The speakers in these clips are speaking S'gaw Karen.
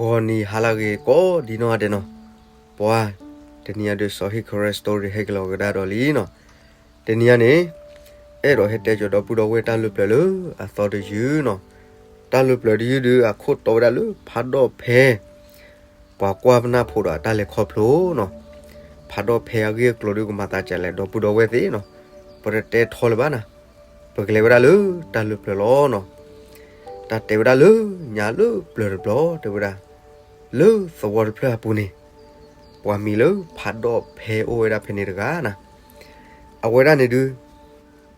ဂီၤနံၤဟါလၢအဂ့ၤကိးဒံနီၢ်ဂၤဒဲးနီၤ, ပှၤ, တနံၤအံၤဒုး စီၤဟ့ၣ်ခရၢၣ် story ဟဲက့ၤလီၤကဒါဒီးလံနီၤ, တနံၤအံၤန့ၣ်, အဲၣ်ဒိးဟဲတဲကဒီးဒီပုၢ်ဒီဝဲၢ်တၢ်လၢပျၢၤလၢအသီတယုၢ်နီၤ, တၢ်လၢပျၢၤတယုၢ်ဒုး အခိၣ်တီဝဲဒၣ်လၢဖးဒိၣ်ဖဲ ပှၤကွၢ်ပနၢ်ဖိဒီးအတၢ်လဲၤခီဖျိနီၤ, ဖးဒိၣ်ဖဲအဂ့ၢ်အကျိၤဒုးကမၤသးဒ်လဲၣ် ဒီပုၢ်ဒီဝဲၢ်သ့ၣ်နီၤ, ပတတဲထီလၢၤဘၣ်နၤ, ပကလဲၤဝဲဒၣ်လၢတၢ်လၢပျၢၤလီၤနီၤ, တၢ်တဲဝဲဒၣ်လၢညါလၢပျၢၤတဘျီ တဲဝဲဒၣ်, လၢသဝီတဖျၢၣ်အပူၤန့ၣ်, ပှၤမံၤလၢဖးဒိၣ်ဖဲအိၣ်ဝဲဒၣ်ဖဲန့ၣ်တဂၤနၤ, အဝဲဒၣ်န့ၣ်ဒုး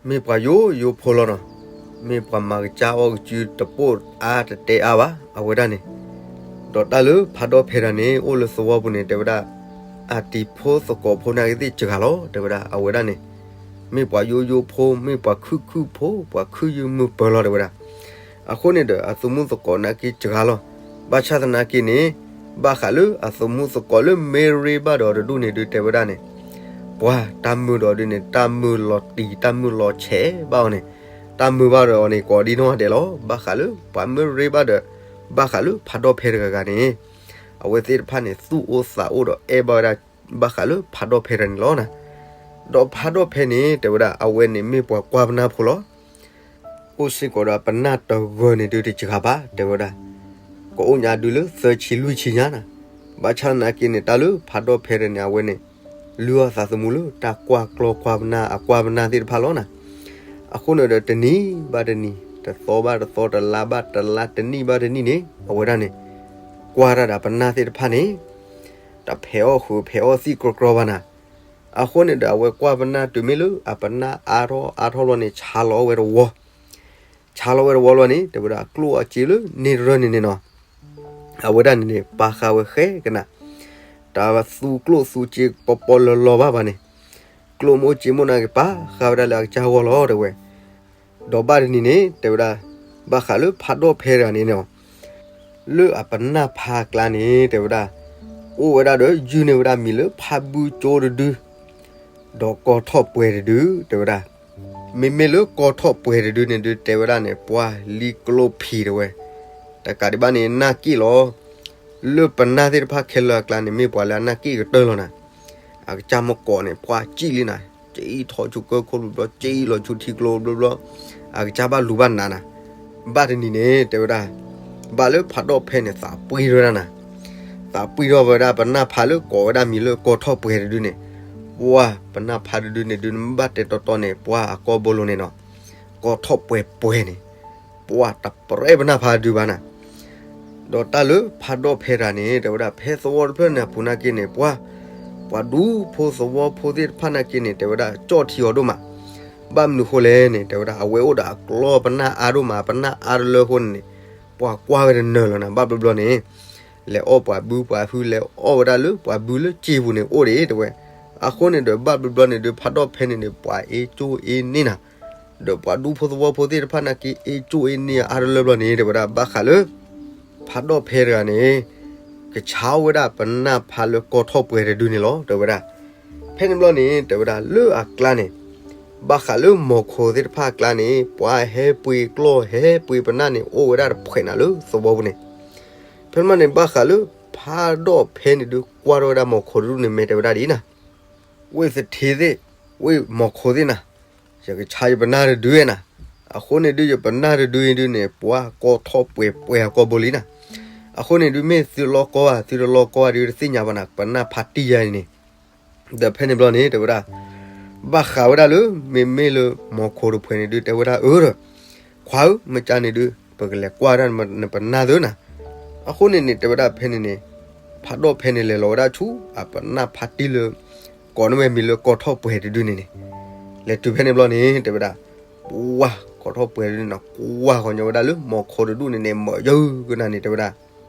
မ့ၢ်ပှၤယိယိဖိလီၤနီၤ, မ့ၢ်ပှၤမၤကစၢ်အီၣ်ကစုတပိၢ်အါတတဲအါဘၣ် အဝဲဒၣ်န့ၣ်, ဒီးတၢ်လၢဖးဒိၣ်ဖဲတဂၤန့ၣ် အိၣ်လၢသဝီပူၤန့ၣ် တဲဝဲဒၣ်, အတံၤဖိသကိးဖိနာ်က့သ့ၣ်စှၤလီၤ တဲဝဲဒၣ် အဝဲဒၣ်န့ၣ်, မ့ၢ်ပှၤယိယိဖိ မ့ၢ်ပှၤခုၣ်ခုၣ်ဖိ ပှၤခုၣ်ယုၢ်မုၢ်ပၢၤလီၤ တဲဝဲဒၣ်, အဃိန့ၣ်ဒီးအသုးမုၢ်သကိးနာ်က့စှၤလီၤ, ဘၣ်ဆၣ်သနာ်က့န့ၣ်, ဘၣ်ဃးလၢအသုးမုၢ်သကိးလၢမ့ၢ်ရ့ဘၣ်ဒီးတဒူၣ်န့ၣ်ဒုးတဲဝဲဒၣ်န့ၣ်, ပှၤတၢ်မုာ်ဒီးဒုးန့ၣ် တၢ်မုာ်လီၤတံၢ် တၢ်မုာ်လီၤဆဲးဘၣ်အီၤန့ၣ်, တၢ်မုာ်ဘၣ်ဒီးအီၤန့ၣ် ကိးဒံနီၢ်ဂၤဒဲးလီၤ, ဘၣ်ဃးလၢပှၤမ့ၢ်ရ့ဘၣ်ဒီး, ဘၣ်ဃးလၢဖးဒိၣ်ဖဲတဂၤဂၤန့ၣ်, အဝဲသ့ၣ်တဖၣ်န့ၣ် သူၣ်အိၣ်သးအိၣ်ဒီးအဲၣ်ဘၣ်ဝဲဒၣ်, ဘၣ်ဃးလၢဖးဒိၣ်ဖဲတဂၤန့ၣ်လီၤနၤ, ဒီးဖးဒိၣ်ဖဲန့ၣ် တဲဝဲဒၣ် အဝဲန့ၣ်မ့ၢ်ပှၤကွၢ်ပနၢ်ဖိလီၤ အိၣ်စ့ၢ်ကီးဒီးပနၢ်တဂၤန့ၣ်ဒုးတစှၤဘၣ် တဲဝဲဒၣ်, ကအိၣ်ညါဒုးလၢသၢဆံလွံၢ်ဆံညါနၤ, ဘၣ်ဆၣ်သနာ်က့န့ၣ် တၢ်လၢဖးဒိၣ်ဖဲတဂၤန့ၣ် အဝဲန့ၣ်, လုၢ်အီၣ်သးသမူလၢတၢ်ကွၢ်ကျီကွၢ်ပနၢ်အကွၢ်ပနၢ်သ့ၣ်တဖၣ်လီၤနၤ, အဃိန့ၣ်ဒီးတနံၤဘၣ်တနံၤ တသီဘၣ်တသီ တလါဘၣ်တလါ တနံၣ်ဘၣ်တနံၣ်န့ၣ် အဝဲဒၣ်န့ၣ်, ကွၢ်တၢ်ဒီးပနၢ်သ့ၣ်တဖၣ်န့ၣ် တၢ်ဖဲးအီၣ်ဃုာ်ဖဲးအီၣ်သံၣ်ကြီကြီဘၣ်နၤ, အဃိန့ၣ်ဒီးအဝဲကွၢ်ပနၢ်တုၤမ့ၢ်လၢအပနၢ်အါထီၣ်အါထီၣ်လီၤန့ၣ် ဆါလီၤဝဲတဝီ, ဆါလီၤဝဲတဝီလီၤန့ၣ် တဲဝဲဒၣ်ကျိၣ်အစ့လၢန့ၢ်တရၢၢ်န့ၣ်န့ၣ်နီၤ, အဝဲဒၣ်န့ၣ်န့ၣ် ပာ်ဃာ်ဝဲဃဲကနၣ်, တၢ်သူကျိၣ်သူစ့ပီပီလီၤလီၤဘၣ်ဘၣ်န့ၣ်, ကျိၣ်မိၢ်စ့မိၢ်နာ်က့ၤပာ်ဃာ်ဝဲဒၣ်လၢအကစၢ်ဂီၢ်လီၤ တဲဝဲ ဒီးဘၣ်တနံၤန့ၣ် တဲဝဲဒၣ်, ဘၣ်ဃးလၢဖးဒိၣ်ဖဲတဂၤန့ၣ်န့ၣ်, လၢအပနၢ်ဖးအကျါန့ၣ် တဲဝဲဒၣ်, အိၣ်ဝဲဒၣ်ဒီးယုၢ်န့ၢ်ဝဲဒၣ်မံၤလၢဖးဘုကၠိတဒု, ဒီးကီၢ်ထီၣ်ပှဲၤတဒု တဲဝဲဒၣ်, မ့မ့ၢ်လၢကီၢ်ထီၣ်ပှဲၤတဒုန့ၣ်ဒုးတဲဝဲဒၣ်န့ၣ် ပှၤလံၤကျိဖံးတဲဝဲ, တကးဒံးဘၣ်န့ၣ် နာ်က့ၣ်လီၤ လၢပနၢ်သ့ၣ်တဖၣ်ခဲလၢာ်အကျါန့ၣ် မ့ၢ်ပှၤလၢအနာ်က့ၣ်ကတၢၢ်လီၤနၤ, အကစၢ်မ့ၢ်ကိးန့ၣ် ပှၤကံၣ်လံနၤ, ကံၣ်ထီၣ်ဆူကၢၢ်ခိၣ်ဘျီဘျီ ကံၣ်လီၤဆူထံကျိဘျီဘျီ, အကစၢ်ဘၣ်လူၤဘၣ်နးနၤ, ဘၣ်တနံၤန့ၣ် တဲဝဲဒၣ်, ဘၣ်လၢဖးဒိၣ်ဖဲန့ၣ် သးပှံၢ်ထီၣ်ဝဲဒၣ်နၤ, သးပှံၢ်ထီၣ်ဝဲဒၣ်ပနၢ်ဖးလၢကိးဝဲဒၣ်မံၤလၢကီၢ်ထီၣ်ပှဲၤတဒုန့ၣ်, ပှၤပနၢ်ဖးတဒုန့ၣ်ဒုးနဘၣ်တဲတီတီန့ၣ် ပှၤအကီၢ်ဘိလိၤန့ၣ်နီၤ, ကီၢ်ထီၣ်ပှဲၤပှဲၤန့ၣ်, ပှၤတပြဲးပနၢ်ဖးတဒုဘၣ်နၤ ဒီးတၢ်လၢဖးဒိၣ်ဖဲတဂၤန့ၣ် တဲဝဲဒၣ် ဖဲသဝီတဖျၢၣ်န့ၣ်အပူၤနာ်က့န့ၣ် ပှၤ, ပှၤဒူဖိသဝီဖိသ့ၣ်တဖၣ်နာ်က့န့ၣ် တဲဝဲဒၣ် ကၠီၣ်ထံအီၤဒိၣ်မး, ဘၣ်မနုၤဃိလဲၣ်န့ၣ် တဲဝဲဒၣ် အဝဲအိၣ်ဒီးအကျီပနၢ်အါဒိၣ်မး ပနၢ်အါတလၢအဃိန့ၣ်န့ၣ်, ပှၤကွၢ်ဝဲတနၢၤလီၤနၤ ဘၣ်ဘျီဘျီန့ၣ်, လဲၤအီၣ်ပှၤဘုပှၤဟု လဲၤအီၣ်ဝဲဒၣ်လၢပှၤဘုလၢစ့ပူၤန့ၣ်အိၣ်ဒံး တဲဝဲ, အဃိန့ၣ်ဒီး ဘၣ်ဘျီဘျီန့ၣ်ဒီး ဖးဒိၣ်ဖဲန့ၣ်န့ၣ် ပှၤအ့ၣ်ကၠိအ့ၣ်န့ၢ်နၤ ဒီးပှၤဒူဖိသဝီဖိသ့ၣ်တဖၣ်နာ်က့ အ့ၣ်ကၠိအ့ၣ်န့ၢ်အါတလၢဘျီန့ၣ် တဲဝဲဒၣ် ဘၣ်ဃးလၢ ဖးဒိၣ်ဖဲတဂၤန့ၣ် ကဆါဝဲဒၣ်ပနၢ်ဖးလၢကီၢ်ထီၣ်ပှဲၤတဒုန့ၣ်လီၤ တဲဝဲဒၣ်. ဖဲန့ၣ်ဘျီန့ၣ် တဲဝဲဒၣ်လၢအကျါန့ၣ် ဘၣ်ဃးလၢမီၤခိၣ်သ့ၣ်တဖၣ်အကျါန့ၣ် ပှၤဟဲပှ့ၤကျီၢ်ဟဲပှ့ၤပနၢ်န့ၣ် အိၣ်ဝဲဒၣ်တဖှဲးနၤလၢသဝီပူၤန့ၣ်. ဖဲန့ၣ်ဘျီန့ၣ် ဘၣ်ဃးလၢဖးဒိၣ်ဖဲန့ၣ်ဒုး ကွၢ်ထီၣ်ဝဲဒၣ်မီၤခိၣ်တဒူၣ်န့ၣ် မ့ၢ်တဲဝဲဒၣ်ဒ်အံၤနၤ ဝ့ၢ်သထ့သ့ၣ်, ဝ့ၢ်မီၤခိၣ်သ့ၣ်နၤ, ယကဆါယပနၢ်တဒုဝဲနၤ, အဃိန့ၣ်ဒုး ယပနၢ်တဒုအံၤဒုးန့ၣ် ပှၤကီၢ်ထီၣ်ပှဲၤပှဲၤအကီၢ်ဘိလံနၤ, အဃိန့ၣ်ဒုး မ့ၢ်သုလီၢ်ကီၢ်ဧါ သုတလီၢ်ကီၢ်ဧါဒုး တသ့ၣ်ညါဘၣ်နၤ ပနၢ်ဖးတံၢ်ယၤအံၤန့ၣ် ဒီးဖဲန့ၣ်ဘျီန့ၣ် တဲဝဲဒၣ် ဘၣ်ဃးဝဲဒၣ်လၢ မ့မ့ၢ်လၢမီၤခိၣ်တဖှဲးန့ၣ်ဒုး တဲဝဲဒၣ်အၢဒီး ခွါဧၢ မ့ၢ်ကါန့ၣ်ဒုး ပကလဲၤကွၢ်ဒၣ်နပနၢ်သ့နၤ. အဃိန့ၣ်န့ၣ် တဲဝဲဒၣ်ဖဲန့ၣ်န့ၣ် ဖးဒိၣ်ဖဲန့ၣ်လဲၤလီၤဝဲဒၣ်ဆူ အပနၢ်ဖးတံၢ်လၢ ကိးန့ၢ်ဝဲမံၤလၢကီၢ်ထီၣ်ပှဲၤတဒုန့ၣ်န့ၣ်, လဲၤတုၤဖဲန့ၣ်ဘျီန့ၣ် တဲဝဲဒၣ် ပှၤကီၢ်ထီၣ်ပှဲၤတဒုန့ၣ် ကွၢ်ဃီညီဝဲဒၣ်လၢမီၤခိၣ်တဒူၣ်န့ၣ်န့ၣ် မၤယၢကနၣ်န့ၣ် တဲဝဲဒၣ်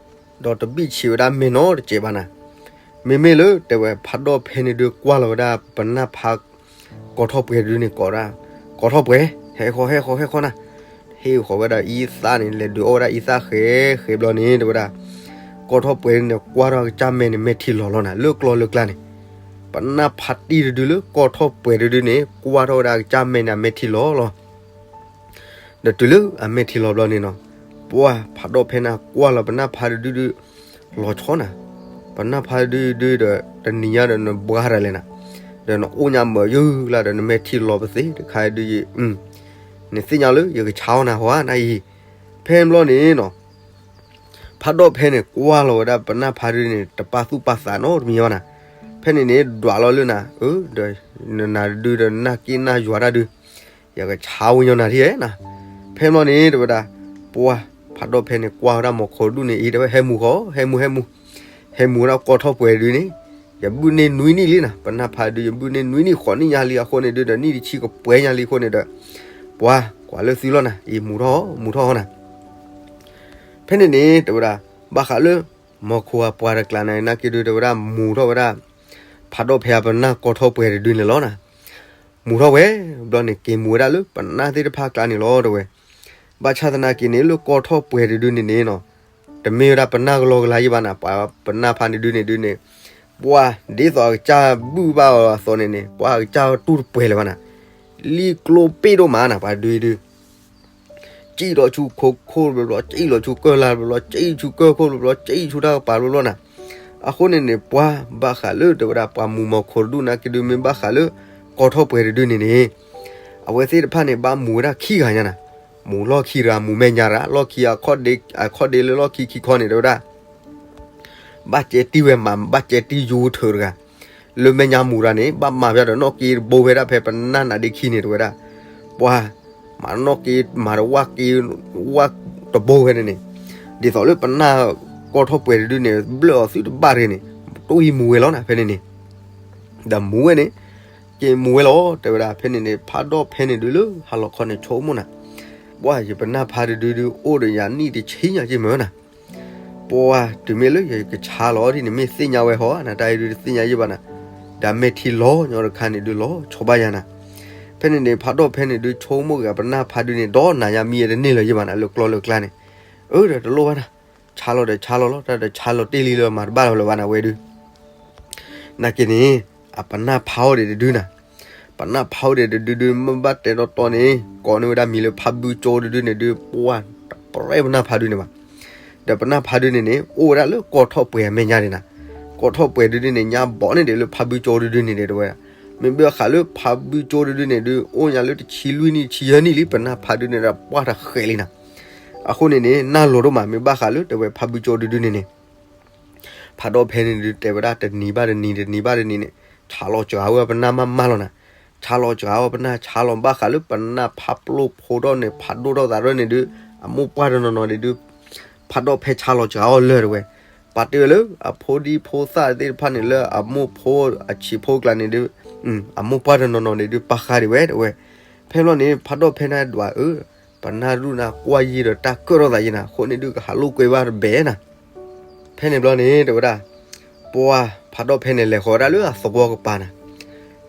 ဒီးတဘံၣ်ဆံးဝဲဒၣ်မဲာ်နီတစဲးဘၣ်နၤ. မ့မ့ၢ်လၢတဲဝဲဖးဒိၣ်ဖဲန့ၣ်ဒုး ကွၢ်လီၤဝဲဒၣ်ပနၢ်ဖး ကီၢ်ထီၣ်ပှဲၤတဒုန့ၣ် ကိးဒၣ် ကီၢ်ထီၣ်ပှဲၤ ဟဲဃီၤဟဲဃီၤဟဲဃီၤနၤ. ဟ့ၣ်ဃီၤဝဲဒၣ်အံသၣ်န့ၣ် လဲၤဒုးအီၣ်ဝဲဒၣ်အံသၣ်ဃဲဃဲဘျီန့ၣ် တဲဝဲဒၣ် ကီၢ်ထီၣ်ပှဲၤန့ၣ် ကွၢ်ထီၣ်အကစၢ်မဲာ်န့ၣ် မဲာ်ထံလီၤလီၤနၤ လၢကျီလၢကျါန့ၣ်, ပနၢ်ဖးတံၢ်တဒုလၢကီၢ်ထီၣ်ပှဲၤတဒုန့ၣ် ကွၢ်ထီၣ်ဝဲဒၣ်အကစၢ်မဲာ်န့ၣ် အမဲာ်ထံလီၤလီၤ ဒီးတုၤလၢအမဲာ်ထံလီၤဘျီန့ၣ်နီၤ, ပှၤဖးဒိၣ်ဖဲန့ၣ် ကွၢ်လီၤပနၢ်ဖးတဒုဒုး, လီၤဆီနၤ, ပနၢ်ဖါဒုဒုဒီး တနံၤညါဒီးနဘှါတၢ်လဲၣ်နၤ, ဒီးနအိၣ်ညါမၤယုၢ်လၢ်ဒီး နမဲာ်ထံလီၤပသ့တခါဒုယံၤ, နသ့ၣ်ညါလၢယကဆါအီၤနၤဟီဧါနၤအံၤ, ဖဲဘျီန့ၣ်နီၤ ဖးဒိၣ်ဖဲန့ၣ် ကွၢ်လီၤဝဲဒၣ်ပနၢ်ဖါဒုန့ၣ် တပာ်သူၣ်ပာ်သးနီတမံၤဘၣ်နၤ, ဖဲန့ၣ်န့ၣ် ဒွးလီၤလၢနၤ, အၢ ဒီးနနၤဒုဒီးနၢ်က့ၢ်နၢ်ယွၤတၢ်ဒု ယကဆါဝံၤညီနၤထံၣ်ဧဲနၤ, ဖဲဘျီန့ၣ် တဲဝဲဒၣ်, ပှၢ် ဖးဒိၣ်ဖဲန့ၣ် ကွၢ်ဝဲဒၣ်မိၤခိၣ်ဒူၣ်န့ၣ်အံၤ တဲဝဲ ဟဲမူၤဃီ ဟဲမူၤ ဟဲမူၤ, ဟဲမူၤဝဲဒၣ်ကီၢ်ထီၣ်ပှဲၤဒုန့ၣ်, ယဘုၣ်န့ၢ်နွံနံၣ်လံနၤ, ပနၢ်ဖါဒု ယဘုၣ်န့ၢ်နွံနံၣ်ဃိးနံၣ်ညါလံအဃိန့ၣ်ဒုဒီး နံၣ်တဆံကပှဲၤညါလံအဃိန့ၣ်ဒီး, ပှၢ် ကွၢ်လၢသုလီၤနၤ, အံၤမူၤထီၣ် မူၤထီၣ်ဃီနၤ ဖဲန့ၣ်န့ၣ် တဲဝဲဒၣ်, ဘၣ်ဃးလၢ မိၤခိၣ်အပှၤတကျးန့ၣ် နာ်က့ဒု တဲဝဲဒၣ် မူၤထီၣ်ဝဲဒၣ် ဖးဒိၣ်ဖဲအပနၢ်ကီၢ်ထီၣ်ပှဲၤတဒုန့ၣ်လီၤနၤ, မူၤထီၣ်ဝဲ, ဘျီန့ၣ် က့ၤမူၤဝဲဒၣ်လၢပနၢ်သ့ၣ်တဖၣ်ကျါန့ၣ်လီၤ တဲဝဲ, ဘၣ်ဆၣ်သနာ်က့န့ၣ် လၢကီၢ်ထီၣ်ပှဲၤတဒုန့ၣ်န့ၣ်နီၤ, တမ့ၢ်ဝဲဒၣ်ပနၢ်ကလီကလါယံၤဘၣ်နၤ, ပှၤပနၢ်ဖါန့ၣ်ဒုန့ၣ်ဒုန့ၣ်, ပှၢ် ဒ်သိးအကစၢ်ဘုၣ်ဘၣ်အီၤအသိးန့ၣ်န့ၣ် ပှၢ်အကစၢ်တူၢ်တပှဲၤလၢၤဘၣ်နၤ, လံၣ်ကျိပ့ၣ်ဒိၣ်မးနၤ ပှၤဒုဒု ကံၣ်လီၤဆူခိခိၣ်ဘျီဘျီ, ကံၣ်လီၤဆူကၢၢ်လါဘျီဘျီ, ကံၣ်ဆူကၢၢ်ခိၣ်ဘျီဘျီ, ကံၣ်ဆူတၢ်ကပၤဘျီဘျီနၤ, အဃိန့ၣ်န့ၣ် ပှၤဘၣ်ဃးလၢ တဲဝဲဒၣ် ပှၤမူၤမိၤခိၣ်တဒူၣ်နာ်က့ဒု မ့ၢ်ဘၣ်ဃးလၢ ကီၢ်ထီၣ်ပှဲၤတဒုန့ၣ်န့ၣ်, အဝဲသ့ၣ်တဖၣ်န့ၣ် ဘၣ်မူၤဝဲဒၣ်ခံဂၤညါနၤ, မူၤလီၢ်ခံတဂၤ မူၤမဲာ်ညါတဂၤ, လီၢ်ခံအခီၣ်ဒ့ အခီၣ်ဒ့လၢလီၢ်ခံခံခီန့ၣ် တဲဝဲဒၣ် ဘၣ်ကဲတံၢ်ဝဲမး ဘၣ်ကဲတံၢ်ယူၤထၢၣ်တဂၤ, လၢမဲာ်ညါမူၤတဂၤန့ၣ် ဘၣ်မၤဖဲဒီးနီၣ်က့တဘိဖဲဒၣ်ဖဲပနၢ်နးဒ့ခံန့ၣ် တဲဝဲဒၣ်, ပှၤ မၤနီၣ်က့ မၤတဝၣ်က့ ဝၣ်တဘိဖဲန့ၣ်န့ၣ်, ဒ်သိးလၢပနၢ်ကီၢ်ထီၣ်ပှဲၤတဒုန့ၣ် ဘျၢၣ်အီၤသုတဘၣ်တဂ့ၤန့ၣ်, တအိၣ်အံၤမူၤဝဲလီၤနၤ ဖဲန့ၣ်န့ၣ်, ဒီးမူၤဝဲန့ၣ်, က့ၤမူၤဝဲလီၤ တဲဝဲဒၣ် ဖဲန့ၣ်န့ၣ် ဖးဒိၣ်ဖဲန့ၣ်ဒုလၢဟါလီၤခီန့ၣ် ဆိကမိၣ်နၤ, ပှၢ် ယပနၢ်ဖါတဒုဒု အိၣ်ဒီးယၤနံၣ်တဆံညါက့မ့ၢ်နၤ ပှၢ်တုၤမ့ၢ်လၢယကဆါလီၤဒ်န့ၣ် မ့ၢ်သ့ၣ်ညါဝဲဟီ နတၢ်အံၤဒုတသ့ၣ်ညါယံၤဘၣ်နၤ, ဒီးမဲာ်ထံလီၤညီတခါန့ၣ်ဒုလီၤဆီဘၣ်ယၤနၤ, ဖဲန့ၣ်န့ၣ် ဖးဒိၣ်ဖဲန့ၣ်ဒု ဆိကမိၣ်က့ၤပနၢ်ဖါဒုန့ၣ် ဒီးနၤယၤမံယဲတန့ၢ်လၢၤယံၤဘၣ်နၤ လၢကျီလၢကျါန့ၣ်, အၢ ဒီးတလိၣ်ဘၣ်နၤ, ဆါလီၤဒီးဆါလီၤလီၤ တၢ်ဒီးဆါလီၤတ့ၢ်လံလၢမၤတဘၣ်လၢၤဘၣ်နၤဝဲဒု နာ်က့န့ၣ် အပနၢ်ဖါအိၣ်ဒံးတဒုနၤ, ပနၢ်ဖါအိၣ်ဒံးတဒုဒု မ့ၢ်ဘၣ်တဲတီတီန့ၣ် ကိးန့ၢ်ဝဲဒၣ်မံၤလၢဖါဘုကၠိတဒုန့ၣ်ဒု ပှၢ်တပြဲပနၢ်ဖါဒုန့ၣ်ဘၣ်, ဒီးပနၢ်ဖါဒုန့ၣ်န့ၣ် အိၣ်ဝဲဒၣ်လၢကီၢ်ထီၣ်ပှဲၤအမဲာ်ညါဒံးနၤ, ကီၢ်ထီၣ်ပှဲၤတဒုန့ၣ် ညါဘီးန့ၣ်ဒံးလၢဖါဘုကၠိတဒုန့ၣ်ဒံးတဲဝဲဒၣ်, မ့ၢ်ဘၣ်ဃးလၢဖါဘုကၠိတဒုန့ၣ်ဒု အိၣ်ညါလၢတဆံလွံၢ်နံၣ်တဆံယဲၢ်နံၣ်လံ ပနၢ်ဖါဒုန့ၣ်ဒီးပှၢ်တဃဲးလံနၤ, အဃိန့ၣ်န့ၣ် နၢ်လိၤဒိၣ်မး မ့ၢ်ဘၣ်ဃးလၢတဲဝဲဖါဘုကၠိတဒုန့ၣ်န့ၣ် ဖးဒိၣ်ဖဲန့ၣ်ဒု တဲဝဲဒၣ်တနံၤဘၣ်တနံၤ တနံၤဘၣ်တနံၤန့ၣ် ဆါလီၤစှၤဝဲပနၢ်မးမးလီၤနၤ, ဆါလီၤစှၤဝဲပနၢ် ဆါလီၤဘၣ်ဃးလၢပနၢ်ဖးပျိဖိထီၣ်န့ၣ် ဖးဒိၣ်ထီၣ်သးထီၣ်န့ၣ်ဒု အမိၢ်ပှၢ်တနီၤနီၤန့ၣ်ဒု ဖးဒိၣ်ဖဲဆါလီၤစှၤအီၤလၢာ်တဲဝဲ, ပာ်တ့ၢ်ဝဲလၢအဖိဒံဖိသၣ်သ့ၣ်တဖၣ်န့ၣ် လၢအမိၢ်ဖိအဆံးဖိကျါန့ၣ်ဒု အမိၢ်ပှၢ်တနီၤနီၤန့ၣ်ဒု ပာ်ဃာ်ဒံးဝဲတဲဝဲ, ဖဲဘျီန့ၣ် ဖးဒိၣ်ဖဲန့ၣ်ဒွးအၢ ပနၢ်ရူၢ်နၤကွၢ်ယံာ်ဒီးတၢ်ကၢၣ်ထီၣ်သးယံာ်နၤ အဃိန့ၣ်ဒု ကဟးလိာ်ကွဲဘၣ်တဘဲနၤ, ဖဲန့ၣ်ဘျီန့ၣ် တဲဝဲဒၣ်, ပှၢ်ဖးဒိၣ်ဖဲန့ၣ် လဲၤဃီၤဝဲဒၣ်လၢအသဝီကပၤနၤ,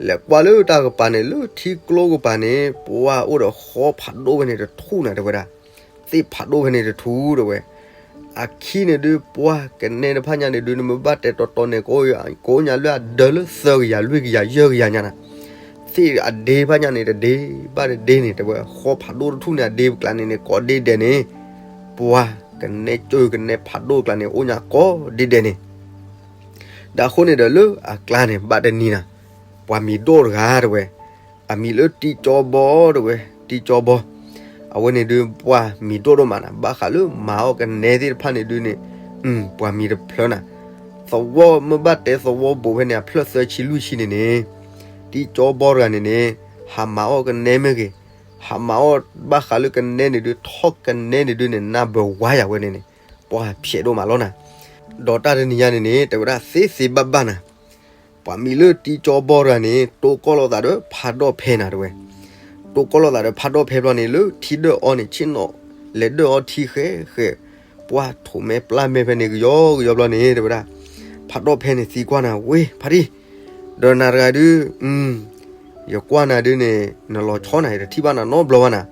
လဲၤကွၢ်လၢတၢ်ကပၤန့ၣ် လၢထံကျိကပၤန့ၣ် ပှၢ်အိၣ်ဒီးဃီဖးဒိၣ်ဖဲန့ၣ်တထူၣ်နၤတဲဝဲဒၣ်, သ့ၣ်ဖးဒိၣ်ဖဲန့ၣ်တထူၣ်တဲဝဲ, အခံန့ၣ်ဒု ပှၢ်ကနဲတဖၣ်ညါန့ၣ်ဒု နမ့ၢ်ဘၣ်တဲတီတီန့ၣ် ကအိၣ်ညါလၢအဒၢလၢသၢကယၤလွံၢ်ကယၤယဲၢ်ကယၤညါနၤ, သ့ၣ်အဒ့ဖၣ်ညါန့ၣ် တဒ့ဘၣ်တဒ့န့ၣ် တဲဝဲ ဃီဖးဒိၣ်တထူၣ်န့ၣ် အဒ့ပကျါန့ၣ်န့ၣ် ကိးဒ့ဒဲးန့ၣ်, ပှၢ်ကနဲကၠိကနဲဖးဒိၣ်ကျါန့ၣ် အိၣ်ညါကိးဒ့ဒဲးန့ၣ်, ဒီးအဃိန့ၣ်ဒီးလၢအကျါန့ၣ် ဘၣ်တနံၤနၤ, ပှၤမံၤဒိၣ်တဂၤတဲဝဲ, အမံၤလၢတံကၠီဘီတဲဝဲ, တံကၠီဘီ, အဝဲန့ၣ်ဒု ပှၢ်မံၤဒိၣ်ဒိၣ်မးနၤ ဘၣ်ဃးလၢမၤအီၣ်ကနဲသ့ၣ်တဖၣ်န့ၣ်ဒုန့ၣ်, ပှၤမံၤတဖျၢၣ်နၤ, သဝီမ့ၢ်ဘၣ်တဲသဝီဘိးဖဲန့ၣ် အဖျၢၣ်သၢဆံလွံၢ်ဆံန့ၣ်န့ၣ်, တံကၠီဘီတဂၤန့ၣ်န့ၣ်, ဟးမၤအီၣ်ကနဲမ့ၢ်ဂ့ၤ, ဟးမၤအီၣ်ဘၣ်ဃးလၢကနဲန့ၣ်ဒု ထီၣ်ကနဲန့ၣ်ဒုန့ၣ် နၢ်ဘၢဝါယၤဝဲန့ၣ်န့ၣ်, ပှၢ်ဖျဲးဒိၣ်မးလီၤနၤ, ဒီးတၢ်တနံၤညါန့ၣ်န့ၣ် တဲဝဲဒၣ်သ့သ့ဘၣ်ဘၣ်နၤ ပှၤမံၤလၢတံကၠီဘီတဂၤန့ၣ် တိၢ်ကီၢ်လိာ်သးဒီးဖးဒိၣ်ဖဲနၤတဲဝဲ, တိၢ်ကီၢ်လိာ်သးဒီးဖးဒိၣ်ဖဲဘျီန့ၣ် လၢထံဒၢၣ်အီန့ၣ် ဆ့ၣ်နီၤ လဲၤဒၢၣ်အီထံဃဲဃဲ, ပှၢ်ထိးမဲပျၢ်မဲဖဲန့ၣ်ကယီကယီဘျီန့ၣ် တဲဝဲဒၣ်, ဖးဒိၣ်ဖဲန့ၣ်သံကွၢ်နၤ ဝ့ၢ် ဖါတံၢ်, ဒီးနၤတဂၤဒု ယကွၢ်နၤဒုန့ၣ် နလီၤဆီနၤ ယတထံၣ်ဘၣ်နၤနီတဘျီဘၣ်နၤ,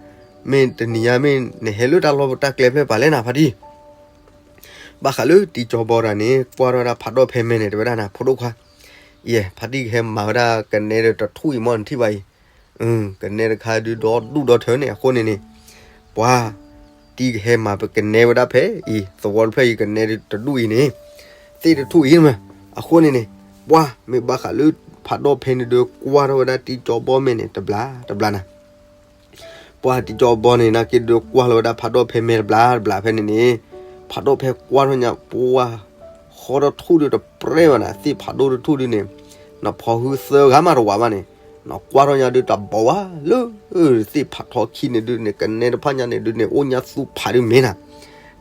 မ့ၢ်တနံၤညါမ့ၢ်နဟဲလၢတၢ်လီၢ်တၢ်ကျဲဖဲပၤလဲၣ်နၤ ဖါတံၢ် ဘၣ်ဃးလၢတံကၠီဘီတဂၤန့ၣ် ကွၢ်ထီၣ်ဝဲဒၣ်ဖးဒိၣ်ဖဲမဲန့ၣ် တဲဝဲဒၣ်နၤ ဖိဒိၣ်ခွါ, ယဲ ဖါတံၢ်ကဟဲမၤဝဲဒၣ်ကနဲဒီးတထူၣ်အံၤမ့ၢ်နထံၣ်ဘၣ်အံၤ, ကနဲတခါဒုဒီဒူၣ်ဒီထၢန့ၣ် အဃိန့ၣ်န့ၣ်, ပှၤတံၢ်ကဟဲမၤပကနဲဝဲဒၣ်ဖဲအံၤ သဝီတဖျၢၣ်အံၤကနဲတဒူၣ်အံၤန့ၣ်, သ့ၣ်တထူၣ်အံၤမး. အဃိန့ၣ်န့ၣ် ပှၢ်မ့ၢ်ဘၣ်ဃးလၢ ဖးဒိၣ်ဖဲန့ၣ်ဒုးကွၢ်ထီၣ်ဝဲဒၣ်တံကၠီဘီမဲာ်န့ၣ် တဘျီတဘျီနၤ. ပှၢ်တံကၠီဘီန့ၣ် နာ်က့ဒုးကွၢ်လီၤဝဲဒၣ်ဖးဒိၣ်ဖဲမဲာ်တဘျီတဘျီဖဲန့ၣ်န့ၣ်, ဖးဒိၣ်ဖဲကွၢ်ထီၣ်ညါ ပှၢ် ဃီတထူၣ်ဒုးတပြဲၢ်ဘၣ်နၤ, သ့ၣ်ဖးဒိၣ်တထူၣ်ဒုးန့ၣ် နဖီဟုသၢဂၤမးတဝးဘၣ်န့ၣ်, နကွၢ်ထီၣ်ညါဒုးတဘီဝါလၢ သ့ၣ်ဖးထီခံန့ၣ်ဒုးန့ၣ် ကနဲတဖၣ်ညါန့ၣ်ဒုးန့ၣ် အိၣ်ညါသူဖးဒုးမ့ၢ်နၤ.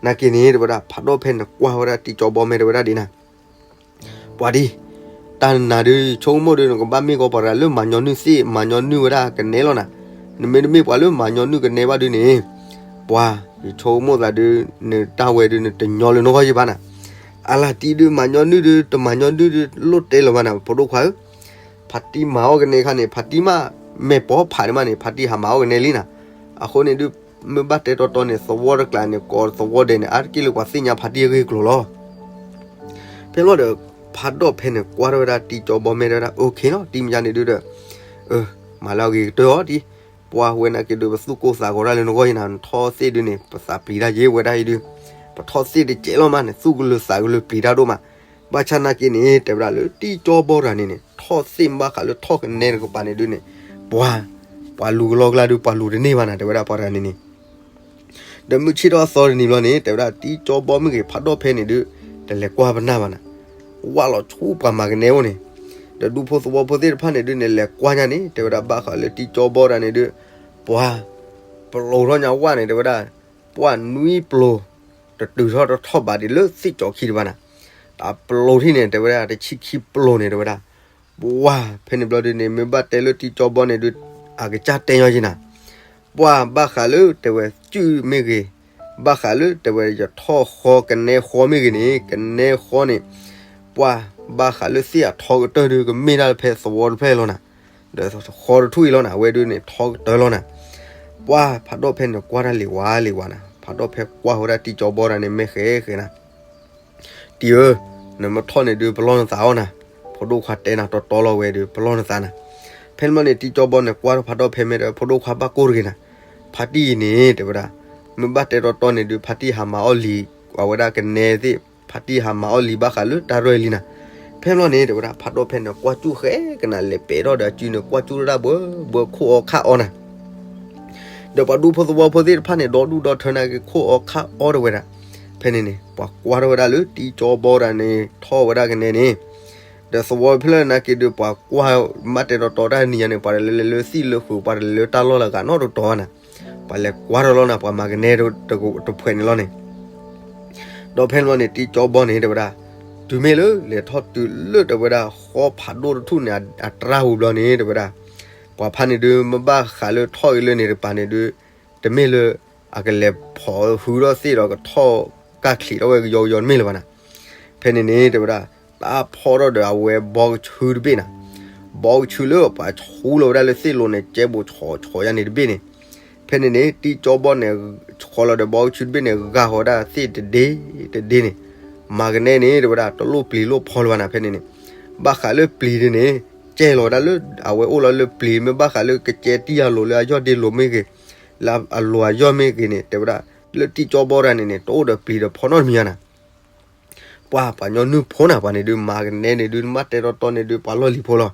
နာ်က့န့ၣ် တဲဝဲဒၣ် ဖးဒိၣ်ဖဲန့ၣ်ကွၢ်ဝဲဒၣ်တံကၠီဘီမဲာ်တဲဝဲဒၣ်ဒ်နၤ ပှၤဒ်, တၢ်နၤဒုး ဆိကမိၣ်ဒုး နကဘၣ်မ့ၢ်ကီးပှၤတဂၤလၢမၤညီနုၢ်သ့ၣ် မၤညီနုၢ်ဝဲဒၣ်ကနဲလီၤနၤ. နမ့တမ့ၢ်ပှၤလၢမၤညီနုၢ်ကနဲဘၣ်ဒုးန့ၣ်, ပှၤ ယဆိကမိၣ်သးဒုး နတၢ်ဝဲဒုး နတညီလၢနဂီၢ်ယဘၣ်နၤ. အလၤတံဒုး မၤညီနုၢ်ဒုး တမၤညီနုၢ်ဒုး လိၣ်တဲလၢၤဘၣ်နၤ ဖိဒိၣ်ခွါဧၢ. ဖါတံၢ်မၤအီၣ်ကနဲခါန့ၣ် ဖါတံၢ်မး မဲာ်ပိာ်ဖးန့ၣ်မးန့ၣ် ဖါတံၢ်ဟးမၤအီၣ်ကနဲလံနၤ. အဃိန့ၣ်ဒုး မ့ၢ်ဘၣ်တဲတီတီန့ၣ် သဝီတကျးန့ၣ် ကိးသဝီဒဲးန့ၣ် အါတက့ၢ်လၢပှၤသ့ၣ်ညါဖါတံၢ်အဂ့ၢ်အကျိၤလီၤ. ဖဲလီၤဒီး ဖးဒိၣ်ဖဲန့ၣ် ကွၢ်ထီၣ်ဝဲဒၣ်တံကၠီဘီမဲာ်တဲဝဲဒၣ် OK လီၤ တံမယါန့ၣ်ဒုးဒီး, မၤလၢအဂ့ၤကတၢၢ်အီၤတံ, ပှၢ်ဝဲနာ်က့ဒုး ပသူၣ်ကိၢ်သးဂီၤတၢ်လၢနဂီၢ်ယနၤ နထီၣ်သ့ၣ်ဒုးန့ၣ် ပသးပျံၤတၢ်ယ့ဝဲဒၣ်အံၤဒုး, ပထီၣ်သ့ၣ်တကဲးလီၤမးန့ၣ် သူၣ်ကလုာ်သးကလုာ်ပျံၤတၢ်ဒိၣ်မး. ဘၣ်ဆၣ်နာ်က့န့ၣ် တဲဝဲဒၣ်လၢတံကၠီဘီတဂၤန့ၣ်န့ၣ် ထီၣ်သ့ၣ်ဘၣ်ဃးလၢထီၣ်ကနဲတကပၤန့ၣ်ဒုးန့ၣ်, ပှၤ, ပှၤလူၤကလီကလါဒုး ပှၤလူၤတန့ၢ်ဘၣ်နၤ တဲဝဲဒၣ်ပှၤတဂၤန့ၣ်န့ၣ် ဒီးမုၢ်ဆ့ၣ်ထီၣ်အသီတနံၤဘျီန့ၣ် တဲဝဲဒၣ်တံကၠီဘီမ့ၢ်ဂ့ၤ ဖးဒိၣ်ဖဲန့ၣ်ဒုး တလဲၤကွၢ်ပနၢ်ဘၣ်နၤ, ဝၢ်လီၤဆူပှၤမၤကနဲအိၣ်န့ၣ်, ဒီးဒူဖိသဝီဖိသ့ၣ်တဖၣ်န့ၣ်ဒုးန့ၣ် လဲၤကွၢ်ညါန့ၣ် တဲဝဲဒၣ်ဘၣ်ဃးလၢတံကၠီဘီတဂၤန့ၣ်ဒုး, ပှၤ, ပျိၤထီၣ်ညါဝၣ်န့ၣ် တဲဝဲဒၣ်, ပှၢ်နွံပျိၤ, တတုၤထီၣ်တထီၣ်ဘးဒံးလၢသ့ၣ်ကၠီခံတဘၣ်နၤ, တၢ်ပျိၤထံၣ်န့ၣ် တဲဝဲဒၣ်တဆံခံပျိၤန့ၣ် တဲဝဲဒၣ် ပှၢ်ဖဲန့ၣ်ဘျီဒုးန့ၣ် မ့ၢ်ဘၣ်တဲလၢတံကၠီဘီန့ၣ်ဒုး, အကစၢ်တဲညီယံၤနၤ, ပှၢ်ဘၣ်ဃးလၢတဲဝဲစုၣ်မ့ၢ်ဂ့ၤ, ဘၣ်ဃးလၢတဲဝဲယထီၣ်ဃီကနဲဃီမ့ၢ်ဂ့ၤန့ၣ် ကနဲဃီန့ၣ်, ပှၢ်ဘၣ်ဃးလၢသ့ၣ်အထီကတၢၢ်ဒုးကမ့ၢ်ဒၣ်ဖဲသဝီတဖျၢၣ်လီၤနၤ, ဒီးဃီတထူၣ်အံၤလီၤနၤ အဝဲဒုးန့ၣ်ထီကတၢၢ်လီၤနၤ, ပှၢ်ဖးဒိၣ်ဖဲန့ၣ်ကွၢ်တၢ်လံၤဝါလံၤဝါနၤ ဖးဒိၣ်ဖဲကွၢ်ဝဲဒၣ်တံကၠီဘီတဂၤန့ၣ် မ့ၢ်ဃဲဃဲနၤ တံၤဧၢ, နမ့ၢ်ထီၣ်န့ၣ်ဒုး ပလီၢ်နသးအီၤနၤ, ဖိဒိၣ်ခွါတဲနၤတီတီလီၤဝဲဒုး ပလီၢ်နသးနၤ. ဖဲန့ၣ်ဘျီန့ၣ် တံၤကၠီဘီန့ၣ် ကွၢ်ထီၣ်ဖးဒိၣ်ဖဲမ့ၢ်ဒီး ဖိဒိၣ်ခွါဘၣ်ကိၢ်တဂ့ၤနၤ, ဖါတံၢ်အံၤန့ၣ် တဲဝဲဒၣ်, မ့ၢ်ဘၣ်တဲတီတီန့ၣ်ဒုး ဖါတံၢ်ဟးမၤအီၣ်လံၤ, အဝဲဒၣ်ကနဲသ့ၣ်, ဖါတံၢ်ဟးမၤအီၣ်လံၤဘၣ်ဃးလၢတၢ်ရဲၣ်လံနၤ. ဖဲန့ၣ်ဘျီန့ၣ် တဲဝဲဒၣ် ဖးဒိၣ်ဖဲန့ၣ် ကွၢ်ကၠူၣ်ဃဲကနၤ လဲၤပဲာ�ထီၣ်ဒီးအစုန့ၣ် ကွၢ်ကၠူၣ်တၢ်ဘှီဘှီ ခိၣ်အီခၣ်အီနၤ ဒီးပှၤဒူဖိသဝီဖိသ့ၣ်တဖၣ်န့ၣ် ဒီဒူၣ်ဒီထၢနာ်က့ ခိၣ်အီခၣ်အီတဝဲဒၣ်. ဖဲန့ၣ်န့ၣ် ပှၤကွၢ်ထီၣ်ဝဲဒၣ်လၢတံၤကၠီဘီတဂၤန့ၣ် ထီၣ်ဝဲဒၣ်ကနဲန့ၣ်, ဒီးသဝီဖျၢၣ်နာ်က့ဒုး ပှၤကွၢ် မ့ၢ်တဲတီတီတၢ်နံၤညါန့ၣ် ပှၤတလဲၤလဲၤလၢသ့ၣ်လၢဃုာ် ပှၤတလဲၤလၢတၢ်လီၢ်လၢအဂၤနီတတီၤဘၣ်နၤ, ပှၤလဲၤကွၢ်ထီၣ်လီၤနၤ ပှၤမၤကနဲတဖှဲးန့ၣ်လီၤန့ၣ် ဒီးဖဲန့ၣ်ဘျီန့ၣ် တံၤကၠီဘီန့ၣ် တဲဝဲဒၣ်, တုၤမ့ၢ်လၢလဲၤထီၣ်တုၤလၢတဲဝဲဒၣ် ဃီဖးဒိၣ်တထူၣ်န့ၣ် အတြၢ်ပူၤဘျီန့ၣ် တဲဝဲဒၣ်, ပှၤဖါန့ၣ်ဒုး မ့ၢ်ဘၣ်ဃးလၢထီၣ်အံၤလၢန့ၣ်တကပၤန့ၣ်ဒုး, တမ့ၢ်လၢ အကလဲၤဖီၣ်ဟုထီၣ်သ့ၣ်ဒီးကထီၣ်ကၢ်ချံးထီၣ်ဝဲကယီကယီတမ့ၢ်လၢၤဘၣ်နၤ. ဖဲန့ၣ်န့ၣ် တဲဝဲဒၣ်, တၢ်ဖီၣ်ထီၣ်ဒီးအဝဲဘီကဆူတဘ့ၣ်နၤ, ဘီကဆူလၢပှၤဆူလီၤဝဲဒၣ်လၢသ့ၣ်လိၤန့ၣ် ကဲဘိးဆီဆီယါန့ၣ်တဘ့ၣ်န့ၣ်, ဖဲန့ၣ်န့ၣ် တံၤကၠီဘီန့ၣ် ဆီလီၤဒီးဘီကဆူတဘ့ၣ်န့ၣ် ဂၢ်ဃီၤဝဲဒၣ်သ့ၣ်တဒ့တဒ့န့ၣ်, မၤကနဲန့ၣ် တဲဝဲဒၣ် တလိၣ်ပျံၤလိၣ်ဖီလၢၤဘၣ်နၤ ဖဲန့ၣ်န့ၣ်, ဘၣ်ဃးလၢပျံၤဒုးန့ၣ်, ကဲလီၤဝဲဒၣ်လၢ အဝဲအိၣ်လီၤလၢပျံၤ မ့ၢ်ဘၣ်ဃးလၢကကဲတံၢ်အလိၤလၢအယီၢ်ဒ့လိၤမ့ၢ်ဂ့ၤ, လၢအလိၤအယီၢ်မ့ၢ်ဂ့ၤန့ၣ် တဲဝဲဒၣ်, လၢတံၤကၠီဘီတဂၤန့ၣ်န့ၣ် တအိၣ်ဒီးပျံၤဒီးဖီနီတမံၤဘၣ်နၤ ပှၢ်ပှၤညီနုၢ်ဖိနၤ ပှၤန့ၣ်ဒုး မၤကနဲန့ၣ်ဒုး မ့ၢ်တဲတီတီန့ၣ်ဒုး ပှၤလီၢ်လံၤဖိလီၤ.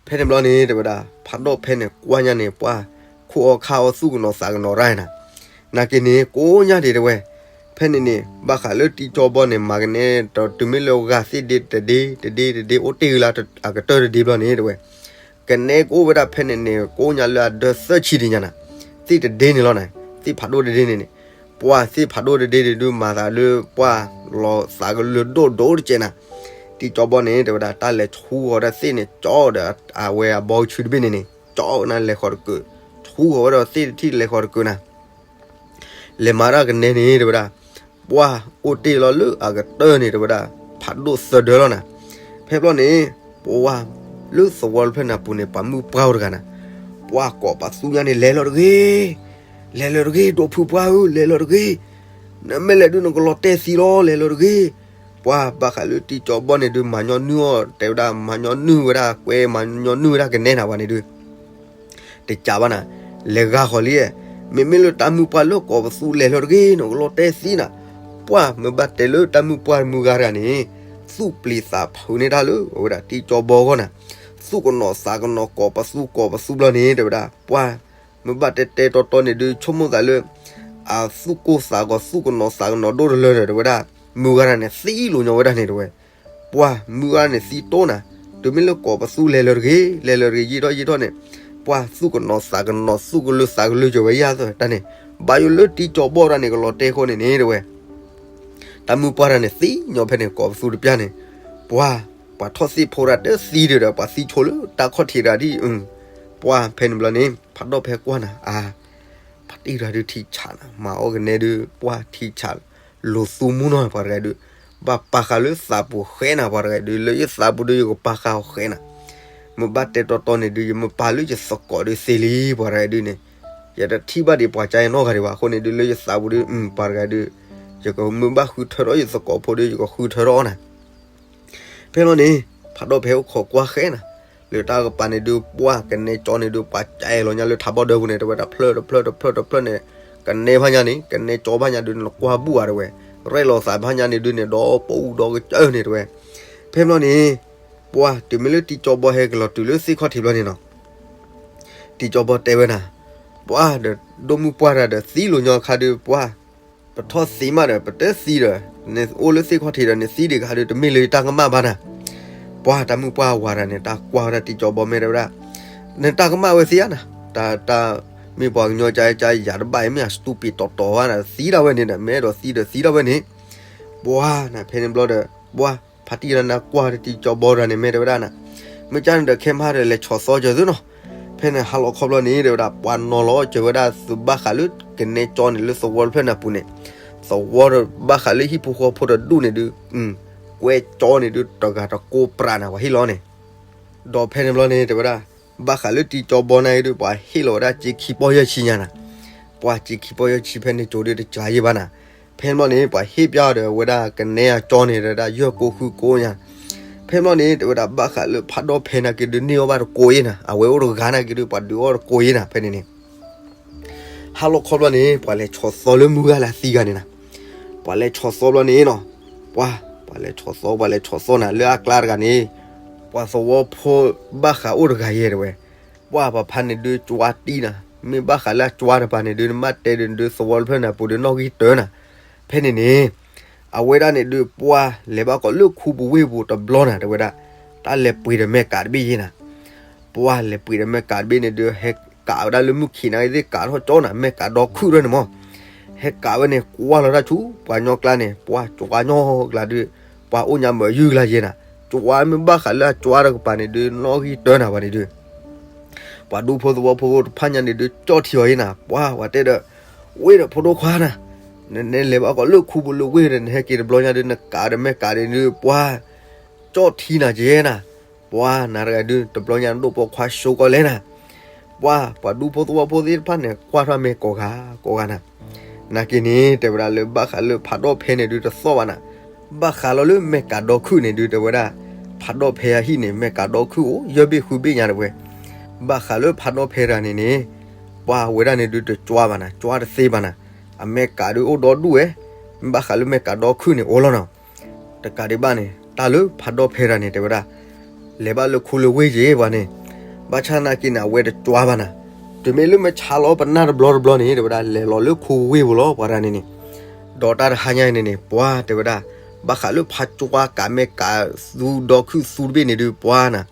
ဖဲန့ၣ်ဘျီန့ၣ် တဲဝဲဒၣ် ဖးဒိၣ်ဖဲန့ၣ်ကွၢ်ညါန့ၣ် ပှၢ်ခိၣ်အီခါအီ သူၣ်ကနိးသးကနိးရၢ်နၤ, နာ်က့န့ၣ် ကိးညါဒံးတဲဝဲ, ဖဲန့ၣ်န့ၣ် ဘၣ်ဃးလၢတံၤကၠီဘီန့ၣ် မၤကနဲ ဒီးတုၤမ့ၢ်လၢဂၤသ့ၣ်ဒ့တဒ့တဒ့တဒ့ အိၣ်တ့ၢ်ဂ့ၤလၢအကတၢၢ်တဒ့ဘျီန့ၣ် တဲဝဲ ကနဲကအိၣ်ဝဲဒၣ်ဖဲန့ၣ်န့ၣ် ကိးညါလၢအဒၢသၢဆံဒံးညါနၤ, သ့ၣ်တဒ့န့ၣ်လီၤနၤ, သ့ၣ်ဖးဒိၣ်တဒ့န့ၣ်န့ၣ်, ပှၢ်သ့ၣ်ဖးဒိၣ်တဒ့န့ၣ်ဒုး မၤသးလၢပှၢ်လီၤသးကလၢာ်ဒိၣ်ဒိၣ်တကဲးနၤ, တံၤကၠီဘီန့ၣ် တဲဝဲဒၣ် တၢ်လဲၤဆူဃီၤဝဲဒၣ်သ့ၣ်န့ၣ် ကၠီဒီးအဝဲအဘီကဆူတဘ့ၣ်န့ၣ်န့ၣ် ကၠီကနၤလဲၤဃီၤတကုး, ဆူဃီၤဝဲဒီးသ့ၣ်တထံၣ်လဲၤဃီၤတကုးနၤ လဲၤမၤတၢ်ကနဲန့ၣ် တဲဝဲဒၣ်, ပှၢ်အိၣ်တ့ၢ်လီၤလၢအကတၢၢ်န့ၣ် တဲဝဲဒၣ်, ဖးဒိၣ်သၢဒၢလီၤနၤ, ဖဲဘျီန့ၣ် ပှၢ်လၢသဝီတဖျၢၣ်န့ၣ်ပူၤန့ၣ် ပှၤမုၣ်ပှၢ်အိၣ်တဂၤနၤ, ပှၢ်ကိးပသူညါန့ၣ် လဲၤလီၤတဂ့ၤ, လဲၤလီၤတဂ့ၤ ဒီးဖုပှၢ်ဧၢ လဲၤလီၤတဂ့ၤ, နမ့ၢ်လဲၤဒုးနကလီၤတဲာ်သံလီၤ လဲၤလီၤတဂ့ၤ, ပှၢ်ဘၣ်ဃးလၢတံၤကၠီဘီန့ၣ်ဒုး မၤညီနုၢ်အီၤ တဲဝဲဒၣ် မၤညီနုၢ်ဝဲဒၣ်ကွဲ မၤညီနုၢ်ဝဲဒၣ်ကနဲနၤဝဲန့ၣ်ဒုး တကးဘၣ်နၤ, လဲၤဂၤဃီၤလံ, မ့မ့ၢ်လၢတၢ်မုၣ်ပှၢ်လၢကိးပသူလဲၤလီၤတဂ့ၤ နကလီၤတဲာ်သံနၤ, ပှၢ်မ့ၢ်ဘၣ်တဲလၢတၢ်မုၣ်ပှၢ်မုၣ်ဂၤတဂၤန့ၣ်, သူၣ်ပျံၤသးဖုးန့ၢ်တၢ်လၢ အဝဲဒၣ်တံကၠီဘီအဂီၢ်နၤ, သူၣ်ကနိးသးကနိး ကိးပသူကိးပသူဘျီန့ၣ် တဲဝဲဒၣ် ပှၢ် မ့ၢ်ဘၣ်တဲတဲတီတီန့ၣ်ဒုး ဆိကမိၣ်သးလၢ အသူၣ်ကိၢ်သးဂီၤ သူၣ်ကနိးသးကနိးဒိၣ်တလၢဒီး တဲဝဲဒၣ် မုၢ်ဂၤတၢ်န့ၣ် သံလိာ်ညီဝဲဒၣ်န့ၣ် တဲဝဲ ပှၢ် မုၢ်ဂၤန့ၣ်သံတိၢ်နၤ, တုၤမ့ၢ်လၢကိးပသူလဲၤလၢတဂ့ၤ လဲၤလၢတဂ့ၤ ယံာ်ထီၣ်ယံာ်ထီၣ်န့ၣ် ပှၢ် သူၣ်ကနိးသးကနိး သူၣ်ကလုာ်သးကလုာ်ကၢၤဝဲယၤသၢတၢ်န့ၣ် ဘၣ်ယိၣ်လၢတံကၠီဘီတၢ်န့ၣ် ကလီၤတဲာ်အဃိန့ၣ်န့ၣ် တဲဝဲ တၢ်မုၢ်ပှၢ်တၢ်န့ၣ် သံညီဖဲန့ၣ် ကိးပသူတပျၢ်န့ၣ် ပှၢ် ပှၤထီၣ်သ့ၣ်ဖိတၢ်တသံဒီး ပှၤသံဆိလၢတၢ်ခီၣ်ထံးတဂၤဒ်အံၤ, ပှၢ် ဖဲန့ၣ်ဘျီန့ၣ် ဖးဒိၣ်ဖဲကွၢ်နၤ အါ ဖါတံၢ်တဂၤဒုးထံဆးနၤ မၤအီၣ်ကနဲဒုး ပှၢ်ထံဆး လိၤသူမူနီၤ ပှၤတဂၤဒုး ဘၣ်ပာ်ဃာ်လၢသးပူၤဃဲနၤ ပှၤတဂၤဒုး လၢယသးပူၤဒုး ယကပာ်ဃာ်အီၤဃဲနၤ, မ့ၢ်ဘၣ်တဲတီတီန့ၣ်ဒုး ယမ့ၢ်ပာ်လၢယသကိးဒုးသ့လံ ပှၤတဂၤဒုးန့ၣ်, ယတထံၣ်ဘၣ်ဒံးပှၤကါယနီတဂၤဒံးဘၣ် အဃိန့ၣ်ဒုး လၢယသးပူၤဒုး ပှၤတဂၤဒုး ယကမ့ၢ်ဘၣ်ဃုထၢထီၣ်ယသကိးဖိဒုး ယကဃုထၢထီၣ်အီၤနၤ ဖဲလီၤန့ၣ် ဖးဒိၣ်ဖဲအိၣ်ခိးကွၢ်ဃဲနၤ, လၢတၢ်ကပၤန့ၣ်ဒုး ပှၢ်ကနဲကၠီန့ၣ်ဒုး ပှၤကဲလီၤညါလၢထးဘီဒၢပူၤန့ၣ် တဲဝဲဒၣ်ဖျၢၣ်တဖျၢၣ်တဖျၢၣ်တဖျၢၣ်န့ၣ်, ကနဲဘၣ်ညါန့ၣ် ကနဲကၠီဘၣ်ညါဒုး နကွၢ်ဘူၣ်ဧါတဲဝဲ, ရဲၣ်လီၤသးဘၣ်ညါန့ၣ်ဒုးန့ၣ် ဒီးပအိၣ်ဒီးကစၢၢ်န့ၣ်တဲဝဲ, ဖဲလီၤန့ၣ် ပှၢ်တုၤမ့ၢ်လၢတံကၠီဘီဟဲကလီၤတုၤလၢသ့ၣ်ခီၣ်ထံးဘျီန့ၣ်နီၤ တံကၠီဘီတဲဝဲနၤ, ပှၢ်ဒီးဒိၣ်မုၢ်ပှၢ်တၢ်ဒီးသံလိာ်ညီအခါဒုး ပှၢ် ပထီၣ်သံမးဒီး ပတသံဒီး နအိၣ်လၢသ့ၣ်ခီၣ်ထံးဒီး နသံဒံးအခါဒုး တမ့ၢ်လၢတၢ်ကမၣ်ဘၣ်နၤ, ပှၢ်တၢ်မုၢ်ပှၢ်ဝၤတၢ်န့ၣ် တၢ်ကွၢ်ဝဲဒၣ်တံကၠီဘီမ့ၢ်တဲဝဲဒၣ်, နတၢ်ကမၣ်ဝဲသ့ဧါနၤ, တၢ် တၢ် မ့ၢ်ပှၤကညီကါကါယၤတဘၣ်အံၤ မ့ၢ်အ stupid တီတီဘၣ်နၤ သံဒၣ်ဝဲန့ၣ်ဒီး မ့ၢ်အဲၣ်ဒိးသံဒီးသံဒၣ်ဝဲန့ၣ်, ပှၢ်နၤ ဖဲန့ၣ်ဘျီဒီး ပှၢ် ဖါတံၢ်တဂၤနၤကွၢ်တံကၠီဘီတၢ်န့ၣ် မ့ၢ်တဲဝဲဒၣ်နၤ, မ့ၢ်ကၢ်န့ၣ်ဒီး ခဲမးဒီး လဲၤဆီၣ်သီကၢၤသုနီၤ, ဖဲန့ၣ်ဟါလီၤခီဘျီန့ၣ် တဲဝဲဒၣ် ပှၢ်နီၤလီၤကၢၤဝဲဒၣ်သုးဘၣ်ဃးလၢကနဲကၠီန့ၣ် လၢသဝီတဖျၢၣ်န့ၣ်အပူၤန့ၣ်, သဝီဒီးဘၣ်ဃးလၢဟံၣ်ဖိဃီဖိတဒူၣ်န့ၣ်ဒုး ကွဲကၠီန့ၣ်ဒုး တဂၤတကိးပြးနၤ ပှၤဟ့ၣ်လီၤန့ၣ် ဒီးဖဲန့ၣ်ဘျီန့ၣ် တဲဝဲဒၣ် ဘၣ်ဃးလၢတံကၠီဘီန့ၣ်ဒုး ပှၤဟ့ၣ်လီၤဝဲဒၣ်စ့ခံပီၢ်ယဲၢ်ဆံညါနၤ, ပှၢ်စ့ခံပီၢ်ယဲၢ်ဆံဖဲန့ၣ်ကၠိဒုးတစှၤယံၤဘၣ်နၤ, ဖဲန့ၣ်ဘျီန့ၣ် ပှၤဟ့ၣ်ပၠးအီၤဒီး အဝဲဒၣ်ကနဲအကၠီန့ၣ် တဲဝဲဒၣ်ယဲၢ်ကိးဃုကိးညါ, ဖဲန့ၣ်ဘျီန့ၣ် တဲဝဲဒၣ်ဘၣ်ဃးလၢဖးဒိၣ်ဖဲနၤက့ၤဒုးန့ၢ်အီၣ်ဘၣ်တကိးယဲၢ်နၤ အဝဲအိၣ်တဂၤနၤက့ၤဒုး ပှၤဒုးအီၣ်တကိးယဲၢ်နၤ ဖဲန့ၣ်န့ၣ် ဟါလီၤခီဘျီန့ၣ် ပှၤလဲၤဆီၣ်သီလၢမုၢ်ဂၤလၢသံဂၤန့ၣ်နၤ, ပှၤလဲၤဆီၣ်သီဘျီန့ၣ်နီၤ, ပှၢ် ပှၤလဲၤဆီၣ်သီ ပှၤလဲၤဆီၣ်သီနၤ လၢအကျါတဂၤန့ၣ်, ပှၤသဝီဖိဘၣ်ဃးအိၣ်တဂၤယဲၢ်တဲဝဲ, ပှၢ်ပှၤဖါန့ၣ်ဒုးကၠွါတံနၤ, မ့ၢ်ဘၣ်ဃးလၢအကၠွါတပၤန့ၣ်ဒုး နဘၣ်တဲဒုးနဒုးသဝီတဖျၢၣ်န့ၣ်ပူၤဒုးနီၣ်ဂံၢ်တၢနၤ, ဖဲန့ၣ်န့ၣ် အဝဲဒၣ်န့ၣ်ဒုး ပှၢ်လဲၤဘၣ်ကီးလၢခူပူၤဝ့ၢ်ပူၤတဘျီနၤ တဲဝဲဒၣ်, တၢ်လဲၤပှ့ၤဒီးမဲာ်ကးတဘ့ၣ်ယဲၢ်နၤ ပှၢ်လဲၤပှ့ၤဒီးမဲာ်ကးတဘ့ၣ်န့ၣ်ဒုး ဟဲကးဝဲဒၣ်လၢမုၢ်ခံးနၤသ့ၣ် ကးထီၣ်ကၠီနၤ မဲာ်ကးဒီခုၣ်ထီၣ်န့ၣ်မး, ဟဲကးဝဲန့ၣ် ကွၢ်လီၤတၢ်ဆူ ပှၤကညီကျါန့ၣ် ပှၢ်ကၠွါကညီကျါဒုး ပှၢ်အိၣ်ညါမုာ်ယုၢ်လၢယဲၢ်နၤ, ကၠွါမ့ၢ်ဘၣ်ဃးလၢအကၠွါတကပၤန့ၣ်ဒုး နီၣ်ဂံၢ်တၢနၤပှၤန့ၣ်ဒုး ပှၤဒူဖိသဝီဖိတဖၣ်ညါန့ၣ်ဒုး ကၠီၣ်ထံအီၤယဲၢ်နၤ, ပှၢ်ပှၤတဲဒီး ဝ့ၢ်ဒီးဖိဒိၣ်ခွါနၤ, နလဲၤဘၣ်ကီးလၢခူပူၤလၢဝ့ၢ်ဒီး နဟဲက့ၤတဘျီညါဒုး နကးဒီးမဲာ်ကးဒုး ပှၢ် ကၠီၣ်ထံနၤကဲနၤ, ပှၢ်နၤတဂၤဒုး တဘျီညါနဒိၣ်ပိာ်ခွါစိကီးလဲၣ်နၤ, ပှၢ်ပှၤဒူဖိသဝီဖိသ့ၣ်တဖၣ်န့ၣ် ကွၢ်ထီၣ်မဲာ်ကိးဂၤကိးဂၤနၤ, နာ်က့န့ၣ် တဲဝဲဒၣ်လၢဘၣ်ဃးလၢဖးဒိၣ်ဖဲန့ၣ်ဒုးတသီၣ်ဘၣ်နၤ, ဘၣ်ဃးလီၤလၢမဲာ်ကးဒီခုၣ်န့ၣ်ဒုး တဲဝဲဒၣ် ဖးဒိၣ်ဖဲအဟံၣ်န့ၣ် မဲာ်ကးဒီခုၣ်အိၣ် ယဲၢ်ဘ့ၣ်ဃုဘ့ၣ်ညါတဲဝဲ, ဘၣ်ဃးလၢဖးဒိၣ်ဖဲတဂၤန့ၣ်န့ၣ် ပှၢ်ဝဲဒၣ်န့ၣ်ဒုးတကၠွါဘၣ်နၤ ကၠွါတသ့ဘၣ်နၤ, အမဲာ်ကးဒုးအိၣ်ဒီဒူၣ်ဝဲ, ဘၣ်ဃးလၢမဲာ်ကးဒီခုၣ်န့ၣ်အိၣ်လီၤနီၤ တကးဒံးဘၣ်န့ၣ် တၢ်လၢဖးဒိၣ်ဖဲတဂၤန့ၣ် တဲဝဲဒၣ် လဲၤဘၣ်လၢခူလၢဝ့ၢ်က့ၤပှၤန့ၣ်, ဘၣ်ဆၣ်နာ်က့န့ၣ် အဝဲတကၠွါဘၣ်နၤ, တုၤမ့ၢ်လၢမ့ၢ်ဆါလီၤပနၢ်တဘျီတဘျီန့ၣ် တဲဝဲဒၣ် လဲၤလီၤလၢခူဝ့ၢ်ပူၤလီၤ ပှၤတဂၤန့ၣ်န့ၣ်, ဒီးတၢ်တဟါညါအံၤန့ၣ်န့ၣ် ပှၢ်တဲဝဲဒၣ် ဘၣ်ဃးလၢဖးကၠွါကးမဲာ်ကးသူဒီခုၣ်သူတဘ့ၣ်န့ၣ်ဒုး ပှၢ်နၤ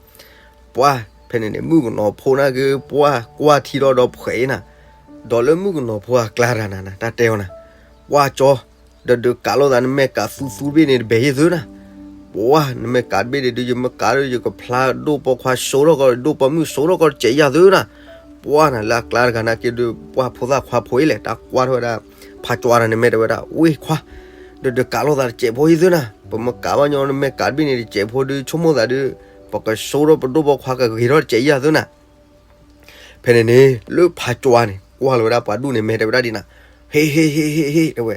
ပှၢ်ဖဲန့ၣ်န့ၣ် မုၣ်ကနီၤဖိနာ်က့ ပှၢ်ကွၢ်ထံထီၣ်ဒီးဖှဲးအံၤနၤ, ဒီးလၢမုၣ်ကနီၤဖိအကျါတဂၤနၤ တၢ်တဲအီၤနၤ, ပှၢ်ကၠီ ဒီးဒုးကးလိာ်သးနမဲာ်ကးသူသူတဘ့ၣ်န့ၣ် တဘဲၣ်ယဲၢ်သုနၤ, ပှၢ်နမဲာ်ကးတဘ့ၣ်န့ၣ်ဒုး ယမ့ၢ်ကးဒီး ယကဖျါဒိၣ်ပိာ်ခွါစိထီၣ်ကီး ဒိၣ်ပိာ်မုၣ်စိထီၣ်ကီးတစဲးယဲၢ်သုနၤ, ပှၢ်နၤလၢအကျါတဂၤနာ်က့ဒုး ပှၢ်ဖိသၣ်ခွါဖိအံၤလဲၣ် တၢ်ကွၢ်ထီၣ်ဝဲဒၣ် ဖးကၠွါတဂၤန့ၣ် မ့ၢ်တဲဝဲဒၣ် ဝ့ၢ်ခွါ ဒီးဒုးကးလိာ်သးတစဲးဖိယဲၢ်သုနၤ, ပမ့ၢ်ကးဘၣ်ညီနမဲာ်ကးတဘ့ၣ်န့ၣ် တစဲးဖိဒုး ဆိကမိၣ်သးဒုး ပကစိထီၣ်ပဒိၣ်ပိာ်ခွါကဂ့ၤထီၣ်တစဲးယဲၢ်သုနၤ ဖဲန့ၣ်န့ၣ် လၢဖးကၠွါန့ၣ် ကွၢ်လီၤဝဲဒၣ်ပှၤဒူၣ်န့ၣ် မ့ၢ်တဲဝဲဒၣ်ဒ်နၤ, ဟ့ၣ်ဟ့ၣ်ဟ့ၣ်ဟ့ၣ်ဟ့ၣ် တဲဝဲ,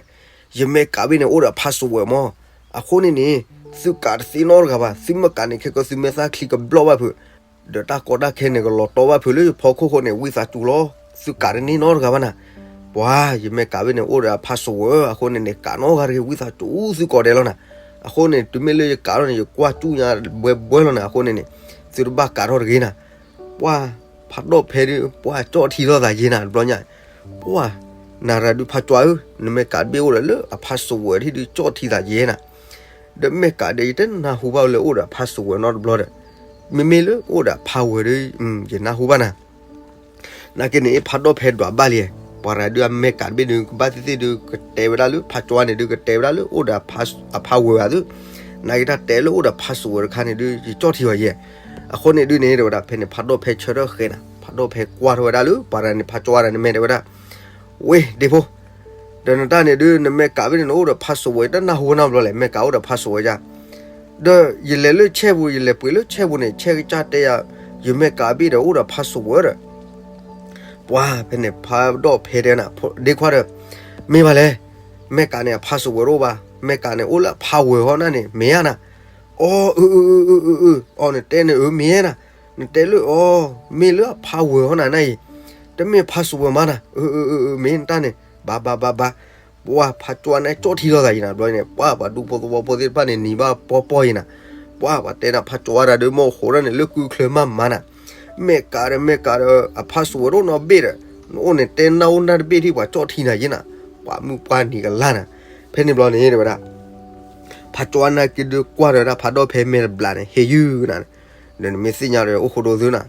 ယမဲာ်ကးဘ့ၣ်န့ၣ် အိၣ်ဒီးအpasswordမး, အဃိန့ၣ်န့ၣ် သုကးတသ့နီတဂၤဘၣ်, သုမ့ၢ်ကးန့ၣ် ခဲကီးသုမဲာ်သၣ်ချံကဘျီၣ်ဘၣ်ဖုး, ဒီးတၢ်ကီတၢ်ခဲန့ၣ် ကလီၤတီဘၣ်ဖုးလၢယဖီခိၣ်ဃိန့ၣ် ဝံသးစူၤလီၤ, သုကးတန့ၢ်နီတဂၤဘၣ်နၤ, ပှၤ ယမဲာ်ကးဘ့ၣ်န့ၣ် အိၣ်ဒီးအpassword အဃိန့ၣ်န့ၣ် ကးနီတဂၤတဂ့ၤ ဝံသးစူၤ သုကိးဂၤဒဲးလီၤနၤ, အဃိန့ၣ် တုၤမ့ၢ်လၢယကးထီၣ်န့ၣ် ယကွၢ်စူၣ်ညါဘှဲဘှဲလီၤနၤ. အဃိန့ၣ်န့ၣ် သုတဘၣ်ကးထီၣ်တဂ့ၤနၤ. ပှၢ်ဖးဒိၣ်ဖဲဒုး ပှၢ်ကၠီၣ်ထံလိာ်သးယဲနၤတဘျီညါ. ပှၢ်နၤရၤဒုးဖးကၠီဧၢ, နမဲာ်ကးတဘ့ၣ်အိၣ်ဒီးလၢအဖးစိဝဲၤထံဒုးကၠီၣ်ထံသးယဲနၤ. ဒီးမဲာ်ကးဒီး ယတနၢ်ဟူဘၣ်လၢအိၣ်ဒီးအဖးစိဝဲၤနီတဘျီဒီး, မ့မ့ၢ်လၢအိၣ်ဒီးအဖးဝဲၤဒီး ယနၢ်ဟူဘၣ်နၤ. နာ်က့န့ၣ် ဖးဒိၣ်ဖဲဒွးဘၣ်လံ, ပှၤရၤဒုးအမဲာ်ကးတဘ့ၣ်ဒုး ကဘၣ်သ့ၣ်သ့ၣ်ဒုး ကတဲဝဲဒၣ်လၢ ဖးကၠီန့ၣ်ဒုး ကတဲဝဲဒၣ်လၢ အိၣ်ဒီးအဖးဝဲၤဘၣ်သု, နာ်က့တၢ်တဲလၢအိၣ်ဒီးဖးစိဝဲၤတခါန့ၣ်ဒုး ယကၠီၣ်ထံအီၤယဲ. အဃိန့ၣ်ဒုးန့ၣ် တဲဝဲဒၣ် ဖဲန့ၣ် ဖးဒိၣ်ဖဲဆၢထၢၣ်ဃဲနၤ, ဖးဒိၣ်ဖဲကွၢ်ထီၣ်ဝဲဒၣ်လၢ ပှၤရၤန့ၣ် ဖးကၠီတဂၤန့ၣ် မ့ၢ်တဲဝဲဒၣ်, ဝ့ၢ်ဒ့ဖိ, ဒီးနတၢ်န့ၣ်ဒုး နမဲာ်ကးဘ့ၣ်န့ၣ် နအိၣ်ဒီးဖးစိဝဲၤ တနၢ်ဟူနီတဘျီလဲၣ်, မဲာ်ကးအိၣ်ဒီးဖးစိဝဲၤယါ. ဒီးယလဲၤလၢဆဲပူၤ ယလဲၤပှ့ၤလၢဆဲပူၤန့ၣ် ဆဲကစၢ်တဲယၤ, ယမဲာ်ကးဘ့ၣ်ဒီးအိၣ်ဒီးဖးစိဝဲၤဒီး ပှၢ်ဖဲန့ၣ် ဖးဒိၣ်ဖဲတဲနၤ, ဒ့ခွါဒီး, မ့ၢ်ဘၣ်လဲၣ်, မဲာ်ကးန့ၣ်အဖးစိဝဲၤတအိၣ်ဘၣ်, မဲာ်ကးန့ၣ်အိၣ်လၢအဖးဝဲၤဟီနၤန့ၣ် မ့ၢ်ဧါနၤ. အီ အၢ အၢ အၢ အၢ အၢ အီ နတဲန့ၣ် အၢ မ့ၢ်ဧါနၤ, နတဲလၢအီ မ့ၢ်လၢအဖးဝဲၤဟီနၤနၤအံၤ, တမ့ၢ်ဖးစိဝဲၤမးနၤ, အၢ အၢ အၢ အၢ မ့ၢ်နတၢ်န့ၣ် ဘၣ်ဘၣ်ဘၣ်ဘၣ်. ပှၢ်ဖးကၠီန့ၣ်ကၠီၣ်ထံလိာ်သးယဲနၤ တဘျီန့ၣ် ပှၢ်ပှၤဒူဖိသဝီဖိသ့ၣ်တဖၣ်န့ၣ် နံၤဘၣ်ပီပီယဲနၤ. ပှၢ်ပှၤတဲနၤ ဖးကၠီတၢ်ဒုး မ့ၢ်အိၣ်ဃိးဒၣ်န့ၣ် လၢကုချၢမးမးနၤ, မဲာ်ကးဒီး မဲာ်ကးဒီး အဖးစိဝဲၤတအိၣ်နီတဘ့ၣ်ဒီး နအိၣ်န့ၣ်တဲနၢ်အိၣ်နၢ်တဘ့ၣ်ထံၣ်ပှၤကၠီၣ်ထံနၤယဲနၤ, ပှၤမုၣ်ပှၢ်နံၤကလါနၤ. ဖဲန့ၣ်ဘျီန့ၣ် တဲဝဲဒၣ် ဖးကၠီနာ်က့ဒုးကွၢ်ဒီးဒၣ်ဖးဒိၣ်ဖဲမဲာ်တဘျးန့ၣ် ဟ့ၣ်ယုၢ်နၤ, ဒီးနမ့ၢ်သ့ၣ်ညါဒီးအိၣ်ဃိဒိသုနၤ,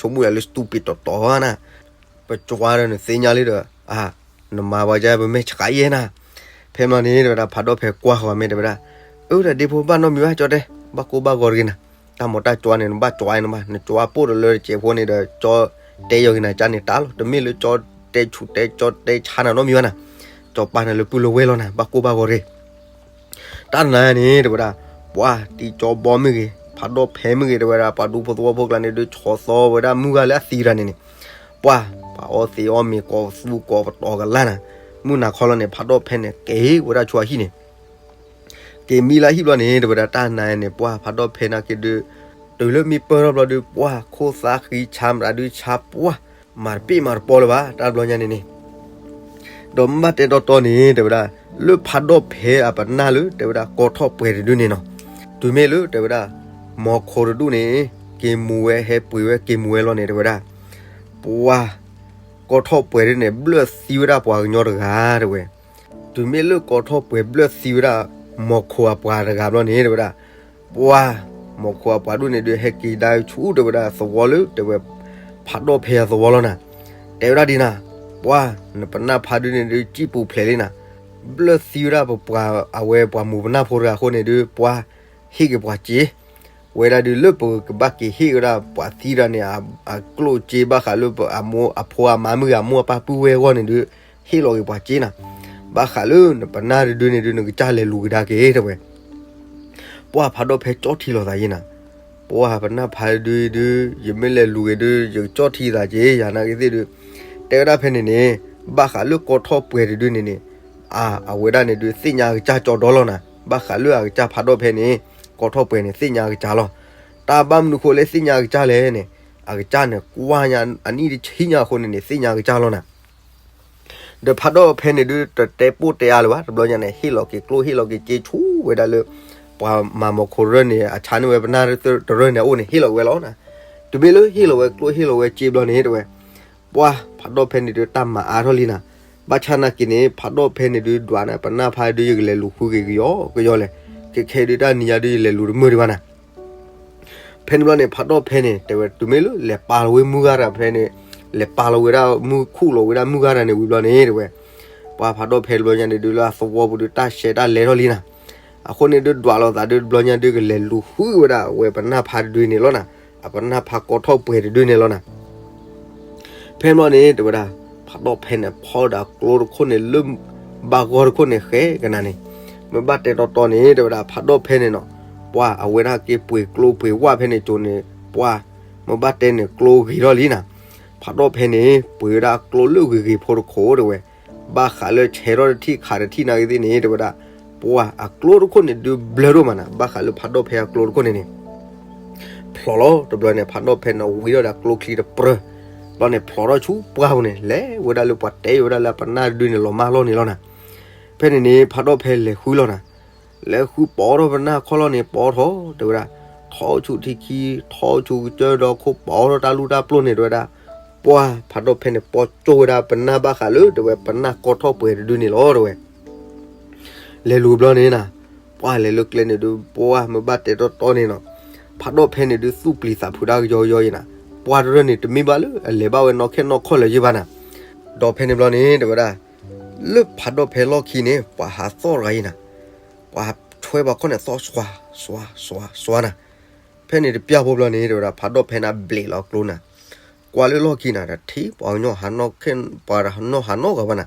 ဆိကမိၣ်ယၤလၢ stupid တီတီနၤ, ပကၠီဒီးနသ့ၣ်ညါလံဒီး အါ, နမၤဝဲဒ်ပမဲာ်ဆှးယဲနၤ. ဖဲမီန့ၣ် တဲဝဲဒၣ် ဖးဒိၣ်ဖဲကွၢ်ဃီၤမ့ၢ်တဲဝဲဒၣ်, အၢ ဒီးဒ့ဖိဘၣ်နီတမံၤဘၣ် ကၠီတဲ, ဘၣ်ကိၢ်ဘၣ်ဂီၤတဂ့ၤနၤ, တၢ်မၤတၢ်ကၠီန့ၣ် နဘၣ်ကၠီအံၤနဘၣ်, နကၠီပိၢ်ဒီးလၢတစဲးဖိန့ၣ်ဒီး ကၠီတဲယီၤဂ့ၤနၤကၠါန့ၣ်တၢ်လီၤ, တမ့ၢ်လၢကၠီတဲဆူးတဲကၠီတဲဆါနၤနီတမံၤဘၣ်နၤ, ကၠီပာ်နၤလၢပုၢ်လၢဝဲၢ်လီၤနၤ, ဘၣ်ကိၢ်ဘၣ်ဂီၤတဂ့ၤ တၢ်နၤန့ၣ် တဲဝဲဒၣ်, ပှၢ်တံကၠီဘီမ့ၢ်ဂ့ၤ, ဖးဒိၣ်ဖဲမ့ၢ်ဂ့ၤ တဲဝဲဒၣ် ပှၤဒူဖိသဝီဖိကျါန့ၣ်ဒုး ဆီၣ်သီဝဲဒၣ်မုၢ်ဂၤလၢအသံတဂၤန့ၣ်န့ၣ်, ပှၢ်, ပှၤအီသံးအီမ့ၤကိးသူကိးပတီၤကလါနၤ, မုၢ်နၤခီလီၤန့ၣ် ဖးဒိၣ်ဖဲန့ၣ် က့ၤဝဲဒၣ်ဆူအဟံၣ်န့ၣ် က့ၤမံလၢဟံၣ်ဘျီန့ၣ် တဲဝဲဒၣ်တၢ်နၤန့ၣ် ပှၢ်ဖးဒိၣ်ဖဲနာ်က့ဒုး, တုၤလၢမံပၢၢ်ထီၣ်ဘျီဒုး ပှၢ်ခိၣ်သါဃံဆါမတၤဒုးဆါပှၢ်, မၤတပ့ၢ်မၤတပီလၢၤဘၣ် တၢ်ဘျီညါန့ၣ်န့ၣ် ဒီးမ့ၢ်ဘၣ်တဲတီတီန့ၣ် တဲဝဲဒၣ်, လၢဖးဒိၣ်ဖဲအပနၢ်လၢ တဲဝဲဒၣ် ကီထီၣ်ပှဲၤတဒုန့ၣ်နီၤ, တုၤမ့ၢ်လၢ တဲဝဲဒၣ်, မီၤခိၣ်တဒူၣ်န့ၣ် က့ၤမူၤဝဲဟဲပှ့ၤဝဲက့ၤမူၤဝဲလီၤန့ၣ် တဲဝဲဒၣ်, ပှၢ်, ကီထီၣ်ပှဲၤဒုန့ၣ် ဘျၢၣ်သံဝဲဒၣ်ပှၤကညီတဂၤ တဲဝဲ, တုၤမ့ၢ်လၢကီထီၣ်ပှဲၤဘျၢၣ်သံဝဲဒၣ် မီၤခိၣ်အပှၤတဂၤဘျီန့ၣ် တဲဝဲဒၣ်, ပှၢ်, မီၤခိၣ်အပှၤဒူၣ်န့ၣ်ဒုး ဟဲက့ၤဒါဆူ တဲဝဲဒၣ် သဝီလၢ တဲဝဲ, ဖးဒိၣ်ဖဲအသဝီလီၤနၤ, တဲဝဲဒၣ်ဒ်နၤ, ပှၢ်, နပနၢ်ဖးဒုန့ၣ်ဒုး စံၣ်ပူၤဖျဲးလံနၤ, ဘျၢၣ်သံဝဲဒၣ်ပပှၤ အဝဲပှၤမူၤပနၢ်ဖိတဂၤအဃိန့ၣ်ဒုး ပှၢ်, ဟ့ၣ်က့ၤပှၤစ့ ဝဲဒၣ်ဒုး လၢပကဘၣ်က့ၤဟ့ၣ်ဝဲဒၣ်ပှၤသံတဂၤန့ၣ် အကျိၣ်စ့ဘၣ်ဃးလၢ အဖိအမါမုၣ်ဂၤမူအပၢ်ပုၢ်ဝဲၢ်အဂီၢ်န့ၣ်ဒုး ဟ့ၣ်လီၤက့ၤပှၤစ့နၤ, ဘၣ်ဃးလၢနပနၢ်တဒုန့ၣ်ဒုး နကစၢ်လဲၤလူၤကဒါက့ၤ တဲဝဲ, ပှၢ်ဖးဒိၣ်ဖဲကၠီထံလီၤသးယဲနၤ, ပှၢ်ပနၢ်ဖးဒုဒုး ယမ့ၢ်လဲၤလူၤက့ၤဒုး ယကၠီထံသးက့ၤ ယၤနာ်က့သ့ၣ်ဒုး, တဲဝဲဒၣ်ဖဲန့ၣ်န့ၣ်, ဘၣ်ဃးလၢကီထီၣ်ပှဲၤတဒုန့ၣ်န့ၣ်, အဝဲဒၣ်န့ၣ်ဒုး သ့ၣ်ညါအကစၢ်ကၠီဒီလီၤနၤ, ဘၣ်ဃးလၢအကစၢ်ဖးဒိၣ်ဖဲန့ၣ်, ကီထီၣ်ပှဲၤန့ၣ် သ့ၣ်ညါအကစၢ်လီၤ, တၢ်ဘၣ်မနုၤဃိလၢသ့ၣ်ညါအကစၢ်လဲၣ်န့ၣ်, အကစၢ်န့ၣ် ကွၢ်ညါအနံၣ်တဆံညါအဃိန့ၣ်န့ၣ် သ့ၣ်ညါအကစၢ်လီၤနၤ ဒီးဖးဒိၣ်ဖဲန့ၣ်ဒုး တတဲပိၢ်တဲအါလၢၤဘၣ်, တဘျီညါန့ၣ် ဟ့ၣ်လီၤက့ၤကျိၣ်ဟ့ၣ်လီၤက့ၤစ့ဆူဝဲဒၣ်လၢ ပှၤမၤမီၤခိၣ်တရၢၢ်န့ၣ် အဆါန့ၢ်ဝဲပနၢ်တရၢၢ်န့ၣ်အအိၣ်န့ၣ် ဟ့ၣ်လီၤဝဲလီၤနၤ, တုၤမ့ၢ်လၢဟ့ၣ်လီၤဝဲကျိၣ်ဟ့ၣ်လီၤဝဲစ့ဘျီန့ၣ် တဲဝဲ, ပှၢ်ဖးဒိၣ်ဖဲန့ၣ်ဒုး တၢ်မၤအါထီၣ်လံနၤ, ဘၣ်ဆၣ်နာ်က့န့ၣ် ဖးဒိၣ်ဖဲန့ၣ်ဒုး ဒွးနၤ ပနၢ်ဖးဒုး ယကလဲၤလူၤဃုက့ၤကယီကယီလဲၣ်, ခဲခဲဒုးတၢ်နံၤညါဒုး ယလဲၤလူၤတမုာ်ဒံးဘၣ်နၤ ဖဲန့ၣ်ဘျီန့ၣ် ဖးဒိၣ်ဖဲန့ၣ် တဲဝဲ တုၤမ့ၢ်လၢလဲၤပာ်လီၤဝဲမုၢ်ဂၤတၢ်ဖဲန့ၣ်, လဲၤပာ်လီၤဝဲဒၣ်မုၢ်ခူၣ်လီၤဝဲဒၣ်မုၢ်ဂၤတၢ်န့ၣ်ဝံၤဘျီန့ၣ် တဲဝဲ, ပှၢ်ဖးဒိၣ်ဖဲတဘျီညါန့ၣ်ဒုး လၢအသဝီပူၤဒုး တၢ်ရှဲတၢ်လဲထီၣ်လံနၤ, အဃိန့ၣ်ဒုး ဒွးလိာ်သးဒုးတဘျီညါဒုး ကလဲၤလူၤဃုဝဲဒၣ်အဝဲပနၢ်ဖးတဒုန့ၣ်လီၤနၤ, အပနၢ်ဖးကီထီၣ်ပှဲၤတဒုန့ၣ်လီၤနၤ ဖဲန့ၣ်ဘျီန့ၣ် တဲဝဲဒၣ်, ဖးဒိၣ်ဖဲန့ၣ် ဖီဒီးကျိတခိၣ်န့ၣ်လၢ ဘၣ်ဂီၢ်တခိၣ်န့ၣ်ဃဲကနၤန့ၣ်, မ့ၢ်ဘၣ်တဲတီတီန့ၣ် တဲဝဲဒၣ် ဖးဒိၣ်ဖဲန့ၣ်နီၤ, ပှၢ်အဝဲဒၣ်က့ၤပှ့ၤကျိပှ့ၤဝၣ်ဖဲန့ၣ်ကၠိန့ၣ်, ပှၢ်, မ့ၢ်ဘၣ်တဲန့ၣ်ကျိဂ့ၤထီၣ်လံနၤ, ဖးဒိၣ်ဖဲန့ၣ် ပှ့ၤဝဲဒၣ်ကျိလၢဂ့ၤဂ့ၤဖိတခိၣ်တဲဝဲ, ဘၣ်ဃးလၢဆဲးထီၣ်တထံၣ်ခးတထံၣ်နာ်က့သ့ၣ်န့ၣ် တဲဝဲဒၣ်, ပှၢ်အကျိတခိၣ်န့ၣ်ဒုးဘျၢဒိၣ်မးနၤ, ဘၣ်ဃးလၢဖးဒိၣ်ဖဲအကျိတခိၣ်န့ၣ်န့ၣ် ဖျိးလီၤတဘျီန့ၣ် ဖးဒိၣ်ဖဲန့ၣ်ဝံၤထီၣ်ဒီးကျိချံတပြၢ, ဘျီန့ၣ်ဖျိးထီၣ်ဆူပှၢ်ပူၤန့ၣ် လဲၤဝဲဒၣ်လၢပှၤတဲဝဲဒၣ်လၢအပနၢ်တဒုန့ၣ် လီၤမၢ်လီၢ်န့ၣ်လီၤနၤ, ဖဲန့ၣ်န့ၣ် ဖးဒိၣ်ဖဲလဲၤဃုလီၤနၤ, လဲၤဃုပိာ်ထီၣ်ပနၢ်ခီၣ်လီၢ်န့ၣ် ပိာ်ထီၣ် တဲဝဲဒၣ်, ထီၣ်ဆူၣ်ထံခံ, ထီၣ်ဆူၣ်ကစၢၢ်ဒီခိၣ်, ပိာ်ထီၣ်တၢ်လူၢ်တၢ်ပျိၢ်န့ၣ် တဲဝဲဒၣ်, ပှၢ်ဖးဒိၣ်ဖဲန့ၣ် ပိာ်ကၠိဝဲဒၣ်ပနၢ်ဘၣ်ဃးလၢ တဲဝဲ ပနၢ်ကီၢ်ထီၣ်ပှဲၤတဒုန့ၣ်လီၤ တဲဝဲ. လဲၤလူၤဘျီန့ၣ်နၤ, ပှၢ်လဲၤလၢကျဲန့ၣ်ဒုး ပှၢ်မ့ၢ်ဘၣ်တဲတီတီန့ၣ်နီၤ, ဖးဒိၣ်ဖဲန့ၣ်ဒုး သူၣ်ပျံၤသးဖုးဒၣ်ကယီကယီယံၤနၤ, ပှၢ်တရၢၢ်န့ၣ် တမ့ၢ်ဘၣ်လၢအလဲၤဘၣ်ဝဲနီၢ်ခဲနီၢ်ခီၣ်လၢၤယံၤဘၣ်နၤ. ဒီးဖဲန့ၣ်ဘျီန့ၣ် တဲဝဲဒၣ်, လၢဖးဒိၣ်ဖဲလီၢ်ခံန့ၣ် ပှၤဟးသီၣ်တဂၤအံၤနၤ, ပှၤဆွဲပှၤခီၣ်န့ၣ် သီၣ်စွၤ စွၤ စွၤ စွၤနၤ. ဖဲန့ၣ်တပျၢ်ဖိဘျီန့ၣ် တဲဝဲဒၣ် ဖးဒိၣ်ဖဲန့ၣ်ဘျဲးလီၤကျိနၤ, ကွၢ်လၢလီၢ်ခံနၤ တထံၣ်ပှၤကညီဟးနီၢ်ခဲ, ပှၤနီၢ်ဟးနီၢ်ဂၤဘၣ်နၤ,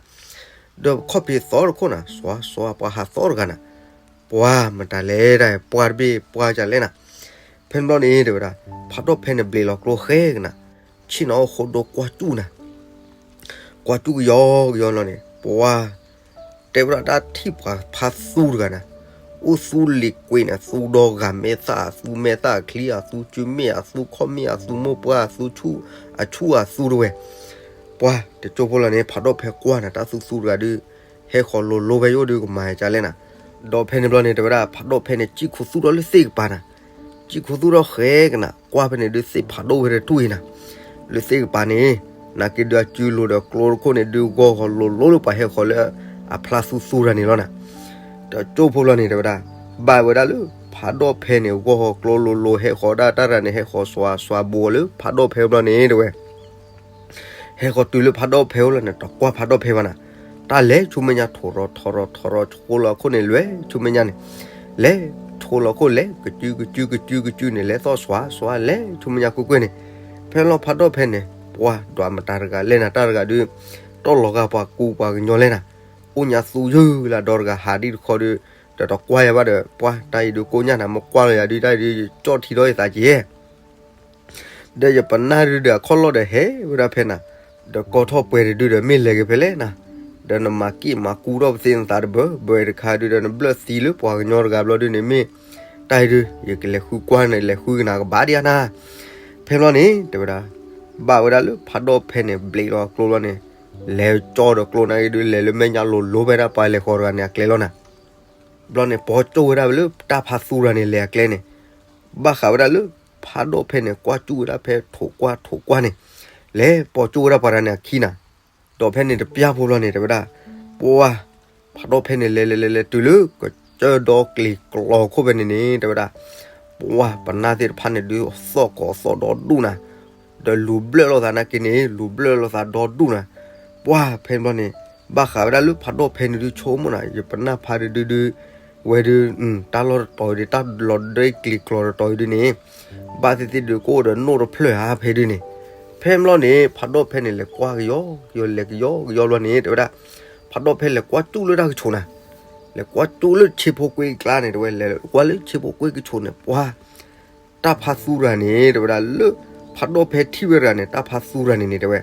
ဒီးခီၣ်ဖံးသီၣ်တခိၣ်နၤ စွၤ စွၤ ပှၤဟးသီၣ်တဂၤနၤ, ပှၢ်မတၤလဲၣ်တၢ် ပှၢ်တဘ့ၣ်ပှၢ်ကလဲၣ်နၤ. ဖဲန့ၣ်ဘျီန့ၣ် တဲဝဲဒၣ် ဖးဒိၣ်ဖဲန့ၣ်ဘျဲးလီၤကျိဃဲကနၤ, ဆ့ၣ်နီၤအိၣ်ဃိဒိကွၢ်စူၣ်နၤ, ကွၢ်စူၣ်ကယီကယီလီၤန့ၣ် ပှၢ် တဲဝဲဒၣ်တၢ်ထံၣ်ပှၤဖးသူတဂၤနၤ, အိၣ်သူလံာ်ကွံာ်န့ၣ် သူဒီဂၤမဲာ်သၣ် အသူမဲာ်သၣ်အချံ အသူစုမ့ၣ် အသူခီၣ်မ့ၣ် အသူမိၢ်ပှၢ် အသူဆူၣ် အဆူၣ်အသူတဝဲ, ပှၢ်တကၠိဖိလီၤန့ၣ် ဖးဒိၣ်ဖဲကွၢ်နၤ တၢ်သူသူတဂၤဒုး ဟဲဃီၤလိၤလိၤဖဲယအိၣ်ဒုးကမၤကလဲၣ်နၤ. ဒီးဖဲန့ၣ်ဘျီန့ၣ် တဲဝဲဒၣ် ဖးဒိၣ်ဖဲန့ၣ် စံၣ်ခိၣ်သူၣ်ထီၣ်လၢသ့ၣ်ကပၤနၤ, စံၣ်ခိၣ်သူၣ်ထီၣ်ဃဲကနၤ ကွၢ်ဖဲန့ၣ်ဒုး သ့ၣ်ဖးဒိၣ်ဝဲတတူၢ်အံၤနၤ, လၢသ့ၣ်ကပၤန့ၣ် နာ်က့ဒုးအစုလိၤဒီးကျိတခိၣ်န့ၣ် ဒုးဂီၤဃီၤလိၤလိၤလၢပှၤဟဲဃီၤလၢအဖျါသူသူတဂၤန့ၣ်လီၤနၤ. တကၠိဖိဘျီန့ၣ် တဲဝဲဒၣ် ဘၣ်ဝဲဒၣ်လၢ ဖးဒိၣ်ဖဲန့ၣ် ဂီၤဃီၤကျိလိၤလိၤ ဟဲဃီၤဒၣ်တၢ်တဂၤန့ၣ် ဟဲဃီၤစွၤစွၤဘိးလၢဖးဒိၣ်ဖဲဘျီန့ၣ် တဲဝဲ ဟဲဃီၤတုၤလၢဖးဒိၣ်ဖဲအိၣ်လီၤန့ၣ် တကွၢ်ဖးဒိၣ်ဖဲဘၣ်နၤ, တၢ်လဲၤဆူမဲာ်ညါ ထိၣ်ရီၤထိၣ်ရီၤထိၣ်ရီၤ ဆှိလီၤခိၣ်န့ၣ် လဲၤဆူမဲာ်ညါန့ၣ်, လဲၤဆှိလီၤခိၣ်လဲၤ ကစုကစုကစုကစုန့ၣ် လဲၤသီၣ်စွၤစွၤ လဲၤဆူမဲာ်ညါကွ့ၢ်ကွ့ၢ်န့ၣ်, ဖဲလီၤဖးဒိၣ်ဖဲန့ၣ် ပှၢ်ဒွးမတၤတဂၤလဲၣ်နၤ တၢ်တဂၤဒုး တီၢ်လီၤဂာ်ပှၤကူပှၤကညီလဲၣ်နၤ, အိၣ်ညါသူယုၢ်လၢဒီတဂၤဟးဒ်တခီဒုး ဒီးတကွၢ်ယၤဘၣ်ဒီး ပှၢ်တၢ်အံၤဒုးကိညၣ်နၤ မ့ၢ်ကွၢ်လီၤယၤဒုး တၢ်အံၤဒုး ယကၠီၣ်ထံဒီးယသးက့ၤ ဒီးယပနၢ်ဒုးဒီးအခီၣ်လီၢ်ဒီးဟဲဝဲဒၣ်ဖဲနၤ, ဒီးကိးထီၣ်ပှဲၤတဒုဒီးမ့ၢ်လဲၤက့ၤဖဲလဲၣ်နၤ, ဒီးနမၤက့ၣ်မၤကူထီၣ်ပသ့ၣ်နသးတဘၢဘၢတခါဒုးဒီး နဘျၢၣ်သံလၢပှၤကညီတဂၤဘျီဒုးန့ၣ်မ့ၢ်, တၢ်အံၤဒုး ယကလဲၤဃုကွၢ်န့ၣ် လဲၤဃုကနၤကဘၣ်ဒံးဧါနၤ. ဖဲဘျီန့ၣ် တဲဝဲဒၣ်, ဘၣ်ဝဲဒၣ်လၢဖးဒိၣ်ဖဲန့ၣ် ဘျံးလီၤကျိဘျီန့ၣ်, လဲၤကၠီဒီးကျိန့ၣ်က့ၤဒုး လဲၤလၢမဲာ်ညါလိၤလိၤဖဲဒၣ်ပှၤလဲၤဃီၤတဂၤန့ၣ် အကျဲလီၤနၤ. ဘျီန့ၣ် ပိာ်ကၠိၣ်ဝဲဒၣ်လၢတၢ်ဖးသူတဂၤန့ၣ် လဲၤအကျဲန့ၣ်, ဘၣ်ဃးဝဲဒၣ်လၢ ဖးဒိၣ်ဖဲန့ၣ် ကွၢ်ကၠူၣ်ဝဲဒၣ်ဖဲထိၣ်ကွၢ်ထိၣ်ကွၢ်န့ၣ်, လဲၤပိာ်ကၠိၣ်ဝဲဒၣ်ပှၤတဂၤန့ၣ်အခံနၤ. ဒီးဖဲန့ၣ်တပျၢ်ဖိဘျီန့ၣ် တဲဝဲဒၣ်, ပှၢ်, ဖးဒိၣ်ဖဲန့ၣ် လဲၤလဲၤလဲၤလဲၤတုၤလၢ ကစၢၢ်ဒီကျံၤကျီခိၣ်ဖဲန့ၣ်န့ၣ် တဲဝဲဒၣ်, ပှၢ်, ပနၢ်သ့ၣ်တဖၣ်န့ၣ်ဒုး သီၣ်ကိးသီၣ်ဒီဒူၣ်နၤ, ဒီးလူၤဘျၢၣ်လိာ်သးနာ်က့န့ၣ် လူၤဘျၢၣ်လိာ်သးဒီဒူၣ်နၤ. ပှၢ်ဖဲန့ၣ်ဘျီန့ၣ်, ဘၣ်ဃးဝဲဒၣ်လၢဖးဒိၣ်ဖဲန့ၣ်ဒုး ဆိကမိၣ်နၤ ယပနၢ်ဖးဒုဒုဒု, ဝဲဒုး, တၢ်လီၢ်တတီၤအံၤဒုး တၢ်လီၤဒ့ကျံၤကျီတတီၤအံၤဒုန့ၣ်, ဘၣ်သ့ၣ်သ့ၣ်ဒုးကအိၣ်ဒီးနိၣ်တဖျၢၣ်ဧါဖဲဒုန့ၣ်. ဖဲန့ၣ်ဘျီန့ၣ် ဖးဒိၣ်ဖဲန့ၣ် လဲၤကွၢ်ကယီကယီ လဲၤကယီကယီဘျီန့ၣ် တဲဝဲဒၣ်, ဖးဒိၣ်ဖဲလဲၤကွၢ်ကၠူၣ်လၢတၢ်ကဆိးနၤ, လဲၤကွၢ်ကၠူၣ်လၢဆ့ဖိကွ့ကကျါန့ၣ် တဲဝဲ, လဲၤကွၢ်လၢဆ့ဖိကွ့ကဆိးန့ၣ် ပှၢ် တၢ်ဖးသူတဂၤန့ၣ် တဲဝဲဒၣ်လၢ ဖးဒိၣ်ဖဲထံၣ်ဝဲတဂၤန့ၣ် တၢ်ဖးသူတဂၤန့ၣ်န့ၣ် တဲဝဲ,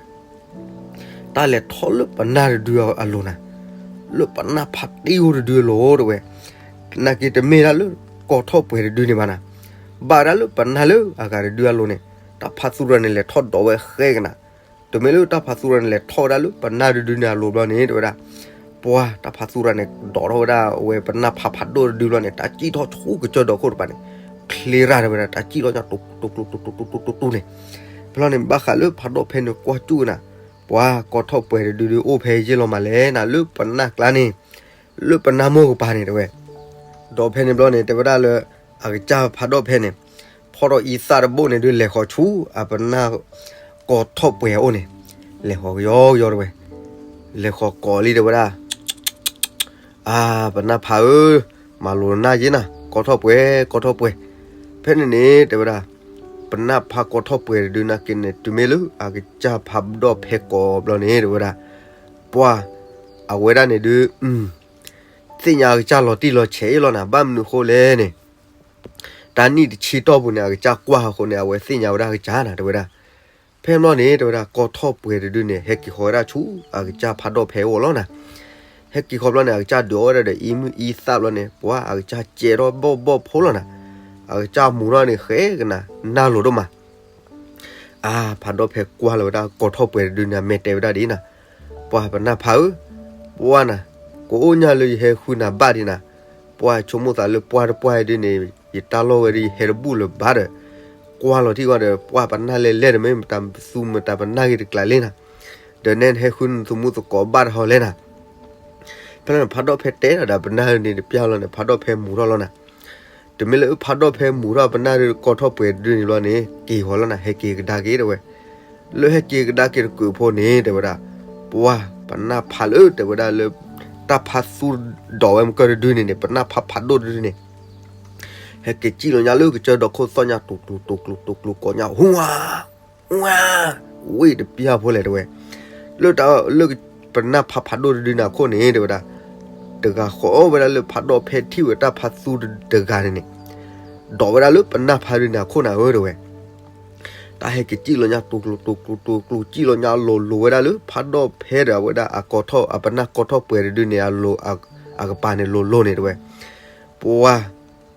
တၢ်လဲၤထီၣ်လၢပနၢ်တဒုအလိၤနၤ, လၢပနၢ်ဖးတံၢ်အိၣ်တဒုအလိၤ တဲဝဲ, နာ်က့တမ့ၢ်ဒၣ်လၢ ကိးထီၣ်ပှဲၤတဒုန့ၣ်ဘၣ်နၤ, ဘၣ်ဝဲဒၣ်လၢပနၢ်လၢအဂၤတဒုအလိၤန့ၣ် တၢ်ဖးသူတဂၤန့ၣ် လဲၤထီၣ်ဒီးဝဲဃဲကနၤ. တမ့ၢ်လၢတၢ်ဖးသူတဂၤန့ၣ် လဲၤထီၣ်ဝဲဒၣ်လၢပနၢ်တဒုန့ၣ်အလိၤဘျီန့ၣ် တဲဝဲဒၣ်, ပှၢ် တၢ်ဖးသူတဂၤန့ၣ် ဒိးထီၣ်ဝဲဒၣ်အဝဲပနၢ်ဖးဖးဒိၣ်တဒုဘျီန့ၣ် တၢ်စံၣ်ထီၣ်ဆူကစၢၢ်ဒီခိၣ်တပၤန့ၣ်, ချ့ရၣ်တဲဝဲဒၣ် တၢ်စံၣ်ထီၣ်ညါ တိတိတိတိတိတိန့ၣ်, ဖဲလီၤန့ၣ် ဘၣ်ဃးလၢဖးဒိၣ်ဖဲန့ၣ်ကွၢ်ကၠူၣ်နၤ, ပှၢ် ကိးထီၣ်ပှဲၤတဒုဒုအိၣ်ဖဲယ့ၢ်လီၤမးလဲၣ်နၤ လၢပနၢ်ကျါန့ၣ်, လၢပနၢ်မိၢ်ကပၤန့ၣ် တဲဝဲ. ဒီးဖဲန့ၣ်ဘျီန့ၣ် တဲဝဲဒၣ်လၢ အကစၢ်ဖးဒိၣ်ဖဲန့ၣ် ဖီၣ်ထီၣ်အံသၣ်တဘိၣ်န့ၣ်ဒုး လဲၤဃီၤဆူအပနၢ် ကိးထီၣ်ပှဲၤအအိၣ်န့ၣ်, လဲၤဃီၤကယီကယီတဲဝဲ, လဲၤဃီၤကိးလံတဲဝဲဒၣ်, အါ ပနၢ်ဖးဧၢ, မၤလိာ်နၢ်ယ့နၤ ကိးထီၣ်ပှဲၤ ကိးထီၣ်ပှဲၤ. ဖဲန့ၣ်န့ၣ် တဲဝဲဒၣ်, ပနၢ်ဖးကိးထီၣ်ပှဲၤတဒုနာ်က့န့ၣ် တုၤမ့ၢ်လၢအကစၢ်ဖးဒိၣ်ဖဲကိးဘျီန့ၣ် တဲဝဲဒၣ်, ပှၢ် အဝဲဒၣ်န့ၣ်ဒုး သ့ၣ်ညါအကစၢ်လီၤတံၢ်လီၤဆဲးအ့ၣ်လီၤနၤ, ဘၣ်မနုၤဃိလဲၣ်န့ၣ်, တၢ်နံၣ်တဆံတီၢ်ပူၤန့ၣ် အကစၢ်ကွၢ်အဃိန့ၣ် အဝဲသ့ၣ်ညါဝဲဒၣ်အကစၢ်နၤ တဲဝဲဒၣ်. ဖဲဘျီန့ၣ် တဲဝဲဒၣ် ကိးထီၣ်ပှဲၤတဒုန့ၣ် ဟဲက့ၤဃီၤဝဲဒၣ်ဆူအကစၢ်ဖးဒိၣ်ဖဲအအိၣ်လီၤနၤ. ဟဲက့ၤဃီၤဘျီန့ၣ် အကစၢ်ဒုးအီၣ်ဝဲဒၣ်ဒီးအံမုၢ်အံသၣ်ဘျီန့ၣ် ပှၢ် အကစၢ်ကဲထီၣ်ဘီၣ်ဘီၣ်ဖိလီၤနၤ. အကစၢ်မူထီၣ်န့ၣ် ဃဲကနၤ နၢ်လိၤဒိၣ်မး အါ ဖးဒိၣ်ဖဲကွၢ်လီၤဝဲဒၣ် ကိးထီၣ်ပှဲၤတဒုန့ၣ် အမဲာ်တဲဝဲဒၣ်ဒ်နၤ, ပှၢ် ပနၢ်ဖးဧၢ, ပှၢ်နၤ, ကအိၣ်ညါလၢယဟဲဃုနၤဘၣ်ဒ်နၤ, ပှၢ်ဆိကမိၣ်သးလၢပှၢ်တပှၢ်ဒုန့ၣ် ယတၢ်လီၢ်ဝဲဒၣ်ယဟဲတဘူၣ်လၢၤဘၣ်ဒီး ကွၢ်လီၤထံၣ်ဝဲဒီး ပှၢ်ပနၢ်လဲၤလဲၤဒီး မ့ၢ်မတၤသူမတၤပနၢ်ဂ့ၤတကျးလံနၤ, ဒီးနဲဟဲဃုနသမူသကိးဘၣ်တဟီလဲၣ်နၤ. ဖဲန့ၣ်ဖးဒိၣ်ဖဲတဲဒီးပနၢ်န့ၣ်တပျၢ်လီၤန့ၣ် ဖးဒိၣ်ဖဲမူၤထီၣ်လီၤနၤ. တမ့ၢ်လၢဖးဒိၣ်ဖဲမူၤထီၣ် ပနၢ်ဒုးကီထီၣ်ပှဲၤတဒုန့ၣ်ဘျီန့ၣ် က့ၤဃီၤလီၤနၤ, ဟဲက့ၤကဒါက့ၤတဲဝဲ. လၢဟဲက့ၤကဒါက့ၤတကုးဖိန့ၣ် တဲဝဲဒၣ် ပှၢ်ပနၢ်ဖးလၢတဲဝဲဒၣ်လၢ တၢ်ဖးသူဒိးဝဲမုၢ်ကီၢ်တဒုန့ၣ်န့ၣ် ပနၢ်ဖးဖးဒိၣ်တဒုန့ၣ် ဟဲက့ၤစံၣ်လီၤညါလၢကစၢၢ်ဒီခိၣ်သီၣ်ညါ တူၤတူၤတူၤတူၤတူၤကိးညါ ဟူဝါ ဟူဝါ ဝ့ၢ်တပျၢ်ဖိလဲၣ်တဲဝဲ. လၢတၢ်လၢပနၢ်ဖးဖးဒိၣ်တဒုန့ၣ်အခိၣ်န့ၣ် တဲဝဲဒၣ် တဂၤဃီဝဲဒၣ်လၢဖးဒိၣ်ဖဲထံၣ်ဝဲတၢ်ဖးသူတဂၤန့ၣ်န့ၣ် ဒိးဝဲဒၣ်လၢပနၢ်ဖးဒုန့ၣ်အခိၣ်နၤဧၢတဲဝဲ. တၢ်ဟဲက့ၤစံၣ်လီၤညါ တူၤတူၤတူၤတူၤ စံၣ်လီၤညါလိၤလိၤဝဲဒၣ်လၢဖးဒိၣ်ဖဲဒီးအဝဲဒၣ်အကီထီၣ် အပနၢ်ကီထီၣ်ပှဲၤတဒုန့ၣ် အလိၤ အကပၤန့ၣ်လိၤလိၤန့ၣ်တဲဝဲ. ပှၢ်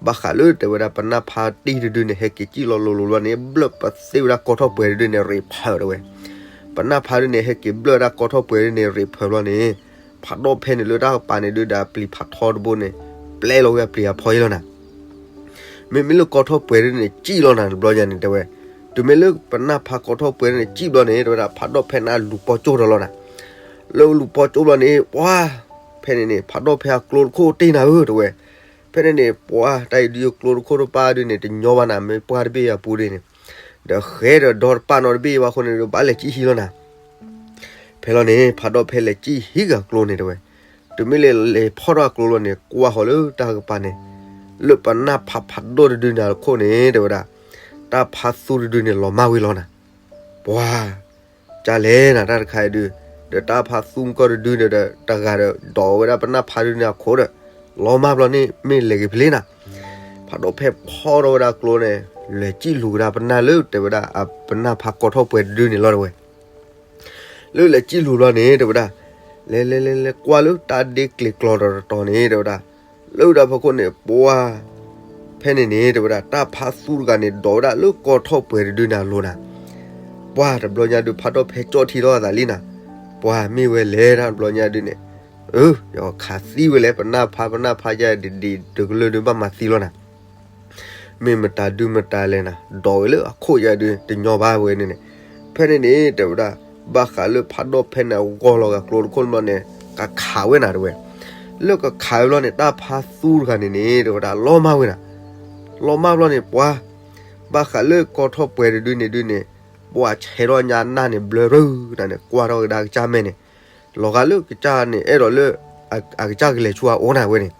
ဘၣ်ဃးလၢတဲဝဲဒၣ်ပနၢ်ဖးတံၢ်တဒုန့ၣ် ဟဲက့ၤစံၣ်လီၤလိၤလိၤဘျီန့ၣ် ဘျၢၣ်ပသ့ဝဲဒၣ်ကီထီၣ်ပှဲၤတဒုန့ၣ် ရံးဖၢးတဲဝဲ. ပနၢ်ဖးဒုန့ၣ် ဟဲက့ၤဘျၢၣ်ဒၣ်ကီထီၣ်ပှဲၤဒုန့ၣ် ရံးဖၢးဘျီန့ၣ် ဖးဒိၣ်ဖဲန့ၣ်လၢတၢ်ကပၤန့ၣ်ဒုဒီးအပျံၤဖးထီတဘိန့ၣ် ပျဲလီၤဝဲအပျံၤအဖီအံၤလီၤနၤ. မ့မ့ၢ်လၢကီထီၣ်ပှဲၤဒုန့ၣ်စံၣ်လီၤနၤတဘျီညါန့ၣ်တဲဝဲ. တုၤမ့ၢ်လၢပနၢ်ဖးကီထီၣ်ပှဲၤဒုန့ၣ်စံၣ်ဘျီန့ၣ် တဲဝဲဒၣ်ဖးဒိၣ်ဖဲန့ၣ်လူၤပီၢ်ကၠိၣ်ဒီးလီၤနၤ. လၢလူၤပီၢ်ကၠိၣ်ဘျီန့ၣ် ပှၢ်ဖဲန့ၣ်န့ၣ် ဖးဒိၣ်ဖဲအကျိတခိၣ်တ့ၢ်နၤဧၢတဲဝဲ. ဖဲန့ၣ်န့ၣ် ပှၢ်တၢ်အံၤဒုးကျိတခိၣ်တပၢ်ဒုန့ၣ် တညီဘၣ်နၤ မ့ၢ်ပှၢ်တဘ့ၣ်အပူၤဒုန့ၣ် ဒီးဃဲဒီးဒီတပၢ်နီတဘ့ၣ်ဘၣ်အဃိန့ၣ် ဘၣ်လဲၤစံၣ်ဟံၣ်လီၤနၤ. ဖဲလီၤန့ၣ် ဖးဒိၣ်ဖဲလဲၤစံၣ်ဟံၣ်ဂၤကျိန့ၣ်တဲဝဲ. တုၤမ့ၢ်လဲၤလဲၤဖီၣ်ထီၣ်အကျိလီၤန့ၣ် ကွၢ်ဃီၤလၢတၢ်ကပၤန့ၣ် လၢပနၢ်ဖးဖးဒိၣ်တဒုန့ၣ်အခိၣ်န့ၣ်တဲဝဲဒၣ် တၢ်ဖးသူတဒုန့ၣ်လီၤမၢ်ဝံၤလီၤနၤ. ပှၢ် ကၢ်လဲၣ်နၤတၢ်တခါအံၤဒု ဒီးတၢ်ဖးသူမုၢ်ကီၢ်တဒုန့ၣ်ဒီး တဂၤဒီးဒိးဝဲဒၣ်ပနၢ်ဖးဒုန့ၣ်အခိၣ်ဒီး လီၤမၢ်ဘျီန့ၣ် မ့ၢ်လဲၤက့ၤဖဲလဲၣ်နၤ. ဖးဒိၣ်ဖဲဖီၣ်ထီၣ်ဝဲဒၣ်ကျိန့ၣ် လဲၤစံၣ်လူၤကဒါပနၢ်လၢတဲဝဲဒၣ်အပနၢ်ဖးကီထီၣ်ပှဲၤတဒုန့ၣ်လီၤတဲဝဲ. လၢလဲၤစံၣ်လူၤဘျီန့ၣ်တဲဝဲဒၣ် လဲၤလဲၤလဲၤလဲၤကွၢ်လၢတၢ်ဒ့ကျဲၤကျီၤတတီၤန့ၣ်တဲဝဲဒၣ် လၢဒၣ်ဖီခိၣ်န့ၣ် ပှၢ်ဖဲန့ၣ်န့ၣ် တဲဝဲဒၣ် တၢ်ဖးသူတဂၤန့ၣ် ဒိးဝဲဒၣ်လၢကီထီၣ်ပှဲၤတဒုန့ၣ်အလိၤနၤ. ပှၢ်တဘျီညါဒု ဖးဒိၣ်ဖဲကၠီၣ်ထံထီၣ်အသးလံနၤ. ပှၢ်မ့ၢ်ဝဲလဲၣ်တၢ်တဘျီညါဒုန့ၣ် အၢ ယခးသံဝဲလဲၣ် ပနၢ်ဖး ပနၢ်ဖးယၤဒ်ဒ်တကလုာ်ဒု ဘၣ်မၤသံလီၤနၤ. မ့ၢ်မတၤဒုမတၤလဲၣ်နၤ ဒိးဝဲလၢအခိၣ်ယၤဒု တညီဘၣ်ဝဲန့ၣ်န့ၣ်. ဖဲန့ၣ်န့ၣ် တဲဝဲဒၣ် ဘၣ်ဃးလၢဖးဒိၣ်ဖဲန့ၣ် အဂီၢ်လီၤဂာ်ကျိတခိၣ်န့ၣ်ဘျီန့ၣ် ကခးဝဲနၤတဲဝဲ. လၢကခးဝဲဘျီန့ၣ် တၢ်ဖးသူတဂၤန့ၣ်န့ၣ် တဲဝဲဒၣ် လီၤမၢ်ဝဲနၤ. လီၤမၢ်ဘျီန့ၣ် ပှၢ် ဘၣ်ဃးလၢကီထီၣ်ပှဲၤတဒုန့ၣ်ဒုန့ၣ် ပှၢ်ဆဲးထီၣ်ညါနၢ်န့ၣ် ဘျၢရၢနၤန့ၣ် ကွၢ်ထီၣ်ကဒါကစၢ်မဲာ်န့ၣ် လီၤဂာ်လၢကစၢ်န့ၣ် အဲၣ်ဒိးလၢ အကစၢ်ကလဲၤဆူအအိၣ်နၤဝဲန့ၣ်.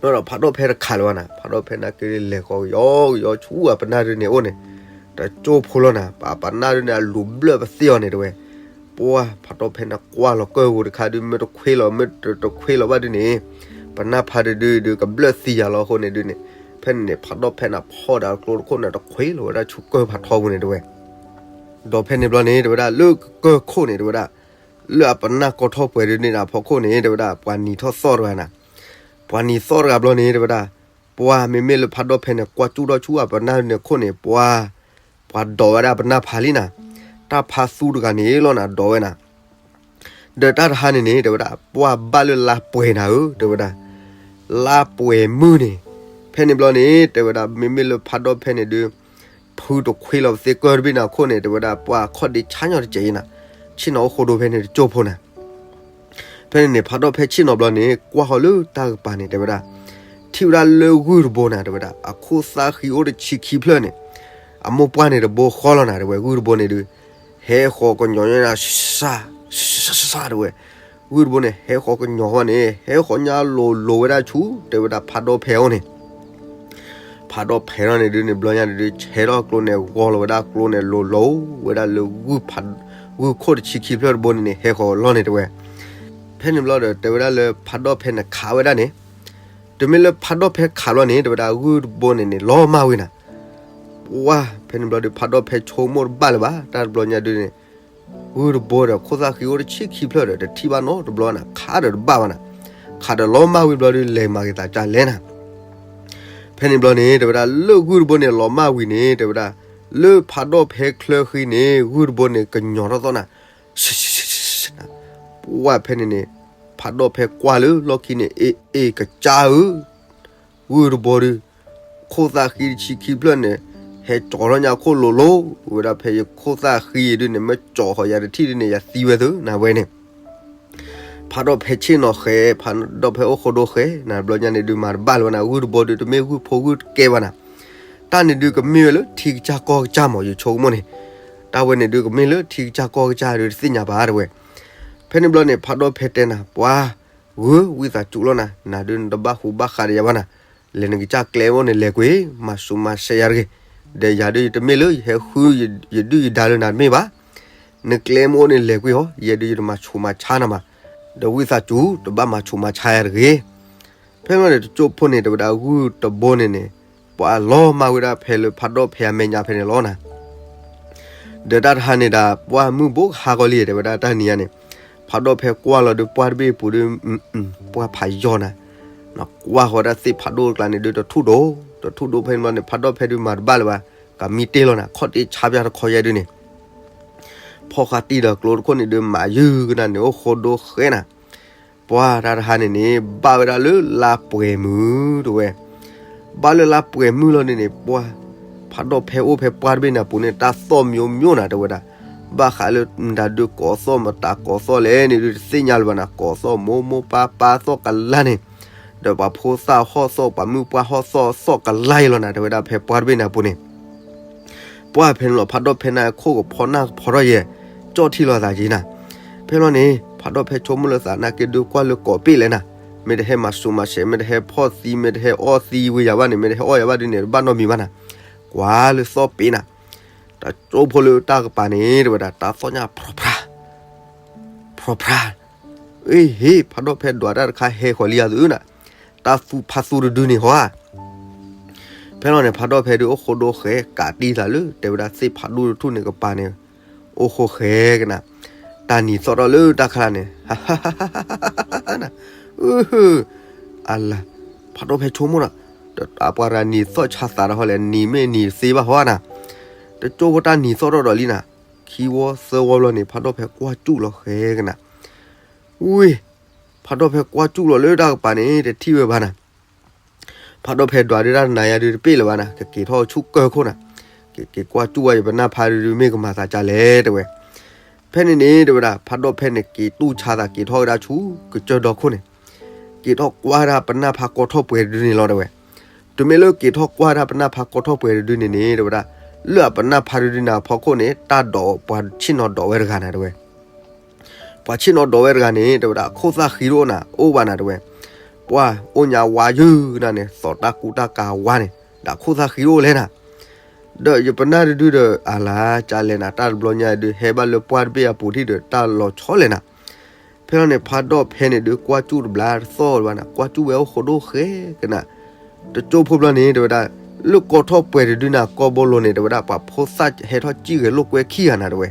ဒီးဖးဒိၣ်ဖဲတခးလၢၤဘၣ်နၤ ဖးဒိၣ်ဖဲန့ၣ်က့ၤလဲၤဃီၤကယီကယီဆူအပနၢ်ဒုန့ၣ်အိၣ်န့ၣ် တကၠိဖိလီၤနၤ. ပပနၢ်ဒုန့ၣ် အလူၤဘျၢၣ်ပသ့ၣ်အီၤန့ၣ်တဲဝဲ. ပှၢ်ဖးဒိၣ်ဖဲန့ၣ်ကွၢ်လီၤကၢၢ်ပူၤတခါဒု မ့ၢ်တခွ့လီၤ မ့ၢ်တခွ့လီၤဘၣ်ဒုန့ၣ် ပနၢ်ဖးတဒုဒု ကဘျၢၣ်သံယၤလီၤအဃိန့ၣ်ဒုန့ၣ် ဖဲန့ၣ်န့ၣ် ဖးဒိၣ်ဖဲန့ၣ်ဖီၣ်ဒီးကျိတခိၣ်န့ၣ် တခွ့လီၤဝဲဒၣ်ဆူကၢၢ်ဖးထီပူၤန့ၣ်တဲဝဲ. ဒီးဖဲန့ၣ်ဘျီန့ၣ် တဲဝဲဒၣ်လၢကၢၢ်ခိၣ်န့ၣ် တဲဝဲဒၣ် လၢအပနၢ်ကီထီၣ်ပှဲၤဒုန့ၣ်ဒီးဖီခိၣ်န့ၣ် တဲဝဲဒၣ် ပှၤနံၤထီၣ်သီၣ်တဂၤနၤ. ပှၤနံၤသီၣ်တဂၤဘျီန့ၣ် တဲဝဲဒၣ် ပှၢ်မ့မ့ၢ်လၢဖးဒိၣ်ဖဲန့ၣ် ကွၢ်ကၠူၣ်ထီၣ်ဆူအပနၢ်န့ၣ်ခိၣ်န့ၣ် ပှၢ် ပှၤဒိးဝဲဒၣ်ပနၢ်ဖးလံနၤ. တၢ်ဖးသူတဂၤန့ၣ်လီၤနၤ ဒိးဝဲနၤ. ဒီးတၢ်တဟါန့ၣ်န့ၣ် တဲဝဲဒၣ် ပှၢ်ဘၣ်လၢလါပှဲၤနၤဧၢ တဲဝဲဒၣ်. လါပှဲၤမုၢ်န့ၣ် ဖဲန့ၣ်ဘျီန့ၣ် တဲဝဲဒၣ် မ့မ့ၢ်လၢဖးဒိၣ်ဖဲန့ၣ်ဒု ဖုတခွ့လီၤပသ့ကၢၢ်တဘ့ၣ်နၤခိၣ်န့ၣ် တဲဝဲဒၣ် ပှၢ်ခီၣ်ဒ့ဆါညီတစဲးအံၤနၤ. ဆ့ၣ်နီၤအိၣ်ဃိဒိဖဲန့ၣ်တကၠိဖိနၤ. ဖဲန့ၣ်န့ၣ် ဖးဒိၣ်ဖဲဆ့ၣ်နီၤဘျီန့ၣ် ကွၢ်ဃီၤလၢတၢ်ကပၤန့ၣ် တဲဝဲဒၣ် ထံၣ်ဝဲဒၣ်လၢဂုၢ်တဘိနၤ တဲဝဲဒၣ် အခိၣ်သၣ်ဃံအိၣ်တဆံခံဖျၢၣ်န့ၣ် အမိၢ်ပှၢ်န့ၣ်တဘိဃီလီၤနၤ တဲဝဲ ဂုၢ်တဘိန့ၣ်ဒု ဟဲဃီၤကညီၤညီနၤ စၢ်စၢ်စၢ်တဲဝဲ ဂုၢ်တဘိန့ၣ် ဟဲဃီၤကညီၤဃီန့ၣ် ဟဲဃီၤညါလိၤလိၤဝဲဒၣ်ဆူ တဲဝဲဒၣ်ဖးဒိၣ်ဖဲအအိၣ်န့ၣ် ဖးဒိၣ်ဖဲထီၣ်န့ၣ်ဒုန့ၣ် ဘျီညါန့ၣ်ဒု ဆဲးထီၣ်ကျိန့ၣ် ဂီၤလီၤဝဲဒၣ်ကျိန့ၣ် လိၤလိၤဝဲဒၣ်လၢ ဂုၢ်ခိၣ်တဆံခံဖျၢၣ်တဘိန့ၣ်န့ၣ် ဟဲဃီၤလီၤန့ၣ်တဲဝဲ. ဖဲန့ၣ်ဘျီဒီး တဲဝဲဒၣ်လၢဖးဒိၣ်ဖဲန့ၣ်ခးဝဲဒၣ်န့ၣ် တုၤမ့ၢ်လၢဖးဒိၣ်ဖဲခးလီၤန့ၣ် တဲဝဲဒၣ်ဂုၢ်တဘိန့ၣ်န့ၣ် လီၤမၢ်ဝဲနၤ. ပှၢ် ဖဲန့ၣ်ဘျီဒီး ဖးဒိၣ်ဖဲဆိကမိၣ်တဘၣ်လၢၤဘၣ် တၢ်တဘျီညါဒုန့ၣ် ဂုၢ်တဘိဒီး ခိၣ်သၣ်ဃံအိၣ်တဆံခံဖျၢၣ်ဒီး တထံၣ်ဘၣ်နီတဘျီနၤ ခးဒီးတဘၣ်ဘၣ်နၤ. ခးဒီးလီၤမၢ်ဝံၤဘျီဒု လဲၤမၤဂ့ၤသးကၢ်လဲၣ်နၤ. ဖဲန့ၣ်ဘျီန့ၣ် တဲဝဲဒၣ်လၢဂုၢ်တဘိန့ၣ် လီၤမၢ်ဝံၤန့ၣ် တဲဝဲဒၣ် လၢဖးဒိၣ်ဖဲချၢဃံန့ၣ် ဂုၢ်တဘိန့ၣ် ကညီၤထီၣ်သီၣ်နၤ ပှၢ်ဖဲန့ၣ်န့ၣ် ဖ ဖးဒိၣ်ဖဲကွၢ်လၢလီၢ်ခံန့ၣ် အ့ၣ်အ့ၣ်ကစၢ်ဧၢ, ဂုၢ်တဘိဒုး ခိၣ်သၣ်ဃံတဆံခံဖျၢၣ်န့ၣ် ဟဲကၠီထီၣ်ညါခိၣ်လိၤလိၤ, ဝဲဒၣ်ဖဲယခိၣ်သၣ်ဃံဒုးန့ၣ် မ့ၢ်ကၠီဃီၤယၤတထံၣ်ဒုးန့ၣ် ယသံဝဲသုနၤဝဲန့ၣ် ဖးဒိၣ်ဖဲဆ့ၣ်နီၤဃဲၤ, ဖးဒိၣ်ဖဲအိၣ်ဃိဒိဃဲၤနၤ တဘျီညါန့ၣ်ဒုးမၤတဘၣ်လၢၤဘၣ်နၤ ဂုၢ်တဘိဒုးတမ့ၢ်ဂုၢ်ဖိဂုၢ်တကဲဘၣ်နၤ, တၢ်န့ၣ်ဒုးကမ့ၢ်ဝဲလၢထံကစၢ်ကီၢ်ကစၢ်မး ယဆိကမိၣ်န့ၣ်, တၢ်ဝဲန့ၣ်ဒုးကမ့ၢ်လၢထံကစၢ်ကီၢ်ကစၢ်ဒုးတသ့ၣ်ညါဘၣ်တဝဲ. ဖဲန့ၣ်ဘျီန့ၣ် ဖးဒိၣ်ဖဲတဲနၤ ပှၤ ဂုၢ်ဝံသးစူၤလီၤနၤ, နၤဒုးနတဘၣ်ဟူးဘၣ်ဃးဒီးယၤဘၣ်နၤ, လဲၤနကစၢ်ကျဲအိၣ်န့ၣ်လဲၤကွံာ်, မၤဆူးမၤဆဲးယၤတဂ့ၤ, ဒီးယၤဒုးယတမ့ၢ်လၢယဟဲဃုယဒုၣ်ယဒါလၢနၤတမ့ၢ်ဘၣ်, နကျဲမ့ၢ်အိၣ်န့ၣ်လဲၤကွံာ်အီၤ, ယဲဒုးယတမၤဆူးမၤဆါနၤမး, ဒီးဝံသးစူၤ တဘၣ်မၤဆူးမၤဆါယၤတဂ့ၤ. ဖဲန့ၣ်န့ၣ် တကၠိဖိန့ၣ်တဲဝဲဒၣ်ဂုၢ်တဘိန့ၣ်န့ၣ်, ပှၤလီၤမၢ်ဝဲဒၣ်ဖဲလၢဖးဒိၣ်ဖဲအမဲာ်ညါဖဲန့ၣ်လီၤနၤ ဒီးတၢ်တဟါန့ၣ်ဒၣ် ပှၢ်မုၢ်ဘိကဟါဂီၤလံ တဲဝဲဒၣ်တၢ်နံၤညါန့ၣ်, ဖးဒိၣ်ဖဲကွၢ်လီၤဒုးပှၢ်တဘ့ၣ်အပူၤဒုး, ပှၢ်ဖးယီၤနၤ, ကွၢ်ဃီၤဒၣ်သ့ၣ်ဖးဒိၣ်တကျါန့ၣ်ဒုးတထူၣ်ဒိၣ်, တထူၣ်ဒိၣ်ဖဲန့ၣ်ဘျီန့ၣ် ဖးဒိၣ်ဖဲဒုးမၤတဘၣ်လၢၤဘၣ်, ကမံတ့ၢ်လီၤနၤ ခီၣ်တ့ၢ်ဆါပၠၢ်တခီယဲဒုးန့ၣ်, ဖီၣ်ဃာ်တံၢ်ဒီးကျိတခိၣ်န့ၣ်ဒုးမၤယုၢ်ကနၣ်န့ၣ် အိၣ်ဃိဒိဃဲၤနၤ ပှၢ်တၢ်တဟါန့ၣ်န့ၣ် ဘၣ်ဝဲဒၣ်လၢလါပှဲၤမုၢ်တဝဲ, ဘၣ်လၢလါပှဲၤမုၢ်လီၤန့ၣ်န့ၣ် ပှၢ်ဖးဒိၣ်ဖဲအိၣ်ဖဲပှၢ်တဘ့ၣ်န့ၣ်အပူၤန့ၣ် တၢ်သီၣ်မံၤမံၤနၤတဲဝဲဒၣ်, ဘၣ်ဃးလၢမတၤဒုးကိးသီၣ်မတၤကိးသီၣ်လဲၣ်န့ၣ်ဒုးတသ့ၣ်ညါလၢၤဘၣ်နၤ ကိးသီၣ်မိၢ်မိၢ်ပၢ်ပၢ်သီၣ်ကလါန့ၣ်, ဒီးပှၤဖိသၣ်ဟီၣ်သီၣ် ပှၤမုၣ်ပှၢ်ဟီၣ်သီၣ်သီၣ်ကလါအံၤလီၤနၤ တဲဝဲဒၣ်ဖဲပှၢ်တဘ့ၣ်န့ၣ်အပူၤန့ၣ် ပှၢ်ဖဲန့ၣ်လီၤ ဖးဒိၣ်ဖဲနၤခိၣ်ကဖီနၢ်ကဖီထီၣ်ယဲၢ်, ကၠီၣ်ထံလီၤသးက့ၤနၤ, ဖဲလီၤန့ၣ် ဖးဒိၣ်ဖဲဆိကမိၣ်လၢသးနာ်က့ဒုးကွၢ်လၢကိးပ့ၣ်လဲၣ်နၤ, မ့ၢ်တဟဲမၤဆူးမၤဆဲး မ့ၢ်တဟဲဖီၣ်သံ မ့ၢ်တဟဲအီၣ်သံဝဲယၤဘၣ်န့ၣ် မ့ၢ်တဟဲအီၣ်ယၤဘၣ်ဒုးန့ၣ် တဘၣ်နီတမံၤဘၣ်နၤ, ကွၢ်လၢသီၣ်ပ့ၤနၤ, တကၠိဖိလၢတၢ်ကပၤန့ၣ် တဲဝဲဒၣ် တၢ်သီၣ်ညါဖျီဖျါ ဖျီဖျါ, အ့ဟ့ ဖးဒိၣ်ဖဲဒွးတၢ်တခါဟဲဃီၤလံယၤသုနၤ, တၢ်သူဖးသူတဒုန့ၣ်ဟီဧါ ဖဲလီၤန့ၣ် ဖးဒိၣ်ဖဲဒုးအိၣ်ဃိဒိဃဲၤ ကးတံၢ်သးလၢ တဲဝဲဒၣ်သ့ၣ်ဖးဒိၣ်တထူၣ်န့ၣ်ကပၤန့ၣ်, အိၣ်ဃိဃဲၤကနၤ, တၢ်နံၤသီၣ်ထီၣ်လၢတၢ်ခါလၢ်န့ၣ်, အလၤ, ဖးဒိၣ်ဖဲဆိကမိၣ်ဒီး, ဒီးအပှၤတဂၤနံၤသီၣ်ဆါသးဒီးဟီလဲၣ် နံၤမ့ၢ်နံၤတသ့ဘၣ်ဟီဧါနၤ, တကၠိဖိတၢ်နံၤသီၣ်ထီၣ်ဒီးလံနၤ, ခံဝီသၢဝီဘျီန့ၣ် ဖးဒိၣ်ဖဲကွၢ်စူၣ်လီၤဃဲၤကနၤ ဝ့ၢ်, ဖးဒိၣ်ဖဲကွၢ်စူၣ်လီၤလၢတၢ်ကပၤန့ၣ် တထံၣ်ဝဲဘၣ်နၤ, ဖးဒိၣ်ဖဲဒွးဒုးတၢ်တနၤယၤဒုးတပ့ၣ်လၢၤဘၣ်နၤ ကက့ၤထီၣ်ဆူကၢၢ်ခိၣ်နၤ, ကက့ၤကွၢ်စူၣ်ဝဲယပနၢ်ဖါဒုးမ့ၢ်ကမၤသးဒ်လဲၣ်တဲဝဲ, ဖဲန့ၣ်န့ၣ် တဲဝဲဒၣ် ဖးဒိၣ်ဖဲန့ၣ် က့ၤတူၢ်ဆါသးက့ၤထီၣ်ဝဲဒၣ်ဆူ ကစၢၢ်ဒီခိၣ်န့ၣ်, က့ၤထီၣ်ကွၢ်ဒၣ်ပနၢ်ဖါကိးထီၣ်ပှဲၤတဒုန့ၣ်လီၤတဲဝဲ, တုၤမ့ၢ်လၢက့ၤထီၣ်ကွၢ်ဒၣ်ပနၢ်ဖါကိးထီၣ်ပှဲၤတဒုန့ၣ်န့ၣ် တဲဝဲဒၣ်, လၢအပနၢ်ဖါတဒုန့ၣ်အဖီခိၣ်န့ၣ် တၢ်ဒိးပှၤဆ့ၣ်နီၤဒိးဝဲတဂၤနၤတဲဝဲ ပှၤဆ့ၣ်နီၤဒိးဝဲတဂၤန့ၣ် တဲဝဲဒၣ် ခိၣ်သၣ်ဃံတအိၣ်နၤ အိၣ်ဘၣ်နၤတဲဝဲ, ပှၢ်အိၣ်ညါဝါယုၢ်နၤန့ၣ် သီးတၢ်ကူတၢ်ကၤဝါန့ၣ် ဒီးခိၣ်သၣ်ဃံတအိၣ်လဲၣ်နၤ, ဒီးယပနၢ်တဒုဒီး အလၤကလဲၣ်နၤ တၢ်တဘျီညါဒုး ဟဲဘၣ်လၢပှၢ်တဘ့ၣ်အပူၤထံၣ်ဒီး တၢ်လီၤဆီလဲၣ်နၤ, ဖဲလီၤန့ၣ် ဖးဒိၣ်ဖဲန့ၣ်ဒုး ကွၢ်စူၣ်တဘျီတသီၣ်ဘၣ်နၤ ကွၢ်စူၣ်ဝဲအိၣ်ဃိဒိၣ်ဃဲၤကနၤ, တကၠိဖိဘျီန့ၣ် တဲဝဲဒၣ်, လၢကိးထီၣ်ပှဲၤတဒုနၤ ကိးဘိလိၤန့ၣ် တဲဝဲဒၣ် ပှၤဖိသၣ်ဟဲထီၣ်စံၣ်ဂဲၤလိာ်ကွဲခံဂၤနၤတဲဝဲ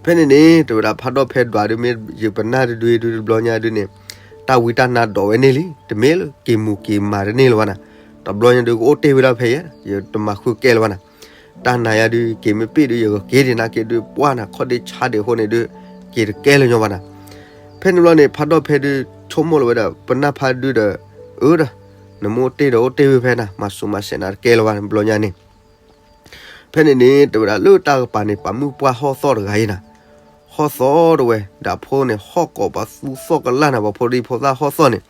ဖဲန့ၣ်န့ၣ် တဲဝဲဒၣ် ဖးဒိၣ်ဖဲဒွးဒုး မ့ၢ်ယပနၢ်တဒုဒုတဘျီညါဒုးန့ၣ်, တၢ်ဝံတၢ်နါဒိးဝဲန့ၢ်လံ တမ့ၢ်လၢက့ၤမူၤက့ၤမၤတန့ၢ်လၢၤဘၣ်နၤ, တဘျီညါဒုးကအိၣ်တ့ၢ်ဝဲဒၣ်ဖဲယဲ, ယတမၤဃုကဲလၢၤဘၣ်နၤ, တၢ်နၤယၤဒုး က့ၤမ့ၢ်ပ့ၣ်ဒုး ယကက့ၤဒံးနၤက့ၤဒုး ပှၢ်နၤ ခီၣ်ဒ့ဆါဒံးအဃိန့ၣ်ဒုး က့ၤတကဲလၢၤညီဘၣ်နၤ, ဖဲန့ၣ်ဘျီန့ၣ် ဖးဒိၣ်ဖဲဒုး ဆိကမိၣ်လီၤဝဲဒီး ပနၢ်ဖါဒုးဒီး, အၢဒီး, နမ့ၢ်အိၣ်တ့ၢ်ဒီးအိၣ်တ့ၢ်ဝဲဖဲနၤ မၤဆူးမၤဆဲးနၤတကဲလၢၤဘၣ် ဘျီညါန့ၣ် ဖဲန့ၣ်န့ၣ် တဲဝဲဒၣ်လၢတၢ်ကပၤန့ၣ် ပှၤမုၣ်ပှၢ်ဟီၣ်သီၣ်တဂၤအံၤနၤ, ဟီၣ်သီၣ်တဲဝဲ ဒီးဖိန့ၣ် ဟီၣ်ကိးပသူသီၣ်ကလၢ်နၤ ပှၤဖိဒံဖိသၣ်ဟီၣ်သီၣ်န့ၣ်,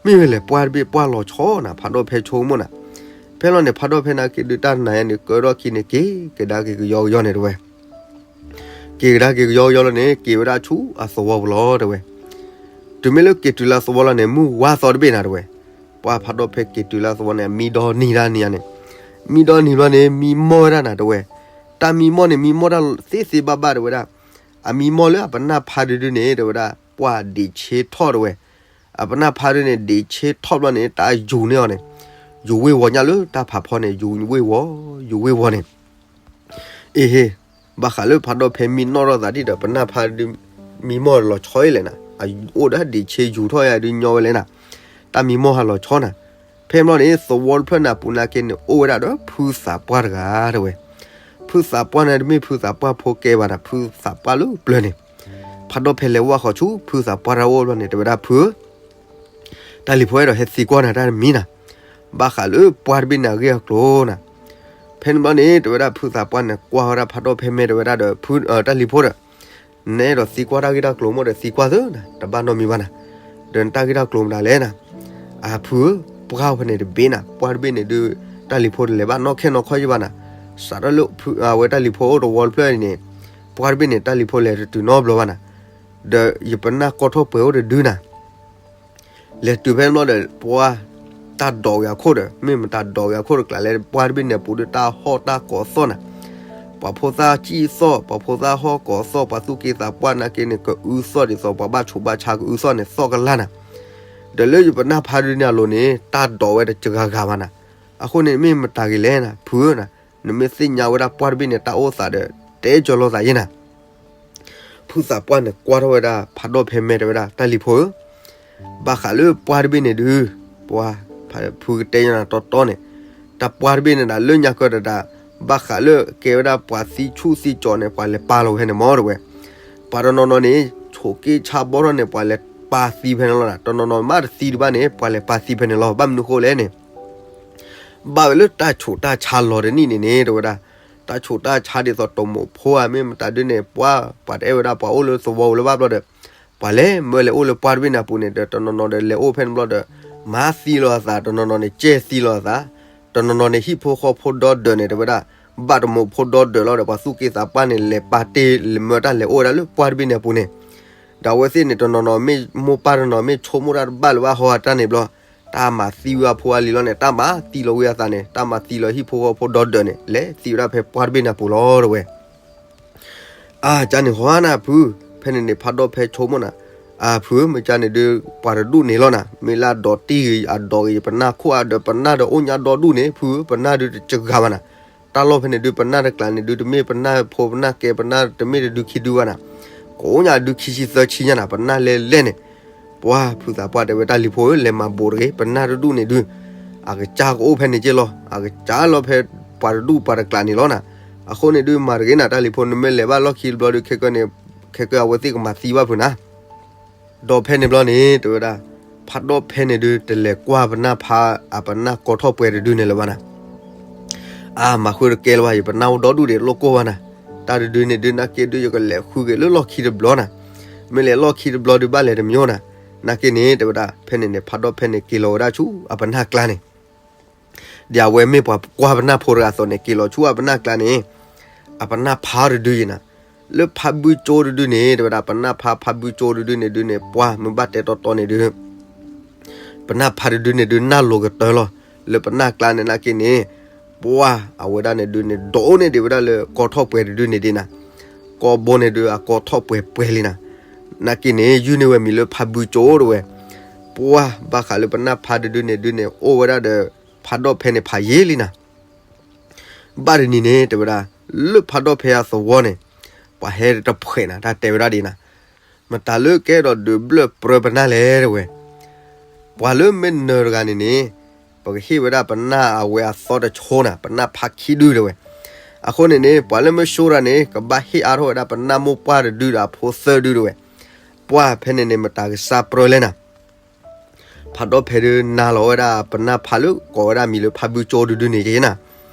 မ့ၢ်ဝဲလဲၣ် ပှၢ်တဘ့ၣ်ပှၢ်လီၤဆီနၤ ဖးဒိၣ်ဖဲဆိကမိၣ်နၤ, ဖဲလီၤန့ၣ် ဖးဒိၣ်ဖဲနၤက့ၤဒုးတၢ်တနၤယၤန့ၣ် ကၢထီၣ်ခံန့ၣ် က့ၤကဒါက့ၤကယီကယီန့ၣ်တဲဝဲ က့ၤကဒါက့ၤကယီကယီလီၤန့ၣ် က့ၤဝဲဒၣ်ဆူအသဝီပူၤလီၤတဲဝဲ, တုၤမ့ၢ်လၢက့ၤတုၤလၢအသဝီလီၤန့ၣ် မုၢ်ဝါသီတဘ့ၣ်နၤတဲဝဲ, ပှၢ်ဖးဒိၣ်ဖဲက့ၤတုၤလၢအသဝီန့ၣ် အမံဒီနံၤဒၣ်နံၤဧါန့ၣ်, မံဒီနံၤဘျီန့ၣ် မံမီၢ်ဝဲဒၣ်နၤတဲဝဲ, တၢ်မံမီၢ်န့ၣ် မံမီၢ်တၢ်သ့သ့ဘၣ်ဘၣ်တဲဝဲဒၣ်, အမံမီၢ်လၢအပနၢ်ဖါဒုဒုန့ၣ် တဲဝဲဒၣ် ပှၢ်ဒံးဆ့ထီၣ်တဲဝဲ, အပနၢ်ဖါဒုန့ၣ် ဒံးဆ့ထီၣ်ဘျီန့ၣ် တၢ်ယူၤန့ၢ်အီၤန့ၣ်, ယူၤဝ့ၢ်ဝီၤညါလၢတၢ်ဖးဖီန့ၣ် ယူၤဝ့ၢ်ဝီၤ, ယူၤဝ့ၢ်ဝီၤန့ၣ် အ့ဟ့, ဘၣ်ဃးလၢဖးဒိၣ်ဖဲမံနီၣ်ထီၣ်သးဒ်ဒီး ပနၢ်ဖါဒု မံမီၢ်လီၤဆီအံၤလဲၣ်နၤ, အအိၣ်ဒီးဒံးဆ့ယူၤထီၣ်ယၤဒုညီဝဲလဲၣ်နၤ, တၢ်မံမီၢ်ဟးလီၤဆီနၤ, ဖဲဘျီန့ၣ် သဝီတဖျၢၣ်န့ၣ်အပူၤနာ်က့န့ၣ် အိၣ်ဝဲဒၣ်ဒီးဖုသးပှၢ်တဂၤတဲဝဲ, ဖုသးပှၢ်န့ၣ်တမ့ၢ်ဖုသးပှၢ်ဖိကဲဘၣ်နၤ ဖုသးပှၢ်လၢပျၢၤန့ၣ်, ဖ ဖးဒိၣ်ဖဲလဲၤဝၢ်ဃီၤဆူဖုသးပှၢ်တၢ်အိၣ်ဘျီန့ၣ် တဲဝဲဒၣ်ဖုဧၢ, တၢ်လံၤဖိအဲၣ်ဒိးဟဲသံကွၢ်နၤတၢ်တမံၤနၤ, ဘၣ်ဃးလၢပှၢ်တဘ့ၣ်န့ၣ်အဂ့ၢ်အကျိၤနၤ. ဖဲန့ၣ်ဘျီန့ၣ် တဲဝဲဒၣ်ဖုသးပှၢ်န့ၣ် ကွၢ်ဝဲဒၣ်ဖးဒိၣ်ဖဲမဲာ် တဲဝဲဒၣ်ဒီး ဖု တၢ်လံၤဖိဒီး နအဲၣ်ဒိးသံကွၢ်တၢ်ဂ့ၢ်တၢ်ကျိၤမ့ၢ်ဒီးသံကွၢ်သၢနၤ, တဘၣ်နီတမံၤဘၣ်နၤ. ဒီးနတၢ်ဂ့ၢ်တၢ်ကျိၤမတၤလဲၣ်နၤ. အဖုဧၢ, ပှၢ်ဖဲန့ၣ်တဘ့ၣ်နၤ, ပှၢ်တဘ့ၣ်န့ၣ်ဒုး တၢ်လံၤဖိတလဲၤဘၣ်နီၢ်ခဲနီၢ်ခီယံၢ်ဘၣ်နၤ. စးထီၣ်လၢအဝဲတၢ်လံၤဖိအိၣ်တဝီတဖျၢၣ်န့ၣ် ပှၢ်တဘ့ၣ်န့ၣ် တၢ်လံၤဖိလဲၤတတုၤနီတဘျီဘၣ်နၤ. ဒီးယပနၢ်ကီထီၣ်ပှဲၤအိၣ်တဒုနၤ လဲၤတုၤဖဲန့ၣ်ဘျီဒီး ပှၢ်တၢ်ဒိးက့ၤအခိၣ်ဒီး မ့ၢ်မတၤဒိးက့ၤအခိၣ်တကျးလဲၣ် ပှၢ်တဘ့ၣ်န့ၣ်အပူၤဒီး တၢ်ဟီၣ်တၢ်ကိးသီၣ်နၤ, ပှၤဖိသၣ်စံၣ်သီၣ် ပှၤဖိသၣ်ဟီၣ်ကိးသီၣ် ပှၤသူၣ်က့သးပှၢ်နာ်က့န့ၣ် ကအုသီၣ်ဒ်သိး ပှၤဘၣ်ဆူးဘၣ်ဆါကအုသီၣ်န့ၣ် သီၣ်ကလၢ်နၤ. ဒီးလၢယပနၢ်ဖးဒုန့ၣ်အလိၤန့ၣ် တၢ်ဒိးဝဲတစှၤဂၤဂၤဘၣ်နၤ. အဃိန့ၣ် မ့ၢ်မတၤဂ့ၤလဲၣ်နၤ ဖုဧၢနၤ, နမ့ၢ်သ့ၣ်ညါဝဲဒၣ်ပှၢ်တဘ့ၣ်န့ၣ် တၢ်အိၣ်သးဒီး တဲကၠီၤလိာ်သးယဲနၤ. ဖုသးပှၢ်န့ၣ် ကွၢ်ထီၣ်ဝဲဒၣ်ဖးဒိၣ်ဖဲမဲာ် တဲဝဲဒၣ် တၢ်လံၤဖိဧၢ, ဘၣ်ဃးလၢပှၢ်တဘ့ၣ်န့ၣ်ဒုး ပှၤ ဖုကတဲယဲနၤတီတီန့ၣ်, တၢ်ပှၢ်တဘ့ၣ်န့ၣ်ဒၣ် လၢညါကၢတဒၣ် ဘၣ်ဃးလၢကဲဝဲဒၣ်ပှၤသံဆူၣ်သံကၠီၤန့ၣ် ပှၤလဲၤပာ်လီၤဖဲန့ၣ်မ့ၢ်တဲဝဲ, ပှၤတနီၤနီၤန့ၣ် ဆိးက့ဆါဘီထီၣ်န့ၣ် ပှၤလဲၤပာ်သံဖဲန့ၣ်လီၤနၤ. တနီၤနီၤမးတသံတဘၣ်န့ၣ် ပှၤလဲၤပာ်သံဖဲန့ၣ်လီၤ. ဘၣ်မနုၤဃိလဲၣ်န့ၣ် ဘၣ်ဝဲလၢတၢ်ဆူးတၢ်ဆါလီၤတနံၣ်န့ၣ်န့ၣ် တဲဝဲဒၣ်, တၢ်ဆူးတၢ်ဆါဒ်သိးတိၢ်မိၣ်ဖိဧါ မ့ၢ်မတၤဒုန့ၣ် ပှၤ ပှၤတအဲၣ်ဝဲဒၣ်ပှၤအိၣ်လၢသဝီပူၤလၢၤဘၣ်ဘျီဒီး ပှၤလဲၤမၢလဲၤအိၣ်လၢပှၢ်တဘ့ၣ်န့ၣ်အပူၤန့ၣ်ဒီး တနီၤနီၤဒီးလဲၤအိၣ်ဖဲန့ၣ်ဘျီဒီး မၤသံလီၤအသး, တနီၤနီၤန့ၣ် ကဲသံလီၤအသး, တနီၤနီၤန့ၣ် ဟံၣ်ဖိဃီဖိဒီဒၢးန့ၣ် တဲဝဲဒၣ်, ဘၣ်တိၢ်မိၣ်ဖိဒီဒၢးလီၤဒီး ပှၤသူၣ်က့သးပှၢ်န့ၣ် လဲၤပာ်တ့ၢ်လဲၤမၢတၢ်လဲၤအိၣ်ဝဲဒၣ်လၢပှၢ်တဘ့ၣ်န့ၣ်အပူၤန့ၣ် ဒီးအဝဲသ့ၣ်န့ၣ် တနီၤနီၤမ့ၢ်မိၢ်ပၢ်တနီၤမ့ၢ်ဆိကမိၣ်တၢ်တဘၣ်လၢၤဘၣ်ဟီအတၢ်န့ၣ်ဘျီ, တၢ်မၤသံဝဲအဖိအလံၤလီၤန့ၣ်, တၢ်မၤသံလီၤဝံအသးန့ၣ်, တၢ်မၤသံလီၤဟံၣ်ဖိဃီဖိဒီဒၢးန့ၣ် လဲၤသံဝဲဒၣ်ဖဲပှၢ်တဘ့ၣ်န့ၣ်အပူၤလီၤ တဲဝဲ. အကန့ၣ်ဃီနၤဖု, ဖဲန့ၣ်န့ၣ် ဖးဒိၣ်ဖဲဆိကမိၣ်နၤ, အဖုဧၢ မ့ၢ်ကန့ၣ်ဒုး ပှၤတဒူၣ်န့ၣ်လီၤနၤ, မ့ၢ်လၢအဒိးတံၢ်ဂ့ၤ အဒိးဂ့ၤ ယပနၢ်ခိၣ်အါဒီး ပနၢ်ဒီးအိၣ်ညါဒီဒူၣ်န့ၣ် ဖုဧၢ ပနၢ်ဒုးတစှၤဂၤဘၣ်နၤ. တၢ်လီၢ်ဖဲန့ၣ်ဒုး ပနၢ်တကျးန့ၣ်ဒုး တမ့ၢ်ပနၢ်ဖိပနၢ်ကဲ ပနၢ်တမ့ၢ်တဒုခံဒုဘၣ်နၤ, ကိးညါဒုခံဆံသၢဆံညါနၤ ပနၢ်လဲၤလဲၤန့ၣ်. ပှၢ်ဖုသးပှၢ်တဲဝဲ တၢ်လံၤဖိဧၢ လဲၤမၤဘူးတဂ့ၤ, ပနၢ်တဒူၣ်န့ၣ်ဒုး အကစၢ်ကအိၣ်ဖဲန့ၣ်က့လီၤ, အကစၢ်လီၤဖဲပှၤတဒူၣ်ပှၤတကျးန့ၣ်လီၤနၤ. အဃိန့ၣ်ဒုး မၤတဂ့ၤနၤ တၢ်လံၤဖိ နမ့ၢ်လဲၤဘၣ်လီၢ်ခံတဘျီဒုး ခဲကနံၣ် ခဲကနံၣ်အဝဲသ့ၣ်ကမၤသံဘၣ်ဖုနၤ. ဒီးဖဲန့ၣ်ဘျီန့ၣ် တဲဝဲဒၣ်, ဖးဒိၣ်ဖဲန့ၣ်ဒုး တလဲၤကွၢ်ပနၢ်ဖး အပနၢ်ကိးထီၣ်ပှဲၤတဒုန့ၣ်လၢၤဘၣ်နၤ. အါ မၤဃုတကဲလၢၤဘၣ်, ယပနၢ်အိၣ်ဒီဒူၣ်ဒံးလိၣ်ကိၢ်ဘၣ်နၤ. တၢ်တဒုန့ၣ်ဒုး နာ်က့ဒုး ယကလဲၤဃုက့ၤလၢလီၢ်ခံတဘျီနၤ. မ့ၢ်လဲၤလီၢ်ခံတဘျီဒုး ဘၣ်လဲၤတမံၤနၤ. နာ်က့န့ၣ် တဲဝဲဒၣ် ဖဲန့ၣ်န့ၣ် ဖးဒိၣ်ဖဲန့ၣ် က့ၤလီၤဝဲဒၣ်ဆူအပနၢ်ကျါန့ၣ် ဒီးအဝဲမ့ၢ်ပှၤကွၢ်ပနၢ်ဖိတဂၤအသိးန့ၣ် က့ၤလီၤဆူအပနၢ်ကျါန့ၣ်, အပနၢ်ဖးအီၤတဒုယံၤနၤ. လၢဖးဘုကၠိတဒုန့ၣ် တဲဝဲဒၣ် ပနၢ်ဖးဖးဘုကၠိတဒုန့ၣ်ဒုးန့ၣ် ပှၢ်မ့ၢ်ဘၣ်တဲတီတီန့ၣ်ဒုး ပနၢ်ဖးတဒုန့ၣ်ဒုး နၢ်လိၤကတၢၢ်လီၤ. လၢပနၢ်ကျါန့ၣ် နာ်က့န့ၣ်, ပှၢ်အဝဲဒၣ်န့ၣ်ဒုးန့ၣ် ဒိးန့ၢ်ဒံးဝဲဒၣ်လၢကိးထီၣ်ပှဲၤတဒုန့ၣ်ဒ်နၤ. ကိးဘိန့ၣ်ဒုး အကိးထီၣ်ပှဲၤပှဲၤလံနၤ. နာ်က့န့ၣ် ယုၢ်န့ၢ်ဝဲမံၤလၢဖးဘုကၠိတဲဝဲ. ပှၢ်ဘၣ်ဃးလၢပနၢ်ဖးတဒုန့ၣ်ဒုးန့ၣ် အိၣ်ဝဲဒၣ်ဒီး ဖးဒိၣ်ဖဲန့ၣ်ဖးယံာ်လံနၤ. ဘၣ်တနံၤန့ၣ် တဲဝဲဒၣ်, လၢဖးဒိၣ်ဖဲအသဝီန့ၣ်, ပှၤဟဲတဖှဲးနၤ တၢ်တဲဝဲဒၣ်ဒ်နၤ, မတၤလၢကအဲၣ်ဒိးဒုးဘျၢၣ်ပြၢပနၢ်လဲၣ်တဲဝဲ. ပှၤလၢမ့ၢ်နၢၤတဂၤန့ၣ်န့ၣ်, ပကဟ့ၣ်ဝဲဒၣ်ပနၢ်အဝဲအသီတဆိနၤ, ပနၢ်ဖးခံဒုတဲဝဲ. အဃိန့ၣ်န့ၣ် ပှၤလၢမ့ၢ်ဆိတဂၤန့ၣ် ကဘၣ်ဟ့ၣ်အါထီၣ်ဝဲဒၣ်ပနၢ်မိၢ်ပှၢ်တဒုဒီးအဖိသၢဒုတဲဝဲ. ပှၢ်ဖဲန့ၣ်န့ၣ် မတၤကစၢ်ပြၢလဲၣ်နၤ. ဖးဒိၣ်ဖဲဒုးနၤလီၤဝဲဒၣ်ပနၢ်ဖးလၢကိးဝဲဒၣ်မံၤလၢဖးဘုကၠိတဒုန့ၣ်က့နၤ.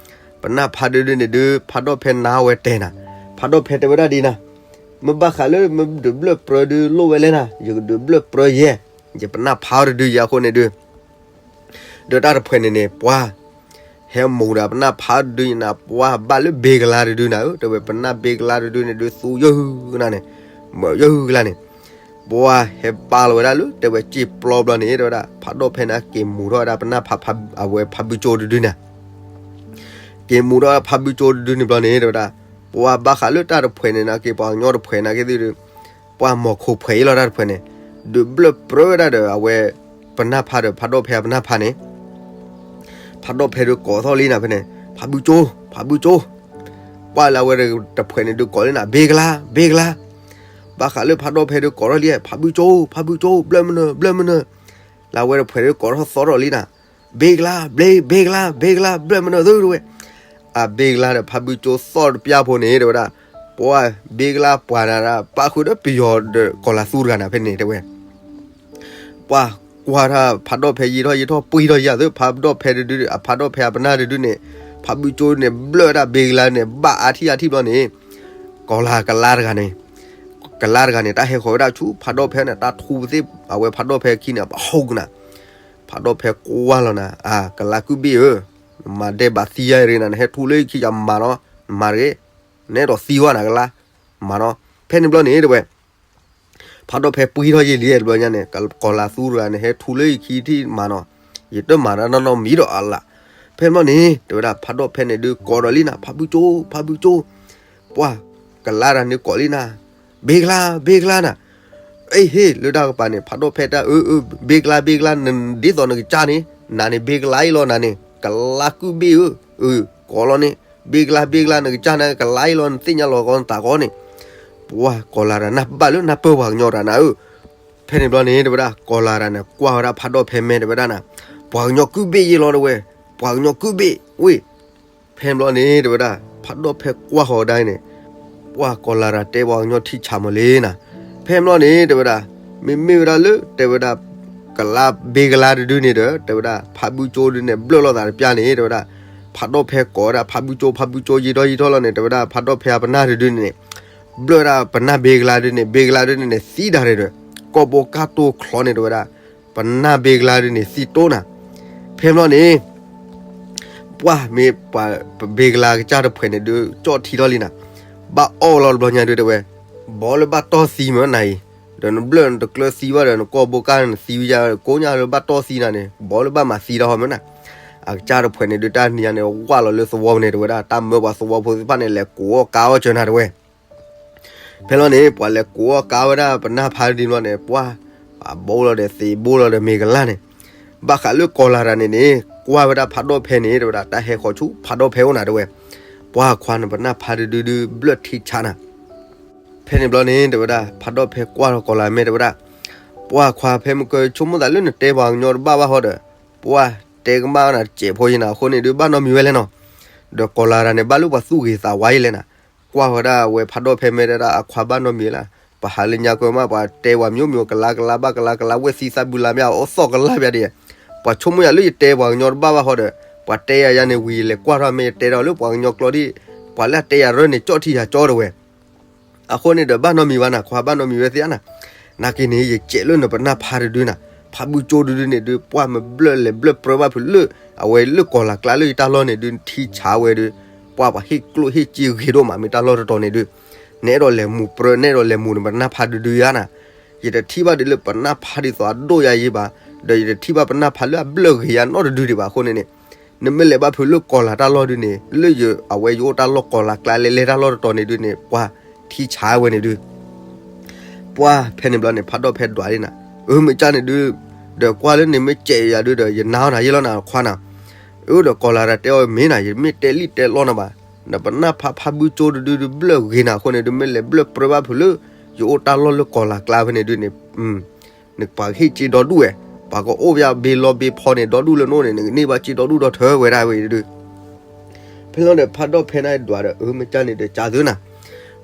ပနၢ်ဖးတဒုန့ၣ်ဒုး ဖးဒိၣ်ဖဲနၤဝဲတဲနၤ. ဖးဒိၣ်ဖဲတဲဝဲဒၣ်ဒ်နၤ, မ့ၢ်ဘၣ်ဃးလၢမ့ၢ်ဒုးဘျၢၣ်ပြၢဒုးလိၣ်ဝဲလဲၣ်နၤ, ယကဒုးဘျၢၣ်ပြၢယဲ, ယပနၢ်ဖးအီၤတဒုယဲအဃိန့ၣ်ဒုး ဒီးတၢ်တဖှဲးန့ၣ်န့ၣ် ပှၢ်ဟဲမူၤဒီးပနၢ်ဖးတဒုယဲနၤ, ပှၢ်ဘၣ်လၢဘ့ကလါတဒုနၤဧၢ, တဲဝဲပနၢ်ဘ့ကလါတဒုန့ၣ်ဒုး သူယုၢ်ကနၤန့ၣ်, မၢယုၢ်ကလါန့ၣ်, ပှၢ်ဟဲပာ်လီၤဝဲဒၣ်လၢ တဲဝဲစ့ပျီဘျီန့ၣ် တဲဝဲဒၣ် ဖးဒိၣ်ဖဲန့ၣ်က့ၤမူၤထီၣ်ဝဲဒၣ်ပနၢ်ဖး အဝဲဖးဘုကၠိတဒုန့ၣ် က့ၤမူၤထီၣ်ဖးဘုကၠိတဒုန့ၣ်ဘျီန့ၣ် တဲဝဲဒၣ်, ပှၢ်ဘၣ်ဃးလၢတၢ်တဖှဲးန့ၣ်နာ်က့ ပှၤကညီတဖှဲးနာ်က့သ့ၣ်ဒုး, ပှၢ်မီၤခိၣ်ဖှဲးအံၤလီၤတၢ်တဖှဲးန့ၣ်, ဒုးဘျၢၣ်ပြၢဝဲဒၣ်ဒီးအဝဲ ပနၢ်ဖးဒီးဖးဒိၣ်ဖဲအပနၢ်ဖးန့ၣ်, ဖးဒိၣ်ဖဲဒုးကိးထီၣ်လံနၤဖဲန့ၣ်, ဖးဘုကၠိ, ဖးဘုကၠိ, ပှၢ်လၢအဝဲတဖှဲးန့ၣ်ဒုးကိးလံနၤ, ဘ့ကလါ, ဘ့ကလါ, ဘၣ်ဃးလၢဖးဒိၣ်ဖဲဒုးကိးထီၣ်လံ, ဖးဘုကၠိ, ဖးဘုကၠိ, ဘျၢၣ်မနၢၤ, ဘျၢၣ်မနၢၤ, လၢအဝဲတဖှဲးဒုးကိးထီၣ်သီထီၣ်လံနၤ, ဘ့ကလါ, ဘ့, ဘ့ကလါ, ဘ့ကလါ, ဘျၢၣ်မနၢၤသုတဲဝဲ, အဘ့ကလါဒီးဖးဘုကၠိသီၣ်တပျၢ်ဖိန့ၣ် တဲဝဲဒၣ်, ပှၤဘ့ကလါပှၤနၤဒၣ် ပာ်ဃုာ်ဒီးပယီၤဒီးကီၤလၤသူတဂၤနၤဖဲန့ၣ်တဲဝဲ ပှၤကွၢ်ထီၣ်ဖးဒိၣ်ဖဲယံာ်ထီၣ်ယံာ်ထီၣ် ပှံထီၣ်ယၤသ့ ဖးဒိၣ်ဖဲတဒု အဖးဒိၣ်ဖဲအပနၢ်တဒုန့ၣ် ဖးဘုကၠိန့ၣ် ဘျၢၣ်ဝဲဒၣ်ဘ့ကလါန့ၣ် ဘၣ်အါထံၣ်အါထံၣ်ဘျီန့ၣ် ကီၤလၤကလါတဂၤန့ၣ် ကလါတဂၤန့ၣ် တၢ်ဟဲဃီၤဝဲဒၣ်ဆူဖးဒိၣ်ဖဲန့ၣ် တၢ်ထူပသ့ၣ် အဝဲဖးဒိၣ်ဖဲခံန့ၣ် ပဟိကနၤ ဖးဒိၣ်ဖဲကွၢ်လီၤနၤ အကလါကုၢ်ဘ့ၣ်ဧၢ, နမၤဒဲးဘးသံယါရ့နၤ နဟဲထူလၢယခံယမၤနီၤ, နမၤတဂ့ၤ, နအဲၣ်ဒိးသံဝဲနၤကလါ, မၤနီၤ, ဖဲန့ၣ်ဘျီန့ၣ်တဲဝဲ ဖးဒိၣ်ဖဲပှံထီၣ်ယံာ်လံတဘျီညါန့ၣ် ကီၤလၤသူတဂၤန့ၣ် ဟဲထူလၢယခံထံၣ်မၤနီၤ, ယတမၤတၢ်နီတမံၤဒီးအလၣ်, ဖဲန့ၣ်ဘျီန့ၣ် တဲဝဲဒၣ်ဖးဒိၣ်ဖဲန့ၣ်ဒုးကိးဒီးလံနၤ ဖးဘုကၠိ ဖးဘုကၠိ, ပှၤကလါတဂၤန့ၣ်ကိးလံနၤ, ဘ့ကလါ ဘ့ကလါနၤ အ့ဟ့ၣ် လၢတၢ်ကပၤန့ၣ် ဖးဒိၣ်ဖဲတၢ်အၢ အၢ ဘ့ကလါ ဘ့ကလါ နဒ်သိးနကစၢ်န့ၣ် နၤန့ၣ် ဘ့ကလါအံၤလီၤ နၤန့ၣ် ကလါကုၢ်ဘ့ၣ်ဧၢ, အၢ ကိးလီၤန့ၣ် ဘ့ကလါ ဘ့ကလါ နကစၢ်န့ၣ် ကလါအံၤလီၤ နသ့ၣ်ညါလီၤကီနသးကီန့ၣ်, ပှၤကီၤလၤတဂၤနၢ်ဘၣ်လၢနၢ်ပၢၢ်ပှၤကညီတဂၤနၤဧၢ, ဖဲန့ၣ်ဘျီန့ၣ် တဲဝဲဒၣ် ကီၤလၤတဂၤန့ၣ် ကွၢ်ဝဲဒၣ်ဖးဒိၣ်ဖဲမဲာ်တဲဝဲဒၣ်နၤ, ပှၤကညီကုၢ်ဘ့ၣ်ယ့လီၤတဲဝဲ, ပှၤကညီကုၢ်ဘ့ၣ်ဝ့ၢ် ဖဲန့ၣ်ဘျီန့ၣ် တဲဝဲဒၣ် ဖးဒိၣ်ဖဲကွၢ်ဃီၤဒၣ်အံၤန့ၣ်, ပှၤကီၤလၤတဂၤတဲပှၤကညီထံဆးမးလံနၤ, ဖဲန့ၣ်ဘျီန့ၣ် တဲဝဲဒၣ် မ့မ့ၢ်ဝဲဒၣ်လၢ တဲဝဲဒၣ် ကလါဘ့ကလါတဒုန့ၣ်ဒီး တဲဝဲဒၣ် ဖးဘုကၠိဒုန့ၣ် ဘျၢၣ်လိာ်သးတပျၢ်န့ၣ် တဲဝဲဒၣ် ဖးဒိၣ်ဖဲကိးဝဲဒၣ် ဖးဘုကၠိ ဖးဘုကၠိယံာ်ထီၣ်ယံာ်ထီၣ်လီၤန့ၣ် တဲဝဲဒၣ် ဖးဒိၣ်ဖဲအပနၢ်တဒုန့ၣ် ဘျၢၣ်ဒၣ်ပနၢ်ဘ့ကလါဒုန့ၣ် ဘ့ကလါဒုန့ၣ်န့ၣ် သံဒၣ်ရဲၣ်ဒီး ကီၢ်ဘိကၢ်တိၢ်ချီန့ၣ် တဲဝဲဒၣ် ပနၢ်ဘ့ကလါဒုန့ၣ် သံတိၢ်နၤ, ဖဲန့ၣ်ဘျီန့ၣ် ပှၢ်မ့ၢ်ပှၤဘ့ကလါကစၢ်တဖှဲးန့ၣ်ဒုး ကၠီၣ်ထံထီၣ်လံနၤ, ဘၣ်အီၣ်လီၤတဘျီညါဒုးတဲဝဲ, ဘီလၢဘၣ်တီၢ်သံမ့ၢ်နၤအံၤ, ဒီးနဘျၢၣ်နတကျၢၤသံဘၣ်ဒီး နကီၢ်ဘိကၢ်န့ၣ်သံဝံၤယါ ကိးညါလၢဘၣ်တီၢ်သံနၤန့ၣ် ဘီလၢဘၣ်မၤသံတၢ်ဟီမ့ၢ်နၤ, အကစၢ်တဖှဲးန့ၣ်ဒုး တၢ်နံၤညါန့ၣ် ဝၢ်လီၤလၢသဝီပူၤန့ၣ် တဲဝဲဒၣ် တၢ်မၢပှၤသဝီဖိသ့ၣ်တဖၣ်န့ၣ် လဲၤကိးအီၣ်ကါအီၣ်စၢၤနၤတဲဝဲ ဖဲလီၤန့ၣ် ပှၤလဲၤကိးအီၣ်ကါဝဲဒၣ်ပနၢ်ဖးဒ်န့ၣ်ဘျီန့ၣ် ပှၢ် ပှၤဘိလီၤဒီးသ့ၣ်ဘိလီၤဒီးမ့ၤကလါန့ၣ်, ဘၣ်ဃးလၢကီၤလၤတဂၤန့ၣ်န့ၣ် ကွၢ်ဝဲဒၣ်ဖးဒိၣ်ဖဲန့ၣ် တဲဝဲဒၣ် တၢ်ဟဲဃီၤဆူဖးဒိၣ်ဖဲအိၣ်နၤတဲဝဲ, ပှၢ်ခွါန့ၣ် ပနၢ်ဖးဒုဒုဒု ဘျၢၣ်ထံဆါနၤ ဖဲန့ၣ်ဘျီန့ၣ် တဲဝဲဒၣ် ဖးဒိၣ်ဖဲကွၢ်ထီၣ်ကီၤလၤမဲာ်တဲဝဲဒၣ်, ပှၢ်ခွါဖဲမုၢ်ကၢဆိကမိၣ်သးလၢနတဲပှၤကညီတဘၣ်ဘၣ်ဟီဒီး, ပှၢ်တဲကမၣ်နၤတစဲးဖိယံၤနၤ အဃိန့ၣ်ဒုးဘၣ်နီတမံၤဝဲလဲၣ်နီၤ, ဒီးကီၤလၤတဂၤန့ၣ် ဘၣ်လၢပှၤသူၣ်ဂ့ၤသးဝါယံၤလဲၣ်နၤ, ကွၢ်ဝဲဒၣ်ဝဲဖးဒိၣ်ဖဲမဲာ်တဲဒၣ် အခွါဘၣ်နီတမံၤလၢ်, ပဟးလၢညါကမၣ် ပှၤတဲဝဲမ့ၢ်မ့ၢ်ကလါကလါဘၣ်ကလါကလါ ဝဲၢ်သံသၣ်ဘုလါမ့ၢ်အအိၣ်သီၣ်ကလါပျၢ်ဒ်, ပှၤဆိကမိၣ်ယၤလၢယတဲပှၤကညီတဘၣ်ဘၣ်ဟီဒီး, ပှၤတဲယၤယၤန့ၣ်ဝံၤ ယလဲၤကွၢ်ထီၣ်မ့ၢ်ယတဲဒီးလၢပှၤကညီကျိာ်ဒ်, ပှၤလၢအတဲယၤရၢန့ၣ် ကၠီၣ်ထံယၤကၠီတဲဝဲ အဃိန့ၣ်ဒီးဘၣ်နီတမံၤဘၣ်နၤ ခွါဘၣ်နီတမံၤဝဲသ့ဧါနၤ, နာ်က့န့ၣ် ယစဲးလၢနပနၢ်ဖးတဒုနၤ, ဖးဘုကၠိတဒုန့ၣ်ဒုး ပှၢ်မ့ၢ်ဘျၢၣ်လဲၤဘျၢၣ်ပြၢဘၣ်ဖုးလၢ အဝဲလၢကီၤလၤကျါလၢယတၢ်လီၢ်န့ၣ်ဒုး ထံဆးဝဲဒုး, ပှၢ်ပှၤဟ့ၣ်ကျိၣ်ဟ့ၣ်စ့ဂ့ၤဒိၣ်မးမ့ၢ်တၢ်လီၢ်တတီၤန့ၣ်ဒုး, နအဲၣ်ဒိးလဲၤမူးပြၢ နအဲၣ်ဒိးလဲၤမူးနပနၢ်ဖးတဒုဧါနၤ, ယတထံၣ်ဘၣ်ဒုးလၢပနၢ်ဖးဒ်သိးအဒိၣ်ယၤယံၤဘၣ်, ဒီးယတထံၣ်ဘၣ်ပနၢ်ဖးလၢအဘျၢၣ်ဂ့ၤယၤနီတဒုဒံးဘၣ်အဃိန့ၣ်န့ၣ်, နမ့ၢ်လဲၤဘၣ်ဖုးလၢကီၤလၤတၢ်လီၢ်ဒုးန့ၣ် လၢယအဝဲယအိၣ်တၢ်လီၢ်ကီၤလၤကျါလဲၤလဲၤတၢ်လီၢ်တတီၤန့ၣ်ဒုးန့ၣ် ပှၢ်ထံဆးဝဲန့ၣ်ဒုး ပှၢ်ဖဲန့ၣ်ဘျီန့ၣ် ဖးဒိၣ်ဖဲဒွးလံနၤ, အၢမ့ၢ်ကၢ်န့ၣ်ဒုး, ဒီးကွၢ်လၢန့ၣ်မ့ၢ်စဲးယၤဒုးဒီး ယနာ်အီၤနၤယဲလီၤနၤခွါနၤ, အၢဒီးကီၤလၤတၢ်တဲအီၤမ့ၢ်နၤ ယမ့ၢ်တဲလံတဲလီနၤဘၣ်, နပနၢ်ဖးဖးဘုကၠိတဒုဒုးဘျၢၣ်ဂ့ၤနၤအဃိန့ၣ်ဒုး မ့ၢ်လဲၤဘျၢၣ်ပြၢဘၣ်ဖုးလၢ ယအိၣ်တၢ်လီၢ်လၢကီၤလၤကျါဖဲန့ၣ်ဒုးန့ၣ် နပှၤဟ့ၣ်စ့ဒီဒူၣ်ဝဲ, ပှၤကအိၣ်ဖဲဘ့လီဘ့ဖီန့ၣ် ဒီဒူၣ်လၢနအိၣ်န့ၣ် နကန့ၢ်ဘၣ်စ့ဒီဒူၣ်ဒီထၢဝဲဒၣ်ဝဲဒုး, ဖဲလီၤဒီးဖးဒိၣ်ဖဲန့ၣ်ဒွးဒီး အၢမ့ၢ်ကၢ်န့ၣ်ဒီးကၢ်သုနၤ,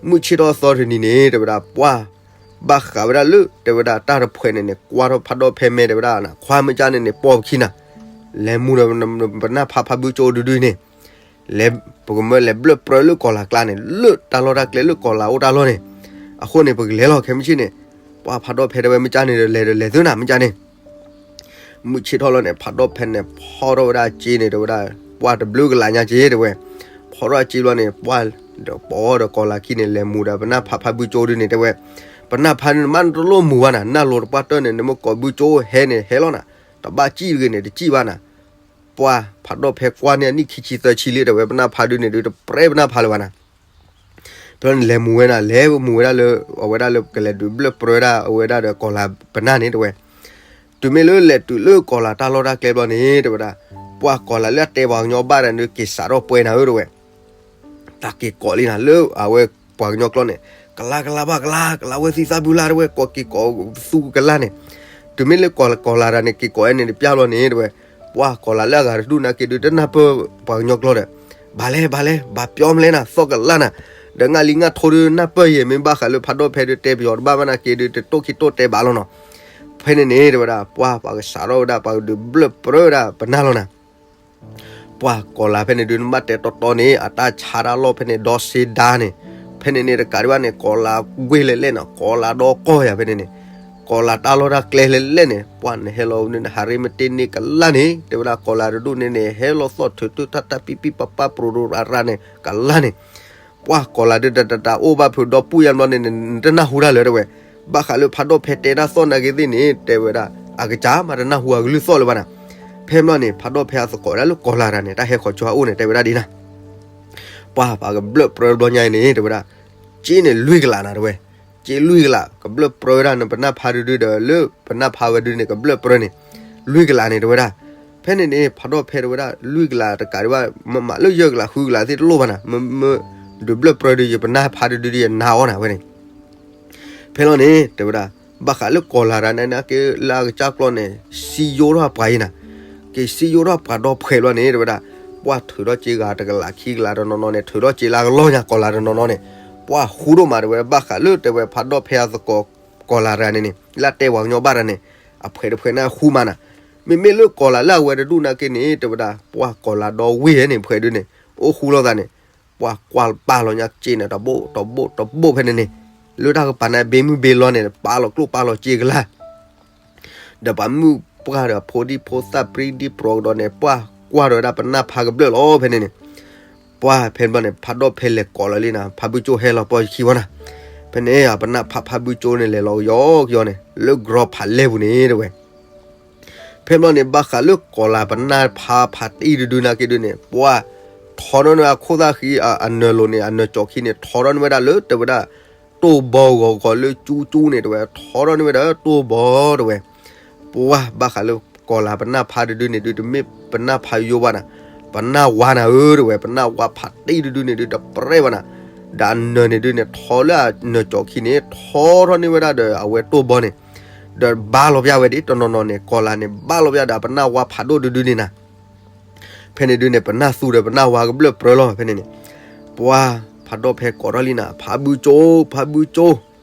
မုၢ်ဆ့ၣ်ထီၣ်သီတနံၤန့ၣ် တဲဝဲဒၣ်ပှၢ်, ဘၣ်ဃးဝဲဒၣ်လၢ တဲဝဲဒၣ်တၢ်တဖှဲးန့ၣ်န့ၣ် ကွၢ်ထီၣ်ဖးဒိၣ်ဖဲမဲာ်တဲဝဲဒၣ်နၤ ခွါမ့ၢ်ကၢ်န့ၣ်န့ၣ် ပိာ်ပခံနၤ, လဲၤမူဒီးပနၢ်ဖးဖးဘုကၠိဒုဒုန့ၣ် လဲၤ, ပကမၢလဲၤဘျၢၣ်ပြၢလၢကီၤလၤကျါန့ၣ် လၢတၢ်လီၢ်တၢ်ကျဲလၢကီၤလၤအိၣ်တၢ်လီၢ်န့ၣ်, အဃိန့ၣ် ပကလဲၤလီၤခဲမုၢ်ဆ့ၣ်န့ၣ်, ပှၢ်ဖးဒိၣ်ဖဲတဲဝဲမ့ၢ်ကၢ်န့ၣ်ဒီးလဲၤဒီးလဲၤသုနၤမ့ၢ်ကၢ်န့ၣ်, မုၢ်ဆ့ၣ်ထီၣ်လီၤန့ၣ် ဖးဒိၣ်ဖဲန့ၣ် ဖီထီၣ်ဝဲဒၣ်စ့န့ၣ် တဲဝဲဒၣ်, ပှၢ်တဘျုးကလးညါစ့တဲဝဲ, ဖီထီၣ်စ့ဘျီန့ၣ် ပှၢ်ဒီးပိာ်ဒီးကီၤလၤခံန့ၣ် လဲၤမူဒီးပနၢ်ဖးဖးဘုကၠိဒုန့ၣ်တဲဝဲ, ပနၢ်ဖးဒုန့ၣ် မ့ၢ်နတလိၣ်မူဘၣ်နၤ နၢ်လိၤတပှၢ်တၢၢ်န့ၣ် နမ့ၢ်ကိးဘုကၠိဟဲန့ၣ်ဟဲလီၤနၤ, တဘၣ်စံၣ်တဂ့ၤန့ၣ် တစံၣ်ဘၣ်နၤ, ပှၢ်ဖးဒိၣ်ဖဲကွၢ်န့ၢ်အနံၣ်ခံဆံသၢဆံလံ တဲဝဲ ပနၢ်ဖးဒုန့ၣ်ဒုး တပြဲပနၢ်ဖးလၢၤဘၣ်နၤ ဖဲန့ၣ်လဲၤမူဝဲနၤ လဲၤမူဝဲဒၣ်လၢ အဝဲဒၣ်လၢကလဲၤဒုးဘျၢၣ်ပြၢဒၣ်အဝဲဒၣ်ဒီးကီၤလၤပနၢ်န့ၣ်တဲဝဲ, တုၤမ့ၢ်လၢလဲၤတုၤလၢကီၤလၤတၢ်လီၢ်တၢ်ကျဲဘျီန့ၣ် တဲဝဲဒၣ်, ပှၢ်ကီၤလၤလၢအတဲပှၤကညီဘၣ်ဒီးန့ၣ် က့ၤစးထီၣ်ပှဲၤနၤဧၢတဲဝဲ တၢ်က့ၤကိးလံနၤ လၢအဝဲပှၤကညီကျိာ်န့ၣ်, ကလါကလါဘၣ်ကလါ ကလါဝဲသံသၣ်ဘုလါတဲဝဲ ကိးက့ၤကိးသူကလါန့ၣ်, တုၤမ့ၢ်လၢကီၤလၤတဂၤန့ၣ် က့ၤကိးအဲန့ၣ်တပျၢ်ဘျီန့ၣ်တဲဝဲ, ပှၢ်ကီၤလၤလၢအဂၤတဒူၣ်န့ၣ်က့ၤဒုးတနၢ်ပၢၢ်ပှၤကညီကျိာ်ဒီး, ဘၣ်လဲၣ် ဘၣ်လဲၣ် ဘၣ်ပျီမလဲၣ်နၤ သီၣ်ကလါနၤ, ဒီးငါလံငါထိဒုးနၢ်ပၢၢ်ယဲၢ် မ့ၢ်ဘၣ်ဃးလၢဖးဒိၣ်ဖဲဒုးတဲပယီၤတဘၣ်ဘၣ်နာ်က့ဒုး တတိၢ်ခံတိၢ်တဲဘၣ်လီၤနီၤ. ဖဲန့ၣ်န့ၣ် တဲဝဲဒၣ် ပှၢ်ပှၤကစးထီၣ်ဝဲဒၣ် ပှၤကဒုးဘျၢၣ်ပြၢဝဲဒၣ်ပနၢ်လီၤနၤ. ပှၢ်ကီၤလၤဖဲန့ၣ်ဒုး နဘၣ်တဲတီတီန့ၣ် အတၢ်ဆါတၢ်လီၢ်ဖဲန့ၣ် ဒီစ့ဒါန့ၣ်, ဖဲန့ၣ်န့ၣ် တကးဒံးဘၣ်န့ၣ် ကီၤလၤဝ့ၢ်လဲၣ်လဲၣ်နီၤ, ကီၤလၤဒီကီၢ်ယၤဖဲန့ၣ်န့ၣ်, ကီၤလၤတၢ်လီၢ်တၢ်ကျဲလဲၣ်လဲၣ်န့ၣ် ပှၢ်နဟဲလီၤန့ၣ် ဟးရ့မတ့ၢ်န့ၢ်ကလၢ်န့ၣ် တဲဝဲဒၣ် ကီၤလၤတဒူၣ်န့ၣ်န့ၣ် ဟဲလီၤသီၣ်ထုးတုၢ်ထီၣ်တၢ်ပံပံပပၢ်ပြိၤရၤရၤန့ၣ် ကလၢ်န့ၣ် ပှၢ်ကီၤလၤဒုးတတတၢ်အိၣ်ဘၣ်ဖုးဒီပုၢ်ယါဘျီန့ၣ်န့ၣ် နတနၢ်ဟူတၢ်လၢၤတဲဝဲ, ဘၣ်ဃးလၢဖးဒိၣ်ဖဲတဲတၢ်သီၣ်နာ်က့သ့ၣ်န့ၣ် တဲဝဲဒၣ် အကစၢ်မးတနၢ်ဟူအကလုၢ်သီၣ်လၢၤဘၣ်နၤ. ဖဲဘျီန့ၣ် ဖးဒိၣ်ဖဲအသကိးဒၣ်လၢကီၤလၤတၢ်န့ၣ် တၢ်ဟဲဃီၤကၠီအအိၣ်န့ၣ် တဲဝဲဒၣ်ဒ်နၤ ပှၢ်ပှၤကဘျၢၣ်ပြၢဘျီညါအံၤန့ၣ် တဲဝဲဒၣ်, စ့န့ၣ်လွံၢ်ကလးနၤတဲဝဲ, စ့လွံၢ်ကလး ကဘျၢၣ်ပြၢဝဲဒၣ်နပနၢ်ဖးဒုဒုဒီး လၢပနၢ်ဖးဝဲဒုန့ၣ် ကဘျၢၣ်ပြၢန့ၣ် လွံၢ်ကလးန့ၣ် တဲဝဲဒၣ်. ဖဲန့ၣ်န့ၣ် ဖးဒိၣ်ဖဲတဲဝဲဒၣ် လွံၢ်ကလးတကးဒံးဘၣ် မ့မ့ၢ်လၢယဲၢ်ကလးဃုကလးသ့ၣ်တလိၣ်ဘၣ်နၤ, မ့မ့ၢ် ဒုးဘျၢၣ်ပြၢဒုး ယပနၢ်ဖးဒုဒုဒီးယနၤအီၤနၤဝဲန့ၣ် ဖဲလီၤန့ၣ် တဲဝဲဒၣ်, ဘၣ်ဃးလၢကီၤလၤတၢ်န့ၣ် နာ်က့လၢအကစၢ်ကျီၢ်န့ၣ် စံယိထီၣ်ပှၤအံၤနၤ, က့ၤစံယိထီၣ်ပှၤဒီဖှဲးဘျီန့ၣ် တဲဝဲဒၣ်, ပှၢ်ထုးထီၣ်စ့ဂၤတကလးခံကလးတနီၤနီၤန့ၣ် ထုးထီၣ်စ့လၢအကလီၢ်ညါ ကီၤလၤတနီၤနီၤန့ၣ်, ပှၢ်ဟူဒိၣ်မးတဲဝဲ ဘၣ်ဃးလၢတဲဝဲဖးဒိၣ်ဖဲအသကိးကီၤလၤတၢ်န့ၣ်န့ၣ် လၢအတဲပှၤကညီဘၣ်တၢ်န့ၣ် အဖှဲးတဖှဲးန့ၣ်ဟူမးနၤ, မ့မ့ၢ်လၢကီၤလၤလၢအဝဲတဒူၣ်နာ်က့န့ၣ် တဲဝဲဒၣ် ပှၢ်ကီၤလၤဒီဝ့ၢ်န့ၣ် ဖှဲးဒုန့ၣ် အိၣ်ဃူလိာ်သးန့ၣ် ပှၢ်ကွၢ်ပာ်လီၤညါစ့န့ၣ် တဘိတဘိတဘိဖဲန့ၣ်န့ၣ်, လၢတၢ်ကပၤန့ၣ် ဘ့မုၢ်ဘ့လီန့ၣ် ပာ်လီၤကျိၣ်ပာ်လီၤစ့ကလၢ် ဒီးပှၤမုၣ်ပှၢ်ဒီးဖိဒံဖိသၣ်ပြံဒံပြီကဒီးန့ၣ် ပှၢ်ကွၢ်ဒီးဝဲဒၣ်ပနၢ်ဖးကဘျၢၣ်လီၤ ဖဲန့ၣ်န့ၣ်, ပှၢ်ဖဲန့ၣ်ဘျီန့ၣ် ဖးဒိၣ်ဖဲလဲၤကိးလီၤလံနၤ ဖးဘုကၠိဟဲလီၤပီၢ်ခံဝီနၤ, ဖဲန့ၣ် ပနၢ်ဖးဖးဘုကၠိန့ၣ် လဲၤလီၤကယီကယီန့ၣ် လၢကရီဖးလဲၢ်ပူၤန့ၣ်တဲဝဲ ဖဲဘျီန့ၣ် ဘၣ်ဃးလၢကီၤလၤပနၢ်ဖးဖးတံၢ်တဒုနာ်က့ဒုန့ၣ် ပှၢ်ထီထီၣ်န့ၢ်အခိၣ်သၣ်ဃံအနၢၤလိၤန့ၣ် အနၢၤကၠီၤခံန့ၣ် ထီထီၣ်န့ၢ်ဝဲဒၣ်လၢတဲဝဲဒၣ် တိၢ်ဘီဂီၤဂီၤလၢကၠူကၠူန့ၣ်တဲဝဲ ထီထီၣ်န့ၢ်ဝဲဒၣ်တိၢ်ဘီတဲဝဲ, ပှၢ်ဘၣ်ဃးလၢကီၤလၤပနၢ်ဖးတဒုန့ၣ်ဒု တမ့ၢ်ပနၢ်ဖးယိဘၣ်နၤ, ပနၢ်ဝါနၤဧၢတဲဝဲ ပနၢ်ဝါဖးတံၢ်တဒုန့ၣ်ဒု တပြဲၢ်ဘၣ်နၤ, ဒီးအနၢၤန့ၣ်ဒုန့ၣ် ထီလၢအနၢၤကၠီၤခံန့ၣ် ထီထီၣ်န့ၢ်ဝဲဒၣ်ဒီးအဝဲတိၢ်ဘီန့ၣ် ဒီးဘါလီၤပျၢ်ဝဲဒၣ်တနီၤနီၤန့ၣ် ကီၤလၤန့ၣ် ဘါလီၤပျၢ်ဒီးပနၢ်ဝါဖးဒိၣ်တဒုန့ၣ်နၤ, ဖဲန့ၣ်ဒုန့ၣ် ပနၢ်သူဒီးပနၢ်ဝါကဘျၢၣ်ပြၢလီၤ ဖဲန့ၣ်န့ၣ်, ပှၢ်ဖးဒိၣ်ဖဲကိးထီၣ်လံနၤ ဖးဘုကၠိ ဖးဘုကၠိ,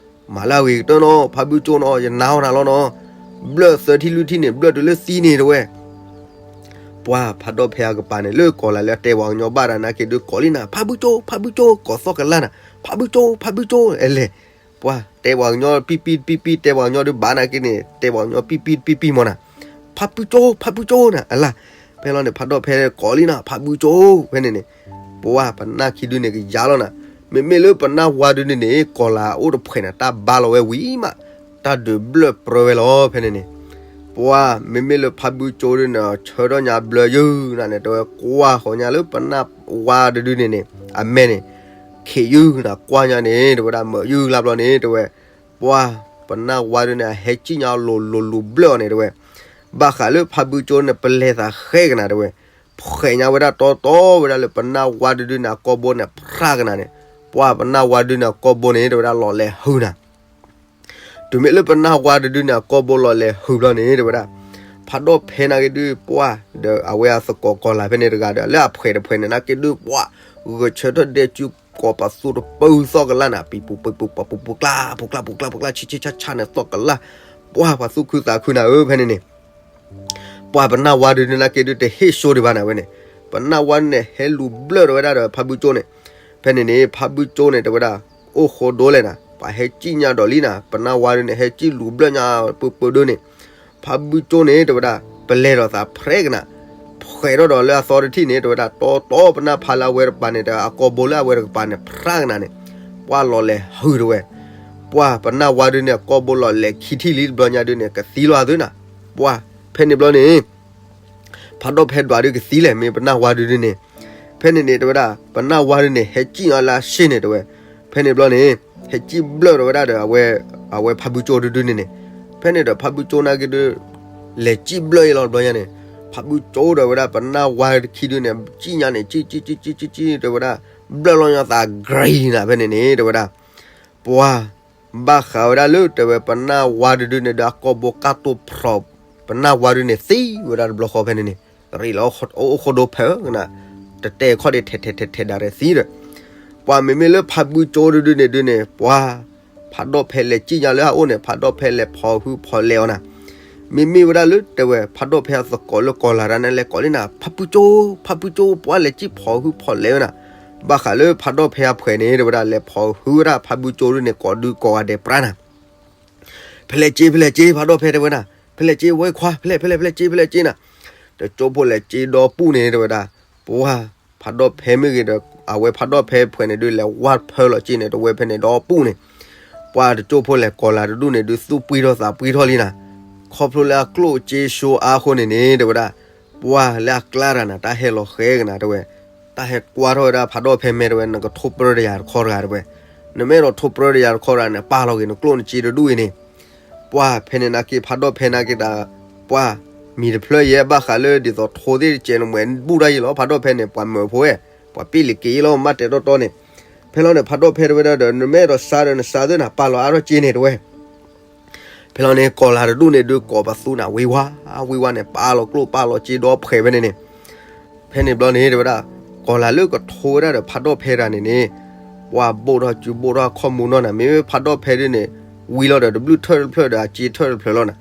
မၤလၢအဂ့ၤကတၢၢ်နီၤ ဖးဘုကၠိနီၤ ယနာ်အီၤနၤလီၤနီၤ, ဘျၢၣ်သၢထံၣ်လွံၢ်ထံၣ်န့ၣ် ဘျၢၣ်တုၤလၢသံန့ၣ်တဲဝဲ ပှၢ်ဖးဒိၣ်ဖဲအကပၤန့ၣ် လၢကီၤလၤလၢအတဲပှၤကညီဘၣ်တၢ်နာ်က့ဒုးကိးလံနၤ ဖးဘုကၠိ ဖးဘုကၠိ ကိးသီၣ်ကလၢ်နၤ ဖးဘုကၠိ ဖးဘုကၠိ အဲလဲၣ်, ပှၢ်တဲပှၤကညီပံပံပံပံ တဲပှၤကညီဒုးဘၣ်နာ်က့န့ၣ် တဲပှၤကညီပံပံပံပံမီၤနၤ, ဖးဘုကၠိ ဖးဘုကၠိနၤ အလၢ်, ဖဲလီၤန့ၣ် ဖးဒိၣ်ဖဲကိးလံနၤ ဖးဘုကၠိ ဖဲန့ၣ်န့ၣ်, ပှၢ်ပနၢ်ခံဒုန့ၣ်ကယၤလီၤနၤ, မ့မ့ၢ်လၢပနၢ်ဝါဒုန့ၣ်န့ၣ် ကီၤလၤအိၣ်တဖှဲးန့ၣ် တၢ်ဘါလီၤဝဲဝံၤမး တၢ်ဒုးဘျၢၣ်ပြၢဝဲလီၤ ဖဲန့ၣ်န့ၣ်, ပှၢ်မ့မ့ၢ်လၢဖးဘုကၠိဒုန့ၣ် ဆၢထီၣ်ညါဘျၢယုၢ်နၤန့ၣ် တဲဝဲကွၢ်ဃီၤညါလၢပနၢ်ဝါတဒုန့ၣ်န့ၣ် အမဲာ်န့ၣ် ခံးယုၢ်နၤ ကွၢ်ညါန့ၣ် တဲဝဲဒၣ်မၢယုၢ်လၢဘျီန့ၣ် တဲဝဲ, ပှၢ်ပနၢ်ဝါဒုန့ၣ် အဟဲစံၣ်ညါလိၤလိၤလိၤဘျၢၣ်အီၤန့ၣ် တဲဝဲ, ဘၣ်ဃးလၢဖးဘုကၠိန့ၣ် ပလဲၤသးဃဲကနၤ တဲဝဲ, ဖှဲးညါဝဲဒၣ်တီတီဝဲဒၣ်လၢပနၢ်ဝါတဒုန့ၣ် အကိာ်ဘိန့ၣ် ဖြးကနၤန့ၣ်, ပှၢ်ပနၢ်ဝါဒုန့ၣ် အကိာ်ဘိန့ၣ် တဲဝဲဒၣ်လီၤလဲၤဟုၣ်နၤ တုၤမ့ၢ်လၢပနၢ်ဝါတဒုန့ၣ် အကိာ်ဘိလီၤလဲၤဟုၣ်ဘျီန့ၣ် တဲဝဲဒၣ်, ဖးဒိၣ်ဖဲနာ်က့ဒုး ပှၢ် ဒီးအဝဲအသကိးကီၤလၤဖဲန့ၣ်တဂၤဒီး လၢအဖှဲးတဖှဲးန့ၣ်နာ်က့ဒုး ပှၢ် ဂဲၤဆၢထၢၣ်ဒဲကၠူကိးပသူတပၢၢ်သီၣ်ကလၢ်နၤ ပံၤပူၤပံၤပူၤပူၤပူၤပူၤကျါ ပူၤကျါပူၤကျါပူၤကျါ ဆံးဆံးဆါဆါန့ၣ်သီၣ်ကလၢ်, ပှၢ်ပှၤသူၣ်ခုသးခုနၤဧၢ ဖဲန့ၣ်န့ၣ် ပှၢ်ပနၢ်ဝါဒုန့ၣ်နာ်က့ဒုးတဟ့ၣ်ဆိဒံးဘၣ်နၤဝဲန့ၣ်, ပနၢ်ဝါန့ၣ်ဟဲလူၤဘျၢၣ်ဒီးဝဲဒၣ်ဒီးဖးဘုကၠိန့ၣ်, ဖဲန့ၣ်န့ၣ် ဖးဘုကၠိန့ၣ် တဲဝဲဒၣ်, အိၣ်ဃိဒိလဲၣ်နၤ ပှၤဟဲစံၣ်ညါဒီးလံနၤ ပနၢ်ဝါဒုန့ၣ် ဟဲစံၣ်လူၤဘျၢၣ်ညါပၢပၢဒုန့ၣ်, ဖးဘုကၠိန့ၣ် တဲဝဲဒၣ် ပလဲၤဒီးသးဖြဲးကနၤ, ဖှဲးထီၣ်ဒီးလၢအသီတထံၣ်န့ၣ် တဲဝဲဒၣ် တီတီပနၢ်ဖးလၢအဝဲတကပၤန့ၣ် ဒီးအကိာ်ဘိလၢအဝဲတကပၤန့ၣ် ဖြးကနၤန့ၣ်, ပှၢ်လီၤလဲၤဟုၣ်တဲဝဲ ပှၢ်ပနၢ်ဝါဒုန့ၣ် အကိာ်ဘိလီၤလဲၤခံထံၣ်လံတဘျီညါဒုန့ၣ် ကသံလီၤသုနၤ, ပှၢ်ဖဲန့ၣ်ဘျီန့ၣ် ဖးဒိၣ်ဖဲဒွးဒုကသံလဲၣ် မ့ၢ်ပနၢ်ဝါဒုဒုန့ၣ်, ဖဲန့ၣ်န့ၣ် တဲဝဲဒၣ် ပနၢ်ဝါဒုန့ၣ် ဟဲစံၣ်ညါလၢအရှ့ၣ်န့ၣ် တဲဝဲ, ဖဲန့ၣ်ဘျီန့ၣ် ဟဲစံၣ်ဘျၢၣ်ဒီးဝဲဒၣ်ဒီး အဝဲဖးဘုကၠိတဒုန့ၣ်န့ၣ်, ဖဲန့ၣ်ဒီးဖးဘုကၠိနာ်က့ဒု လဲၤစံၣ်ဘျၢၣ်အံၤလီၤတဘျီညါန့ၣ်, ဖးဘုကၠိဒီးဝဲဒၣ် ပနၢ်ဝါခံဒုန့ၣ် စံၣ်ညါန့ၣ် စံၣ်စံၣ်စံၣ်စံၣ်စံၣ်စံၣ် တဲဝဲဒၣ်, ဘျၢၣ်လီၤညါသးကရံနၤ ဖဲန့ၣ်န့ၣ် တဲဝဲဒၣ် ပှၢ်ဘၣ်ဃးဝဲဒၣ်လၢ တဲဝဲ ပနၢ်ဝါတဒုန့ၣ်ဒီး အကိာ်ဘိကၢ်တိၢ်ဖြီး ပနၢ်ဝါဒုန့ၣ်သံဝဲဒၣ်တဘျီဃီဖဲန့ၣ်န့ၣ်, ရံးလီၤအိၣ်ဃိဒိဖဲကနၤ, တတဲခီၣ်ဒံးထဲထဲထဲထဲဒၣ်ရဲၣ်သံဒီး, ပှၤမ့မ့ၢ်လၢဖးဘုကၠိတဒုန့ၣ်ဒုန့ၣ် ပှၤ ဖးဒိၣ်ဖဲလဲၤစံၣ်ညါလၢအအိၣ်န့ၣ် ဖးဒိၣ်ဖဲလဲၤဖီဟုဖီလဲအီၤနၤ. မ့မ့ၢ်ဝဲဒၣ်လၢတဲဝဲ ဖးဒိၣ်ဖဲအသကိးလၢကီၤလၤတၢ်န့ၣ် လဲၤကိးလံနၤ ဖးဘုကၠိ, ဖးဘုကၠိ ပှၤလဲၤစံၣ်ဖီဟုဖီလဲဝဲနၤ. ဘၣ်ဃးလၢဖးဒိၣ်ဖဲအဖှဲးန့ၣ် တဲဝဲဒၣ် လဲၤဖီဟုဝဲဒၣ်ဖးဘုကၠိဒုန့ၣ် ကိးဒုကိးဂၤဒဲးပြါနၤ. ဖဲလဲၣ်က့ ဖဲလဲၣ်က့ ဖးဒိၣ်ဖဲတဲဝဲနၤ, ဖဲလဲၣ်က့ ဝဲခွါ ဖဲလဲၣ် ဖဲလဲၣ် ဖဲလဲၣ်က့ ဖဲလဲၣ်က့နၤ. တကၠိဖိလဲၤက့ဒီပူၣ်န့ၣ် တဲဝဲဒၣ်, ပှၤ ဖးဒိၣ်ဖဲမ့ၢ်ဂ့ၤဒီး အဝဲဖးဒိၣ်ဖဲဖှဲးန့ၣ်ဒုး လဲၤဝါဖၢလီၤက့န့ၣ် တဝဲဖဲန့ၣ်ဒီပူၣ်န့ၣ်, ပှၤတကၠိဖိလဲၤကီၤလၤတဒူၣ်န့ၣ်ဒုး သူၣ်ပှံၢ်ထီၣ်သးပှံၢ်ထီၣ်လံနၤ. ခီဖျိလၢအကျိၣ်အစ့စိအါအဃိန့ၣ်န့ၣ် တဲဝဲဒၣ်, ပှၤလၢအကျါတဂၤနၤ တၢ်ဟဲလီၤဃဲကနၤ တဲဝဲ, တၢ်ဟဲကွၢ်ထီၣ်ဝဲဒၣ်ဖးဒိၣ်ဖဲမဲာ်တဲဝဲ နကထိပြၢတယၤတခီတဂၤတဲဝဲ, နမ့ၢ်အဲၣ်ဒိးထိပြၢတယၤတခီတဂၤန့ၣ် ပာ်လီၤက့ၤနကျိၣ်နစ့တဒူၣ်အံၤန့ၣ်. ပှၤဖဲန့ၣ်နာ်က့ ဖးဒိၣ်ဖဲနာ်က့တၢ်, ပှၤ မံၤတဖျၢၣ်ယဲဘၣ်ဃးလၢဒ်သိးထိသ့ၣ်တစဲးန့ၣ် မ့ၢ်ဘူၣ်တၢ်ယံၤလီၤ ဖးဒိၣ်ဖဲန့ၣ် ပှၤမၢဖိဝဲ, ပှၤပ့ၣ်လံၤက့ၤလီၤ မ့ၢ်တဲတီတီန့ၣ်. ဖဲလီၤန့ၣ် ဖးဒိၣ်ဖဲတဲဝဲဒၣ်ဒီး နမ့ၢ်အဲၣ်ဒိးစးဒီးနစးသ့နၤ ပာ်လီၤအါထီၣ်က့န့ၣ်တဲဝဲ. ဖဲလီၤန့ၣ် ကီၤလၤတဒူၣ်န့ၣ်ဒုးကိးပသူနၤ ဝံၤဝါ ဝံၤဝါန့ၣ် ပာ်လီၤကျိၣ်ပာ်လီၤစ့ဒီဖှဲးဖဲန့ၣ်န့ၣ်. ဖဲန့ၣ်ဘျီန့ၣ် တဲဝဲဒၣ်, ကီၤလၤလၢကထိဝဲဒၣ်ဒီးဖးဒိၣ်ဖဲတဂၤန့ၣ်န့ၣ်, ပှၤဘိၣ်ထီၣ်စုဘိၣ်ထီၣ်ခီၣ်မူနီၢ်နၤ မ့မ့ၢ်ဖးဒိၣ်ဖဲဒုန့ၣ်, ဝံၤလီၤဒီးတဘျုးထၢၣ်တဖျၢၣ်ဒီးအစ့ထၢၣ်တဖျၢၣ်လီၤနၤ.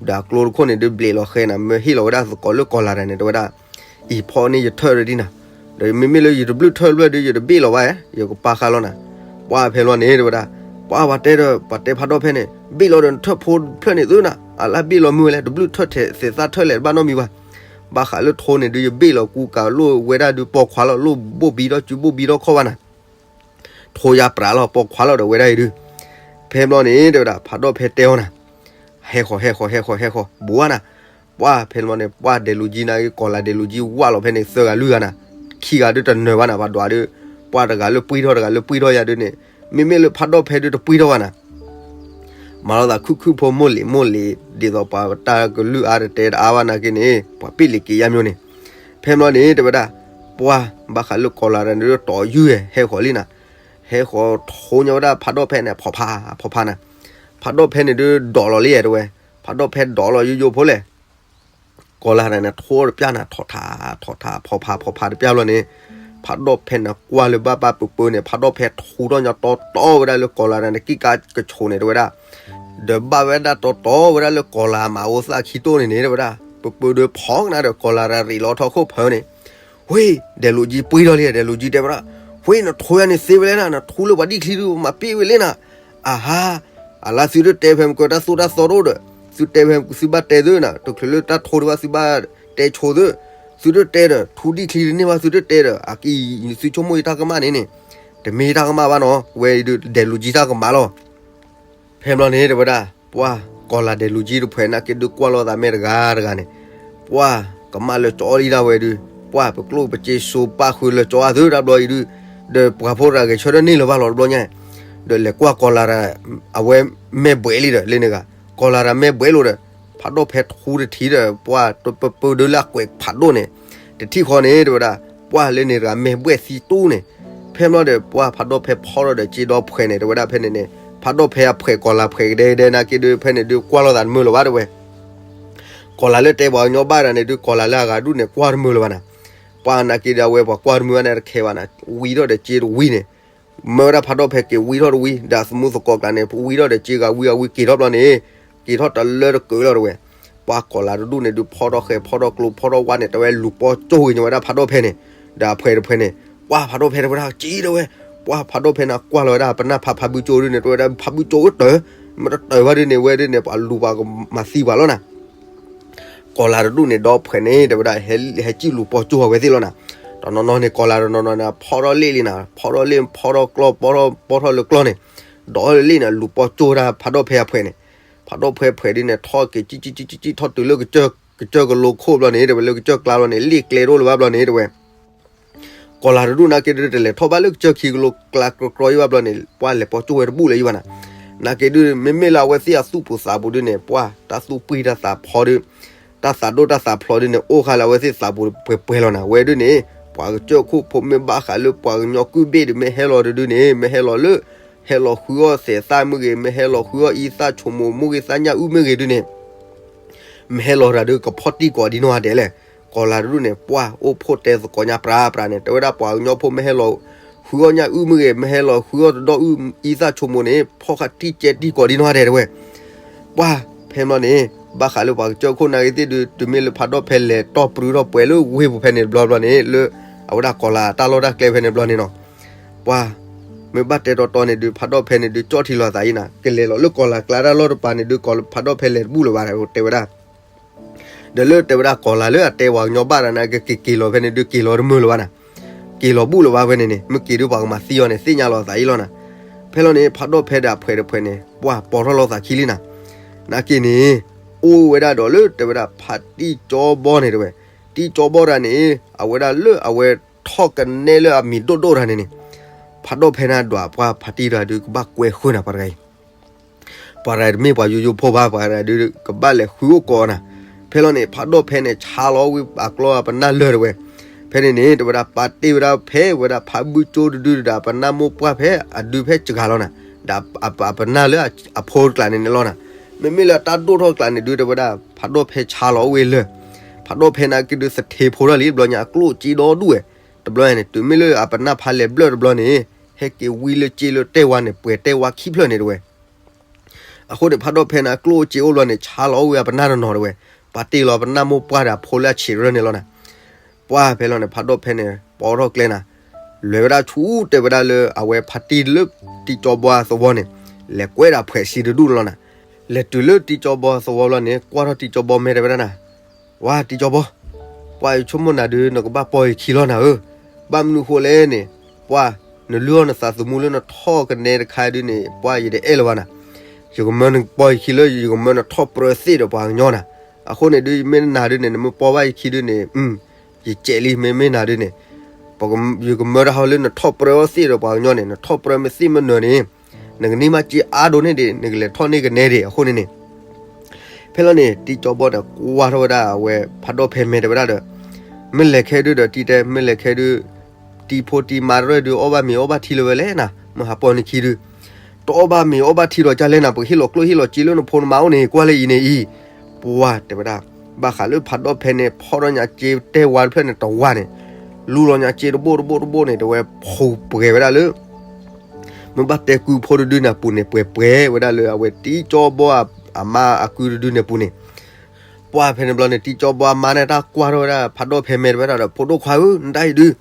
ဒီးအကျိတခိၣ်န့ၣ်ဒုးဘျ့းလီၤဃဲနၤ မၢဟ့ၣ်လီၤဝဲဒၣ်သကိးလၢကီၤလၤတဂၤန့ၣ် တဲဝဲဒၣ်, အံၤဖီန့ၢ်ယထၢၣ်ဒီးဒ်နၤ, ဒီးမ့မ့ၢ်လၢယတဘျုးထၢၣ်တဖျၢၣ်ဒုး ယတဘ့ၣ်လီၤဘၣ်ဧါ ယကပာ်ဃာ်လီၤနၤ. ပှၤဖဲလီၤန့ၣ် တဲဝဲဒၣ်, ပှၤပှၤတဲဒီး ပှၤတဲဖးဒိၣ်ဖဲန့ၣ် ဘ့ၣ်လီၤဒီးနထၢၣ်ဖိတဖျၢၣ်န့ၣ်သုနၤ, အလၢဘ့ၣ်လီၤမုၢ်ဝဲလဲၣ် တဘျုးထၢၣ်ထဲးသးထၢၣ်လဲၣ်တဘၣ်နီတမံၤဘၣ်. ဘၣ်ဃးလၢထိန့ၣ်ဒုး ယဘ့ၣ်လီၤကူကၤလိၣ်ဝဲဒၣ်ဒုးပိာ်ခွါလီၤ လိၣ်ဘိၣ်ဘံထီၣ်စုဘိၣ်ဘံထီၣ်ခီၣ်ဘၣ်နၤ. ထိယါပြးလီၤ ပိာ်ခွါလီၤဒီးဝဲဒၣ်အံၤဒုး. ဖဲဘျီန့ၣ် တဲဝဲဒၣ် ဖးဒိၣ်ဖဲတဲအီၤနၤ, ဟဲဃီၤ ဟဲဃီၤ ဟဲဃီၤ ဟဲဃီၤ ဘူးဝါနၤ. ပှၤဖဲလီၤန့ၣ် ပှၤဒဲးလူၤကၠံနာ်က့ ကီၤလၤဒဲးလူၤကၠံဝၢ်လီၤဖဲန့ၣ် သၢဂၤလွံၢ်ဂၤနၤ, ခံဂၤဒုးတနၢၤဘၣ်နၤ ပှၤဒွးဒုး, ပှၤတဂၤလၢပှံၢ်ထီၣ်တဂၤလၢပှံၢ်ထီၣ်ယၤဒုးန့ၣ်, မ့မ့ၢ်လၢဖးဒိၣ်ဖဲဒုးတပှံၢ်ထီၣ်ဘၣ်နၤ. မၤလိာ်သးခုၣ်ခုၣ်ဖိမိၢ်လံၤမိၢ်လံၤ ဒ်သိးပှၤတၢ်ကလုၢ်အါတတဲတအါဘၣ်နာ်က့န့ၣ် ပှၤပ့ၣ်လံၤက့ၤယါမျိၤန့ၣ်. ဖဲဘျီန့ၣ် တဲဝဲဒၣ်, ပှၤ ဘၣ်ဃးလၢကီၤလၤတဂၤန့ၣ်ဒုး တီၤယုၢ်ဟဲဃီၤလံနၤ, ဟဲဃီၤထိညါဝဲဒၣ်ဖးဒိၣ်ဖဲန့ၣ် ဖီဖး ဖီဖးနၤ. ဖးဒိၣ်ဖဲန့ၣ်ဒုး ဒိးလီၤလံတဲဝဲ, ဖးဒိၣ်ဖဲဒိးလီၤယိယိဖိလဲၣ် ကီၤလၤတဂၤန့ၣ် ထိတပျၢ်နၤ ထီၣ်ထး ထီၣ်ထး ဖီဖး ဖီဖးတပျၢ်ဘျီန့ၣ်, ဖးဒိၣ်ဖဲန့ၣ်ကွၢ်လၢၤဘၣ်ပၢ်ပၢန့ၣ် ဖးဒိၣ်ဖဲထူထီၣ်ညါတီတီဝဲဒၣ်လၢကီၤလၤတဂၤန့ၣ် ကံၣ်ကါကဆိးန့ၣ် တဲဝဲဒၣ်, ဒီးဘၣ်ဝဲဒၣ်တီတီဝဲဒၣ်လၢကီၤလၤမၤအူသၣ်ခံတိၢ်န့ၣ်န့ၣ် တဲဝဲဒၣ်, ပၢ်ပၢဒီးဖီကနၤဒီး ကီၤလၤတဂၤရံးလီၤထီၣ်ခိၣ်ဖၢန့ၣ်, ဝ့ၢ် ဒဲးလူၤကၠံပှံၢ်ထီၣ်လံ ဒဲးလူၤကၠံတဲဝဲဒၣ်, ဝ့ၢ် နထိယါန့ၣ်သ့ဝဲလဲၣ်နၤ နထူလၢပှၤဒံၣ်ချံဒုး မၤပ့ၣ်ဝဲလဲၣ်နၤ, အဟါ အလါသုတတဲဖဲမ့ၢ်ကၢတၢ်သိၣ်တၢ်သီတအိၣ်ဒီး, သုတဲဖဲသုဘၣ်တဲသုနၤ တချုးလၢတၢ်ထိဒံးဘၣ်သုဘၣ်တဲဆိသု, သုတတဲဒီး ထူဒံၣ်ချံတန့ၢ်ဘၣ်သုတတဲဒီး အကံ သုဆိကမိၣ်ယတၢ်ကမၣ်န့ၣ်န့ၣ်, တမ့ၢ်တၢ်ကမၣ်ဘၣ်နီၤ ဝဲဒုးဒဲးလူၤကၠံတၢ်ကမၣ်လီၤ. ဖဲဘျီန့ၣ် တဲဝဲဒၣ်, ပှၤ ကီၤလၤဒဲးလူၤကၠံတဖှဲးနာ်က့ဒုးကွၢ်လိာ်သးမဲာ်တဂၤတဂၤန့ၣ်, ပှၤ ကမၣ်လၢကၠီလံဒၣ်ဝဲဒုး, ပှၤ ပကျိၣ်ပစ့စိပၢ်ဃုာ်လၢကၠီအသုတဘျီအံၤဒုး, ဒီးပှၤဖိတဂၤဂဲၤဆၢထၢၣ်န့ၢ်လၢၤဘၣ်လီၤတဘျီညါ, ဒီးလဲၤကွၢ်ကီၤလၤတဂၤ, အဝဲမဲာ်ဘှဲးလံဒီး လၢန့ၣ်ဂၤ, ကီၤလၤတဂၤမဲာ်ဘှဲးလိာ်ဒီး, ဖးဒိၣ်ဖဲထူတထံဒီး ပှၤ ပၢ်ပၢဒီးလၢအကွဲးဖးဒိၣ်န့ၣ်, တထံၣ်ဃီန့ၣ် တဲဝဲဒၣ်, ပှၤလၢန့ၣ်တဂၤမဲာ်ဘှဲးသံတူၢ်န့ၣ်, ဖဲဘျီဒီး ပှၤ ဖးဒိၣ်ဖဲဖီထီၣ်ဒီးကၠ့ဒီဖှဲးန့ၣ် တဲဝဲဒၣ်ဖဲန့ၣ်န့ၣ်, ဖးဒိၣ်ဖဲအဖှဲးကီၤလၤဖှဲးကဒဲကဒဲနာ်က့ဒုး ဖဲန့ၣ်ဒုးကွၢ်လိာ်သးတမုာ်လၢၤဘၣ်တဲဝဲ ကီၤလၤလၢတဲပှၤကညီဘၣ်တဂၤန့ၣ်ဒုး ကီၤလၤလၢအဂၤဒူၣ်န့ၣ် ကွၢ်တမုာ်လၢၤဘၣ်နၤ, ပှၤနာ်က့ဒီးအဝဲပှၤကွၢ်တမုာ်ဘၣ်န့ၣ်တခဲဘၣ်နၤ, ဝံထီၣ်ဒီးကၠ့တဝံန့ၣ်, မၢဝဲဒၣ်ဖးဒိၣ်ဖဲက့ၤဝံထီၣ်တဝံ, ဒီးသမူသကိးကျါန့ၣ် ဝံထီၣ်ဒီးကၠ့ဂၤဝံဂၤဝံက့ၤထီၣ်ဘျီန့ၣ်, က့ၤထီၣ်တလၢတကၢးလီၤတဲဝဲ, ပှၤကီၤလၤတဒူၣ်န့ၣ်ဒုးဖီထီၣ်ဃဲၤဖီထီၣ်ကျိဖီထီၣ်ဝါန့ၣ် တဲဝဲလူၤပီကၠိဂ့ၤန့ၣ်ဝဲဒၣ်ဖးဒိၣ်ဖဲန့ၣ်, ဒီးအဖှဲးတဖှဲးန့ၣ်, ပှၤ ဖးဒိၣ်ဖဲတဲဝဲဒၣ်ကၠ့တဲဝဲ, ပှၤ ဖးဒိၣ်ဖဲန့ၣ်ကွၢ်လီၤဝဲဒၣ်ပနၢ်ဖးဖးဘုကၠိဒုးန့ၣ် တဲဝဲဒၣ်ဖးဘုကၠိဝဲတၢၢ်, မ့ၢ်တတၢၢ်ဘၣ်ဒုးန့ၣ် ဝဲဒုးန့ၣ် ပှၤလူၤပှၤကမၤသံပှၤလီၤနၤ ကီၤလၤတဒူၣ်န့ၣ်ဒီဖှဲးန့ၣ် တဲဝဲဒၣ်, ဟဲစံၣ်လူၤပီကၠိအဝဲသ့ၣ်လီၤနၤ, တနီၤနီၤန့ၣ် ကီၤလၤတနီၤနီၤန့ၣ် ဖီထီၣ်လ့ၣ်လံနၤ, ဖီထီၣ်လ့ၣ် ဖီထီၣ်ကျီ ဖီထီၣ်လၢကျီန့ၣ်, ဒီးလ့ၣ်န့ၣ် လူၤပီကၠိဝဲဒၣ်ဖးဒိၣ်ဖဲအဖှဲးန့ၣ်, ဖးဒိၣ်ဖဲဖှဲးဒုးန့ၣ် ထီၣ်က့ၤစံၣ်စံၣ်စံၣ်စံၣ်စံၣ်ထီၣ်တုၤလၢ ကစၢၢ်ကလိခိၣ်ဘျီန့ၣ် တဲဝဲလၢကစၢၢ်ကျါလီၤန့ၣ် လ့ၣ်ကျဲတအိၣ်လၢၤဘၣ်ဘျီန့ၣ် တဲဝဲ ကီၤလၤတဒူၣ်နာ်က့ဒုး တလဲၤထီၣ်ဘၣ်လၢကစၢၢ်ခံကလိကျါကြီကြီယံၤဘၣ်ဘျီန့ၣ် ပှၤလဲၤပီကၠိဝဲတဘူၣ်လၢၤယံၤဘၣ်နၤ, နာ်က့ဒုး မ့မ့ၢ်လၢအဝဲသ့ၣ်အသူၣ်ပူၤသးပူၤဒုးန့ၣ် ပှၤတၢ်သူၣ်ပှံၢ်တၢ်သးဖျိးဒုး, တၢ်သးဒိၣ်တၢ်သးဖျိးဒုးန့ၣ် အိၣ်ဃာ်လၢအဝဲသ့ၣ်သးပူၤပှဲၤပှဲၤလီၤနၤ, ဝဲဒုးန့ၣ် ပှၤကစၢၢ်ခိၣ်ဖိမ့ၢ်ဘၣ်ဃးလၢပှၤကညီကုၢ်ဘ့ၣ်ဒုး မ့ၢ်ဟဲလီၤတဒုးန့ၣ် မ့ၢ်ဟဲလီၤလၢ ဟဲလီၤဃုအီၣ်သဲးသၣ်မ့ၢ်ဂ့ၤ, မ့ၢ်ဟဲလီၤဃုအီၣ်အံသၣ်ဆိမိၣ်မ့ၢ်ဂ့ၤ သၣ်ညၣ်အုၣ်မ့ၢ်ဂ့ၤဒုးန့ၣ် မ့ၢ်ဟဲလီၤတၢ်ဒုး ကဖီၣ်တံၢ်ကိးဒ်နီၢ်ဂၤဒဲးလဲၣ်. ကီၤလၤတဒူၣ်န့ၣ် ပှၤအိၣ်ဖှိၣ်တဲသကိးညါပြးပြးန့ၣ် တဲဝဲဒၣ်ပှၤကညီဖိမ့ၢ်ဟဲလီၤ, ဃုအီၣ်ညၣ်အုၣ်မ့ၢ်ဂ့ၤ, မ့ၢ်ဟဲလီၤဃုအီၣ်တဒီအုၣ်အံသၣ်ဆိကမိၣ်န့ၣ် ဖီၣ်ဃာ်တံၢ်ကဲတံၢ်ကီးဒ်နီၢ်ဒဲးတဲဝဲ. ပှၢ်ဖဲမီန့ၣ် ဘၣ်ဃးလၢပှၤကစၢၢ်ခိၣ်နၢ်ဂ့ၤသ့ၣ်ဒုး တုၤမ့ၢ်လၢဖးဒိၣ်ဖဲလဲၤတီၢ်ပြူထီၣ်ပှဲၤလၢဝ့ၢ်ပူၤဖဲန့ၣ်တဘျီဘျီန့ၣ် လၢအဝဲဒၣ်ကီၤလၤတၢ်လီၢ်တၢ်ကျဲဖဲန့ၣ်တဘျီန့ၣ်နီၤ, ပှၢ်မ့ၢ်ဘၣ်တဲတီတီန့ၣ်ဒုး ဖးဒိၣ်ဖဲန့ၣ်ဒုး ကၠီၣ်ထံလီၤသးအံၤနၤ, ကလဲၤလီၤလၢကီၤလၤကျါတၢ်လီၢ်တပၤန့ၣ်ဒုး ကီၤဖးဒိၣ်ဖဲလဲၤတဘူၣ်လၢၤဘၣ်တဲဝဲဒၣ်. ဒီးလၢတဲဝဲဒၣ်ကီၤလၤလၢအတဲဝဲကညီဘၣ်တၢ်န့ၣ် ကက့ၤက့ၤလီၤဖဲန့ၣ်ဒုး က့ၤလီၤတမုာ်လၢၤဘၣ်နၤ, က့ၤလီၤဘူၣ်လၢၤဘၣ်ဖဲန့ၣ်န့ၣ် မ့ၢ်က့ၤဒုးပှၤကမၤသံအီၤန့ၣ် သ့ၣ်ညါလီၤသးအံၤလီၤနၤ. ဖဲလီၤန့ၣ် ဖးဒိၣ်ဖဲဒီးအဖှဲးတဖှဲးန့ၣ် ပှၢ်ပိာ်ထီၣ်လီၤသးခံလံနၤ. နာ်က့န့ၣ် အိၣ်ဝဲဒၣ်ဒီးလၢတဲဝဲဒၣ်ဖးတံၢ်ကၠီဘီန့ၣ်တဲဝဲ, တံၢ်ကၠီဘီတၢ်န့ၣ် အဝဲဒၣ်လၢအဝဲထီၣ်ကနဲလၢအမံၤဒိၣ်ဒိၣ်တၢ်န့ၣ်န့ၣ် ဖးဒိၣ်ဖဲန့ၣ်ဒွးပှၢ်ဖးတံၢ်တၢ်ဒုးကဘၣ်ကွဲဃုာ်နၤပှၤတဂၤအံၤ ပှၤတဂၤတမ့ၢ်ပှၤယိယိဖိဘၣ် ပှၤတဂၤဒုးကဘၣ်လဲၤဃုအိၣ်ကိးနၤ. ဖဲလီၤန့ၣ် ဖးဒိၣ်ဖဲန့ၣ် ဆါလီၤဝံၤအကျီအပနၢ်လၢာ်တဲဝဲ. ဖဲန့ၣ်န့ၣ် တဲဝဲဒၣ်ပာ်တ့ၢ်ဝဲဒၣ်ဖဲဝဲဒၣ်ဖးဘုကၠိတဒုဒီး အပနၢ်မိၢ်ပှၢ်ဖဲအဒုဖဲစှၤလီၤနၤ, ဒီးအပနၢ်လၢအဖိတကျးန့ၣ်န့ၣ်လီၤနၤ. မ့မ့ၢ်လၢအတၢ်ဒိၣ်ထီၣ်ကျးန့ၣ်ဒုး တဲဝဲဒၣ် ဖးဒိၣ်ဖဲဆါလီၤအိၣ်ဝဲလၢာ်. ဖးဒိၣ်ဖဲန့ၣ်က့ၤဒုးသထ့ဖိထီၣ်လံ တဘျီညါအကျိၣ်စ့ဒီဒူၣ်ဝဲ. တဘျီန့ၣ် တုၤမ့ၢ်လၢအပနၢ်ဖးလဲၤဘျၢၣ်တဘျီန့ၣ် ဟဲက့ၤဝံလၢစ့လၢတဲဝါန့ၣ် ပှဲၤတဲဝါခံဖျၢၣ်န့ၣ်တဲဝဲ. အဃိန့ၣ် ဖးဒိၣ်ဖဲန့ၣ် အကျိၣ်အိၣ်စ့အိၣ်ဘျီန့ၣ် ဆါလီၤအိၣ်ဝဲအပနၢ်တနီၤတဲဝဲ, ပာ်တ့ၢ်လီၤပနၢ်မိၢ်ပှၢ်ဒီးအဖိလၢအဆံးရၢန့ၣ်လီၤနၤ. ပှၢ်ဖဲလီၤန့ၣ် ဖးဒိၣ်ဖဲန့ၣ် ပိာ်ထီၣ်ကျဲနၤ, လဲၤဝဲဒၣ်ဆူတဲဝဲဒၣ်လၢအဝဲဖးတံၢ်လၢတံၢ်ကၠီဘီအသဝီန့ၣ်, လဲၤကွဲဒၣ်ဖှဲးစံတဒူၣ်န့ၣ်လီၤနၤ. လဲၤတုၤလၢတံၢ်ကၠီဘီအသဝီဘျီန့ၣ် ကွၢ်ထီၣ်တံၢ်ကၠီဘီမဲာ်တဲဝဲဒၣ်နၤ, ဝါတံၢ်ကၠီဘီ, ပှၢ်ယဆိကမိၣ်နၤဒုး နကဘၣ်ပိာ်ယခံလီၤနၤဧၢ. ဘၣ်မနုၤဃိလဲၣ်န့ၣ်, ပှၢ်နလုၢ်အီၣ်နသးသမူလၢနထီၣ်ကနဲတခါဒုးန့ၣ် ပှၢ်ယတအဲၣ်လၢၤဘၣ်နၤ. ယကမၢနပိာ်ယခံလၢ ယကမၢနထီၣ်ပြၢသ့ၣ်ဒီးပှၤကညီနၤ. အဃိန့ၣ်ဒုး မ့ၢ်နၤဒုးန့ၣ် နမ့ၢ်ပိာ်ဘၣ်ယခံဒုးန့ၣ် ယစဲးလံ မ့မ့ၢ်နၤဒုးန့ၣ်, ယကမၢတၢ်ဟီလၢနထီၣ်ပြၢအီၤသ့ၣ်ဒီးပှၤကညီန့ၣ် နထီၣ်ပြၢမ့ၢ်သ့ၣ်မ့ၢ်နၢၤန့ၣ်, နကန့ၢ်ဘၣ်စ့အါဒိၣ်န့ၢ်ဒံး နကလဲၤထီၣ်န့ၢ်ကနဲဒံး အဃိန့ၣ်န့ၣ် ဖဲလီၤန့ၣ် တံၢ်ကၠီဘီန့ၣ် ကွၢ်ထီၣ်ဝဲဒၣ်အဝဲဖးဒိၣ်ဖဲမဲာ်တဲဝဲဒၣ်ဒီး, မ့ၢ်လဲၤခဲဒုးဒီးတံၢ်တဲ မ့ၢ်လဲၤခဲဒုး, တံၢ်ဖိတံၢ်မါတရၢၣ်ဒုး အီၣ်ဘၣ်မ့ၤအီၣ်ဘၣ်ထံလၢၤဝဲလဲၣ်နၤ မ့ၢ်ဟးပိာ်နခံဒုး, တအီၣ်ဘၣ်မ့ၤအီၣ်ဘၣ်ထံဒီးကလဲၣ်နၤ ပကဟ့ၣ်လီၤကျိၣ်ဟ့ၣ်လီၤစ့လၢနဖိနမါအိၣ်န့ၣ် ကွၢ်လၢအံၤန့ၣ်အံၤ, ပှၢ်တဲဝဲဒၣ်, ဘၣ်ဃးလၢဖးဒိၣ်ဖဲန့ၣ် ဖီၣ်ထီၣ်ညါစ့တဲဝါတဖျၢၣ်န့ၣ်တဝါန့ၣ်, လူလီၤညါစ့တဘိတဘိတဘိန့ၣ် တဲဝဲဖူပှဲၤဝဲဒၣ်လၢ မ့ၢ်ဘၣ်တဲကုဖိတဒုန့ၣ်အပူၤန့ၣ် ပှဲၤပှဲၤဝဲဒၣ်လၢအဝဲတံၢ်ကၠီဘီအမါအကုတဒုန့ၣ်အပူၤန့ၣ်, ပှၢ်ဖဲန့ၣ်ဘျီန့ၣ် တံၢ်ကၠီဘီအမါန့ၣ် တၢ်ကွၢ်ထီၣ်ဝဲဒၣ်ဖးဒိၣ်ဖဲမဲာ်တဲဝဲဒၣ်ဒီး ဖိဒိၣ်ခွါဧၢ နတၢ်အံၤဒုး,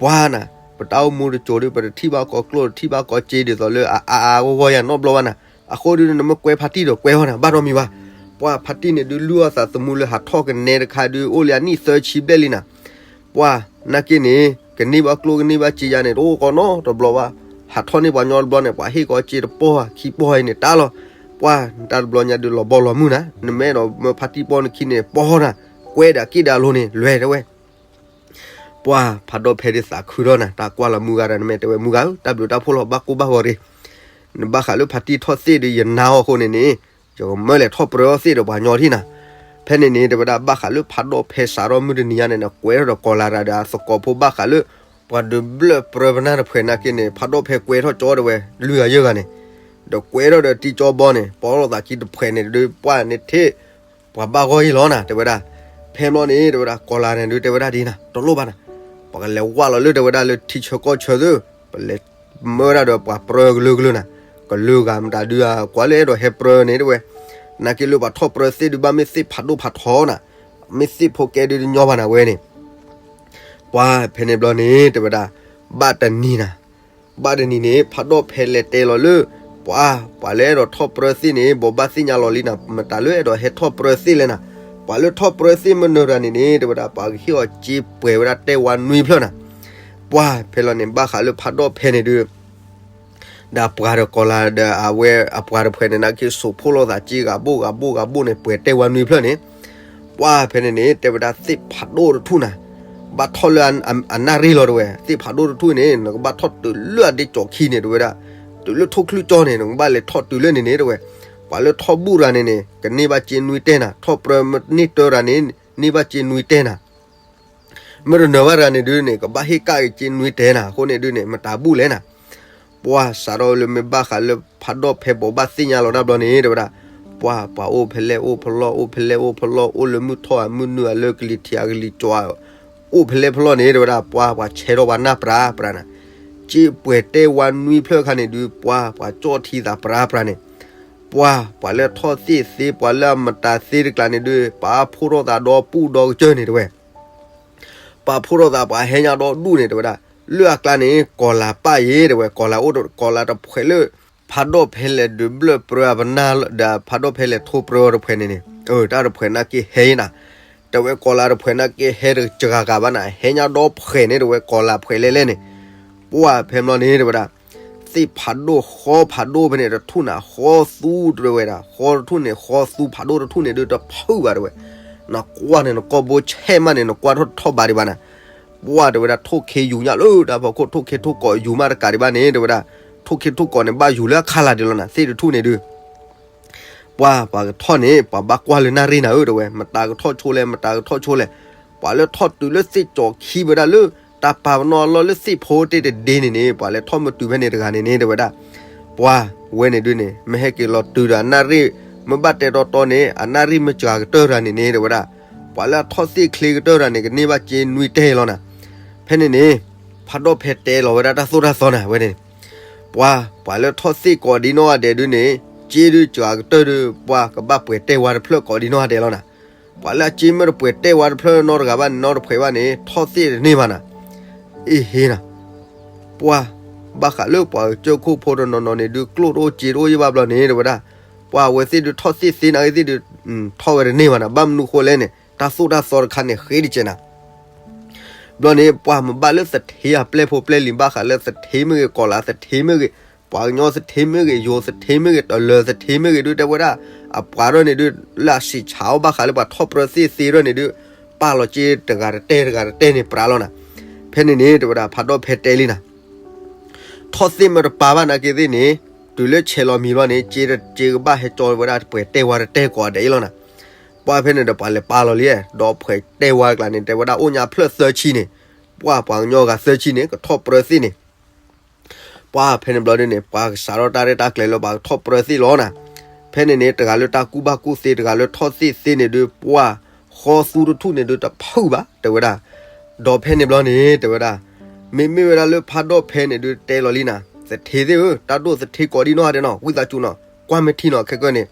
ပှၢ်နၤ, ပတၢ်အိၣ်မူတစိၤဒုး ပတထံၣ်ဘၣ်ကီကျိၣ် တထံၣ်ဘၣ်ကီစ့ဒ်သိးလၢအအါအါဂီၢ်ဂီၢ်ယၤနီတဘျီဘၣ်နၤ, အဃိဒုးနမ့ၢ်ကွဲဖါတံၢ်ဒီးကွဲအီၤနၤ ဘၣ်ဒီးမံၤဘၣ်, ပှၢ်ဖါတံၢ်န့ၣ်ဒုးလုၢ်အီၣ်သးသမူလၢဟးထီၣ်ကနဲတခါဒုး အိၣ်လၢအနံၣ်သၢဆံဘျဲၣ်လံနၤ ပှၢ်နာ်က့န့ၣ် ကန့ၢ်ဘၣ်ကျိၣ်ကန့ၢ်ဘၣ်စ့ယါန့ၣ် တအိၣ်ကီနီတဘျီဘၣ်, ဟးထီၣ်န့ၢ်ပှၤကညီတဘျီန့ၣ် ပှၤဟ့ၣ်ကီးစ့တပီၢ်ခံပီၢ်အံၤန့ၣ်တၢ်လီၤ, ပှၢ်တၢ်တဘျီညါဒုးလီၤဘီလီၤမုၢ်နၤ, နမ့ၢ်အဲၣ်ဒိးမၢဖါတံၢ်ပိာ်နခံန့ၣ် ပီၢ်နၤ, ကွဲဒၣ်က့ၣ်ဒၣ်လိၤန့ၣ် လွဲၢ်တဲဝဲ ပှၢ်ဖးဒိၣ်ဖဲဒုးသးခုထီၣ်နၤ တၢ်ကွၢ်လီၤမုၢ်ဂၤဒီး နမ့ၢ်တဲဝဲမုၢ်ဂၤဧၢ တၢ်ဘျုးတၢ်ဖှိၣ်လီၤ ဘၣ်ကိၢ်ဘၣ်ဂီၤရ့ၣ်, နဘၣ်ဃးလၢဖါတံၢ်ထီၣ်သ့ၣ်ဒုးယနါအီၤအဃိန့ၣ်န့ၣ်, ယကမၢလဲၤထီၣ်ပြၢအီၤသ့ၣ်ဒီးပှၤကညီထံၣ်နၤ, ဖဲန့ၣ်န့ၣ် တဲဝဲဒၣ်ဘၣ်ဃးလၢဖးဒိၣ်ဖဲစးထီၣ်မုၢ်တနံၤညါန့ၣ် နကွဲးထီၣ်ဒီးကီၤလၤတၢ်ဒီးအသကိးဖိဘၣ်ဃးလၢ ပှၤဒုးဘျၢၣ်ပြၢပနၢ်တဖှဲးနာ်က့န့ၣ် ဖးဒိၣ်ဖဲကွဲးထီၣ်ကၠီတဲဝဲ လွံၢ်ဂၤယဲၢ်ဂၤန့ၣ်, ဒီးကွဲးထီၣ်ဒီးတံၢ်ကၠီဘီန့ၣ် ပိာ်ထီၣ်သးခံတဖှဲးန့ၣ်ဒုး ပှၢ်န့ၣ်ထံၣ် ပှၤဘၣ်ဂီၢ်ယံၤလီၤနၤ တဲဝဲဒၣ်, ဖဲဘျီန့ၣ် တဲဝဲဒၣ် ကီၤလၤန့ၣ်ဒုး တဲဝဲဒၣ်ဒ်နၤ တလိၣ်ဘၣ်နၤ, ပကလဲၤဝၢ်လီၤလၢတဲဝဲဒၣ်လၢထံဆၢကီၢ်ဆၢသု, ပလဲၤမၢဒၣ်ဒီးပှၤပြၢကလုာ်ကလုာ်နၤ, ကလုာ်ဂၤမတၤဒုး ကွၢ်လၢအဲၣ်ဒိးဟဲပြၢန့ၣ်တဲဝဲ, နာ်က့လၢပှၤထီၣ်ပြၢသ့ၣ်ဒုး ဘၣ်မ့ၢ်သ့ၣ်ဖးဒိၣ်ဖးထီနၤ, မ့ၢ်သ့ၣ်ဖိကဲဒုးတညီဘၣ်နၤဝဲန့ၣ် ပှၢ်ဖဲန့ၣ်ဘျီန့ၣ် တဲဝဲဒၣ်, ဘၣ်တနံၤနၤ, ဘၣ်တနံၤန့ၣ် ဖးဒိၣ်ဖဲလဲၤတဲလီၤလၢ ပှၢ် ပှၤလၢအဲၣ်ဒိးထီၣ်ပြၢသ့ၣ်န့ၣ် ဘိးဘၣ်သ့ၣ်ညါလီၤလံနၤ, မတၤလၢအဲၣ်ဒိးဟဲထီၣ်ပြၢသ့ၣ်လဲၣ်နၤ, ပှၤလၢထီၣ်ပြၢသ့ၣ်မ့ၢ်နၢၤတၢ်န့ၣ်န့ၣ် တဲဝဲဒၣ် ပှၤကဟ့ၣ်အီၤစ့ပှဲၤဝဲဒၣ်တဲဝါနွံဖျၢၣ်နၤ, ပှၢ်ဖဲလီၤန့ၣ် ဘၣ်ဃးလၢဖးဒိၣ်ဖဲန့ၣ်ဒုး ဒီးပှၤဒီးကီၤလၤဒီးအဝဲအပှၤတဖှဲးန့ၣ် နာ်က့စိာ်ဖှိၣ်လိာ်သးစ့ဂၤဘိၣ်ဂၤဘိၣ်ဂၤဘိၣ်န့ၣ် ပှဲၤတဲဝါနွံဖျၢၣ်န့ၣ်, ပှၢ်ဖဲန့ၣ်န့ၣ် တဲဝဲဒၣ်သ့ၣ်ဖးဒိၣ်တထူၣ်နၤ, ဘၣ်ထီၣ်လၢအနၣ်ရံၣ်လီၤတဲဝဲ, သ့ၣ်ဖးဒိၣ်တထူၣ်န့ၣ် နကဘၣ်ထီၣ်တုၤလၢအဒ့ကၠီခံန့ၣ်တဲဝဲဒၣ်, တုၤလၢထိၣ်ချုးကၠီန့ၣ် နကဘၣ်လဲၤထီၣ်တုၤလၢန့ၣ်န့ၣ်တဲဝဲ, ပှၤလၢထီၣ်ဘူၣ်တၢ်န့ၣ်န့ၣ် ကန့ၢ်ဘၣ်စ့နွံတဲနၤ, ထီၣ်ပြၢမ့ၢ်န့ၢ်တၢ်တၢ်န့ၣ် န့ၢ်ဘၣ်စ့နွံတဲနၤ မ့ၢ်တနၢၤဘၣ်တၢ်န့ၣ်ဒုးန့ၣ် ကဘၣ်ဟ့ၣ်ကၣ်က့ၤစ့နွံတဲနၤ, အဃိန့ၣ်ဒုးန့ၣ် မတၤဘူၣ်လဲၣ်နၤ, ပှၢ်စးထီၣ်လၢမ့ၢ်ဘၣ်ဃးလၢဖးဒိၣ်ဖဲဘိးဘၣ်သ့ၣ်ညါလီၤတၢ်ဘျီန့ၣ် တဲဝဲဒၣ်, ပှၢ်ပှၤအိၣ်ဖဲလဲၣ်အိၣ်ဖဲလဲၣ် အိၣ်ဖဲလဲၣ်အိၣ်ဖဲလဲၣ် အိၣ်လၢမုၢ်ထီၣ်အမုၢ်နုာ်အလၢကလံၤထံးအကလံၤကၠီ အိၣ်ဖဲလဲၣ်ဖဲလဲၣ်န့ၣ် တဲဝဲဒၣ် ပှၢ်ပှၤဆဲးထီၣ်ပှၤနၢ်ပြးပြးနၤ, က့ပှဲၤတဲဝါနွံဖျၢၣ်ခါန့ၣ်ဒုး ပှၤ ပှၤကၠီၣ်ထံသးပြးပြးန့ၣ်, ပှၤ ပှၤလၢထီၣ်သ့ၣ်သ့ ပှၤလၢအမတၤသ့တကျါန့ၣ်ဒုး ပာ်ဖှိၣ်ထီၣ်သးဒီပူၣ်ဒီကစၢၢ်န့ၣ် တဲဝဲ ပာ်ဖှိၣ်ထီၣ်သး ပှၤဟဲညါဒီဒူၣ်န့ၣ် တဲဝဲဒၣ်, လၢအကျါန့ၣ် ကီၤလၤပၣ်ယဲ တဲဝဲ, ကီၤလၤအိၣ် ကီၤလၤတဖှဲးလၢ ဖးဒိၣ်ဖဲလဲၣ်ဒုးဘျၢၣ်ပြၢအပနၢ်ဒီး ဖးဒိၣ်ဖဲလဲၣ်ထိပြၢအီၤတဖှဲးန့ၣ်န့ၣ်, အၢ တၢ်တဖှဲးနာ်က့ဟဲနၤ, တဲဝဲကီၤလၤတဖှဲးနာ်က့ဟဲတစှၤဂၤဘၣ်နၤ, ဟဲညါဒီဖှဲးန့ၣ် တဲဝဲ ကီၤလၤဖှဲးလဲၣ်လဲၣ်န့ၣ်, ပှၤဖဲဘျီန့ၣ် တဲဝဲဒၣ် သ့ၣ်ဖးဒိၣ်ဃီဖးဒိၣ်ဖဲန့ၣ်တထူၣ်နၤ ဃီသူတဝဲဒၣ် ဃီတထူၣ်န့ၣ် ဃီသူဖးဒိၣ်တထူၣ်န့ၣ်ဒုးတဖုၣ်ဘၣ် တဲဝဲ, နကွၢ်န့ၣ် နကိာ်ဘိဆဲးမးန့ၣ် နကွၢ်ထီၣ်ထီၣ်ဘးဒံးဘၣ်နၤ, ပှၤ တဲဝဲဒၣ် ထိၣ်ခ့ယူၤညါလၢတၢ်ဖီခိၣ် ထိၣ်ခ့ထိၣ်ကိးယူၤမးတကးဒံးဘၣ်န့ၣ် တဲဝဲဒၣ်, ထိၣ်ခ့ထိၣ်ကိးန့ၣ် ဘၣ်ယူၤလၢအခါလာ်ဒံးလီၤနၤ သ့ၣ်တထူၣ်န့ၣ်ဒုး ပှၤ ပှၤကထီၣ်န့ၣ် ပှၤဘၣ်ကွၢ်လၢနၣ်ရံၣ်နၤဧၢ တဲဝဲ, မတၤကထီၣ်ဆိလဲၣ် မတၤကထီၣ်ဆိလဲၣ်, ပှၤလၢထီၣ်တုၤလၢသ့ၣ်ကၠီၤခံဝဲဒၣ်လၢ တၢ်ပာ်ပနီၣ်အလီၢ်လၢသ့ၣ်ဖိတ့ၢ်တဒ့န့ၣ်န့ၣ် ပှၤလဲၤထီၣ်မ့ၢ်တုၤဖဲန့ၣ်တဂၤန့ၣ်န့ၣ် တဲဝဲဒၣ်, ပှၤ ဝဲန့ၣ်ဒုးန့ၣ် မ့ၢ်ဟဲက့ၤလီၤတုၤဒီးအနၣ်ရံၣ် မ့ၢ်ဘၣ်တဲတီတီန့ၣ် အနၣ်ရံၣ်မ့ၢ်စှၤကတၢၢ်တဂၤန့ၣ်န့ၣ် တဲဝဲဒၣ်, ပှၤလၢအထီၣ်သ့ၣ်ချ့ကတၢၢ်တဂၤန့ၣ် ကန့ၢ်ဘၣ်စ့နွံတဲလီၤနၤ, ဖဲန့ၣ်န့ၣ် ဖးဒိၣ်ဖဲတဲလီၤဝဲဒၣ်တၢ်သိၣ်တၢ်သီနၤ ဝဲန့ၣ် ပှၤ ပှၤလၢထီၣ်သ့ၣ်ကိးဒံနီၢ်ဂၤဒဲးဒုးန့ၣ် စ့ဒုးစှၤကတၢၢ်ဒုး ပှၤကဘၣ်ပှဲၤတဲဝါတဖျၢၣ်ကိးဒံနီၢ်ဂၤဒဲးလီၤနၤ, ပှၤလၢအစ့မ့ၢ်တပှဲၤတဲဝါတဖျၢၣ်နီတဂၤဘၣ်န့ၣ် နီတဖှဲးဘၣ်န့ၣ် ထီၣ်သ့ၣ်တန့ၢ်ဘၣ်နၤ, အ့ဟ့နၤ, ပှၤ ဘၣ်ဃးလၢပှၤကစၢၢ်ခိၣ်ဖိတနီၤနီၤန့ၣ်ဒုး ကျိၣ်တအိၣ်စ့တအိၣ်ယံၢ်ဘၣ်ဘျီန့ၣ် တဲဝဲဒၣ်, ပှၤအဝဲသ့ၣ်ဒုးထီၣ်သ့ၣ်သ့နာ်ဂ့ၤသ့ၣ်ဒုး ထီၣ်ဝဲတန့ၢ်ဘၣ်နၤ, ဘၣ်မနုၤဃိလဲၣ်န့ၣ် တၢ်သိၣ်တၢ်သီတခါန့ၣ် ဃ့တကဲးနၤ ဘျီန့ၣ် ပှၤမ့ၢ်ဘၣ်လၢသထ့အပျဲၢ်ဖိပျဲၢ်လံၤ ဘၣ်ဃးလၢသထ့မ့ၢ်ဂ့ၤ ကီၤလၤသထ့မ့ၢ်ဂ့ၤ ပှၤကညီသထ့မ့ၢ်ဂ့ၤ ယိၤသထ့မ့ၢ်ဂ့ၤ တလၢၤသထ့မ့ၢ်ဂ့ၤဒုး တဲဝဲဒၣ်, အပှၤထီၣ်န့ၣ်ဒုး လၢအစံးဆၣ်အီၤဘၣ်ဃးလၢပှၤထီၣ်ပြၢသ့ၣ်သ့ထီၣ်န့ၣ်ဒုး ပာ်လီၤစ့တဂၤတတဲတဂၤတတဲန့ၣ်ပြးလီၤနၤ, ဖဲန့ၣ်န့ၣ် တဲဝဲဒၣ် ဖးဒိၣ်ဖဲတဲလံနၤ ထီၣ်သ့ၣ်မ့ၢ်တပာ်ဘၣ်နာ်က့သ့ၣ်န့ၣ် တုၤလၢဆဲးလီၤမံၤဘျီန့ၣ် စ့တစ့ကဘၣ်ဟဲကၠီဝဲဒၣ်ပှဲၤတဲဝါတတဲကိးဂၤဒဲးအံၤလီၤနၤ, ပှၤဖဲန့ၣ်ဒီးပှၤလဲၤပာ်လီၤလံ, ဒီးပှဲၤတဲဝါတကျါန့ၣ် တဲဝဲဒၣ်အိၣ်ညါဖျၢၣ်သၢဆံန့ၣ်, ပှၤပှၤကညီဂၤသၢဆံန့ၣ် ကထီၣ်ပြၢသ့ၣ်န့ၣ် ပှၤဖဲန့ၣ်ဘျီဒုးန့ၣ် ပှၤကစးထီၣ်တၢ်ရဲၣ်တၢ်ကျဲၤလၢပှၤကထီၣ်ပြၢသ့ၣ်လီၤနၤ, ဖဲန့ၣ်န့ၣ် တဂၤလၢတၢ်ကူၣ်ဘၣ်ကူၣ်သ့ တဂၤလၢထီၣ်သ့ၣ်သ့န့ၣ်ဒုး ပှၤဃီသူတထူၣ်န့ၣ်ဒုးတဖုၣ်ဘၣ် တဲဝဲဒၣ်, ဒီးဖဲန့ၣ်ဘျီန့ၣ် တဲဝဲဒၣ်, မ့မ့ၢ်ဝဲဒၣ်လၢဖးဒိၣ်ဖဲန့ၣ်ဒုးတဲလီၤလံနၤ, သထ့သ့ၣ်ဧၢ တၢ်ဒိၣ်သထ့ကိးဒံနီၢ်ဂၤဒဲးနီၤ ဝံသးစူၤနီၤ ကွၢ်မ့ၢ်ထံနီၤ ခဲကၢန့ၣ်,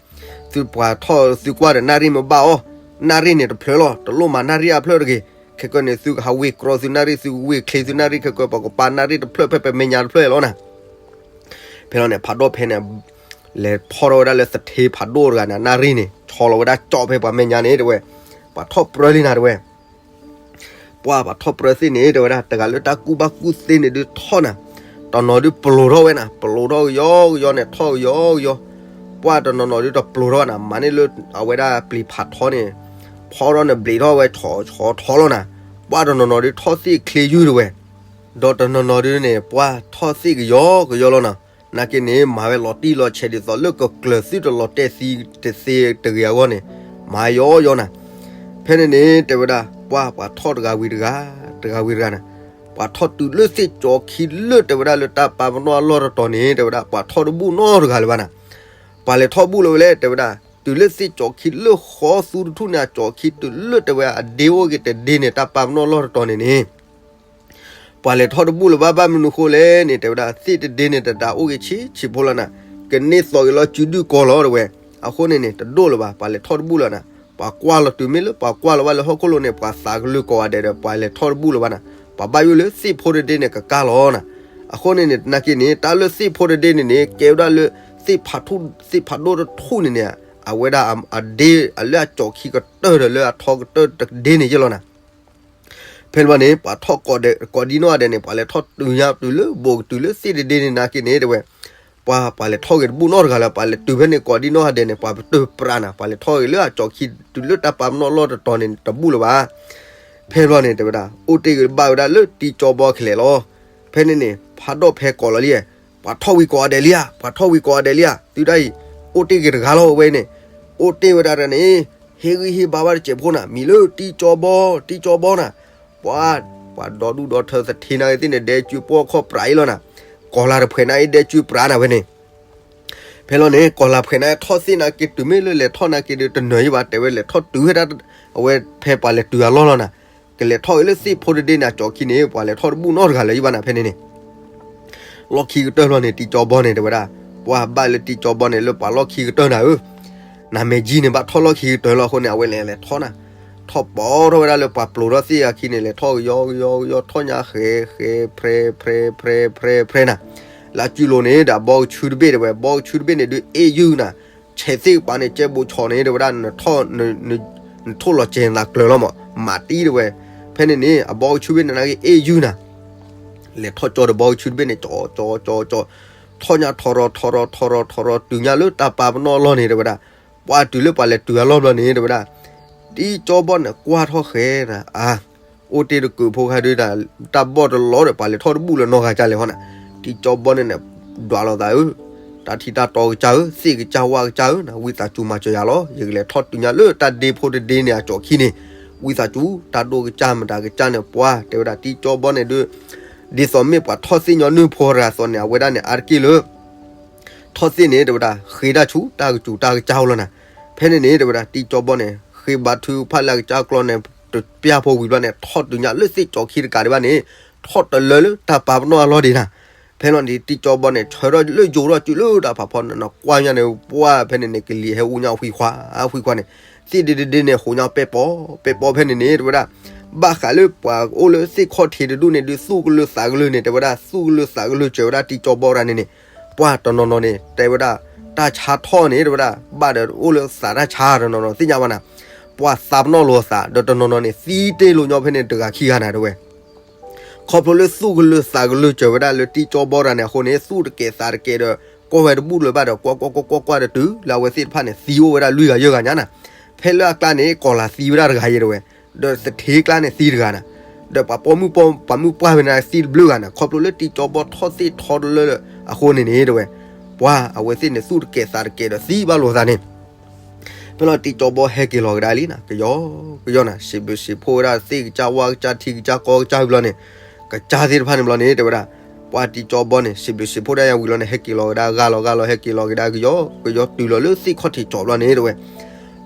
သုပှၤထီၣ်သုကွၢ်ဒီးနၣ်ရံၣ်မ့ၢ်ဘၣ်အီၤ, နၣ်ရံၣ်န့ၣ်တဖျၢၣ်လီၤ တလိၣ်မၤနၣ်ရံၣ်အဖျၢၣ်တဂ့ၤ, ခဲကၢန့ၣ် သုကဟးဝ့ၤကြီသုနၣ်ရံၣ် သုကဝ့ၤချ့သုနၣ်ရံၣ် ခဲကၢပှၤကပာ်နၣ်ရံၣ်တဖျၢၣ်ဖဲပမဲာ်ညါတဖျၢၣ်လီၤနၤ ဖဲလီၤန့ၣ် ဖးဒိၣ်ဖဲန့ၣ် လဲၤထီၣ်ထီၣ်ဝဲဒၣ်လၢသထ့ဖးဒိၣ်တဂၤန့ၣ် နၣ်ရံၣ်န့ၣ် ဆီလီၤဝဲဒၣ်ကၠီၣ်ဖဲပှၤမဲာ်ညါန့ၣ် တဲဝဲ, ပှၤထီၣ်ပြၢလံနၤ တဲဝဲ, ပှၤ ပှၤထီၣ်ပြၢသ့ၣ်န့ၣ် တဲဝဲဒၣ် တဂၤလၢတၢ်ကူၣ်ဘၣ်ကူၣ်သ့န့ၣ်ဒုးထီၣ်နၤ, တနီၤဒုးပျိးထီၣ်ဝဲနၤ ပျိးထီၣ်ကယီကယီန့ၣ် ထီၣ်ကယီကယီ, ပှၤတနီၤနီၤဒုးတပျိးထီၣ်နၤ မၤန့ၢ်လၢအဝဲဒၣ်ပျံၤဖးထီန့ၣ်, ဖီထီၣ်န့ၣ်ဘျံးထီၣ်ဝဲ ဆီဆီထီလီၤနၤ, ပှၤတနီၤနီၤဒုးထီၣ်သ့ၣ်ချ့ယုၢ်တဲဝဲ ဒီးတနီၤနီၤဒုးန့ၣ် ပှၤထီၣ်သ့ၣ်ကယီကယီလီၤနၤ, နာ်က့န့ၣ် မၤဝဲလီၤတံၢ်လီၤဆဲးဒ်သိးလၢကကျၢၤသုတလီၤတဲာ်သံတသ့တဂ့ၤအဂီၢ်န့ၣ်, မၤယီယီနၤ, ဖဲန့ၣ်န့ၣ် တဲဝဲဒၣ် ပှၤ ပှၤထီၣ်တဂၤဝံၤတဂၤ, တဂၤဝံၤတဂၤနၤ, ပှၤထီၣ်တုၤလၢသ့ၣ်ကၠီၤခံလၢတဲဝဲဒၣ်လၢတၢ်ပာ်ပနီၣ်အလီၢ်တတီၤန့ၣ် တဲဝဲဒၣ် ပှၤထီၣ်တဘူၣ်နီတဂၤလၢၤဘၣ်နၤ, ပှၤလဲၤထီၣ်ဘူၣ်လၢၤဝဲလဲၣ် တဲဝဲဒၣ် တုၤလၢသ့ၣ်ကၠီၤခံလၢဃီသူတထူၣ်န့ၣ် အကၠီၤခံတုၤလၢတဲဝဲအဒ့အိၣ်က့ၤတဒ့န့ၣ် တၢ်ပာ်ပနီၣ်အလီၢ်တတီၤန့ၣ်န့ၣ် ပှၤလဲၤထီၣ်တဘူၣ်လၢၤဘၣ် ဘၣ်မနုၤဃိလဲၣ်န့ၣ် တဲဝဲဒၣ် သ့ၣ်တဒ့န့ၣ် တဒါအိၣ်က့ၤဆံးဆံးဖိလီၤနၤ, ကန့ၢ်သိးက့ၤလီၤစုဒုၣ်ကီလီၤတဲဝဲ, အဃိန့ၣ်န့ၣ် တဒိၣ်လၢၤဘၣ် ပှၤလဲၤထီၣ်တဘူၣ်လၢၤနၤ, ပှၤကွၢ်လီၤတုၤမ့ၢ်လၢပှၤကွၢ်လီၤဘၣ်လၢဟီၣ်ခိၣ်လိၤန့ၣ် ပှၤသးကလုာ်ကိးဂၤဒဲးဒီး ပှၤလဲၤထီၣ်တဘူၣ်လၢၤဘၣ်နၤ, ပှၤဘၣ်ယိၣ်လၢသ့ၣ်ဖိတဒ့န့ၣ် ကကၢ်လီၤနၤ, အဃိန့ၣ်န့ၣ် နာ်က့န့ၣ် တၢ်လၢသ့ၣ်ဖိတဒ့န့ၣ်န့ၣ် ကဲဝဲဒၣ်လၢ သ့ၣ်ဖးဒိၣ်တထူၣ်န့ၣ်န့ၣ် အဝဲဒၣ်အဒ့ အလၢအကၠီၤခံကတၢၢ်ဒီးလၢအထီကတၢၢ်တဒ့န့ၣ်ယ့ၢ်လီၤနၤ ဖဲန့ၣ်ဘၣ်န့ၣ် ပှၤထီၣ်ကိးဒံနီၢ်ဂၤဒဲးန့ၣ် ပှၤလဲၤထီၣ်တုၤညါတုၤလၢဘိးကတုၤလၢသ့ၣ်တဒ့န့ၣ် နာ်က့န့ၣ် တဲဝဲ, ပှၤ ပှၤလဲၤထီၣ်ဂ့ၤတဘူၣ်နီတဂၤလၢၤ ပှၤလဲၤတုၤဖဲန့ၣ်ကိးဒံနီၢ်ဂၤဒဲးန့ၣ် ပှၤပတုာ်ပြးနၤ ပှၤလဲၤထီၣ်ဂ့ၤလၢအကၠီၤခံတုၤလၢတၢ်ပာ်ပနီၣ်လီၢ်တတီၤန့ၣ် တဘူၣ်လၢၤဘၣ်. ဖဲဘျီန့ၣ် တဲဝဲဒၣ် အိၣ်တ့ၢ်ဂ့ၤဘၣ်ဝဲဒၣ်လၢတံကၠီဘီခဲလၢာ်လီၤ. ဖဲန့ၣ်န့ၣ် ဖးဒိၣ်ဖဲကိးလီၤလံ, ပှၤထီၣ်ဝံၤကိးဂၤဒဲးလံဧါ, ပှၤထီၣ်ဝံၤကိးဂၤဒဲးလံဧါ, သုတၢ်အံၤ အိၣ်တ့ၢ်ဂ့ၤတဂၤလီၤဝဲန့ၣ်, အိၣ်တ့ၢ်ဝဲဒၣ်န့ၣ် ဟ့ၣ်ဂံၢ်ဟ့ၣ်ဘါဘၣ်တစဲးဖိနၤ မံၤလၢတံကၠီဘီ တံကၠီဘီနၤ, ပှၤ ပှၤဒီဒူၣ်ဒီထၢသထ့နၤဂ့ၤသ့ၣ်န့ၣ် ဒဲကၠွံပှီၢ်ခီၣ်ပြးအံၤလီၤနၤ, ကီၤလၤတဖှဲးနၤအံၤဒဲကၠွံပြးနၤဝဲန့ၣ် ဖဲလီၤန့ၣ် ကီၤလၤဖှဲးနၤထီၣ်သ့ၣ်နၤက့ၤတုၤမ့ၢ်လၢလဲၤထီၣ်နၤက့ၤဒုးတနၢၤယံၤဘၣ် တဲဝဲလဲၤထီၣ်တုၤဝဲဒၣ် အဝဲဖဲပှၤလဲၤတုၤအလီၢ်လီၤနၤ, ကလဲၤထီၣ်ဂ့ၤလၢသ့ၣ်ဖိတဒ့န့ၣ် အကၠီၤခံန့ၣ် ပှၤလဲၤထီၣ်တဘူၣ်နီတဂၤလၢၤယံၤဘၣ်နၤ ဖဲန့ၣ်န့ၣ် လီၢ်ခံကတၢၢ်လီၤန့ၣ် တံကၠီဘီန့ၣ် တဲဝဲဒၣ်, ပှၤဘၣ်လၢတံကၠီဘီန့ၣ် လၢပှၤလီၢ်ခံကတၢၢ်နၤဧၢ, နမဲာ်ကၠံန့ၣ် ဘၣ်ထီၣ်လီၢ်ခံကတၢၢ်လီၤအဃိန့ၣ် အဝဲလဲၤလဲၤထီၣ်နၤ, ထီၣ်ပိာ်ထီၣ်ဝဲဒၣ်လၢပှၤပျိးထီၣ်သ့ၣ်အခံန့ၣ် လဲၤထီၣ်ကယီကယီကယီ ထီၣ်ညါဃဲဃဲ ဖြဲဖြဲ ဖြဲဖြဲ ဖြဲနၤ, လၢအစုလိၤန့ၣ် ဒီးအဘီကဆူတဘ့ၣ်တဲဝဲ ဘီကဆူတဘ့ၣ်န့ၣ်ဒုးအ့ၣ်ယုၢ်နၤ, ဆဲးသ့ၣ်ကပၤန့ၣ် ကဲဘိးဆီၣ်န့ၣ် တဲဝဲဒၣ် နထိၣ်လီၤစဲၤနသးကျၢၤလီၤမး မၤတံၢ်တဲဝဲ, ဖဲန့ၣ်န့ၣ် အဘီကဆူတဘ့ၣ်န့ၣ် နာ်က့အ့ၣ်ယုၢ်နၤ လဲၤထီၣ်ကၠီဒီးဘီကဆူတဘ့ၣ်န့ၣ် ကၠီကၠီကၠီကၠီ, ထီၣ်ညါထီရီၤထီရီၤထီရီၤထီရီၤ တုၤညါလၢတၢ်ပာ်ပနီၣ်အလီၢ်န့ၣ် တဲဝဲဒၣ်, ပှၤတုၤလၢပှၤလဲၤတုၤအလီၢ်ဘျီန့ၣ် တဲဝဲဒၣ်, တံကၠီဘီန့ၣ်ကွၢ်ထီၣ်ဃဲနၤ, အါ, အိၣ်တ့ၢ်တကုးဖိခါဒုး တၢ်ဘီၣ်တလီဒီး ပှၤလဲၤထီၣ်တဘူၣ်လၢၤနီတဂၤကလဲၣ်ဟီနၤ, တံကၠီဘီန့ၣ်န့ၣ် ဒွးလိာ်သးဧၢ, တၢ်ထံတၢ်တီကစၢ်ဧၢ, သ့ၣ်ကစၢ်ဝၣ်ကစၢ်ဧၢနၤ, ဝံသးစူၤမၤစၢၤယၤလီၤ, ယကလဲၤထီၣ်တုၤညါလၢတၢ်ဒ့ဖိတဒ့န့ၣ်အကၠီခံန့ၣ်, ဝံသးစူၤ တၢ်ဒိၣ်ကစၢ်မတၤကစၢ်န့ၣ် ပှၤတဲဝဲဒၣ် တံကၠီဘီန့ၣ်ဒုး ဒ်သိးမ့ၢ်ပှၤထီၣ်သ့ၣ်ညီနုၢ်ဖိတဂၤအသိးန့ၣ် အဝဲဒၣ်န့ၣ် အါတက့ၢ်လၢ ထီၣ်သ့ၣ်န့ၣ် တဲဝဲဒၣ် ဃ့တၢ်ဆူၣ်တၢ်ကစူၤတၢ်ကစၢ်အိၣ်လီၤနၤ, ဖဲန့ၣ်န့ၣ် တဲဝဲဒၣ် တံကၠီဘီန့ၣ် ဃ့ဘါထုကဖၣ်လၢအကစၢ်ကျီန့ၣ် တပျၢ်ဖိဝံၤဘျီန့ၣ် ထီၣ်တုၤညါလၢသ့ၣ်ကၠီခံတကးဒံးဘၣ်န့ၣ် ထီၣ်တလၢလၢတၢ်ပာ်ပနီၣ်အလီၢ်ဒံးနၤ, ဖဲလီၤန့ၣ် တံကၠီဘီန့ၣ် ဆၢထီၣ်လၢယိၤထီၣ်စုလၢတၢ်ဖးဖီန့ၣ် နကွၢ်ညါန့ၣ် ပှၤဖဲန့ၣ်န့ၣ် ကလံၤဟဲအူညါအဃံခွါ အဃံခွါန့ၣ်, သ့ၣ်ဒ့ဒ့ဒ့န့ၣ် ဟူးညါပဲၣ်ပီ ပဲၣ်ပီဖဲန့ၣ်န့ၣ် တဲဝဲဒၣ်, ဘၣ်ဃးလၢပှၤအိၣ်လၢသ့ၣ်ခီၣ်ထံးတဒူၣ်န့ၣ်ဒုး သူၣ်ကလုၢ်သးကလုၢ်န့ၣ် တဲဝဲဒၣ် သူၣ်ကလုၢ်သးကလုၢ်စၢၤဝဲဒၣ်တံကၠီဘီရၤန့ၣ်န့ၣ်, ပှၤတနီၤနီၤန့ၣ် တဲဝဲဒၣ် တၢ်ဆါထီၣ်န့ၣ် တဲဝဲဒၣ် ဘၣ်ဒီးအိၣ်လၢသးတၢ်ဆါတနီၤနီၤသ့ၣ်ညါဘၣ်နၤ, ပှၤသးပနီၣ်လိာ်အသး ဒီးတနီၤနီၤန့ၣ် သံတ့ၢ်လိာ်ညီဖဲန့ၣ်တဂၤခံဂၤနၤတဲဝဲ ခီဖျိလၢသူၣ်ကလုၢ်သးကလုၢ်စၢၤဝဲဒၣ်လၢတံကၠီဘီရၤန့ၣ်အဃိန့ၣ် သူၣ်တကဲးသးတကဲးဒီး ကွၢ်ဝဲတဘူၣ်လၢၤဘၣ်ဒီး ကွၢ်ကွၢ်ကွၢ်ကွၢ်ကွၢ်ဒီးတုၤ လၢအဝဲသ့ၣ်တဖၣ်န့ၣ် သံအိၣ်ဝဲဒၣ်လွံၢ်ဂၤယဲၢ်ဂၤညါနၤ, ဖဲလၢအကျါန့ၣ် ကီၤလၤသံဝဲဒၣ်တဂၤယဲၢ်တဲဝဲ, ဒီးသထ့ကျါန့ၣ်သံတဂၤနၤ, ဒီးပှၤပိာ်မုၣ်ပှၤမုၣ်ပှၢ်ဝဲန့ၣ်သံတဘျုးဂၤနၤ, ခီဖျိလၢတံကၠီဘီထီၣ်သ့ၣ်ထီတလၢလၢအဃိန့ၣ်န့ၣ်တဲဝဲ, ပှၤအဝဲသ့ၣ်န့ၣ် သူၣ်တကဲးသးတကဲးဒီးသံဘၣ်လိာ်သးန့ၣ် ဖဲလီၤတံကၠီဘီဟဲက့ၤလီၤကဒါလံနၤ ကယီကယီနၤ စံးဘျုးစံးဖှိၣ်ဝဲဒၣ်သ့ၣ်ကစၢ်ဝါကစၢ်ထံကစၢ်ကီကစၢ်ဝံၤလီၤန့ၣ်, ကစၢ်သ့ၣ်တဖၣ်န့ၣ်ဘျီန့ၣ် တဲဝဲဒၣ်, ပှၤတံကၠီဘီန့ၣ် စံးဘျုးစံးဖှိၣ်ဒၣ်ယၤဝံၤလီၤန့ၣ် ဟဲက့ၤလီၤကဒါဂၤလီၤဂၤလီၤ ဟဲက့ၤလီၤကဒါကယီကယီ တုၤလီၤလၢသ့ၣ်ခီၣ်ထံးကၠီဘျီန့ၣ်တဲဝဲ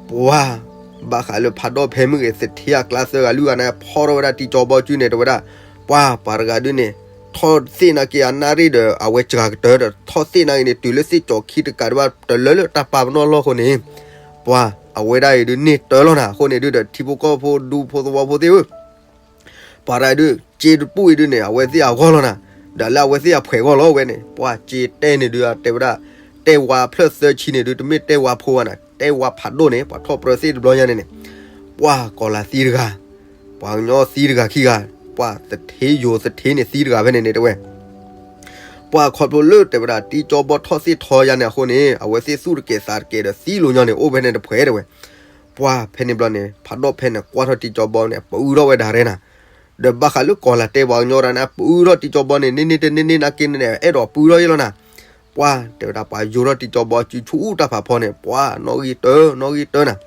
ပှၤ ဘၣ်ဃးလၢဖးဒိၣ်ဖဲမုၢ်ဂ့ၤ သထ့အကျါသၢဂၤလွံၢ်ဂၤန့ၣ် ဖီထီၣ်ဝဲဒၣ်တံကၠီဘီစုန့ၣ် တဲဝဲဒၣ်, ပှၤပှၤတဂၤဒုးန့ၣ် ထီၣ်သ့ၣ်နာ်က့အနၣ်ရံၣ်ဒီး အဝဲစှၤကတၢၢ်ဒီး ထီၣ်သ့ၣ်နာ်က့န့ၣ် တုၤလၢသ့ၣ်ကၠီခံတကးဒံးဘၣ် တလၢလၢတၢ်ပာ်ပနီၣ်လီၢ်အဃိန့ၣ်, ပှၤအဝဲဒၣ်အံၤဒုးန့ၢ်တၢ်လီၤနၤ အဃိန့ၣ်ဒုးဒီး ထံဖိကီၢ်ဖိဒူဖိသဝီဖိသ့ၣ်ဧၢ ပှၤတဂၤဒုး စ့တပူၣ်အံၤဒုးန့ၣ် အဝဲသ့ၣ်အဂီၢ်လီၤနၤ, ဒီးလၢအဝဲသ့ၣ်အဖှဲးဂီၢ်လီၤဝဲန့ၣ် ပှၤစ့တဲန့ၣ်ဒုး တဲဝဲဒၣ်, တဲဝါဖျၢၣ်သၢဆံန့ၣ်ဒုး တမ့ၢ်တဲဝါဖိဘၣ်နၤ တဲဝါဖးဒိၣ်န့ၣ် ပှၤထီၣ်ပြၢသ့ၣ်တဘျီညါန့ၣ်န့ၣ်, ပှၤကီၤလၤသံတဂၤ, ပှၤကညီသံတဂၤခံဂၤ, ပှၤသထ့ယိၤသထ့န့ၣ်သံတဂၤဖဲန့ၣ်န့ၣ်တဲဝဲ ပှၤခီဖျိလၢတဲဝဲဒၣ် တံကၠီဘီထီၣ်သ့ၣ်ထီယါန့ၣ်အဃိန့ၣ် အဝဲသ့ၣ်သူၣ်တကဲးသးတကဲးဒီးသံလိာ်ညီန့ၣ် အိၣ်ဖဲန့ၣ်တဖှဲးတဲဝဲ, ပှၤဖဲန့ၣ်ဘျီန့ၣ် ဖးဒိၣ်ဖဲန့ၣ် ကွၢ်ထီၣ်တံကၠီဘီန့ၣ် ပအုထီၣ်ဝဲဒၣ်ရဲနၤ, ဒီးဘၣ်ဃးလၢကီၤလၤတဲပှၤကညီတဂၤန့ၣ် ပအုထီၣ်တံကၠီဘီန့ၣ် န့ၢ်န့ၢ်တန့ၢ်န့ၢ်နာ်က့န့ၣ် အဲၣ်ဒိးပအုထီၣ်ယဲလီၤနၤ, ပှၤတဲဝဲဒၣ် ပှၤယိၤထီၣ်တံကၠီဘီစုဆူအူတၢ်ဖးဖီန့ၣ် ပှၤနီၣ်ဂံၢ်တၢ နီၣ်ဂံၢ်တၢနၤ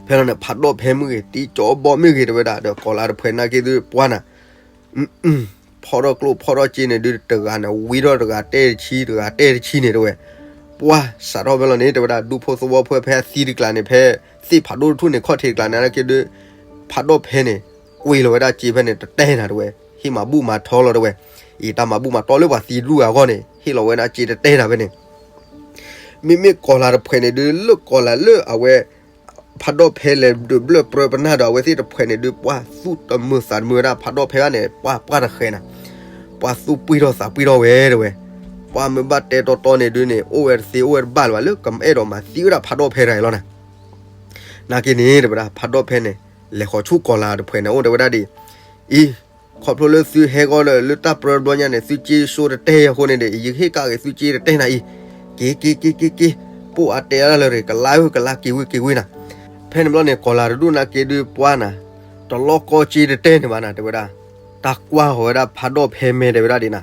ဖဲလီၤန့ၣ် ဖးဒိၣ်ဖဲမုၢ်ဂ့ၤ တံကၠီဘီမ့ၢ်ဂ့ၤ တဲဝဲဒၣ် ဒီးကီၤလၤတဖှဲးနာ်က့သု ပှၤနၤ, ဖီထီၣ်ကျိၣ်ဖီထီၣ်စ့န့ၣ်ဒုး တဂၤန့ၣ် ဝံထီၣ်တဂၤတဲတဆံ တဂၤတဲတဆံန့ၣ်တဲဝဲ, ပှၤစးထီၣ်ဖဲလီၤန့ၣ် တဲဝဲဒၣ် ဒူဖိသဝီဖိဖဲအသံတကျးန့ၣ် ဖဲသ့ၣ်ဖးဒိၣ်တထူၣ်န့ၣ် ခီၣ်ထံးတကျးန့ၣ် နာ်က့ဒုး ဖးဒိၣ်ဖဲန့ၣ် ကွံာ်လီၤဝဲဒၣ်စ့ဖဲန့ၣ် တတဲနၤတဲဝဲ, ဟ့ၣ်မၤဘူၣ်မၤတီလီၤတဲဝဲ, အံၤတၢ်မၤဘူၣ်မၤတီလၢပှၤသံတဒူၣ်ဂၤအဂီၢ်န့ၣ် ဟ့ၣ်လီၤဝဲဒၣ်စ့တတဲနၤဖဲန့ၣ် မ့မ့ၢ်ကီၤလၤတဖှဲးန့ၣ်ဒုး လၢကီၤလၤလၢအဝဲ ဖးဒိၣ်ဖဲလဲၤဒုးဘျၢၣ်ပြၢပနၢ်ဒီး အဝဲသ့ၣ်တဖှဲးန့ၣ်ဒုး ပှၤသူၣ်တမုာ်သးတမုာ်ဝဲဒၣ် ဖးဒိၣ်ဖဲဘၣ်န့ၣ် ပှၤပှၢ်တဃဲနၤ, ပှၤသူၣ်ပှံၢ်ထီၣ်သးပှံၢ်ထီၣ်ဝဲတဲဝဲ, ပှၤမ့ၢ်ဘၣ်တဲတီတီန့ၣ်ဒုးန့ၣ် အိၣ်ဝဲတသ့အိၣ်ဝဲတဘၣ်လၢၤဘၣ် လၢကအဲၣ်ဒိးမၤသံဝဲဒၣ်ဖးဒိၣ်ဖဲတဂၤအံၤလီၤနၤ နာ်က့န့ၣ် တဲဝဲဒၣ် ဖးဒိၣ်ဖဲန့ၣ် လဲၤဃီၤဆူကီၤလၤတဖှဲးန့ၣ် အိၣ်တဲဝဲဒၣ်ဒ်အံၤ, ခီဖျိလၢသုဟဲဂီၤလၢ လၢတၢ်ပြၢတဘျီညါန့ၣ် သုစ့စိတတဲအဃိန့ၣ်ဒီး ယဟ့ၣ်ကဒါက့ၤသုစ့တတဲနၤအံၤ, က့ၤက့ၤက့ၤက့ၤက့ၤ, ပိၢ်အါတဲဒၣ်လၢၤ ကလါဧၢ ကလါက့ၤဝံၤက့ၤဝံၤနၤ, ဖဲန့ၣ်ဘျီန့ၣ် ကီၤလၤတဒူၣ်နာ်က့ဒုးပှၤနၤ, တလီၢ်ကီစ့တတဲန့ၣ်ဘၣ်နၤ တဲဝဲဒၣ်, တၢ်ကွၢ်ဃီၤဝဲဒၣ်ဖးဒိၣ်ဖဲမဲာ်တဲဝဲဒၣ်ဒ်နၤ,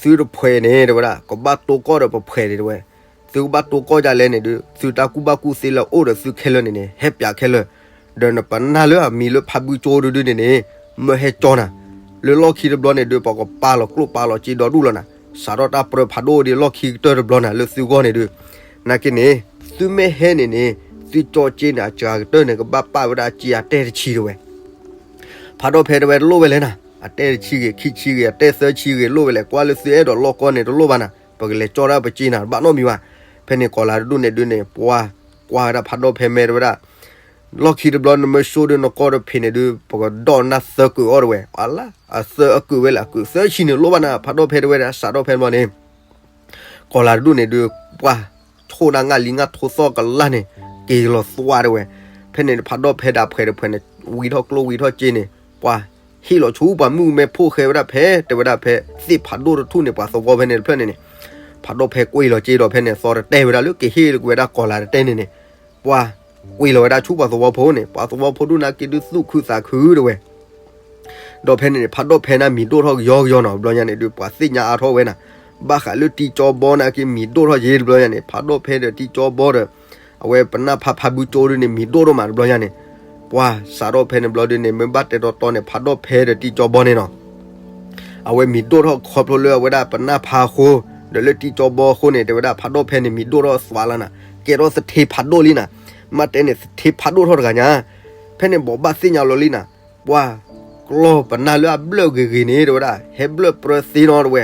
သုတဖှဲးန့ၣ် တဲဝဲဒၣ် ကဘၣ်တိၢ်ကီၢ်ဒီးပဖှဲးဒံးတဲဝဲ, သုကဘၣ်တိၢ်ကီၢ်ဒ်လဲၣ်န့ၣ်ဒုး သုတၢ်ကူၣ်ဘၣ်ကူၣ်သ့လၢအအိၣ်ဒီးသုခဲလၢာ်န့ၣ်န့ၣ် ဟဲပၠးခဲလၢာ်, ဒီးနပနၢ်လၢအမံၤလၢဖးဘုကၠိဒုဒုန့ၣ်န့ၣ် မၢဟဲကၠီနၤ, လၢလီၢ်ခံတဘျီန့ၣ်ဒုး ပှၤကပာ်လီၤကျိၣ်ပာ်လီၤစ့ဒီဒူၣ်လီၤနၤ, စးထီၣ်တၢ်ပြၢဖးဒိၣ်ဒ်လီၢ်ခံကတၢၢ်တဘျီနၤ လၢသုဂီၢ်န့ၣ်ဒုး, နာ်က့န့ၣ် သုမ့ၢ်ဟဲန့ၣ်န့ၣ် သုကၠီစ့န့ၣ် အစှၤကတၢၢ်န့ၣ် ကဘၣ်ပာ်ဝဲဒၣ်အစ့အတဲတဆံတဲဝဲ ဖးဒိၣ်ဖဲတဲဝဲတလိၣ်ဝဲလဲၣ်နၤ, အတဲတဆံဂ့ၤ ခံဆံဂ့ၤ အတဲသၢဆံဂ့ၤ လိၣ်ဝဲလဲၣ် ကွၢ်လၢသုအဲၣ်ဒိးလီၢ်ကီၢ်န့ၣ် တလိၣ်ဘၣ်နၤ ပကလဲၤကၠီတၢ်ပစ့နၤ တဘၣ်နီတမံၤဘၣ်. ဖဲန့ၣ်ကီၤလၤတဒူၣ်န့ၣ်ဒုးန့ၣ် ပှၤ ကွၢ်ဝဲဒၣ်ဖးဒိၣ်ဖဲမဲာ်တဲဝဲဒၣ် လီၢ်ခံတဘျီ နမ့ၢ်ဆိဒုးနကီၢ်တဖံးန့ၣ်ဒုး ပကဒီးနၤသၢကုာ်အီၤတဲဝဲ အလါ အသၢအကုာ်ဝဲလဲၣ် အကုာ်သၢဆံန့ၣ် လိၣ်ဘၣ်နၤ ဖးဒိၣ်ဖဲတဲဝဲဒၣ် စးထီၣ်ဖဲတဘျီန့ၣ် ကီၤလၤတဒူၣ်န့ၣ်ဒုး ပှၤ ဆိၣ်နၤငါလံငါထိသီၣ်ကလါန့ၣ် က့ၤလီၤသွါတဲဝဲ. ဖဲန့ၣ်ဖးဒိၣ်ဖဲဒီးဖှဲးတဖှဲးန့ၣ် ဝံထီၣ်ကျိဝံထီၣ်စ့န့ၣ် ပှၤဟ့ၣ်လီၤဆူပှၤမုၣ်မဲာ်ဖိၣ်ဃဲဝဲဒၣ်ဖဲ တဲဝဲဒၣ်ဖဲ သ့ၣ်ဖးဒိၣ်တထူၣ်န့ၣ် ပှၤသဝီဖဲန့ၣ်တဖျၢၣ်န့ၣ်န့ၣ် ဖးဒိၣ်ဖဲကွံာ်လီၤစ့ဒီးဖဲန့ၣ် သီတတဲဝဲဒၣ်လၢကဟ့ၣ်လီၤကွံာ်ဝဲဒၣ်ကီၤလၤတတဲန့ၣ်န့ၣ် ပှၤ ကွံာ်လီၤဝဲဒၣ်ဆူပှၤသဝီဖိန့ၣ် ပှၤသဝီဖိဒူၣ်နာ်က့ဒုးသူၣ်ခုသးခုတဲဝဲ ဒီးဖဲန့ၣ်န့ၣ် ဖးဒိၣ်ဖဲန့ၣ်မံၤဒိၣ်ထီၣ်ကယီကယီနီၤ တဘျီညါန့ၣ်ဒုး ပှၤသ့ၣ်ညါအါထီၣ်ဝဲနၤ ဘၣ်ဃးလၢတံကၠီဘီနာ်က့မံၤဒိၣ်ထီၣ်က့ၤတဘျီညါန့ၣ် ဖးဒိၣ်ဖဲဒီးတံကၠီဘီဒီး အဝဲပနၢ်ဖးဖးဘုကၠိဒုးန့ၣ် မံၤဒိၣ်ထီၣ်မးတဘျီညါန့ၣ် ပှၤစးထီၣ်ဖဲန့ၣ်ဘျီဒုးန့ၣ် မ့ၢ်ဘၣ်တဲတီတီန့ၣ် ဖးဒိၣ်ဖဲဒီးတံကၠီဘီန့ၣ်နီၤ အဝဲမံၤဒိၣ်ထီၣ်ခီဖျိလၢအဝဲဒၣ်ပနၢ်ဖးအဃိ ဒီးလၢတံကၠီဘီအဃိန့ၣ် တဲဝဲဒၣ်ဖးဒိၣ်ဖဲန့ၣ် မံၤဒိၣ်ထီၣ်သွါလီၤနၤ ကဲထီၣ်သထ့ဖးဒိၣ်လံနၤ မ့ၢ်တဲန့ၣ် သထ့ဖးဒိၣ်ထီၣ်တဂၤညါ ဖဲန့ၣ်ဘိးဘၣ်သ့ၣ်ညါလီၤလံနၤ ပှၤ ကျီၢ်ပနၢ်လၢအဘျၢၣ်ဂ့ၤဂ့ၤန့ၣ် တဲဝဲဒၣ် ဟဲဘျၢၣ်ပြၢသ့နီၤတဲဝဲ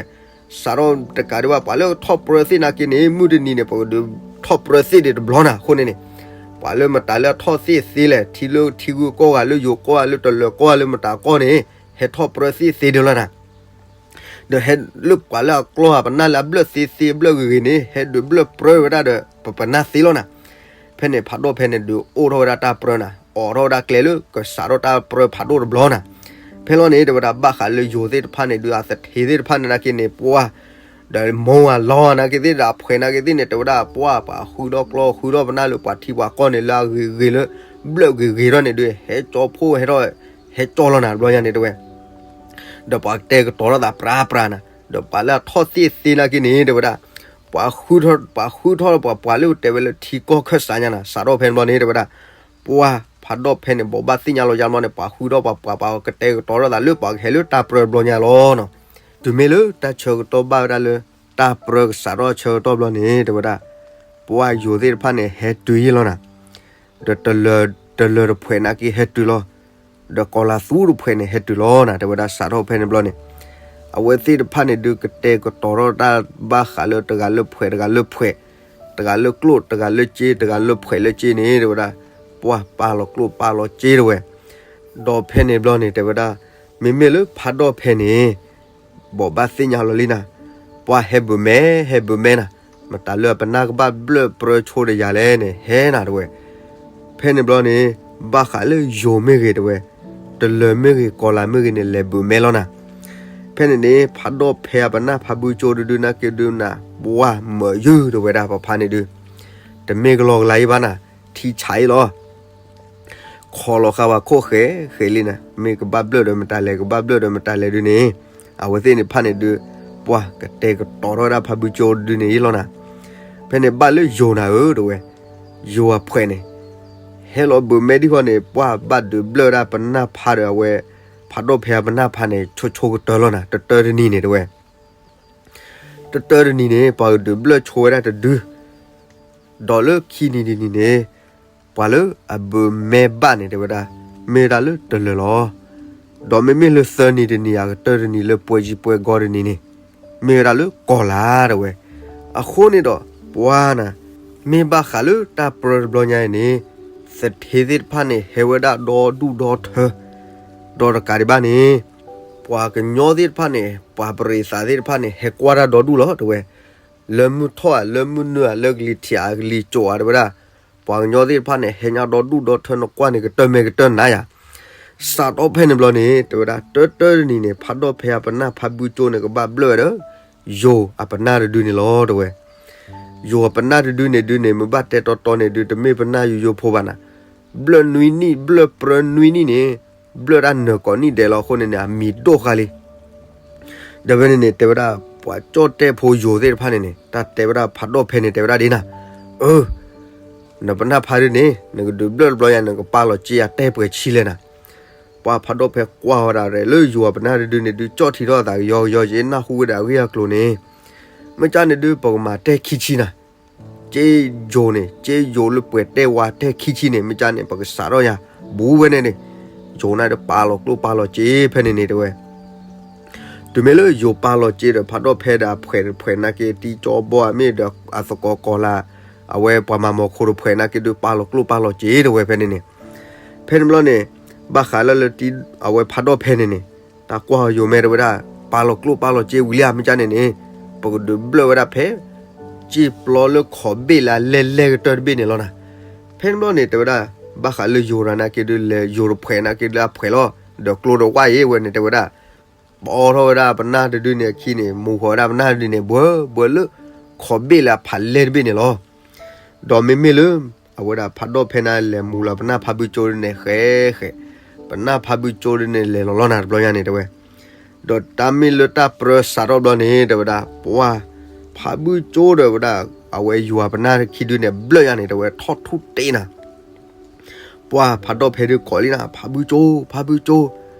စးထီၣ်တကးဒံးဘၣ် ပှၤလၢထီၣ်ပြၢသ့ၣ်နာ်က့န့ၣ် မုၢ်တနံၤန့ၣ် ပကဒုးထီၣ်ပြၢသ့ၣ်ဒံးတဘျီနၤ အဃိန့ၣ်န့ၣ် ပှၤလၢမတၤလၢအထီၣ်သ့ၣ်သ့လဲၣ် ထံလၢထံဂုၤကီၢ်ဂၤလၢယိၤကီၢ်ဂၤလၢတလၢၤကီၢ်ဂၤလၢမတၤကီၢ်န့ၣ် ဟဲထီၣ်ပြၢသ့ၣ်သ့ဒံးလီၤနၤ ဒီးဟဲလၢပှၤလၢအကျီၢ်အပနၢ်လၢအဘျၢၣ်သ့သ့အဘျၢၣ်ဂ့ၤဂ့ၤန့ၣ် ဟဲဒုးဘျၢၣ်ပြၢဝဲဒၣ်ဒီး ပပနၢ်သ့လီၤနၤ ဖဲန့ၣ်ဖးဒိၣ်ဖဲန့ၣ်ဒုးအိၣ်ထီၣ်ဝဲဒၣ်တၢ်ပြၢနၤ အိးထီၣ်ဝဲဒၣ်ကျဲလၢကစးထီၣ်တၢ်ပြၢဖးဒိၣ်တဘျီနၤ ဖဲလီၤန့ၣ် တဲဝဲဒၣ်ဘၣ်ဃးလၢယိၤသ့ၣ်တဖၣ်န့ၣ်ဒုး အသထ့သ့ၣ်တဖၣ်န့ၣ်နာ်က့န့ၣ် ပှၤ ဒီးမိၢ်အလီၢ်နာ်က့သ့ၣ်ဒီးအဖှဲးနာ်က့သ့ၣ်န့ၣ် တဲဝဲဒၣ်ပှၤပှၤဃုထီၣ်ကျီၢ်ဃုထီၣ်ပနၢ်လၢပှၤထံပှၤကီၢ်န့ၣ် လၢအဂ့ၤဂ့ၤလၢ ဘျၢၣ်ဂ့ၤဂ့ၤထီၣ်န့ၣ်ဒုး ဟဲကၠီဖိဟဲထီၣ် ဟဲကၠီလီၤနၤတဘျီညါန့ၣ်တဲဝဲ ဒီးပှၤကတဲာ်ကတီၤထီၣ်သးပြးပြးနၤ ဒီးပှၤလၢအထီၣ်သ့ၣ်သ့နာ်က့န့ၣ် တဲဝဲဒၣ် ပှၤဃုထီၣ် ပှၤဃုထီၣ်ပှၤပှၤလၢတဲဝဲလၢထံကီၢ်ခၢၣ်စးညါနၤ စးထီၣ်ဖဲန့ၣ်ဘျီန့ၣ် တဲဝဲဒၣ် ပှၤဖးဒိၣ်ဖဲန့ၣ် ဘိးဘၣ်သ့ၣ်ညါလီၤယါဘျီန့ၣ် ပှၤဃုထီၣ်ပှၤပှၤပှၤကတဲာ်ကတီၤထီၣ်သးလၢပှၤကဟဲလၢတၢ်ပြၢတဘျီညါလီၤနီၤ တုၤမ့ၢ်လၢတၢ်ဆၢကတီၢ်ဘၣ်ဝဲဒၣ်လၢ တၢ်ပြၢကစးထီၣ်ဆၢကတီၢ်ဘျီန့ၣ် တဲဝဲဒၣ် ပှၤယိၤသ့ၣ်တဖၣ်န့ၣ် ဟဲတုၤယ့ၢ်လီၤနၤ ဒီးတလၢၤတဖှဲးနာ်က့ဟဲတုၤလီၤ ဒီးကီၤလၤသူတဖှဲးန့ၣ် ဟဲတုၤလီၤနၤ တဲဝဲဒၣ်စးထီၣ်ဖဲန့ၣ်ဘျီန့ၣ် အဝဲသ့ၣ်တဖၣ်န့ၣ်ဒုးကတဲာ်ကတီၤထီၣ်တၢ်ဘၣ်ဃးလၢတဂၤလၢဖှဲးတဂၤလၢဖှဲး တဂၤလၢကျိၣ်တဂၤလၢစ့ တဂၤလၢဖှဲးလၢစ့န့ၣ် တဲဝဲဒၣ် ပှၤပာ်လီၤကျိၣ်ပာ်လီၤစ့တဲဝဲ ဒီးဖဲန့ၣ်ဘျီန့ၣ် တဲဝဲဒၣ် မ့မ့ၢ်လၢဖးဒိၣ်ဖဲန့ၣ် ဘိးဘၣ်သ့ၣ်ညါလီၤလံနၤ ပှၤဟဲဘုးမဲ ဟဲဘုးမဲနၤ မတၤလၢအပနၢ်ကဘၣ်ဘျၢၣ်ပြၢဆိတယၤလဲၣ်န့ၣ် ဟဲနၤတဲဝဲ ဖဲန့ၣ်ဘျီန့ၣ် ဘၣ်ဃးလၢယိၤမ့ၢ်ဂ့ၤတဲဝဲ တလၢၤမ့ၢ်ဂ့ၤ ကီၤလၤမ့ၢ်ဂ့ၤန့ၣ် လဲၤဘုးမဲလီၤနၤ ဖဲန့ၣ်န့ၣ် ဖးဒိၣ်ဖဲအပနၢ်ဖးဘုကၠိဒုဒုနာ်က့ဒုနၤ ပှၤမၢယုၢ်တဲဝဲဒၣ်ပဖါန့ၣ်ဒု တမ့ၢ်ကလီကလီအံၤဘၣ်နၤ ထံဆးအံၤလီၤ ခီလီၤဃာ်ဝဲခိၣ်ဃဲဃဲလံနၤ မ့ၢ်ကဘၣ်ဘျၢၣ်ဒီးမတၤလဲၣ် ကဘၣ်ဘျၢၣ်ဒီးမတၤလဲၣ်ဒုန့ၣ် အဝဲသ့ၣ်န့ၣ်ဖၣ်န့ၣ်ဒု ပှၤကတဲာ်ကတီၤထီၣ်ဝဲဒၣ်ဖးဘုကၠိဒုန့ၣ်ယ့ၢ်လီၤနၤ ဖဲန့ၣ်ဘၣ်လၢယိၤနၤဧၢ တဲဝဲ ယိၤအဖှဲးန့ၣ် ဟဲလီၤဘုးမဲဒ်ဃီန့ၣ် ပှၤဘၣ်ဒုးဘျၢၣ်ဝဲဒၣ်ပနၢ်ဖးဒီးအဝဲ ဖးဒိၣ်ဖဲအပနၢ်ဖးန့ၣ် ဆိဆိကတၢၢ်လီၤနၤ တတၢၢ်တနံၤန့ၣ်တဲဝဲ တတၢၢ်တနံၤန့ၣ် ပှၤကဒုးဘျၢၣ်ဆိဝဲဒၣ်တဒု ဒီးလၢခံနံၤတနံၤန့ၣ် ပှၤလၢအဘုးမဲဘၣ်န့ၣ်တဲဝဲဒၣ် မ့ၢ်ဝဲဒၣ်လၢတလၢၤလီၤ. ဒီးမ့မ့ၢ်လၢသၢနံၤတနံၤ အကတၢၢ်တနံၤလၢပှဲၤယံၤပှဲၤဂီၤတနံၤန့ၣ် မ့ၢ်ဝဲဒၣ်လၢကီၤလၤတဲဝဲ. အဃိန့ၣ်ဒီး ပှၤနၤ မ့ၢ်ဘၣ်ဃးလၢတၢ်ပြၢတဘျီညါအံၤန့ၣ် သထ့သ့ၣ်တဖၣ်န့ၣ် ဟဲဝဲဒၣ်ဒီဒူၣ်ဒီထၢ ဒီးတကးဒံးဘၣ်န့ၣ် ပှၤကညီသ့ၣ်တဖၣ်န့ၣ် ပှၤပရံးသးသ့ၣ်တဖၣ်န့ၣ် ဟဲကွၢ်တၢ်ဒီဒူၣ်လီၤတဲဝဲ. လၢမုၢ်ထီၣ်ဧါ လၢမုၢ်နုာ်ဧါ လၢကလံၤထံးဧါ ကလံၤစိးဧါတဲဝဲဒၣ်. ပှၤကညီသ့ၣ်တဖၣ်န့ၣ် ဟဲညါဒီဒူၣ်ဒီထၢ နကွၢ်န့ၣ် ကတၢၢ်မဲာ်ကတၢၢ်နါယၤ. စးထီၣ်ဖဲန့ၣ်ဘျီန့ၣ် တဲဝဲဒၣ် တၢတၢတနံၤန့ၣ် ဖးဒိၣ်ဖဲအပနၢ်ဖးဘုကၠိန့ၣ် ကဘၣ်ဘျၢၣ်ဝဲဒီး ယိၤအပနၢ်တဒုန့ၣ်လီၤတဲဝဲ. ယိၤအပနၢ်တဒုန့ၣ်ဒုန့ၣ် မ့ၢ်ဘၣ်တဲတီတီန့ၣ်ဒု တမ့ၢ်ပနၢ်ယိယိဖိဘၣ်နၤ. ဘျၢၣ်နွံနံၣ် ဘျၢၣ်ပြၢနွံနံၣ်န့ၣ် ဘျၢၣ်တၢ်နၢၤကိးနံၣ်ဒဲးလီၤ. အဃိန့ၣ်န့ၣ် အမံၤဒိၣ်ဃာ်လံ. ဒီးဖဲန့ၣ်န့ၣ် တဲဝဲဒၣ် ပှၤကၠီၣ်တဲၣ်ဖိယိၤသ့ၣ်တဖၣ်န့ၣ်န့ၣ် တၢ်တဲဝဲဒၣ်ဖးဒိၣ်ဖဲန့ၣ် တဲဝဲဒၣ်ဒ်နၤ, အၢ နပနၢ်ဖးဒုန့ၣ် နကဒုးဘျၢၣ်တဘျီယၤ နကပာ်လီၤစ့ယၤတဲပှဲၤဆံလဲၣ်နၤ. ပှၤဖးဒိၣ်ဖဲကွၢ်ဝဲဒၣ်လၢယိၤအပနၢ်တဒုန့ၣ်ဒု ကၠီၣ်ထံထီၣ်အသးကယီကယီ ယနၢ်ဟူဝဲဒၣ်အဂ့ၢ်အကျိၤန့ၣ် မ့ၢ်ကၠၢ်န့ၣ်ဒု ပကမၤတဲခံဆံနၤ. စ့ယိၤန့ၣ် စ့ယိၤလၢပှဲၤတဲဝါတဲခံဆံန့ၣ် မ့ၢ်ကၠၢ်န့ၣ် ပကစးထီၣ်ယၤ ဘူးဝဲန့ၣ်န့ၣ် ယိၤနၤဒုပာ်လီၤကျိပာ်လီၤစ့ဖဲန့ၣ်န့ၣ်တဲဝဲ. တုၤမ့ၢ်လၢယိၤပာ်လီၤစ့ဒီး ဖးဒိၣ်ဖဲဒီးအဖှဲးတဖှဲးနာ်က့ တံကၠီဘီဧါ မ့ၢ်ဒီးအသကိးကီၤလၤ အဝဲပှၤမၤမီၤခိၣ်တဖှဲးနာ်က့ ဒုးပာ်လီၤကျိၣ်ပာ်လီၤစ့တဝဲဖဲန့ၣ်န့ၣ်, ဖဲန့ၣ်ဘျီန့ၣ် ဘၣ်ဃးလၢလၢတံ အဝဲဖးဒိၣ်ဖဲန့ၣ်န့ၣ် တၢ်ကွၢ်ယိၤမဲာ်တဝဲဒၣ် ပာ်လီၤကျိၣ်ပာ်လီၤစ့ဝံၤလံဧါ မ့ၢ်ကန့ၣ်န့ၣ် ပကဒုးဘျၢၣ်ဝဲဒၣ်ဖဲ စ့ပျီလၢခီးဘ့ၣ်လၢအလဲၢ်လဲၢ်ကတၢၢ်တဘ့ၣ်န့ၣ်လီၤနၤ. ဖဲန့ၣ်ဘျီန့ၣ် တဲဝဲဒၣ် ဘၣ်ဃးလၢယိၤရၤနာ်က့ဒုး လဲၤယိၤတဖှဲးနာ်က့ဒုးအဖှဲးလီၤ ဒီးကျိတဝၢ်အံၤဝဲန့ၣ် တဲဝဲဒၣ် ပအီထီၣ်ဝဲဒၣ်ပနၢ်တဒုန့ၣ်အခံန့ၣ် မူဃီၤဝဲဒၣ်ပနၢ်တဒုန့ၣ် ဘှၢဘှၢလၢ ခီးဘ့ၣ်လၢအဖးလဲၢ်တဘ့ၣ်န့ၣ်လီၤ. ဒီးမ့မ့ၢ်လၢ အဝဲဒၣ်ဖးဒိၣ်ဖဲန့ၣ် လဲၤမူလီၤပနၢ်ဖးဘုကၠိဒုန့ၣ် ဃဲဃဲ ပနၢ်ဖးဘုကၠိဒုန့ၣ် လဲၤလီၤလီၤနၤတဘျီညါန့ၣ် တဲဝဲ ဒီးတၢ်မ့ၢ်လၢတၢ်ပြၢစးထီၣ်ဘျီန့ၣ် တဲဝဲဒၣ် ပှၢ် ဖးဘုကၠိဒီးဝဲဒၣ် အဝဲယွၤပနၢ်ခံဒုန့ၣ် ဘျၢၣ်ညါန့ၣ် တဲဝဲထီၣ်ထူၣ်တ့နၤ ပှၢ်ဖးဒိၣ်ဖဲဒုးကိးလံနၤ ဖးဘုကၠိ ဖးဘုကၠိ,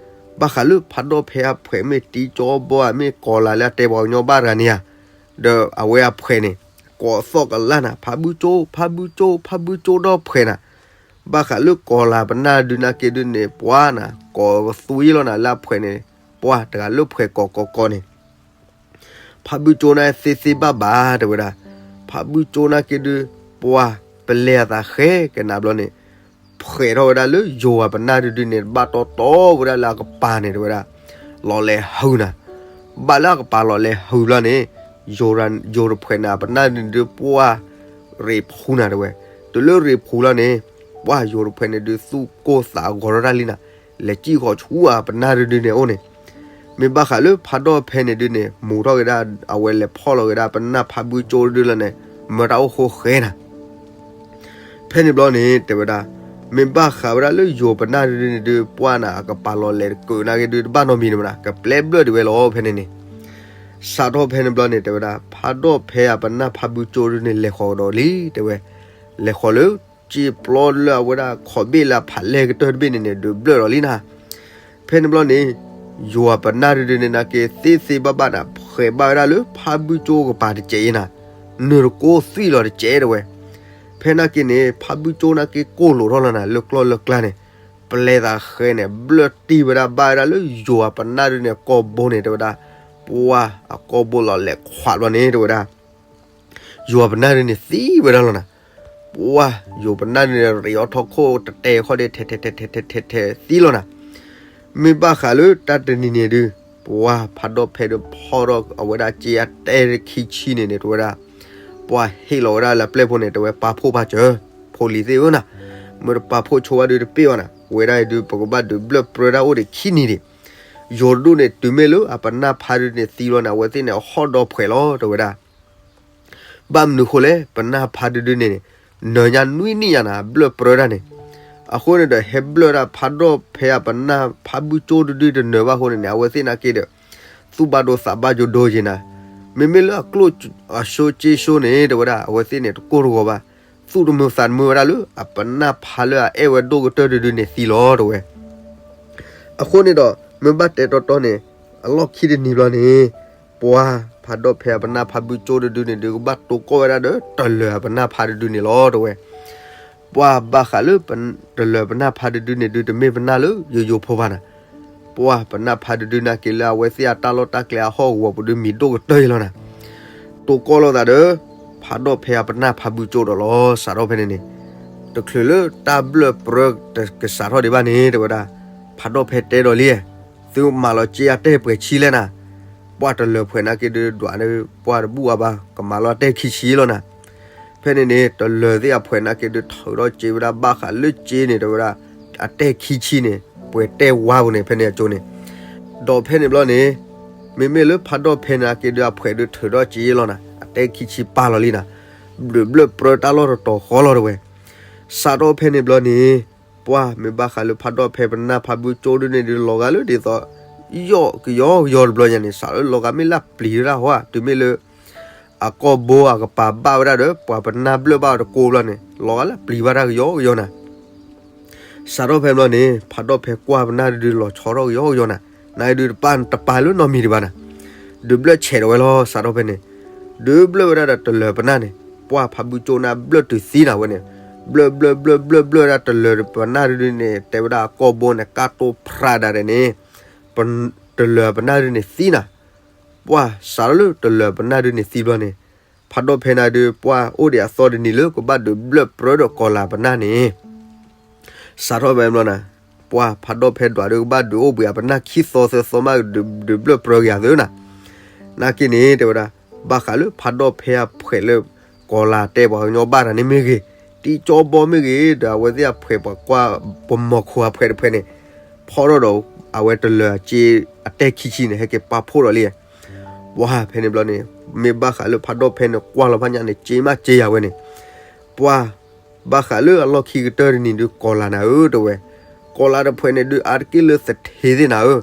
ဘၣ်ဃးလၢဖးဒိၣ်ဖဲအဖှဲးမ့ၢ်တံကၠီဘီဧါ မ့ၢ်ကီၤလၤလၢအတဲပှၤကညီဘၣ်တဂၤန့ၣ်ဧါ, ဒီးအဝဲအဖှဲးန့ၣ် ကိးသီၣ်ကလၢ်နၤ ဖးဘုကၠိ ဖးဘုကၠိ ဖးဘုကၠိဒီးဖှဲးနၤ, ဘၣ်ဃးလၢကီၤလၤပနၢ်ဒုးနာ်က့ဒုန့ၣ် ပှၢ်နၤ ကိးကသွံလီၤနၤလၢအဖှဲးန့ၣ်, ပှၢ်တဂၤလၢဖှဲးကိးကိးကိးန့ၣ် ဖးဘုကၠိန့ၣ်သ့သ့ဘၣ်ဘၣ် တဲဝဲဒၣ်, ဖးဘုကၠိနာ်က့ဒုး ပှၢ်ပလဲၤအသးဃဲကနၣ်ဘျီန့ၣ်, ဖှဲးထီၣ်ဝဲဒၣ်လၢယိၤအပနၢ်တဒုန့ၣ် ဘၣ်တီတီဝဲဒၣ်လၢအကပၤန့ၣ် တဲဝဲဒၣ်, လီၤလဲၤဟုၣ်နၤ, ဘၣ်လၢအကပၤလီၤလဲၤဟုၣ်ဘျီန့ၣ်, ယိၤတဖှဲးန့ၣ် အပနၢ်ဒုန့ၣ်ဒုး ပှၢ်ရ့ၣ်ဖှူနၤတဲဝဲ, တုၤလၢရ့ၣ်ဖှူလီၤန့ၣ်, ပှၢ်ယိၤတဖှဲးန့ၣ်ဒုး သူၣ်ကိၢ်သးဂီၤထီၣ်တၢ်လံနၤ, လဲၤစံၣ်ဃီၤဆူအပနၢ်တဒုန့ၣ်အအိၣ်န့ၣ် မ့ၢ်ဘၣ်ဃးလၢဖးဒိၣ်ဖဲန့ၣ်ဒုန့ၣ် မူထီၣ်က့ၤဒၣ် အဝဲလဲၤဖီၣ်လီၤက့ၤဒၣ်ပနၢ်ဖးဘုကၠိတဒုလီၤန့ၣ်, မၢတၢ်အိၣ်ဃိဃဲနၤ. ဖဲန့ၣ်ဘျီန့ၣ် တဲဝဲဒၣ်, မ့ၢ်ဘၣ်ဃးဝဲဒၣ်လၢယိၤပနၢ်တဒုန့ၣ်ဒုး ပှၢ်နၤအကပၤလီၤလဲၤတကၢးနာ်က့ဒုး တဘၣ်နီတမံၤန့ၣ်မနၤ ကပျဲဘျၢၣ်ဒံးဝဲလီၤဖဲန့ၣ်န့ၣ် စးထီၣ်ဖဲန့ၣ်ဘျီန့ၣ် တဲဝဲဒၣ် ဖးဒိၣ်ဖဲအပနၢ်ဖးဘုကၠိဒုန့ၣ် လဲၤဃီၤကဒီးလံ တဲဝဲ, လဲၤဃီၤလၢ စ့ပျီလၢအဝဲဒၣ်ခီးဘ့ၣ်လၢအဖးလဲၢ်ကတၢၢ်တဘ့ၣ်န့ၣ်န့ၣ် ဒုးဘျၢၣ်ဒီးလံနၤ. ဖဲန့ၣ်ဘျီန့ၣ်, ယိၤအပနၢ်တဒုန့ၣ်နာ်က့ သ့သ့ဘၣ်ဘၣ်နၤ ဖှဲးဘၣ်ဝဲဒၣ်လၢဖးဘုကၠိကပၤတစဲးအံၤနၤ, နုာ်တကိးသွံၣ်လီၤတစဲးတဲဝဲ. ဖဲနာ်က့န့ၣ် ဖးဘုကၠိနာ်က့ကိၢ်လိာ်ထီၣ်လီၤနၤ လၢကျီၢ်လၢကျါန့ၣ်, ပလဲၤသးဃဲန့ၣ် ဘျၢၣ်တံၢ်ဝဲဒၣ်ဘၣ်ဝဲဒၣ်လၢယိၤအပနၢ်တဒုန့ၣ် ကိာ်ဘိန့ၣ် တဲဝဲဒၣ်, ပှၢ်အကိာ်ဘိလီၤလဲၤခွးဘျီန့ၣ် တဲဝဲဒၣ် ယိၤပနၢ်ဒုန့ၣ်သံဝဲဒၣ်လီၤနၤ. ပှၢ်ယိၤပနၢ်ဒုန့ၣ် ရ့ၣ်အီၤထီၣ်ခိၣ်တတဲာ်ခီၣ်ဒ့ ထဲထဲထဲထဲထဲထဲသံလီၤနၤ. မ့ၢ်ဘၣ်ဃးလၢတၢ်တနံၤန့ၣ်ဒုး, ပှၢ်ဖးဒိၣ်ဖဲဒုးဖီၣ်ထီၣ်အဝဲဒၣ်စ့အတဲတခံဆံန့ၣ်န့ၣ် တဲဝဲဒၣ်, ပှၢ်ဟ့ၣ်လီၤဝဲဒၣ်လၢအပျဲၢ်ဖိန့ၣ် တဲဝဲပာ်ဖှိၣ်ပာ်စၢၤ, ဖိလံၤသ့ၣ်ဧၢနၤ, မ့ၢ်တပာ်ဖှိၣ်ဆိဝဲဒုးတပ့ၢ်ဘၣ်နၤ, ဝဲဒၣ်အံၤဒုး ပကဘၣ်ဒုးဘျၢၣ်ပြၢတၢ်အိၣ်ဒံးခံနံၤဒံး. ယိၤတဒူၣ်န့ၣ်တုၤမ့ၢ်လၢအပနၢ်ဖးဒုန့ၣ်သံလီၤန့ၣ် အဝဲသ့ၣ်န့ၣ် အဟီၣ်ဒီဖှဲးလီၤ တဲဝဲဒၣ်. ဘၣ်မနုၤဃိလဲၣ် ပနၢ်ဖးတဒုန့ၣ်န့ၣ်, နၢၤညါနွံနံၣ်ညါနၤ ဘျၢၣ်ပြၢတၢ်န့ၣ်, အဃိန့ၣ်ဒီး ဟဲဘျၢၣ်ဒၣ်ဖးဒိၣ်ဖဲအပနၢ်ဖးဘုကၠိတဒုတနၢၤဘၣ်အဃိန့ၣ်န့ၣ် အဝဲသ့ၣ်နာ်က့ဒီး, သူၣ်ဘၣ်ဒိသးဘၣ်ယိၤဒိယံၤနၤ, မ့မ့ၢ်လၢအကျိၣ်အစိကၠိစိန့ၣ် တဲဝဲဒၣ် အဝဲသ့ၣ်န့ၣ်တကိၢ်တဂီၤဘၣ်, သူၣ်တမုာ်သးတမုာ်ဝဲဒၣ်လၢ အပနၢ်ဖးလၢအအဲၣ်ဝဲဒိၣ်ကတၢၢ်တဒုန့ၣ်သံလီၤ တဲဝဲ. အဃိန့ၣ်ဒီး မ့ၢ်ဘၣ်တဲတီတီန့ၣ်, အလီၢ်ခံတနံၤဘျီန့ၣ်, ပှၢ်ဖးဒိၣ်ဖဲအပနၢ်ဖးဘုကၠိတဒုန့ၣ်ဒုး ကဘၣ်တိၤကီၢ်ဝဲဒၣ်ဒီး တလၢၤအပနၢ်ဖးတဒုန့ၣ်လီၤ တဲဝဲ. ပှၢ်ဘၣ်ဃးလၢ တလၢၤပနၢ်ဖးတဒုန့ၣ်ဒုး တမ့ၢ်ပနၢ်လၢယိယိဖိဘၣ်နၤ. ပှၢ်ပနၢ်ဖးတဒုနာ်က့လၢအဝဲသ့ၣ်အတၢ်လီၢ်တၢ်ကျဲအဟီၣ်ကဝီၤပူၤဒုးမံၤဒိၣ်ကတၢၢ်အံၤလီၤနၤ. တိၤကီၢ်လိာ်သးဒီး ဖးဒိၣ်ဖဲအပနၢ်ဖးဘုကၠိဒီးလီၤ စးထီၣ်ဖဲန့ၣ်န့ၣ်, တချုးလၢတၢ်ဘျၢၣ်ပြၢတကစးထီၣ်ဒံးဘၣ်န့ၣ် တဲဝဲဒၣ်, ဖးဒိၣ်ဖဲတဲဒီးလံ, သုမၤလီၤစ့အတဲပှဲၤဆံလဲၣ်နၤ. ပှၢ်တလၢၤဖှဲးနာ်က့ဒုးဒွးန့ၣ် ပှၢ်တဘူၣ်အါဘၣ် ကမၤလီၤအတဲခံဆံလီၤနၤ. ဖဲန့ၣ်န့ၣ် တလၢၤသ့ၣ်အဖှဲးနာ်က့ဒုးထုးထီၣ်စ့ဝဲဒၣ်ဘၣ်ဃးလၢစ့န့ၣ် တဲဝဲဒၣ်, အတဲခံဆံန့ၣ် ပှဲၤတဲဝါပူၤန့ၣ် ဖဲန့ၣ်အကၠိန့ၣ်, ဒီးဖဲန့ၣ်ဘျီန့ၣ်, မ့မ့ၢ်လၢဖးဒိၣ်ဖဲနာ်က့ဒုးအဖှဲးဒုးထုးထီၣ်စ့လီၤနၤ အတဲခံဆံပၢ်လီၤလံနၤ, ဒုးဘျၢၣ်ပြၢတၢ်လီၢ်တတီၤဃီလီၤတဲဝဲ. စးထီၣ်ဖဲန့ၣ်ဘျီန့ၣ်, ပှၢ်မ့ၢ်ဘၣ်ဃးလၢဖးဒိၣ်ဖဲပနၢ်ဖးဘုကၠိဒုန့ၣ်ဒုးလီၤဂာ်လၢဒ်သိး, ယီၢ်ကယီကယီတဘျီညါန့ၣ် စးထီၣ်လီၤဂာ်မ့ၢ်လၢပျံၤတၢ်ဟီဧါ တုၤမ့ၢ်လၢ အကိာ်ဘိအကပၤဘၣ်ဝဲဒၣ်ဒီး ပှၤပနၢ်ဘျၢၣ်ဘၣ်တကိးဘျီန့ၣ် လီၤဂာ်လၢပျံၤဘၣ်တၢ်ကယီကယီနၤ. စးထီၣ်ဖဲဘျီန့ၣ် ဖးဒိၣ်ဖဲကွၢ်ပနၢ်တဒုလီၤဆီထီၣ်ကယီကယီနၤ, နာ်က့ဒုးတပာ်တပာ်လၢနီတမံၤဒံးဘၣ်နၤ, ဒုးဘျၢၣ်ဆဲးဒီးဝဲလီၤ စးထီၣ်ဖဲန့ၣ်, ဒုးဘျၢၣ်ဝဲဒၣ်ဒီးတလၢၤပနၢ်န့ၣ်, ပှၢ်ဖးဘုကၠိန့ၣ်ဘျၢၣ်တုၤသံနၤဝဲန့ၣ်, ဘျၢၣ်ဘျၢၣ်ဘျၢၣ်ဘျၢၣ်ဘျၢၣ်ဒၣ်တလၢၤပနၢ်တဒုန့ၣ် တဲဝဲဒၣ်အကိာ်ဘိန့ၣ် ကၢ်တိၢ်ဖြးဒၣ်ဒဲးန့ၣ်, တလၢၤပနၢ်တဒုန့ၣ်သံနၤ ပှၢ်စးထီၣ်လၢတလၢၤပနၢ်ဒုန့ၣ်သံဘျီန့ၣ်, ဖးဒိၣ်ဖဲန့ၣ်ဒုး ပှၢ်အိၣ်ဒံးအသီတနံၤလၢကဘၣ်ဒုးဘျၢၣ်ပြၢဒီးကီၤလၤပနၢ်န့ၣ် စးထီၣ်ဖဲဘျီနၤ, ပှၢ်ဖးဒိၣ်ဖဲဒွးဒုးကဘၣ်ဒုးအိၣ်ဘှံးအပနၢ်ခံသီသၢသီမး ဒုးဘျၢၣ်ပြၢက့ၤအသုနၤ, နာ်က့န့ၣ် တဲဝဲဒၣ်, ဘၣ်ဃးလၢဖးဒိၣ်ဖဲအဖှဲးလၢ ကီၤလၤတဲပှၤကညီဘၣ်တၢ်န့ၣ်မ့ၢ်ဂ့ၤ, တံကၠီဘီမ့ၢ်ဂ့ၤ ဒီးအဝဲသ့ၣ်အဖှဲးပှၤကွၢ်ပမီၤခိၣ်အဖှဲးတဖှဲးန့ၣ်, ဖီထီၣ်ဒီး အဝဲတလၢၤအစ့အတဲခံဆံန့ၣ် ဟဲက့ၤပာ်ဖှိၣ်ဒီးလံ ပှၢ်ဖဲန့ၣ်ဘျီန့ၣ်, မ့ၢ်ဘၣ်ဃးလၢဖးဒိၣ်ဖဲန့ၣ် ကွၢ်လီၤဖးညါန့ၣ် စ့မးစ့ယၤဝဲန့ၣ်, ပှၢ်ဘၣ်ဃးလၢအလီၢ်ခံကတၢၢ်တနံၤဒုး ကီၤလၤနၤဧၢ တဲဝဲ, ကီၤလၤတဖှဲးန့ၣ်ဒုး အါတက့ၢ်လၢသထ့သ့ၣ်နၤဧၢ,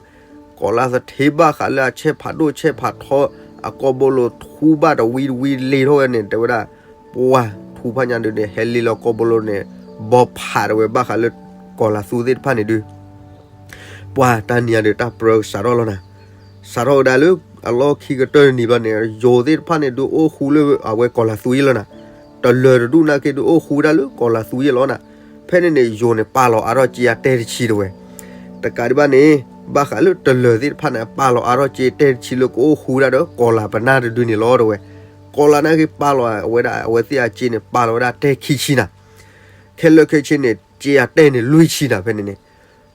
ကီၤလၤသထ့ဘၣ်ဃးလၢအဆဲးဖးဒိၣ်ဆဲးဖးထီ အကိာ်ဘိလိၤထူဘၣ်တဝံတဝံလ့ၤထီၣ်ဝဲန့ၣ် တဲဝဲဒၣ်, ပှၢ်ထူဖးညါဒုးန့ၣ် ဟဲလ့ၤလီၤကိာ်ဘိလိၤန့ၣ် ဘီဖးတဲဝဲ ဘၣ်ဃးလၢကီၤလၤသူသ့ၣ်တဖၣ်န့ၣ်ဒုး ပှၢ်တၢ်နံၤအံၤဒီးတၢ်ပြၢကစးထီၣ်လီၤနၤ, စးထီၣ်ဝဲဒၣ်လၢအလီၢ်ခံကတၢၢ်တနံၤဘျီန့ၣ် ယိၤသ့ၣ်တဖၣ်န့ၣ်ဒုးအိၣ်ဃူလၢအဝဲကီၤလၤသူယဲလီၤနၤ, တလၢၤတဒူၣ်နာ်က့ဒုးအိၣ်ဃူဝဲဒၣ်လၢကီၤလၤသူယဲလီၤနၤ, ဖဲန့ၣ်န့ၣ် ယိၤန့ၣ်ပာ်လီၤအါထီၣ်စ့အတဲတဆံတဝဲ, တကးဒံးဘၣ်န့ၣ် ဘၣ်ဃးလၢတလၢၤသ့ၣ်တဖၣ်န့ၣ် ပာ်လီၤအါထီၣ်စ့တဲတဆံလၢကအိၣ်ဃူဝဲဒၣ်ဒီးကီၤလၤပနၢ်တဒုန့ၣ်လီၤတဝဲ, ကီၤလၤနာ်က့ပာ်လီၤအဝဲဒၣ်အဝဲသ့ၣ်အစ့န့ၣ် ပာ်လီၤဝဲဒၣ်တဲခံဆံနၤ, ခဲလၢာ်ခဲဆ့န့ၣ် စ့အတဲန့ၣ်လွံၢ်ဆံနၤဖဲန့ၣ်န့ၣ်,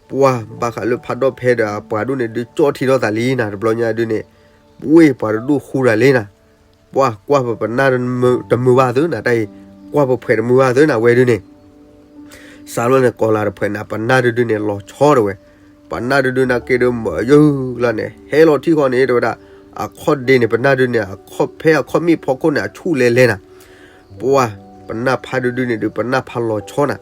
ပှၢ်ဘၣ်ဃးလၢဖးဒိၣ်ဖဲဒီးအပှၤဒူၣ်န့ၣ်ဒုးကၠီၣ်ထံထီၣ်သးလံနၤ တဘျီညါဒုးန့ၣ်, ပှ့ၢ်ပှၤတဒူၣ်ဃူတၢ်လံနၤ, ပှၢ်ကွၢ်ပပနၢ်တမုာ်ဘၣ်သုနၤ တၢ်အံၤ, ကွၢ်ပဖှဲးတမုာ်ဘၣ်သုနၤဝဲဒုးန့ၣ် စးထီၣ်န့ၣ် ကီၤလၤတဖှဲးန့ၣ် ပနၢ်တဒုန့ၣ် လီၤဆီတဝဲ, ပနၢ်တဒုနာ်က့ဒုးမၤယုၢ်လီၤန့ၣ် ဟဲလီၤထံၣ်ဃီန့ၣ် တဲဝဲဒၣ်, အခီၣ်ဒ့န့ၣ် ပနၢ်တဒုန့ၣ် အခီၣ်ဖဲအခီၣ်မ့ၣ်ဖီခိၣ်န့ၣ် အဆူၣ်လဲၤလဲၤနၤ, ပှၢ် ပနၢ်ဖးတဒုန့ၣ်ဒုး ပနၢ်ဖးလီၤဆီနၤ,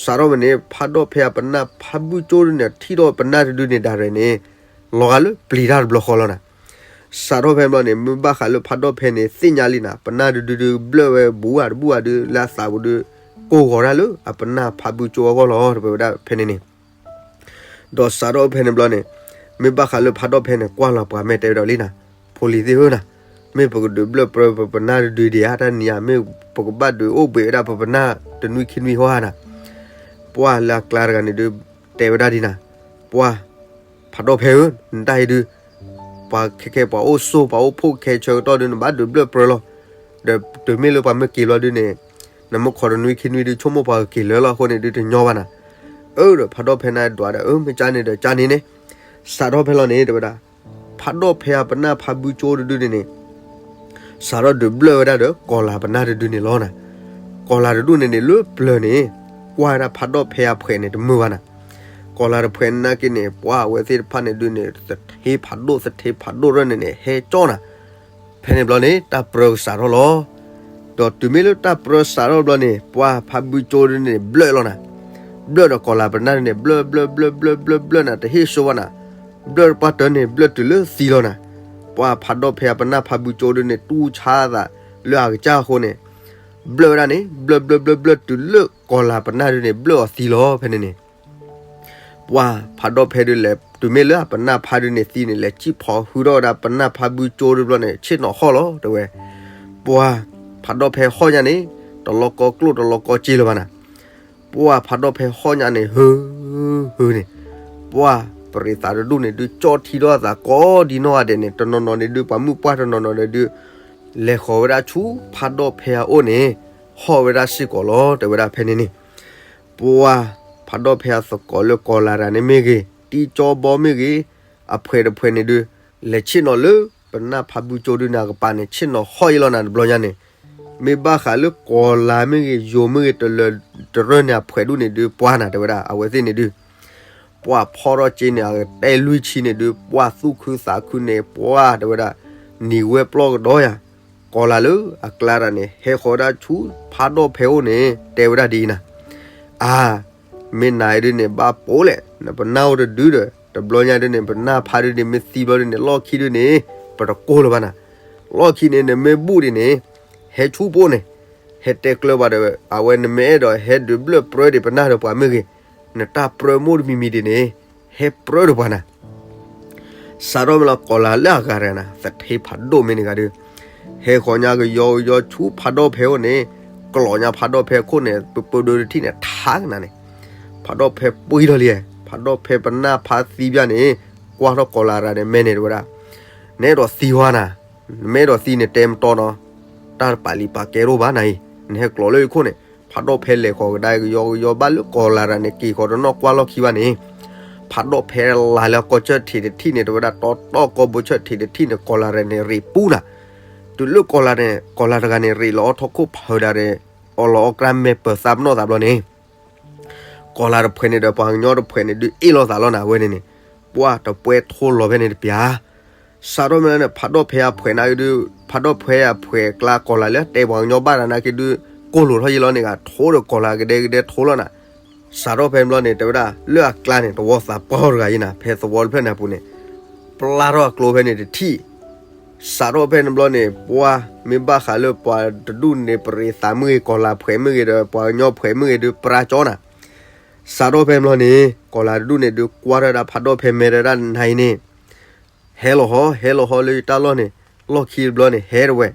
စးထီၣ်ဝဲန့ၣ် ဖးဒိၣ်ဖဲအပနၢ်ဖးဘုကၠိဒုန့ၣ် ထံၣ်ထီၣ်ပနၢ်တဒုန့ၣ် ဒၣ်ရဲၣ်န့ၣ် လီၤဂာ်လၢပျံၤတၢ်တဘျီဃီလီၤနၤ စးထီၣ်ဖဲဘျီန့ၣ် မ့ၢ်ဘၣ်ဃးလၢဖးဒိၣ်ဖဲန့ၣ် သ့ၣ်ညါလံနၤ ပနၢ်တဒုဒုးဘျၢၣ်ဝဲဘူးဧါတဘူးဧါဒုး လၢအသးပူၤဒုး ကိၢ်ဂီၤတၢ်လၢအပနၢ်ဖးဘုကၠိအဂီၢ်လီၤ တဝဲဒၣ်ဖဲန့ၣ်န့ၣ်, ဒီးစးထီၣ်ဖဲန့ၣ်ဘျီန့ၣ် မ့ၢ်ဘၣ်ဃးလၢဖးဒိၣ်ဖဲန့ၣ် ကွၢ်လီၤပှၤမဲာ်တဲဝဲဒီးလံနၤ, ဖိလံၤသ့ၣ်ဧၢနၤ, မ့ၢ်ပကဒုးဘျၢၣ်ပြၢပပနၢ်တဒုဒံးဧါ တၢ်နံၤဧါ မ့ၢ်ပကဘၣ်ဒုးအိၣ်ဘှံးဝဲဒၣ်ပပနၢ်တနွံခံနွံဟီဧါနၤ, ပှၢ်လၢအကျါတဂၤန့ၣ်ဒုး တဲဝဲဒၣ်ဒ်နၤ, ပှၢ် ဖးဒိၣ်ဖဲဧၢ နတၢ်အံၤဒုး ပှၤခဲခဲပှၤအိၣ်ဆိးပှၤအိၣ်ဖှိၣ်ခဲဆၢကတီၢ်ဒုး နဘၣ်ဒုးဘျၢၣ်ပြၢလီၤ, ဒီးတုၤမ့ၢ်လၢပှၤမ့ၢ်က့ၤဘျီဒုးန့ၣ် နမ့ၢ်ခိးတနွံခံနွံဒုး ဆိကမိၣ်ပှၤကက့ၤလၢာ်လီၤအဃိန့ၣ်ဒုးတညီဘၣ်နၤ, အၢဒီးဖးဒိၣ်ဖဲန့ၣ်ဒွးဒီး အၢ မ့ၢ်ကၠါန့ၣ်ဒီးကၠါန့ၣ်န့ၣ်, စးထီၣ်ဖဲလီၤန့ၣ် တဲဝဲဒၣ်, ဖးဒိၣ်ဖဲအပနၢ်ဖးဘုကၠိတဒုန့ၣ်န့ၣ် စးထီၣ်ဒုးဘျၢၣ်ဝဲဒၣ်ဒီးကီၤလၤပနၢ်တဒုန့ၣ်လီၤနၤ, ကီၤလၤတဒုန့ၣ်န့ၣ် လၢပျၢၤန့ၣ် ကွၢ်ဝဲဒၣ်ဖးဒိၣ်ဖဲအဖှဲးန့ၣ်တမုာ်ဘၣ်နၤ, ကီၤလၤတဖှဲးနာ်က့န့ၣ် ပှၢ်အဝဲသ့ၣ်တဖၣ်န့ၣ်ဒုးန့ၣ် သထ့ဖးဒိၣ်သထ့ဖးဒိၣ်ရၢၢ်န့ၣ်န့ၣ် ဟဲကၠီနၤ, ဖဲန့ၣ်ဘျီန့ၣ် တၢ်ပြၢကစးထီၣ်လီၤ, ဒီးတုၤမ့ၢ်လၢတၢ်ပြၢစးထီၣ်ဘျီန့ၣ် ပှၢ်ဖးဘုကၠိဒုန့ၣ် ဘျၢၣ်လီၤနၤ, ဘျၢၣ်ဒီးကီၤလၤပနၢ်ဒုန့ၣ် ဘျၢၣ်ဘျၢၣ်ဘျၢၣ်ဘျၢၣ်ဘျၢၣ်ဘျၢၣ်နၤ တဟ့ၣ်စိဝဲနၤ, ဘျၢၣ်ပှၢ်တၢၢ်န့ၣ် ဘျၢၣ်တုၤလၢသံလီၤနၤ, ပှၢ်ဖးဒိၣ်ဖဲအပနၢ်ဖးဘုကၠိဒုန့ၣ် တူၢ်ဆါအသးလၢအကစၢ်အဃိန့ၣ် ဘျၢၣ်ဝဲဒၣ်န့ၣ် ဘျၢၣ်ဘျၢၣ်ဘျၢၣ်ဘျၢၣ်တုၤလၢကီၤလၤပနၢ်ဒုန့ၣ် ဘျၢၣ်အီၤသံလီၤ ဖဲန့ၣ်န့ၣ် ပှၢ်ဖးဒိၣ်ဖဲဒုးလဲၤ တုၤမ့ၢ်လၢအပနၢ်ဖးဒုန့ၣ်သံန့ၣ် လဲၤစံၣ်ဖီဟုထီၣ်ဝဲဒၣ်ပနၢ်ဖးဘုကၠိဒုဘျီန့ၣ် ဆ့ၣ်နီၤဟီၣ်လီၤ တဲဝဲ, ပှၢ်ဖးဒိၣ်ဖဲဟီၣ်ညါန့ၣ် တလီၤကီကျိၣ်တလီၤကီစ့လၢၤဘၣ်နၤ, ပှၢ်ဖးဒိၣ်ဖဲဟီၣ်ညါန့ၣ် ဟု ဟုန့ၣ်, ပှၢ်ပရံးသးတဒူၣ်န့ၣ်ဒုး ကၠီထံထီၣ်အသးကိးဒံနီၢ်ဂၤဒဲးန့ၣ် တနီၤနီၤန့ၣ်ဒုး ပှၤမုၣ်ပှၢ်တနီၤနီၤန့ၣ်ဒုး လဲၤဃီၤဝဲဒၣ်ဆူဖးဒိၣ်ဖဲအအိၣ်န့ၣ် ဟီၣ်ဝဲဒၣ်စ့ၢ်ကီးလီၤ တဲဝဲဒၣ်ဖဲန့ၣ်န့ၣ်, ပှၢ်ဖးဒိၣ်ဖဲအသကိးလၢကီၤလၤတၢ်န့ၣ်မ့ၢ်ဂ့ၤ တံကၠီဘီမ့ၢ်ဂ့ၤ အဖှဲးတဖှဲးန့ၣ်ဒုး လဲၤဆ့ၣ်နီၤလၢပနၢ်ဖးဘုကၠိဒုန့ၣ်အကပၤန့ၣ် ဆ့ၣ်နီၤဟီၣ်အံၤလီၤနၤ တဘျီညါန့ၣ်, မ့ၢ်ဘၣ်ဃးလၢကီၤလၤမ့ၢ်ဂ့ၤ ယိၤမ့ၢ်ဂ့ၤ တလၢၤတရၢၢ်န့ၣ် အဖှဲးဒူၣ်န့ၣ်ဒုး ပှၢ်နၤ တဲဝဲဒၣ် အဝဲသ့ၣ်န့ၣ်ဒုး ပှၢ်ဖီထီၣ်စ့န့ၣ် အတဲလွံၢ်ဆံန့ၣ်ဒုး ပှၢ်သူၣ်ခုသးခုန့ၣ် ပှၢ်တဲဝဲဒၣ် နံၤဝဲပျီကဒီးယၤ, ကီၤလၤလၢအကျါတၢ်န့ၣ် ဟဲဃီၤဝဲဒၣ်ဆူဖးဒိၣ်ဖဲအအိၣ်န့ၣ် တဲဝဲဒၣ်ဒ်အံၤနၤ, အါ မ့ၢ်နၤအံၤဒုးန့ၣ် ဘၣ်ပိာ်လဲၣ် နပနၢ်အိၣ်တဒုဒီး တဘျီညါဒုးန့ၣ် ပနၢ်ဖးဒုးန့ၣ် မ့ၢ်သံဘျီဒုးန့ၣ် လီၢ်ခံဒုးန့ၣ် ပတကိၢ်လၢၤဘၣ်နၤ, လီၢ်ခံန့ၣ် နမ့ၢ်ဘူၣ်ဒံးန့ၣ် ဟဲဆူပအိၣ်န့ၣ် ဟဲတဲကျၢၤဘၣ်ဒီး အဝဲနမ့ၢ်အဲၣ်ဒိးဟဲဒုးဘျၢၣ်ပြၢဒံးပနၢ်ဒီးပှၤမ့ၢ်ဂ့ၤ, နတၢ်ပြၢမိၢ်တမံၤမံၤဒံးန့ၣ် ဟဲပြၢဒီးပှၤနၤ စးထီၣ်မ့ၢ်လီၤ ကီၤလၤလၢအဂၤတဂၤနၤ သထ့ဖးဒိၣ်မ့ၢ်န့ၣ်ဂၤဒုး ဟဲဃီၤညါကယီကယီဆူဖးဒိၣ်ဖဲအအိၣ်န့ၣ် ကျီးညါဖးဒိၣ်ဖဲအခိၣ်န့ၣ် ပပဒိတထံၣ်န့ၣ် ထါကနၤန့ၣ် ဖးဒိၣ်ဖဲပှံၢ်ထီၣ်လံ, ဖးဒိၣ်ဖဲပနၢ်ဖးသံဘၣ်န့ၣ် ကွၢ်ထီၣ်ကီၤလၤတၢ်န့ၣ် မဲန့ၣ်တဲဝဲဒၣ် နအဲၣ်ဒိးသံဝဲနၤ, နမ့ၢ်အဲၣ်ဒိးသံန့ၣ် တဲမတီနီၤ, တၢ်တပာ်လံာ်ပာ်ကဲတအိၣ်ဘၣ်နၤအံၤ, နဟဲကျိးလၢယခိၣ်န့ၣ်. ဖးဒိၣ်ဖဲလဲၤဃီၤကဒါကယီကယီဘၣ်လၢကီၤလၤတဂၤန့ၣ် က့ၤဃီၤတနီၣ်ကွၢ်လီၢ်ခံဘၣ်န့ၣ်, ဖးဒိၣ်ဖဲလၢ်လၢကီၢ်ဆၢထံးတထံၣ်န့ၣ် တဲဝဲဒၣ်တီတီကီၢ်ဘိဆၢထံးတထံၣ်န့ၣ် ကီၤလၤတဂၤန့ၣ် ရ့းပူၤနၤ. တုၤလၢကီၤလၤန့ၣ် ကီၤလၤတဂၤန့ၣ် ရ့းလီၤအီၣ်ထီၣ်ခိၣ်ဖးဒၣ်ဒီး အီၣ်လီၤအီၣ်ကြၢးမဲာ်ပၢၤသးပနီၣ်သးဘျီန့ၣ် ကီၤလၤတဖှဲးန့ၣ်ဒီးပှၤကညီတဖှဲးန့ၣ်ဒုးအ့ၣ်လိာ်သးလီၤနၤဝဲန့ၣ်န့ၣ်, ပှၢ်တပှဲထိလီၤဖဲန့ၣ်တပျၢ်. စးထီၣ်ဖဲန့ၣ် ဖးဒိၣ်ဖဲအဖှဲးန့ၣ်က့ဒုး ဖးဒိၣ်ဖဲအဖှဲးအကျါကီၤလၤလၢတဲပှၤကညီဘၣ်တၢ်န့ၣ်က့ဒုး ကိၢ်လိာ်ထီၣ်ယံာ်လီၤန့ၣ်ဂ့ၤ ထိဒီးကီၤလၤကဒဲကဒဲထိလီၤနၤ. စးထီၣ်ဖဲန့ၣ်ဘျီန့ၣ် တဲဝဲဒၣ်လၢအကျါန့ၣ် သဝီသးပှၢ်တဂၤအံၤနၤ ဖဲသဝီတဖျၢၣ်န့ၣ်အပူၤန့ၣ် ပျၢ်ထီၣ်အကျိၤဖဲန့ၣ်တထံၣ် စးထီၣ်ဖဲန့ၣ်ဘျီန့ၣ် ပှၢ်မ့ၢ်ဘၣ်ဃးလၢပှၤတဒူၣ်န့ၣ် ပရ့းသးမ့ၢ်ဂ့ၤ ကီၤလၤဖှဲးမ့ၢ်ဂ့ၤဒီး ပှၤကညီဖှဲးမ့ၢ်ဂ့ၤဒုး ပြၢ်ကၠီနၤ. စးထီၣ်ဖဲန့ၣ်ဘျီန့ၣ် ကီၤလၤတဒူၣ်န့ၣ်ဒုး ကွၢ်ထီၣ်ဝဲဒၣ်ဖးဒိၣ်ဖဲမဲာ်တဲဝဲဒၣ်နၤအံၤန့ၣ် ဟဲလီၤဟီ ဟဲလီၤဟီလၢယတၢ်လီၢ်န့ၣ် လီၢ်ခံတဘျီန့ၣ် ဟဲတဝဲ,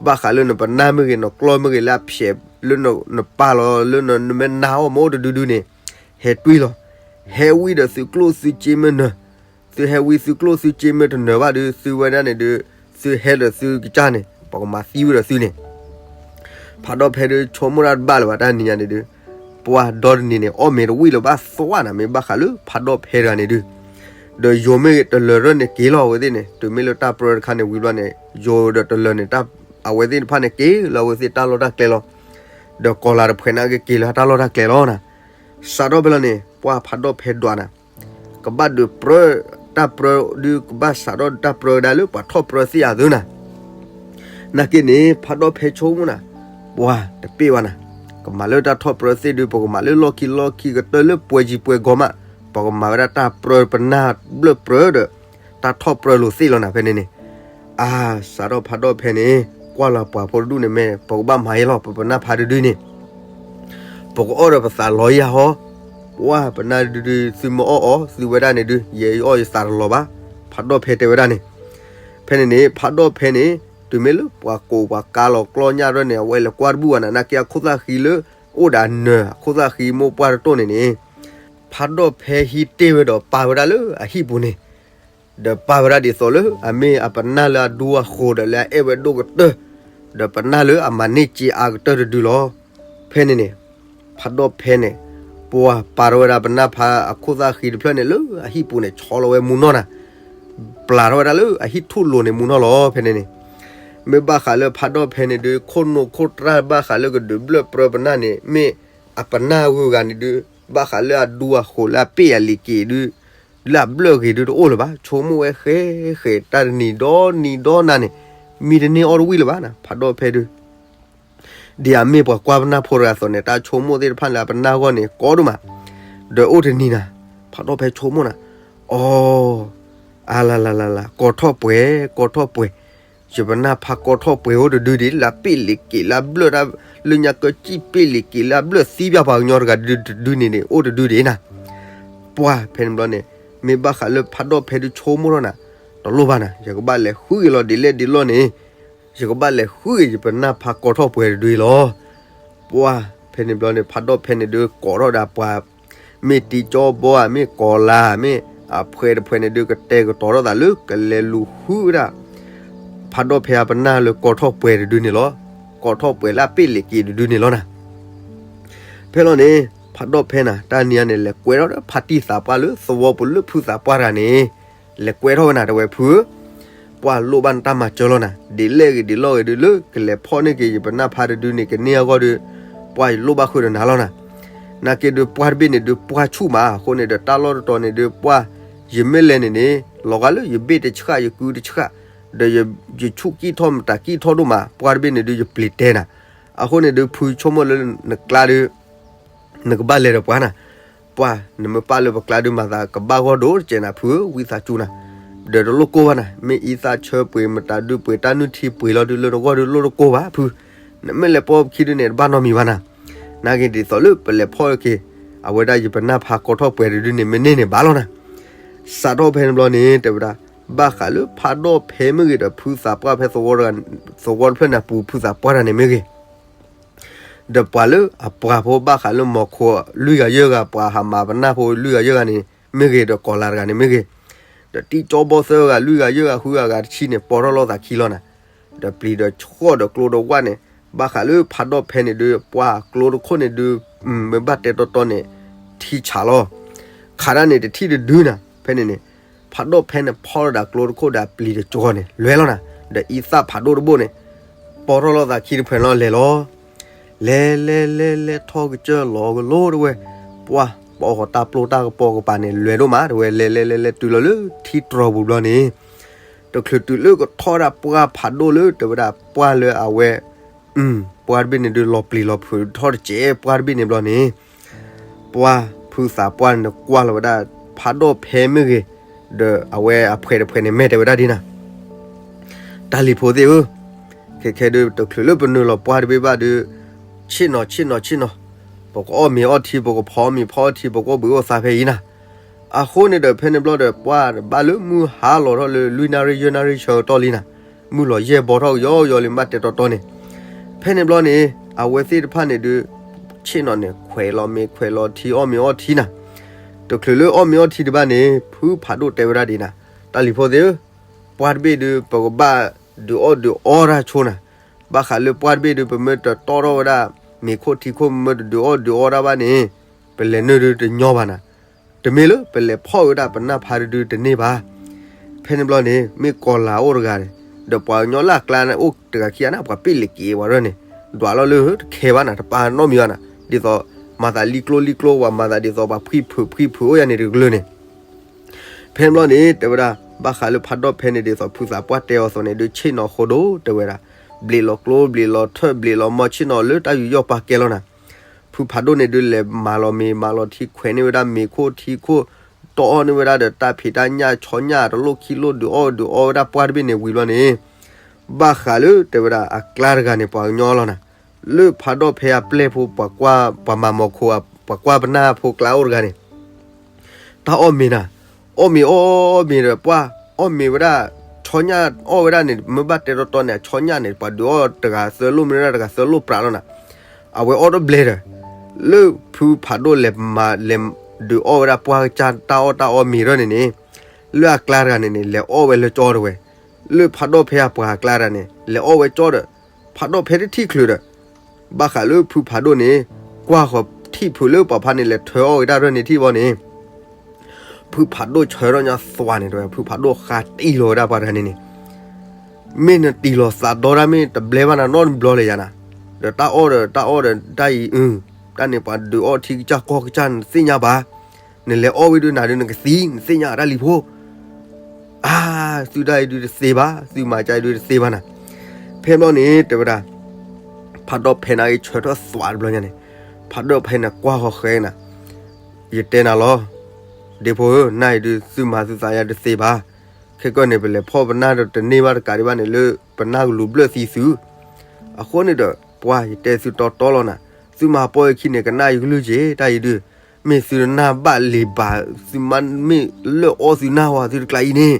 ဘၣ်ဃးလၢနပနၢ်မ့ၢ်ဂ့ၤ နကျီၢ်မ့ၢ်ဂ့ၤလၢအဖျဲးလၢနပာ်လီၤလၢနမ့ၢ်နါအီၣ်မ့ၢ်အိၣ်တဒုဒုန့ၣ် ဟဲတွံၢ်လီၤ. ဟဲဝံၤဒီးသုကျိၣ်သုစ့မ့ၢ်နၢၤ သုဟဲဝံသုကျိၣ်သုစ့မ့ၢ်တနၢၤဘၣ်ဒီး သုဝဲဒၣ်န့ၣ်ဒီး သုဟဲဒီးသုကစၢ်န့ၣ် ပကမၤသံဝံဒီးသုန့ၣ်. ဖးဒိၣ်ဖဲဒုးဆိကမိၣ်တၢ်တဘၣ်လၢၤဘၣ် တၢ်နံၤညါန့ၣ်ဒီး ပှၢ်ဒီတနံၤန့ၣ် အီၣ်မ့ၤတဝံၣ်လၢၤဘၣ်သွါနၤ မ့ၢ်ဘၣ်ဃးလၢဖးဒိၣ်ဖဲတဂၤန့ၣ်ဒုး ဒီးယိၤမ့ၢ်ဂ့ၤတလၢၤရၢၢ်န့ၣ်က့ၤလီၤအဝဲသ့ၣ်န့ၣ် တုၤမ့ၢ်လၢတၢ်ပြၢတခါန့ၣ်ဝံၤဘျီန့ၣ် ယိၤဒီးတလၢၤန့ၣ် အဝဲသ့ၣ်တဖၣ်န့ၣ်က့ၤလၢအဝဲသ့ၣ်တၢ်လီၢ်တၢ်ကျဲလီၤ. ဒီးကီၤလၤတဖှဲးန့ၣ်က့ၤက့ၤလၢတၢ်လီၢ်တၢ်ကျဲလီၤနၤ. စးထီၣ်ဖဲလီၤန့ၣ် ပှၢ်ဖးဒိၣ်ဖဲဒွးနၤ ကဘၣ်ဒုးပြၢ တၢ်ပြၢဒုးကဘၣ်စးထီၣ်တၢ်ပြၢကဒါလၢပှၤထီၣ်ပြၢသ့ၣ်အသိးနၤ. နာ်က့န့ၣ် ဖးဒိၣ်ဖဲဆိကမိၣ်နၤ ပှၢ်တပ့ၢ်ဘၣ်နၤ, ကမၤလၢတၢ်ထီၣ်ပြၢသ့ၣ်ဒုး ပကမၤလၢလီၢ်ခံလီၢ်ခံကတၢၢ်လၢပှဲၤယံၤပှဲၤဂီၤမး ပကမၤဝဲဒၣ်တၢ်ပြၢပနၢ်ဘျၢၣ်ပြၢဒီး တၢ်ထီၣ်ပြၢလိာ်သ့ၣ်လီၤနၤဖဲန့ၣ်န့ၣ်. အါ စးထီၣ်ဖးဒိၣ်ဖဲန့ၣ် ကွၢ်လီၤပှၤဖိတဒူၣ်န့ၣ်မ့ၢ် ပကဘၣ်မၤယဲလီၤ ပပနၢ်ဖးတဒုန့ၣ် ပကအီၣ်ဒီးပသးလီၤယၤဟီ, ပှၢ်ပနၢ်ဒုဒု သုမ့ၢ်အီၣ်အီၤ သုဝဲဒၣ်န့ၣ်ဒု ယဲယအီၣ်ယသးတလီၤဘၣ်, ဖးဒိၣ်ဖဲတဲဝဲဒၣ်န့ၣ်. ဖဲန့ၣ်န့ၣ် ဖးဒိၣ်ဖဲန့ၣ် တုၤမ့ၢ်လၢပှၤကိးပှၤကါလီၤကျီညၣ်ရၢၢ်န့ၣ် အဝဲလဲၤကွၢ်တဘူၣ်ဘၣ်နၤ နာ်က့အခိၣ်သၣ်ဃံလၢ အိၣ်ဒီးအနၢၤ အခိၣ်သၣ်ဃံမိၢ်ပှၢ်တတိၢ်န့ၣ်န့ၣ် ဖးဒိၣ်ဖဲဟံးတ့ၢ်ဝဲဒီးပာ်ဝဲဒၣ်လၢအဟံၣ်ပူၤန့ၣ် ဒီးပာ်ဝဲဒၣ်ဒ်သိးလၢအမ့ၢ်အပနၢ်လၢအဒူအဃိးဒီးလၢအအဲၣ်ဝဲဒိၣ်ကတၢၢ်, ဒီးပနၢ်လၢအမၤန့ၢ်စ့အါကတၢၢ်တဒုလီၤ. ဖဲန့ၣ်န့ၣ် ဖးဒိၣ်ဖဲန့ၣ် ပှၢ်ပာ်ထီၣ်ဝဲဒၣ်ပနၢ်ဖးအခိၣ်သၣ်ဃံတဖျၢၣ်န့ၣ်လၢအဟံၣ်ပူၤန့ၣ် ဆီလီၤဝဲမူနီၢ်နၤ, ပျၢ်ထီၣ်ဝဲဒၣ်လၢအဟံၣ်ထူၣ်လိၤန့ၣ်မူနီၢ်လီၤ. ဖဲန့ၣ်န့ၣ် မ့ၢ်ဘၣ်ဃးလၢဖးဒိၣ်ဖဲန့ၣ်ဒုး ခိၣ်နူာ်ခိၣ်တြၢ်ဘၣ်ဃးလၢကဒုးဘျၢၣ်ပြၢပနၢ်န့ၣ် မ့ၢ်အပနၢ်ဂုၤဂၤန့ၣ်ဒုး ဘၣ်ဃးလၢအဒူအဃိးလၢအပ့ၢ်အလံၤက့ၤဒုး လၢအဘျၢၣ်ဂ့ၤဒုးတအိၣ်လၢၤဘၣ်, ဆိကမိၣ်ဝဲဃဲဃဲ တၢ်တနံၤဒီနံၤဒီနၤန့ၣ် မံတန့ၢ်အီၣ်တဝံၣ်လၢၤဘၣ်နၤ ဖးဒိၣ်ဖဲဒုး ဒ်အမ့ၢ်ပှၤကွၢ်ပနၢ်ဖိတဂၤအသိးန့ၣ် တၢ်ဆိကမိၣ်သ့ၣ်တဖၣ်လၢအပနၢ်အဂီၢ်န့ၣ် ကီဒိၣ်မး, ဒီးအိၣ်တနံၤနၤ ဖးဒိၣ်ဖဲဆိကမိၣ်နၤ, အီ အါလါလါလါလါ ကီထီၣ်ပှဲၤ ကီထီၣ်ပှဲၤ, ယပနၢ်ဖးကီထီၣ်ပှဲၤအိၣ်တဒုဒံး လၢအပ့ၢ်လံၤက့ၤလၢအဘျၢၣ်တၢ် လၢညါကၢကံၣ်ပ့ၢ်လံၤက့ၤလၢအဘျၢၣ်သံပှၤပှၤကညီတဂၤဒုဒုန့ၣ်န့ၣ် အိၣ်တဒုဒံးနၤ. ပှၢ်ဖဲန့ၣ်ဘျီန့ၣ် မ့ၢ်ဘၣ်ဃးလၢဖးဒိၣ်ဖဲဒုးဆိကမိၣ်ထီၣ်နၤ, တလိၣ်ဘၣ်နၤ ယကဘၣ်လဲၤဃုက့ၤလီၤဒ်လဲၣ်ဒ်လဲၣ်န့ၣ်, ယကဘၣ်လဲၤဃုက့ၤယပနၢ်ဖးကီထီၣ်ပှဲၤတဒုအံၤလီၤ. ပှၢ်ဖဲန့ၣ်ဘျီန့ၣ် ဖးဒိၣ်ဖဲန့ၣ်ဒုးကိးထီၣ်ဒၣ်ပှၤ မ့ၢ်တံကၠီဘီဧါ မ့ၢ်ကီၤလၤ မ့ၢ်အဖှဲးတဖှဲးန့ၣ်ဒုး ကတဲာ်ကတီၤထီၣ်သးလၢကလဲၤလူၤဃုဝဲဒၣ် ဖးဒိၣ်ဖဲအပနၢ်လၢကီထီၣ်ပှဲၤတဒုန့ၣ်လီၤ. ကီထီၣ်ပှဲၤလၢအပ့ၢ်လံၤက့ၤတဒုန့ၣ်လီၤနၤ. ဖဲလီၤန့ၣ် ဖးဒိၣ်ဖဲနၤ တၢ်နံၤအံၤန့ၣ် လဲၤကွဲထီၣ်ဒီးဖါတံၢ်သးပှၢ်လၢသဝီပူၤလၢဖုသးပှၢ်တဂၤန့ၣ် လဲၤကွဲထီၣ်ဝဲနၤ တဲဝဲဖုဧၢ, ပှၢ်လိၣ်ဘၣ်နတၢ်မၤစၢၤလီၤနၤ, ဒ်လဲၣ်ဂ့ၤဒ်လဲၣ်ဂ့ၤဒုး လၢကလဲၤဖီၣ်န့ၢ်က့ၤယပနၢ်ဖးတဒုန့ၣ် ကန့ၢ်အဂီၢ်ဒီး ပှၢ်ယလိၣ်ဘၣ်ဃုာ်ဒီးနၤလီၤနၤ. နာ်က့ဒုးပှၢ်တဘ့ၣ်န့ၣ်ဒုး ပှၢ်ဆူၣ်မး အဃိန့ၣ်ဒီးတၢ်လီၢ်တတီၤန့ၣ်ဒုး ပှၢ်ယမ့ၢ်လဲၤန့ၣ်န့ၣ် လီၤဂာ်လၢယဘ့ၣ်တဆှၣ် ယကုတဆှၣ် ဒီးယဆူၣ်ကံၢ်ထီၣ်မတၤကံၢ်ထီၣ်ဒိၣ်မး ပှၢ်တဘ့ၣ်န့ၣ်ဒုး ယပျံၤတဲနၤ. အဃိန့ၣ်ဒုး ဖုဆိကမိၣ်လၢနကျါဒုး နကဘၣ်လဲၤဒီးပှၤနၤ, ပှၢ်နမ့ၢ်ပာ်လၢပကျါဒုး မၤသးကဘၣ်ဂီၢ်ဒိၣ်တကဲးနၤ ဖုဧၢ ဝံသးစူၤနၤ, ဒီးတလိၣ်ကိၢ်ဘၣ်နၤ မ့ၢ်အံသၣ်ဆၢပှ့ၤ မတၤဒုးပှ့ၤ တၢ်နုၢ်ထံပှ့ၤလီၤဒုး လၢနဂီၢ်ဒုး လိၣ်တကိၢ်ဘၣ်ဖု, နမ့ၢ်လဲၤပိာ်ပခံဒုးန့ၣ် တဘၣ်နီတမံၤဘၣ်နၤ. နာ်က့ဒ်သိးလၢပလဲၤဖီၣ်က့ၤ အဝဲဒၣ်ယပနၢ်ဖးကီထီၣ်ပှဲၤတဒုန့ၣ် မ့ၢ်န့ၢ်န့ၣ်ဘၣ်လီၤနၤ. စးထီၣ်ဖဲန့ၣ်ဘျီန့ၣ် တဲဝဲဒၣ် ဘၣ်ဃးလၢဖးဒိၣ်ဖဲမ့ၢ်ဂ့ၤဒီး ဖုသးပှၢ်ဖဲသဝီတဖျၢၣ်န့ၣ်အပူၤ ဖုသးပှၢ်တဂၤန့ၣ်မ့ၢ်ဂ့ၤ ဒီးပှၤလၢအပှၤဖိဘၣ်ဃးလၢမီၤခိၣ်လွံၢ်ဂၤယဲၢ်ဂၤ ပှၤဟးမၤပနၢ်ဖိလွံၢ်ဂၤယဲၢ်ဂၤန့ၣ်မ့ၢ်ဂ့ၤ ဒီးကီၤလၤတဂၤန့ၣ်မ့ၢ်ဂ့ၤ, ဒီးတံကၠီဘီသၢဂၤလွံၢ်ဂၤယဲၢ်ဂၤဃုဂၤဂၤတဆံန့ၣ် ပိာ်ထီၣ်လိာ်သးခံလီၤနၤ. ဒီးပျံၤဒီးဆှီၣ်ဒီးကျိဒီးဝၣ်န့ၣ် ဘၣ်ဃးလၢဖးဒိၣ်ဖဲန့ၣ်ဒုး ပှၢ်ကျိတခိၣ်န့ၣ်ဒုး မ့ၢ်ဘၣ်တဲတီတီန့ၣ် ထံဆးလီၤ. ခးဒၣ်န့ၣ်တထံၣ်တဒုနၤ ဖဲန့ၣ်န့ၣ် ဖးဒိၣ်ဖဲန့ၣ်ဖီၣ်ဒီးကျိတခိၣ်ဒီးပျံၤတကီၤန့ၣ် လွဲလီၤနၤ. ဒီးအံသၣ်ဖးဒိၣ်တဘိန့ၣ် ပိာ်ထီၣ်လိာ်သးခံတဖုလီၤ လဲၤလီၤ. လဲၤလဲၤလဲၤလဲၤထီၣ်ကစၢၢ်လီၤကလိတဝဲ, ပှၢ် ပအီၣ်ဃီၤတၢ်ပျိတၢ်ကပီၤကပၤန့ၣ် လွဲဒိၣ်မးတဝဲ, လဲၤလဲၤလဲၤလဲၤတုၤလီၤလၢထံတြီၤပူၤဘျီန့ၣ် တချုးတုၤလၢကထီၣ်ဒၣ်ပှၢ်ဖးဒိၣ်လၢတဲဝဲဒၣ်ပှၢ်လၢအဝဲ ပှၢ်တဘ့ၣ်န့ၣ်ဒုး လီၤပျံၤလီၤဖုးထီၣ်တစဲးပှၢ်တဘ့ၣ်န့ၣ်ဘျီန့ၣ် ပှၢ်ဖုသးပှၢ်န့ၣ်ကွၢ်လီၤဝဲဒၣ် ဖးဒိၣ်ဖဲမ့ၢ်ဂ့ၤ, ဒီးအဝဲအဖှဲးတဖှဲးန့ၣ် မဲာ်တဲဝဲဒၣ်ဒ်နၤ, တၢ်လံၤဖိသ့ၣ်ဧၢ, ခဲခဲဒုး တချုးလၢပနုာ်လီၤပှၢ်တဘ့ၣ်ဘၣ်ဒုး ဆ့ၣ်နီၤဆ့ၣ်နီၤဆ့ၣ်နီၤ, ပကအီၣ်မ့ၤအီၣ်ထံ ပကဖီမ့ၤဖီအီၣ်ထံ ပကအိၣ်ဘှံးအိၣ်သါဖဲအံၤနၤ. အဃိန့ၣ်ဒီး ဖဲန့ၣ်ဘျီဒီး ပှၢ်ဘၣ်လၢမုၢ်ဟါလီၤထီၣ်လၢ လွံၢ်နၣ်ရံၣ်ယဲၢ်နၣ်ရံၣ်ဆၢကတီၢ်လံနၤ, မုၢ်လီၤယဲၢ်ဘီထီၣ်ကယီကယီလံ ဘၣ်တဲတီတီန့ၣ်, ဖဲန့ၣ်ဘျီန့ၣ် အဝဲသ့ၣ်တဖၣ်န့ၣ်ဒုး ဆ့ၣ်နီၤန့ၣ် ခွဲးလီၤမ့ၤခွဲးလီၤထံ အီၣ်မ့ၤအီၣ်ထံနၤ. တချုးလၢအီၣ်မ့ၤအီၣ်ထံတဘၣ်န့ၣ် ဖုဖးဒိၣ်တဲဝဲဒၣ်ဒ်နၤ, တၢ်လံၤဖိသ့ၣ်ဧၢ, ပှၢ်တဘ့ၣ်ဒုး ပကဘၣ်ဒုးအီၣ်ဒုးအီတၢ်ဆိနၤ. ဘၣ်ဃးလၢပှၢ်တဘ့ၣ်ဒုး ပမ့ၢ်တတီၣ်ထီၣ်ဝဲဒၣ် မ့ၤခိၣ်ထံခိၣ် မ့ၢ်တဒုးအီၣ်ဒုးအီတၢ်ဘၣ်န့ၣ် ပလဲၤနုာ်ဒုးတညီဘၣ်နၤ. တမ့ၢ်လၢ ပလဲၤဖီၣ်ဝဲဒၣ်ပနၢ်ဖးတဒုးတန့ၢ်ဘၣ်. ဖဲန့ၣ်ဘျီန့ၣ် မ့ၢ်ကီၤလၤအိၣ်တဂၤန့ၣ်, ဒီးပှၤကညီလၢအကျါန့ၣ် အိၣ်တဂၤခံဂၤန့ၣ် ပှၤပ့ၣ်လ့ၤက့ၤဝဲဒၣ်န့ၣ်, ဒွးလီၤလၢတခဲဘၣ်နၤ, တပာ်နီတမံၤဘၣ်နၤ, ဒ်သိး မၤသးလံကျိလံကျိ ပှၤမၤသးဒ်သိးပှၤဖှံဖုးဖှံဖုးအိၣ်ယၤန့ၣ်တကလုာ်န့ၣ် ဖဲန့ၣ်ဘျီန့ၣ် တဲဝဲဒၣ် ဘၣ်ဃးလၢဖးဒိၣ်ဖဲန့ၣ် ဒ်သိးဖုသးပှၢ်တဲအီၤအသိးန့ၣ်ဒုး ဆ့ၣ်နီၤဃိဒိၣ်တဲဝဲဒၣ်, ဘျ့းလီၤကျိ ဘျ့းလီၤထၢၣ် ဘျ့းလီၤမီၢ် ဆ့ၣ်နီၤလၢတၢ်ယူးယီၣ်ပာ်ကဲလီၤနၤ. ဖုဖးဒိၣ်န့ၣ်ဒုး လဲၤမၤလီၤမ့ၤမၤလီၤထံ ခွဲးန့ၢ်ဝဲဒၣ်မ့ၤခိၣ်ထံခိၣ်, တီၢ်အီၣ်န့ၢ်ဝဲဒၣ်ဒီးတၢ်ဖံးတၢ်ညၣ် ဆီညၣ်တလိၣ်ခံလိၣ် ဒုးအီၣ်ဒုးအီဝဲဒၣ်ပှၢ်တဘ့ၣ်န့ၣ်ဝံၤဘျီန့ၣ် ဘၣ်ဃးလၢတဲဝဲဒၣ်အကျါတဂၤန့ၣ် ပှၤကညီလီၤနၤ, လၢဖးဒိၣ်ဖဲအပျဲၢ်ဖိ ပှၤကွၢ် ပှၤမၤမီၤခိၣ် ပှၤကွၢ်ပနၢ်ဖိကျါအိၣ်တဂၤန့ၣ် တၢ်အီၣ်မ့ၤနၤ, အီၣ်မ့ၤအီၣ်မ့ၤဒီးပှၢ် အီၣ်မ့ၤဝဲဒၣ် ဆီညၣ်အီၣ်ဝဲဒၣ်န့ၣ် မ့ၢ်ဘၣ်တဲတီတီန့ၣ် အဆီညၣ်န့ၣ် ပှၤဒုးအီၣ်တဂၤသၢလိၣ် မ့ၢ်ဝဲဒၣ်တဂၤသၢလိၣ်ပြးလီၤနၤ, အဝဲအီၣ်တဘျဲၣ်ဒီး လၢဖုဖးဒိၣ်လဲၤမၤလဲၤဒုးအီၣ်ဝဲဒၣ်ပှၢ်ကစၢ်တၢ်အီၣ်တၢ်အီမ့ၤထီၣ်န့ၣ်န့ၣ် လၢအကျါတဂၤန့ၣ်န့ၣ် လဲၤအီၣ်ဝဲလၢကၠီတဝဲ, လၢဖးဒိၣ်ဖဲအပှၤအကျါတဂၤန့ၣ် လဲၤအီၣ်ဝဲကၠီဒီး ဖးဒိၣ်ဖဲတထံၣ်ချုးဒီး ဘၣ်ဃးလၢဖုဖးဒိၣ်န့ၣ် ကွၢ်ဃီၤထံၣ်ဖုးလၢပှၤဖးန့ၣ် လဲၤထၢအီၣ်ဝဲဒၣ်ရၢၢ်န့ၣ်ထံၣ်ဘီန့ၣ် ဖုဖးဒိၣ်ဆၢထီၣ်ညါသွးန့ၣ်တဝဲ ဖုဖးဒိၣ်ဃးတံၢ်လီၤဝဲဒၣ်ပှၤတဂၤန့ၣ်န့ၣ်, မ့ၢ်နတံၢ်လီၤသးဒီတၢ်မ့ၢ်တဘျဲဘၣ်နၤနီတဘျီလၢၤယၤနၤ, ဒီးတၢ်အီၣ်ဒီးတၢ်အီၣ်ဒီးတၢ်အံၤအု, တၢ်န့ၣ်ပှၤဒုးအီၣ်ထံကစၢ်ကီၢ်ကစၢ်နသ့ၣ်ညါဘၣ်, နလဲၤအီၣ်ဝံၤဒုးနၤဒုးနကသံ နသ့ၣ်ညါတၢ်လံၤဖိ အါ, သုတၢ်အံၤဒုးတသ့ဘၣ် သုမၤကၢ်အံၤဒုးတသ့ဘၣ်နၤ, ဖဲဘျီန့ၣ် တဲဝဲဒၣ် ဖးဒိၣ်ဖဲန့ၣ်ဂ့ၤဆၢထၢၣ်သွးတဘျီညါန့ၣ်, ဖးဒိၣ်ဖဲန့ၣ်ကွၢ်ဃီၤဃဲနၤ, ယတဲနၤလီၤ, ဒ့ဖိဧၢ နၢ်အံၤဒုးသုမၤသုသးယၤတသ့ဘၣ်, ခဲကီၢ်န့ၣ် ပလဲၤဖီၣ်ပနၢ်ဒီးတန့ၢ်ဘၣ်တကးဒံးဘၣ်န့ၣ်လၢ ပနၢ်ကလူၤဘျၢၣ်သံသု, အဃိန့ၣ်ဒီး ပှၤယတဲသုတီတီလီၤနၤ, သုမၤပီၢ်ယခံန့ၣ် ကနၣ်ယကလုၢ်က့ၤ တၢ်အံၤဒုး မ့ၢ်သုတနၢ်ဘၣ်လံၤဘၣ် သုမ့ၢ်လၢအီၣ်သုနၢ်ဝဲသုတကျါအံၤန့ၣ်,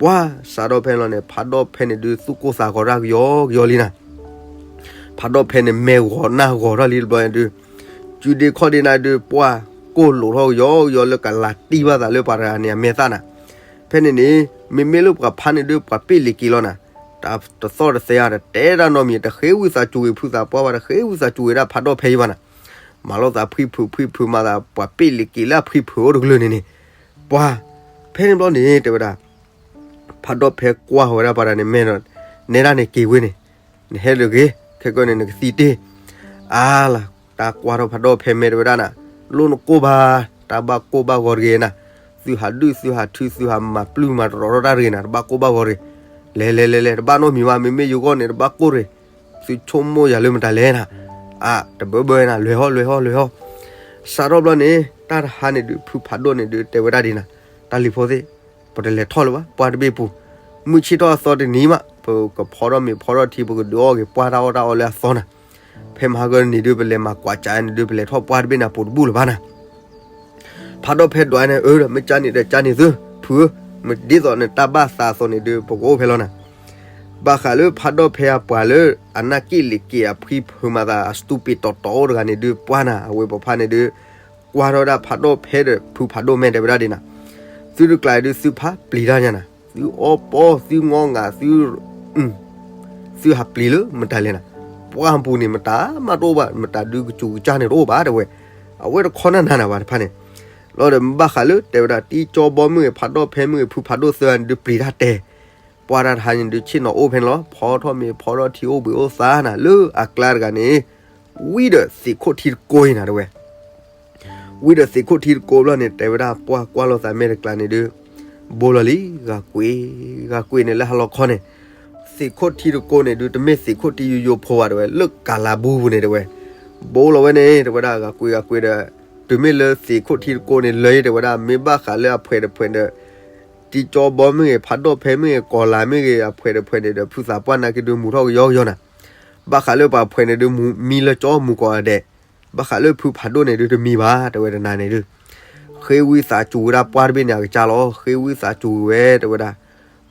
ပှၤစးထီၣ်ဖဲန့ၣ်လီၤန့ၣ် ဖးဒိၣ်ဖဲန့ၣ်ဒုး သူၣ်ကိၢ်သးဂီၤတၢ်ကယီကယီလံနၤ, ဖးဒိၣ်ဖဲန့ၣ် မဲာ်ဂီၤနၢ်ဂီၤထီၣ်လံတဘျီန့ၣ်ဒုး, ကုဒ့ခီၣ်ဒ့နၤဒုး ပှၤကိၢ်လိာ်ထီၣ်ကယီကယီလၢကလၤတံၢ်ဘၣ်သးလၢပှၤတဂၤန့ၣ်အမဲာ်သၣ်နၤ, ဖဲန့ၣ်န့ၣ် မ့မ့ၢ်လၢပှၤဖးန့ၣ်ဒုး ပှၤပ့ၢ်လံၤက့ၤလီၤနၤ, တၢ်တသီၣ်တသဲဧါ တတဲတၢ်နီတမံၤ တဃ့ဝံသးစူၤဂ့ၤဖုသးပှၢ်ဘၣ် တဃ့ဝံသးစူၤဂ့ၤဒၣ်ဖးဒိၣ်ဖဲအံၤဘၣ်နၤ, မၤလိာ်သးဖှံဖုးဖှံဖုးမၤသး ပှၤပ့ၢ်လံၤက့ၤလၢအဖှံဖုးအိၣ်တကလုာ်န့ၣ်န့ၣ်, ပှၤ ဖဲန့ၣ်ဘျီန့ၣ် တဲဝဲဒၣ် ဖးဒိၣ်ဖဲကွၢ်ဝဲဒၣ်ပှၤတဂၤန့ၣ် မဲာ်ဒီး နဲဒၣ်န့ၣ်က့ၤဝဲန့ၣ်, နဟဲလၢဂ့ၤ ခဲကီၢ်န့ၣ် နကသံတ့ၢ်, အါလီၤ တၢ်ကွၢ်ထီၣ်ဖးဒိၣ်ဖဲမဲာ်တဲဝဲဒၣ်နၤ, လိၣ်နကိၢ်ဘၣ်, တၢ်ဘၣ်ကိၢ်ဘၣ်ဂီၤတဂ့ၤနၤ, သုဟးဒုၣ်သုဟးထုသုဟးမၤပျုၢ်မၤတရီၤထီၣ်တၢ်တဂ့ၤနၤ တဘၣ်ကိၢ်ဘၣ်ဂီၤတဂ့ၤ, လဲၤလဲၤလဲၤလဲၤ တဘၣ်နီတမံၤဘၣ် မ့မ့ၢ်ယဂီၢ်န့ၣ်တဘၣ်ကိၢ်တဂ့ၤ, သုဆိကမိၣ်ယၤလၢမတၤလဲၣ်နၤ, အါ တဘၢဘၢနၤ လဲၤဟီၣ်လဲၤဟီၣ်လဲၤဟီၣ်, စးထီၣ်ဘျီန့ၣ် တၢ်တဟါန့ၣ်ဒုး ဖုဖးဒိၣ်န့ၣ်ဒုး တဲဝဲဒၣ်ဒ်နၤ, တၢ်လံၤဖိသ့ၣ် ပတလဲၤထီၣ်လၢၤဘၣ် ပှၢ်တဘ့ၣ်ပူၤ, မုၢ်ဆ့ၣ်ထီၣ်အသီတနံၤမး ပကဖီထီၣ်မ့ၤဖီထီၣ်ထံ ပကဒုးအီၣ်က့ၤပှၢ်တၢ်အီၣ်တၢ်အီလၢအသီနၤ, ဖဲမဟါကနံၤဒုး ပလဲၤမၤကွၢ်ကၠးန့ၣ်ဒုး ပလဲၤထီၣ်ပှၢ်တဘ့ၣ်န့ၣ် ပူၤတဘူၣ်လၢၤဘၣ်နၤ ဖးဒိၣ်ဖဲဒွးန့ၣ် အၢ ဒီးမ့ၢ်ကၠါန့ၣ်ဒီးကၠါန့ၣ်သု ဖုဧၢ, မ့ၢ်ဒ်သိးနတၢ်ဘၣ်သးအသိးန့ၣ်ဒုး ပကအိၣ်ဖဲလီၤနၤ, ဘၣ်ဃးလၢဖးဒိၣ်ဖဲအပှၤလၢ အနၢ်က့ၣ်လံၤက့ၤအဖှံဖုးမၤသး အစတူးပ့းတီတီအိၣ်တဂၤန့ၣ်ဒုး ပှၢ်နၤ အဝဲပဖးန့ၣ်ဒုး ကွၢ်ထီၣ်ဝဲဒၣ်ဖးဒိၣ်ဖဲဒီး ဖုဖးဒိၣ်မဲာ်တဲဝဲဒၣ်ဒ်နၤ, သုတကျါဒုးသုဖးပျံၤတၢ်ညါနၤ, သုအီပီ သုငီငၤ သု သုဟးပျံၤလၢမတၤလဲၣ်နၤ, ပှၢ်ပူၤန့ၣ်မတၤမးတအိၣ်ဘၣ်, မတၤဒုးကစူၤကစၢ်န့ၣ်တအိၣ်ဘၣ်တဲဝဲ, အဝဲတခီနၢ်နၤနၤဘၣ်တဖၣ်န့ၣ်, လီၤဒီးဘၣ်ဃးလၢတဲဝဲဒၣ် တံကၠီဘီမ့ၢ်ဂ့ၤ ဖးဒိၣ်ဖဲမ့ၢ်ဂ့ၤ ဖုဖးဒိၣ်သၢဂၤန့ၣ်ဒုးပျံၤတၢ်တဲ ပှၢ်တၢ်တဟါန့ၣ်ဒုးဆ့ၣ်နီၤအိၣ်ဖဲန့ၣ်လီၤ, ဖီထီၣ်မ့ၤဖီထီၣ်ထံအိၣ်ဘှံးအိၣ်သါနၤ, လၢအကျါတဂၤန့ၣ် ဝံၤဒီးသ့ၣ်ခိၣ်ထံတကိးအံၤနၤတဲဝဲ ဝံၤဒီးသ့ၣ်ခိၣ်ထံတကိးဘျီန့ၣ် တဲဝဲဒၣ်ပှၢ်ကွၢ်လိာ်သးမဲာ်တကျါန့ၣ်ဒုး ဘိလီၤလံ, ဂၤကွ့ၢ်, ဂၤကွ့ၢ်န့ၣ်လၢဟါလီၤခီန့ၣ်, သ့ၣ်ခိၣ်ထံတကိးန့ၣ်ဒုး တမ့ၢ်သ့ၣ်ခိၣ်ထံယိယိဖိဘၣ်တဲဝဲ, လၢကၤလၤဘူပူၤန့ၣ်တဲဝဲ, ဘိလီၤဝဲန့ၣ် တဲဝဲဒၣ်ဂၤကွ့ၢ်ဂၤကွ့ၢ်ဒီး တုၤမ့ၢ်လၢသ့ၣ်ခိၣ်ထံတကိးန့ၣ်လၢယတဲဝဲဒၣ် မ့ၢ်ဘၣ်ဃးလၢအဖှဲးတဖှဲးဒီး တံကၠီဘီမ့ၢ်ဂ့ၤ ဖးဒိၣ်ဖဲမ့ၢ်ဂ့ၤ ကီၤလၤမ့ၢ်ဂ့ၤ အဖှဲးတဖှဲးန့ၣ်ဒီး ဖုသးပှၢ်နာ်က့ဒုးမူထီၣ်ကယီကယီနၤ, ဘၣ်ဃးလၢပှၤဖှဲးန့ၣ်ဒုးမူမံလၢကၠီမူကီးအဒဲး, ဘၣ်ဃးလၢဖုဖးဒိၣ်န့ၣ်ဒုးတမံဘၣ် တဲဝဲတနၤန့ၣ်ဒုး ဃ့ဝံသးစူၤဝဲဒၣ်ပှၢ်တဘ့ၣ်န့ၣ်အကစၢ်လီၤ, ဃ့ဝံသးစူၤဝဲတဲဝဲဒၣ်,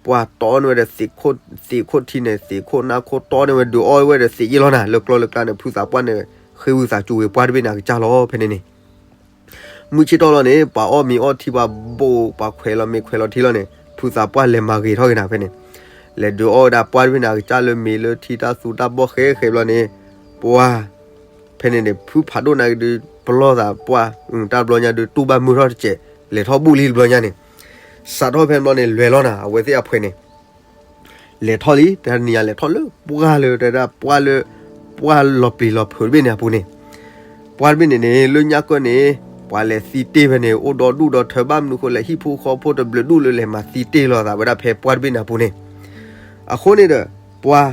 ပှၢ်တီန့ၢ်ဝဲဒီး သ့ၣ်ခိၣ်ထံန့ၣ် သ့ၣ်ခိၣ်နါခိၣ်တီန့ၢ်ဝဲဒုးအီၣ်ဝဲဒီးသ့ၣ်ယ့ၢ်လီၤနၤ, လၢကျီလၢကျါန့ၣ် ဖုသးပှၢ်န့ၣ် ဃ့ဝံသးစူၤဝဲပှၢ်တဘ့ၣ်န့ၣ်အကစၢ်လီၤ ဖဲန့ၣ်န့ၣ် မုၢ်ဆ့ၣ်ထီၣ်လီၤန့ၣ် ပှၤအီၣ်မ့ၤအီထံပှၤဘိး ပှၤခွဲးလီၤမ့ၤခွဲးလီၤထံလီၤန့ၣ် ဖုသးပှၢ်လဲၤမၤဂ့ၤထီၣ်က့ၤနၤဖဲန့ၣ်, လဲၤဒုးအီၣ်ဝဲဒၣ်ပှၢ်တဘ့ၣ်န့ၣ်အကစၢ်လၢမ့ၤလၢထံတၢ်သူတၢ်ဘီၣ်ဃဲဃဲဘျီန့ၣ်, ပှၢ် ဖဲန့ၣ်န့ၣ် ဖုဖးဒိၣ်နာ်က့ဒုး ပလီၢ်သးပှၢ်, တၢ်တဘျီညါဒုးတူၢ်ဘၣ်မုာ်ထီၣ်တစဲး, လဲၤထီၣ်ဘူၣ်လံတဘျီညါန့ၣ်, စးထီၣ်ဖဲန့ၣ်ဘျီန့ၣ် လဲၤလီၤနၤ အဝဲသ့ၣ်အဖှဲးန့ၣ် လဲၤထီၣ်လံ, တနံၤညါလဲၤထီၣ်လၢပှၢ်လၢတဲဒၣ်ပှၢ်လၢ ပှၢ်လီၤပျံၤလီၤဖုးတဘ့ၣ်န့ၣ်အပူၤန့ၣ်, ပှၢ်တဘ့ၣ်န့ၣ်န့ၣ် လၢညါကၢၢ်န့ၣ် ပှၤလဲၤသံတ့ၢ်ဖဲန့ၣ် အိၣ်ဒီဒူၣ်ဒီထၢဘၣ်မနုၤဃိလဲၣ် ဟံၣ်ဖိဃီဖိတဘျုးဒူၣ်လၢလဲၤမၤသံတ့ၢ်လိာ်သးဝဲဒၣ်ဖဲပှၢ်တဘ့ၣ်န့ၣ်အပူၤန့ၣ်, အဃိန့ၣ်ဒီး ပှၢ်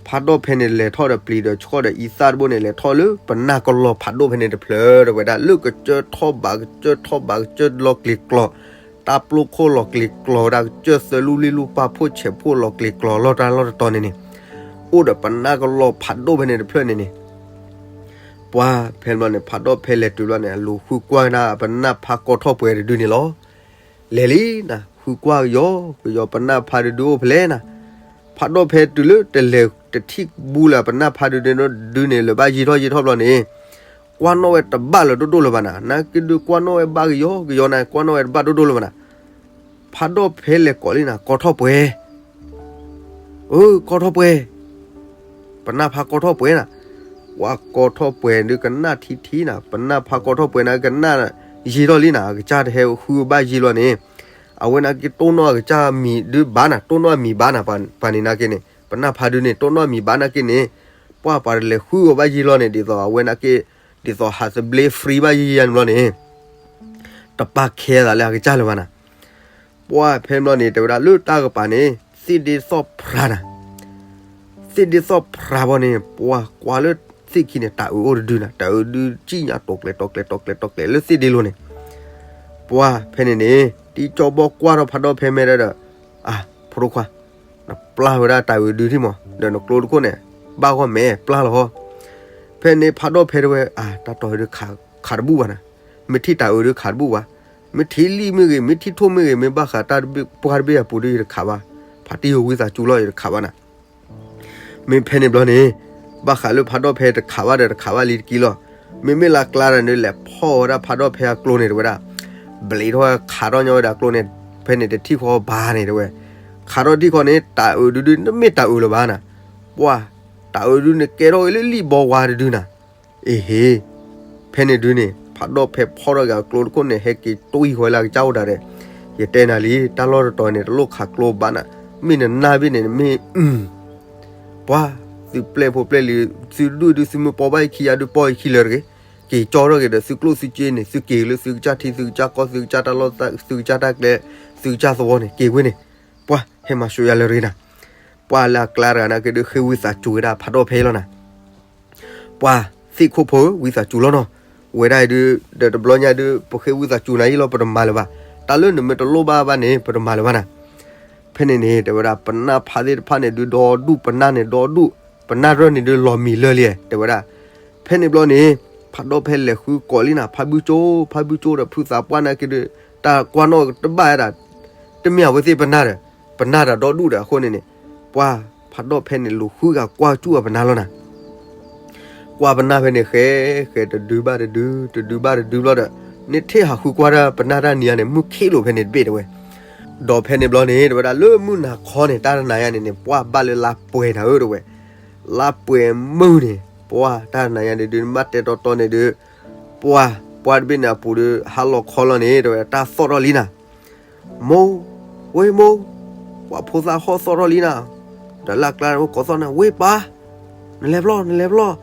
ဖးဒိၣ်ဖဲန့ၣ်လဲၤထီၣ်ဒီးပျံၤဒီးဆှီၣ်ဒီးအံသၣ်တဘိန့ၣ် လဲၤထီၣ်လၢပနၢ်ကလီၤဖးဒိၣ်ဖဲန့ၣ်တဖျၢၣ် တဲဝဲဒၣ်လၢကစၢၢ်ထီၣ်ဘးကစၢၢ်ထီၣ်ဘးကစၢၢ်လီၤကျဲၤကျီၤ တၢ်ပျိခိၣ်လီၤကျဲၤကျီၤဝဲဒၣ် ကစၢၢ်သၢလူၢ်လွံၢ်လူၢ်ပၢ်ဖိဆဲးဖိလီၤကျဲၤကျီၤလီၢ်တၢ်လီၢ်တတီၤန့ၣ်န့ၣ်, အိၣ်ဒီးပနၢ်ကလီၤဖးဒိၣ်ဖဲန့ၣ်တဖျၢၣ်န့ၣ်န့ၣ်, ပှၢ်ဖဲန့ၣ်ဘျီန့ၣ် ဖးဒိၣ်ဖဲလဲၤတုၤဘျီန့ၣ် အလူၤဃုကွၢ်ဝဲဒၣ်ပနၢ်ဖးကိးထီၣ်ပှဲၤတဒုန့ၣ်လီၤ. လဲၤလံနၤ ဃုကွၢ်ကယီကယီ ပနၢ်ဖးတဒုအိၣ်ဖဲလဲၣ်နၤ, ဖးဒိၣ်ဖဲတုၤလၢတလဲၤတထံၣ်ဘူလၢပနၢ်ဖးတဒုန့ၣ် ဒုန့ၣ်လၢၤဘၣ်ယံာ်ထီၣ်ယံာ်ထီၣ်ဘျီန့ၣ် ကွၢ်နီၣ်ဝဲတဘၣ်လၢၤဒိၣ်ဒိၣ်လၢၤဘၣ်နၤ, နာ်က့ဒုးကွၢ်နီၣ်ဝဲဘၣ်ကယီကယီနၤ ကွၢ်နီၣ်ဝဲတဘၣ်ဒိၣ်ဒိၣ်လၢၤဘၣ်နၤ, ဖးဒိၣ်ဖဲလဲၤကိးလံနၤ ကိးထီၣ်ပှဲၤ အၢ ကိးထီၣ်ပှဲၤ, ပနၢ်ဖးကိးထီၣ်ပှဲၤနၤ, ပှၢ်ကိးထီၣ်ပှဲၤဒုးကနၣ်ထံထံနၤ ပနၢ်ဖးကိးထီၣ်ပှဲၤနၤ ကနၣ်ယံာ်ထီၣ်လံနၤ အကစၢ်တဟဲဃုဘၣ်ယံာ်လီၤန့ၣ်, အဝဲနာ်က့တိၢ်နီၣ်အကစၢ်မံၤဒုးဘၣ်နၤ တိၢ်နီၣ်အမံၤဘၣ်နၤ ပှၤန့ၣ်နာ်က့န့ၣ် ပနၢ်ဖးဒုးန့ၣ် တိၢ်နီၣ်အမံၤဘၣ်နာ်က့န့ၣ်, ပှၢ်ပှၤတလဲၤဃုအီၤဘၣ်ယံာ်လီၤန့ၣ် ဒ်သိးအဝဲနာ်က့ ဒ်သိးဟးသဘျ့ free ဘၣ်ယံာ်ယံာ်န့ၣ်ဘျီန့ၣ် တပာ်ခဲအသးလၢအကစၢ်လၢၤဘၣ်နၤ, ပှၢ်ဖဲန့ၣ်ဘျီန့ၣ် တဲဝဲဒၣ်လၢတၢ်ကပၤန့ၣ် သ့ၣ်ဒ့သီၣ်ဖြးနၤ, သ့ၣ်ဒ့သီၣ်ဖြးဘီန့ၣ် ပှၢ်ကွၢ်လၢသ့ၣ်ခံန့ၣ် တၢ်အုးအိၣ်တဒုနၤ တၢ်အုးဒုစံၣ်ညါတီၤကျဲၤတီၤကျဲၤတီၤကျဲၤတီၤကျဲၤလၢသ့ၣ်ဒ့လိၤန့ၣ်, ပှၢ်ဖဲန့ၣ်န့ၣ် တံကၠီဘီကွၢ်ထီၣ်ဖးဒိၣ်ဖဲမဲာ်ဒီး အၢ ဖိဒိၣ်ခွါ နပျၢ်ဝဲဒၣ်တၢ်အုးဒုထံၣ်မး ဒီးနကျိတခိၣ်န့ၣ် ဘၣ်ဂီၢ်မဲာ်ပျၢ်လီၤဟီ, ဖဲန့ၣ်ဖးဒိၣ်ဖဲတဲဝဲ အၢ တၢ်တီၤဒုးခးတဘူၣ်ဘၣ်နၤ, မ့ၢ်ထံၣ်တၢ်အုးဒုးခးတဘူၣ်ဘၣ်, မ့ၢ်ထံၣ်လံၣ်မ့ၢ်ဂ့ၤ မ့ၢ်ထံၣ်ထိၣ်မ့ၢ်ဂ့ၤ မ့ၢ်ဘၣ်ဃးတၢ်တဘ့ၣ်ပှၢ်တဘ့ၣ်အပူၤဒီးယတခးဘၣ်, ဖးတံၢ်ယဝံသးစူၤလီၤ ယတခးဘၣ်နၤ မ့ၢ်ဖဲန့ၣ်ဘျီန့ၣ် ဘၣ်ဃးလၢဖးဒိၣ်ဖဲတခးဘၣ်ဒီးတခးဘၣ်လံတက့ၢ်လီၤ. မ့မ့ၢ်လၢအကျါဒီးန့ၣ် လဲၤဖီၣ်ဝဲဒၣ်ဖးဒိၣ်ဖဲအကျိန့ၣ်တဲဝဲဒၣ်, ဘျံးထီၣ်ဝဲခးထီၣ်ညီဝဲဒၣ်အကျိန့ၣ်, ဖဲန့ၣ်တထံၣ်ဃီဘၣ်န့ၣ်တဲဝဲ, ခးထီၣ်ထံၣ်ဃီန့ၣ် တၢ်အုးဒုဒုနမ့ၢ်တၢ်အုးလၢၤဘၣ်နၤ, ပှၢ် တၢ်အုးဒုန့ၣ်ကဲထီၣ်က့ၤလၢလံၣ်ဘီဝါတဒုနၤ အ့ဟ့, ဖဲန့ၣ်ဒုန့ၣ် ဖးဒိၣ်ဖဲဖီၣ်ထီၣ်က့ၤအကျိတခိၣ်န့ၣ် ဟဲက့ၤတွံၢ်ဃီလၢအကစၢ်အိၣ်တၢ်ဒီး, ယတဲနၤလံ တၢ်လီၢ်တတီၤန့ၣ် တလိၣ်ခးကျိဘၣ်နၤ, မ့ၢ်နနၢ်ဘ့ၣ်န့ၣ် နမ့ၢ် ပှၢ် သုပျဲၢ်ဖိပျဲၢ်လံၤ သုဒူၣ်ဒု သုမ့ၢ်ပိာ်ဘၣ်ယခံယၤဒု ပိာ်ယခံလၢၤတဂ့ၤ, က့ၤကၠီထီၣ်က့ၤဒီး သုကျိၣ်သုစ့န့ၣ် သုက့ၤလၢသုကစၢ်ထံ သုကစၢ်ကီၢ် သုကစၢ်တၢ်လီၢ် သုကစၢ်တၢ်ကျဲ သုကစၢ်သဝီန့ၣ် က့ၤဝဲန့ၣ်, ပှၢ် ဟဲမၤဆူယၤလၢၤတဂ့ၤနၤ, ပှၢ်လၢအကျါတဂၤနာ်က့ဒု ဃ့ဝံသးစူၤဝဲဒၣ်ဖးဒိၣ်ဖဲအံၤလီၤနၤ ပှၢ်သ့ၣ်ခိၣ်ဖိဧၢ ဝံသးစူၤလီၤနီၤ, ဝဲဒၣ်အံၤဒု ဒီးတဘျီညါဒု ပဃ့ဝံသးစူၤနၤအံၤလီၤ ပတမၤလၢၤဘၣ်, တၢ်လၢနမ့ၢ်တလိၣ်ဘၣ်ဘၣ်န့ၣ် ပတမၤလၢၤဘၣ်နၤ, ဖဲန့ၣ်န့ၣ် တဲဝဲဒၣ် ပနၢ်ဖးသ့ၣ်တဖၣ်န့ၣ်ဒု ဒီဒူၣ် ပနၢ်န့ၣ်ဒီဒူၣ်, ပနၢ်ရၢၢ်န့ၣ်ဒု လီၤမံၤလၢာ်လံ တဲဝဲဒၣ်, ဖဲန့ၣ်ဘျီန့ၣ် ဖးဒိၣ်ဖဲလဲၤဃုကိးလံနၤ ဖးဘုကၠိ ဖးဘုကၠိဒီး ဖုသးပှၢ်နာ်က့ဒု တၢ်ကွၢ်နီၣ်တဘၣ်ဝဲဒၣ်, တမ့ၢ်အဝဲသ့ၣ်ပနၢ်ဒီး ပနၢ်တၢ်ဒီဒူၣ်ဒီးအဃိန့ၣ်န့ၣ်, ပှၢ်ဖးဒိၣ်ဖဲန့ၣ် လူၤဃုဂၤကွၢ်ကၠူၣ်အပနၢ်လီၤနၤ ကွၢ်ပနၢ်ဖဲန့ၣ် ဃဲ ဃဲတဒုဘၣ်တဒု တဒုဘၣ်တဒုဘျီဒီး နထံၣ်ဟးဃုကွၢ်တၢ်ပနၢ်တၢ်နံၤဧါန့ၣ် မုၢ်ခ့ၣ်လိာ်ဖဲန့ၣ်တဘ့ၣ်တဲဝဲ. ဒီးဖဲန့ၣ်ဘျီန့ၣ် တဲဝဲဒၣ်လၢမုၢ်နၤခီန့ၣ် တၢ်တနၤယါန့ၣ်န့ၣ် ပှၢ်ဘၣ်လၢလါပှဲၤနၤဧၢတဲဝဲ. လါပှဲၤမုၢ်န့ၣ် ပှၢ်တၢ်တနၤယါန့ၣ်ဒုး နဘၣ်တဲတီတီန့ၣ်ဒုး ပှၢ် ပှၢ်တဘ့ၣ်န့ၣ်အပူၤဒီး ဟါလီၤခီလီၤန့ၣ် တဲဝဲဒၣ်တၢ်သီၣ်ထီၣ်လံနၤ. မိၢ်, ဝ့ၢ်မိၢ်, ပှၤဖိသၣ်ဟီၣ်သီၣ်ထီၣ်လံနၤ. ဒီးလၢအကျါဝဲကိးသီၣ်နၤ ဝ့ၢ်ပၢ်, နလဲၤဖျီၣ် နလဲၤဖျီၣ်,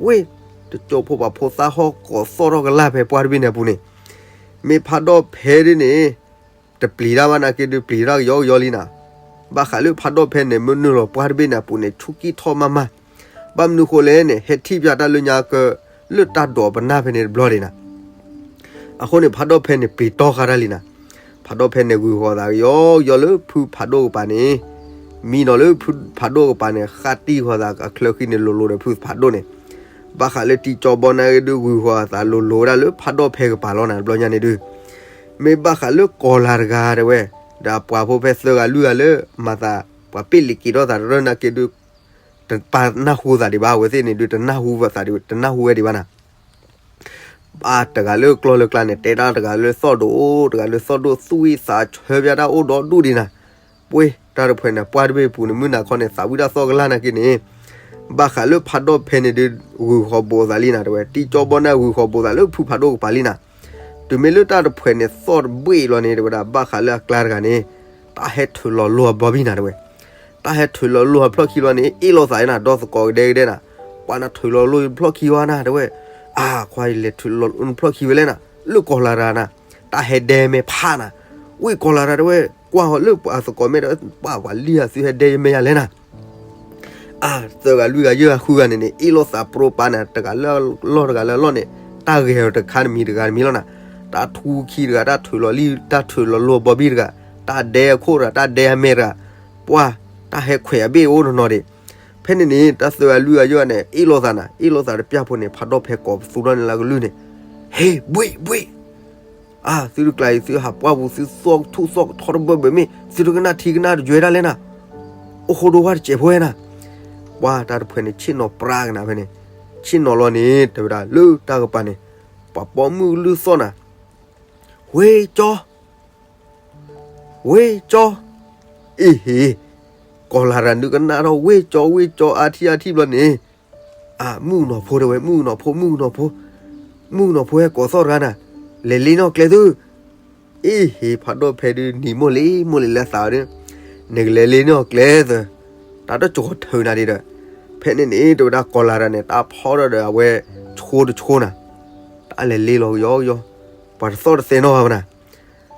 ဝ့ၢ်, တကၠိဖိပှၤဖိသၣ်ဟီၣ်ကိးသီၣ်ထီၣ်ကလာ် ဖဲပှၢ်တဘ့ၣ်န့ၣ်အပူၤန့ၣ်, မ့ၢ်ဖးဒိၣ်ဖဲဒ်န့ၣ် တပျံၤတၢ်ဘၣ်နာ်က့ဒုး ပျံၤတၢ်ကယီကယီလံနၤ. ဘၣ်ဃးလၢဖးဒိၣ်ဖဲန့ၣ် မ့ၢ်နုာ်လီၤပှၢ်တဘ့ၣ်န့ၣ်အပူၤန့ၣ် ဆူးကံၢ်ထီၣ်မးမး, ဘၣ်မနုၤဃိလဲၣ်န့ၣ် ဟဲထံၣ်ပၠးတၢ်လၢညါက လၢတၢ်ဒိးပနၢ်ဖဲန့ၣ်တဘျီဒံးနၤ. အဃိန့ၣ် ဖးဒိၣ်ဖဲန့ၣ် ပျံၤတီၢ်ဃာ်တၢ်လံနၤ. ဖးဒိၣ်ဖဲန့ၣ်ဂုၢ်ဃီၤသးကယီကယီလၢဖုဖးဒိၣ်ကပၤန့ၣ်, မံနီၤလၢဖုဖးဒိၣ်ကပၤန့ၣ် ဃၣ်တံၢ်ဃီၤသးအချၢဃံန့ၣ် လိၤလိၤဒီးဖုဖးဒိၣ်န့ၣ်, ဘၣ်ဃးလၢတံကၠီဘီနၢ်ဂ့ၤဒုး ဂုၢ်ဃီၤသးလိၤလိၤဝဲဒၣ်လၢဖးဒိၣ်ဖဲကပၤလီၤနၤ တဘျီညါန့ၣ်ဒုး မ့ၢ်ဘၣ်ဃးလၢကီၤလၤတဂၤတဲဝဲ, ဒီးအပှၤဖိဖဲသၢဂၤလွံၢ်ဂၤလၢ မၤသး ပှၤပ့ၢ်လံာ်က့ၤထီၣ်သးတရၢၢ်နာ်က့ဒုး တပာ်နၢ်ဟူသးဒံးဘၣ်, အဝဲသ့ၣ်န့ၣ်ဒုး တနၢ်ဟူသးဒံး တနၢ်ဟူဝဲဒံးဘၣ်နၤ. ဘၣ်တဂၤလၢကျီၢ်လၢကျါန့ၣ် တဲတၢ်တဂၤလၢသီၣ်ဒိၣ် တဂၤလၢသီၣ်ဒိၣ် သူၣ်ဝံၣ်သးဆၢပၠးတၢ်အိၣ်ဒီဒူၣ်ဒံးနၤ. ပှ့ၢ်တၢ်တဖှဲးန့ၣ် ပှၢ်တဘ့ၣ်ပူၤန့ၣ် မုၢ်နၤခီန့ၣ် သးဝံၣ်တၢ်သီၣ်ကလာ်နာ်က့န့ၣ်, ဘၣ်ဃးလၢဖးဒိၣ်ဖဲန့ၣ်ဒုး ဂုၢ်ဃီၤဘိးသးလံနၤတဲဝဲ, တံကၠီဘီနၢ်ဂ့ၤဃီၤဘိးသးလၢဖုဖးဒိၣ်ကပၤလံနၤ. တုၤမ့ၢ်လၢတၢ်တဖှဲးန့ၣ်သီၣ်တဘ့ၣ်လီၤန့ၣ် တဲဝဲဒၣ် ဘၣ်ဃးလၢအကျါတဂၤန့ၣ် တၢ်ဟဲထုးလီၤလိာ်အဘီဘံၣ်နၤတဲဝဲ. တၢ်ဟဲထုးလီၤလိာ်အဖျီၣ်ခံဘျီန့ၣ် အ့ၣ်လိာ်သးနၤ ဒီးသကိးကဒဲကဒဲနၤ, ပှၤနၤထုးလီၤလိာ်ဖျီၣ်ခံဝဲနၤတဲဝဲ. အါ ခွါလဲၤထုးလီၤလိာ်ဖျီၣ်ခံဝဲလဲၣ်နၤ, လၢကီၤလၤတဂၤနၤ, တၢ်ဟဲဒဲမဲာ်ဖးနၤ, ဝ့ၢ်ကီၤလၤတဂၤတဲဝဲ, ကွၢ်ဃီၤလၢအသကိးမဲာ်ဒီး ပှၤပှၤလံၢ်အသုဟဲဒဲယမဲာ်ယၤလဲၣ်နၤ. အါ သၢဂၤလွံၢ်ဂၤယဲၢ်ဂၤဃုဂၤန့ၣ်န့ၣ် အ့ၣ်လိာ်သးပြိပာ်နၤ တဂၤလၢအလီၢ်တဂၤလၢအလီၢ်န့ၣ် တၢ်ဂဲၤအီၤတခါတမံၤတဂၤတမံၤလီၤနၤ. တၢ်ထူခံတဂၤ တၢ်ထုးလီၤလံာ် တၢ်ထုးလီၤလိာ်ဘီဘံၣ်တဂၤ, တၢ်ဒဲအခိၣ်တဂၤ တၢ်ဒဲအမဲာ်တဂၤ, ပှၢ် တၢ်ဟဲခွဲးအဘ့ၣ်အိၣ်နီၤနီၤဒံး. ဖဲန့ၣ်န့ၣ် တၢ်သၢဂၤလွံၢ်ဂၤယဲၢ်ဂၤန့ၣ် အ့ၣ်လိာ်သးနၤ အ့ၣ်လိာ်သးတပျၢ်ဖိန့ၣ် ဖးဒိၣ်ဖဲကိးပသူထီၣ်န့ၣ်လၢကလုၢ်န့ၣ်, ဟ့ၣ် ဘှ့ၣ် ဘှ့ၣ် အါ သုတကျါအံၤ သုဟးပှၢ်ပူၤ သုသီၣ်ထူၣ်သီၣ်ကထီတဘၢဘၢမ့ၢ် သုတကနၣ်ထံကနၣ်တယွဲဒၣ်လဲၣ်နၤ, အိၣ်ဃိဒိဝၣ်တစဲးဖိဝဲနၤ. ပှၢ်တၢ်တဖှဲးန့ၣ် ဆ့ၣ်နီၤပြါကနၤဖဲန့ၣ်, ဆ့ၣ်နီၤလီၤန့ၣ် တဲဝဲဒၣ်လၢတၢ်ကပၤန့ၣ် ပှၤပိာ်မုၣ်ကလုၢ်သီၣ်နၤ, ဝ့ၢ်ကၠီ ဝ့ၢ်ကၠီ, အ့ၣ်ဟ့ၣ်, ကီၤလၤတဂၤဒုးကနၣ်ထီၣ် ဝ့ၢ်ကၠီ ဝ့ၢ်ကၠီ အါထံၣ်အါထံၣ်ဘျီန့ၣ်, အါ မုၣ်ကနီၤဖိတဲဝဲ မုၣ်ကနီၤဖိ မုၣ်ကနီၤဖိ, မုၣ်ကနီၤဖိဟဲကိးသီၣ်တဂၤနၤ, လဲၤလ့န့ၢ်အီၤကျဲသု, အ့ၣ်ဟ့ၣ် ဖးဒိၣ်ဖဲဒုး နံၤမိၢ်လံၤမိၢ်လံၤလၢသးဒုး, နကလဲၤလ့န့ၢ်အီၤကျဲသု, တၢ်တကီၤထုးနၤဒံးဒီး, ဖဲန့ၣ်န့ၣ် တဲဝဲဒၣ်ကီၤလၤတဂၤန့ၣ် တၢ်ဖီၣ်ထီၣ်ဒီးအဝဲဆိတဆိနၤ, တၢ်လဲၤလ့လီၤကယီကယီ, ပှၤတသီၣ်တသဲနီၣ်ဘၣ်နၤ.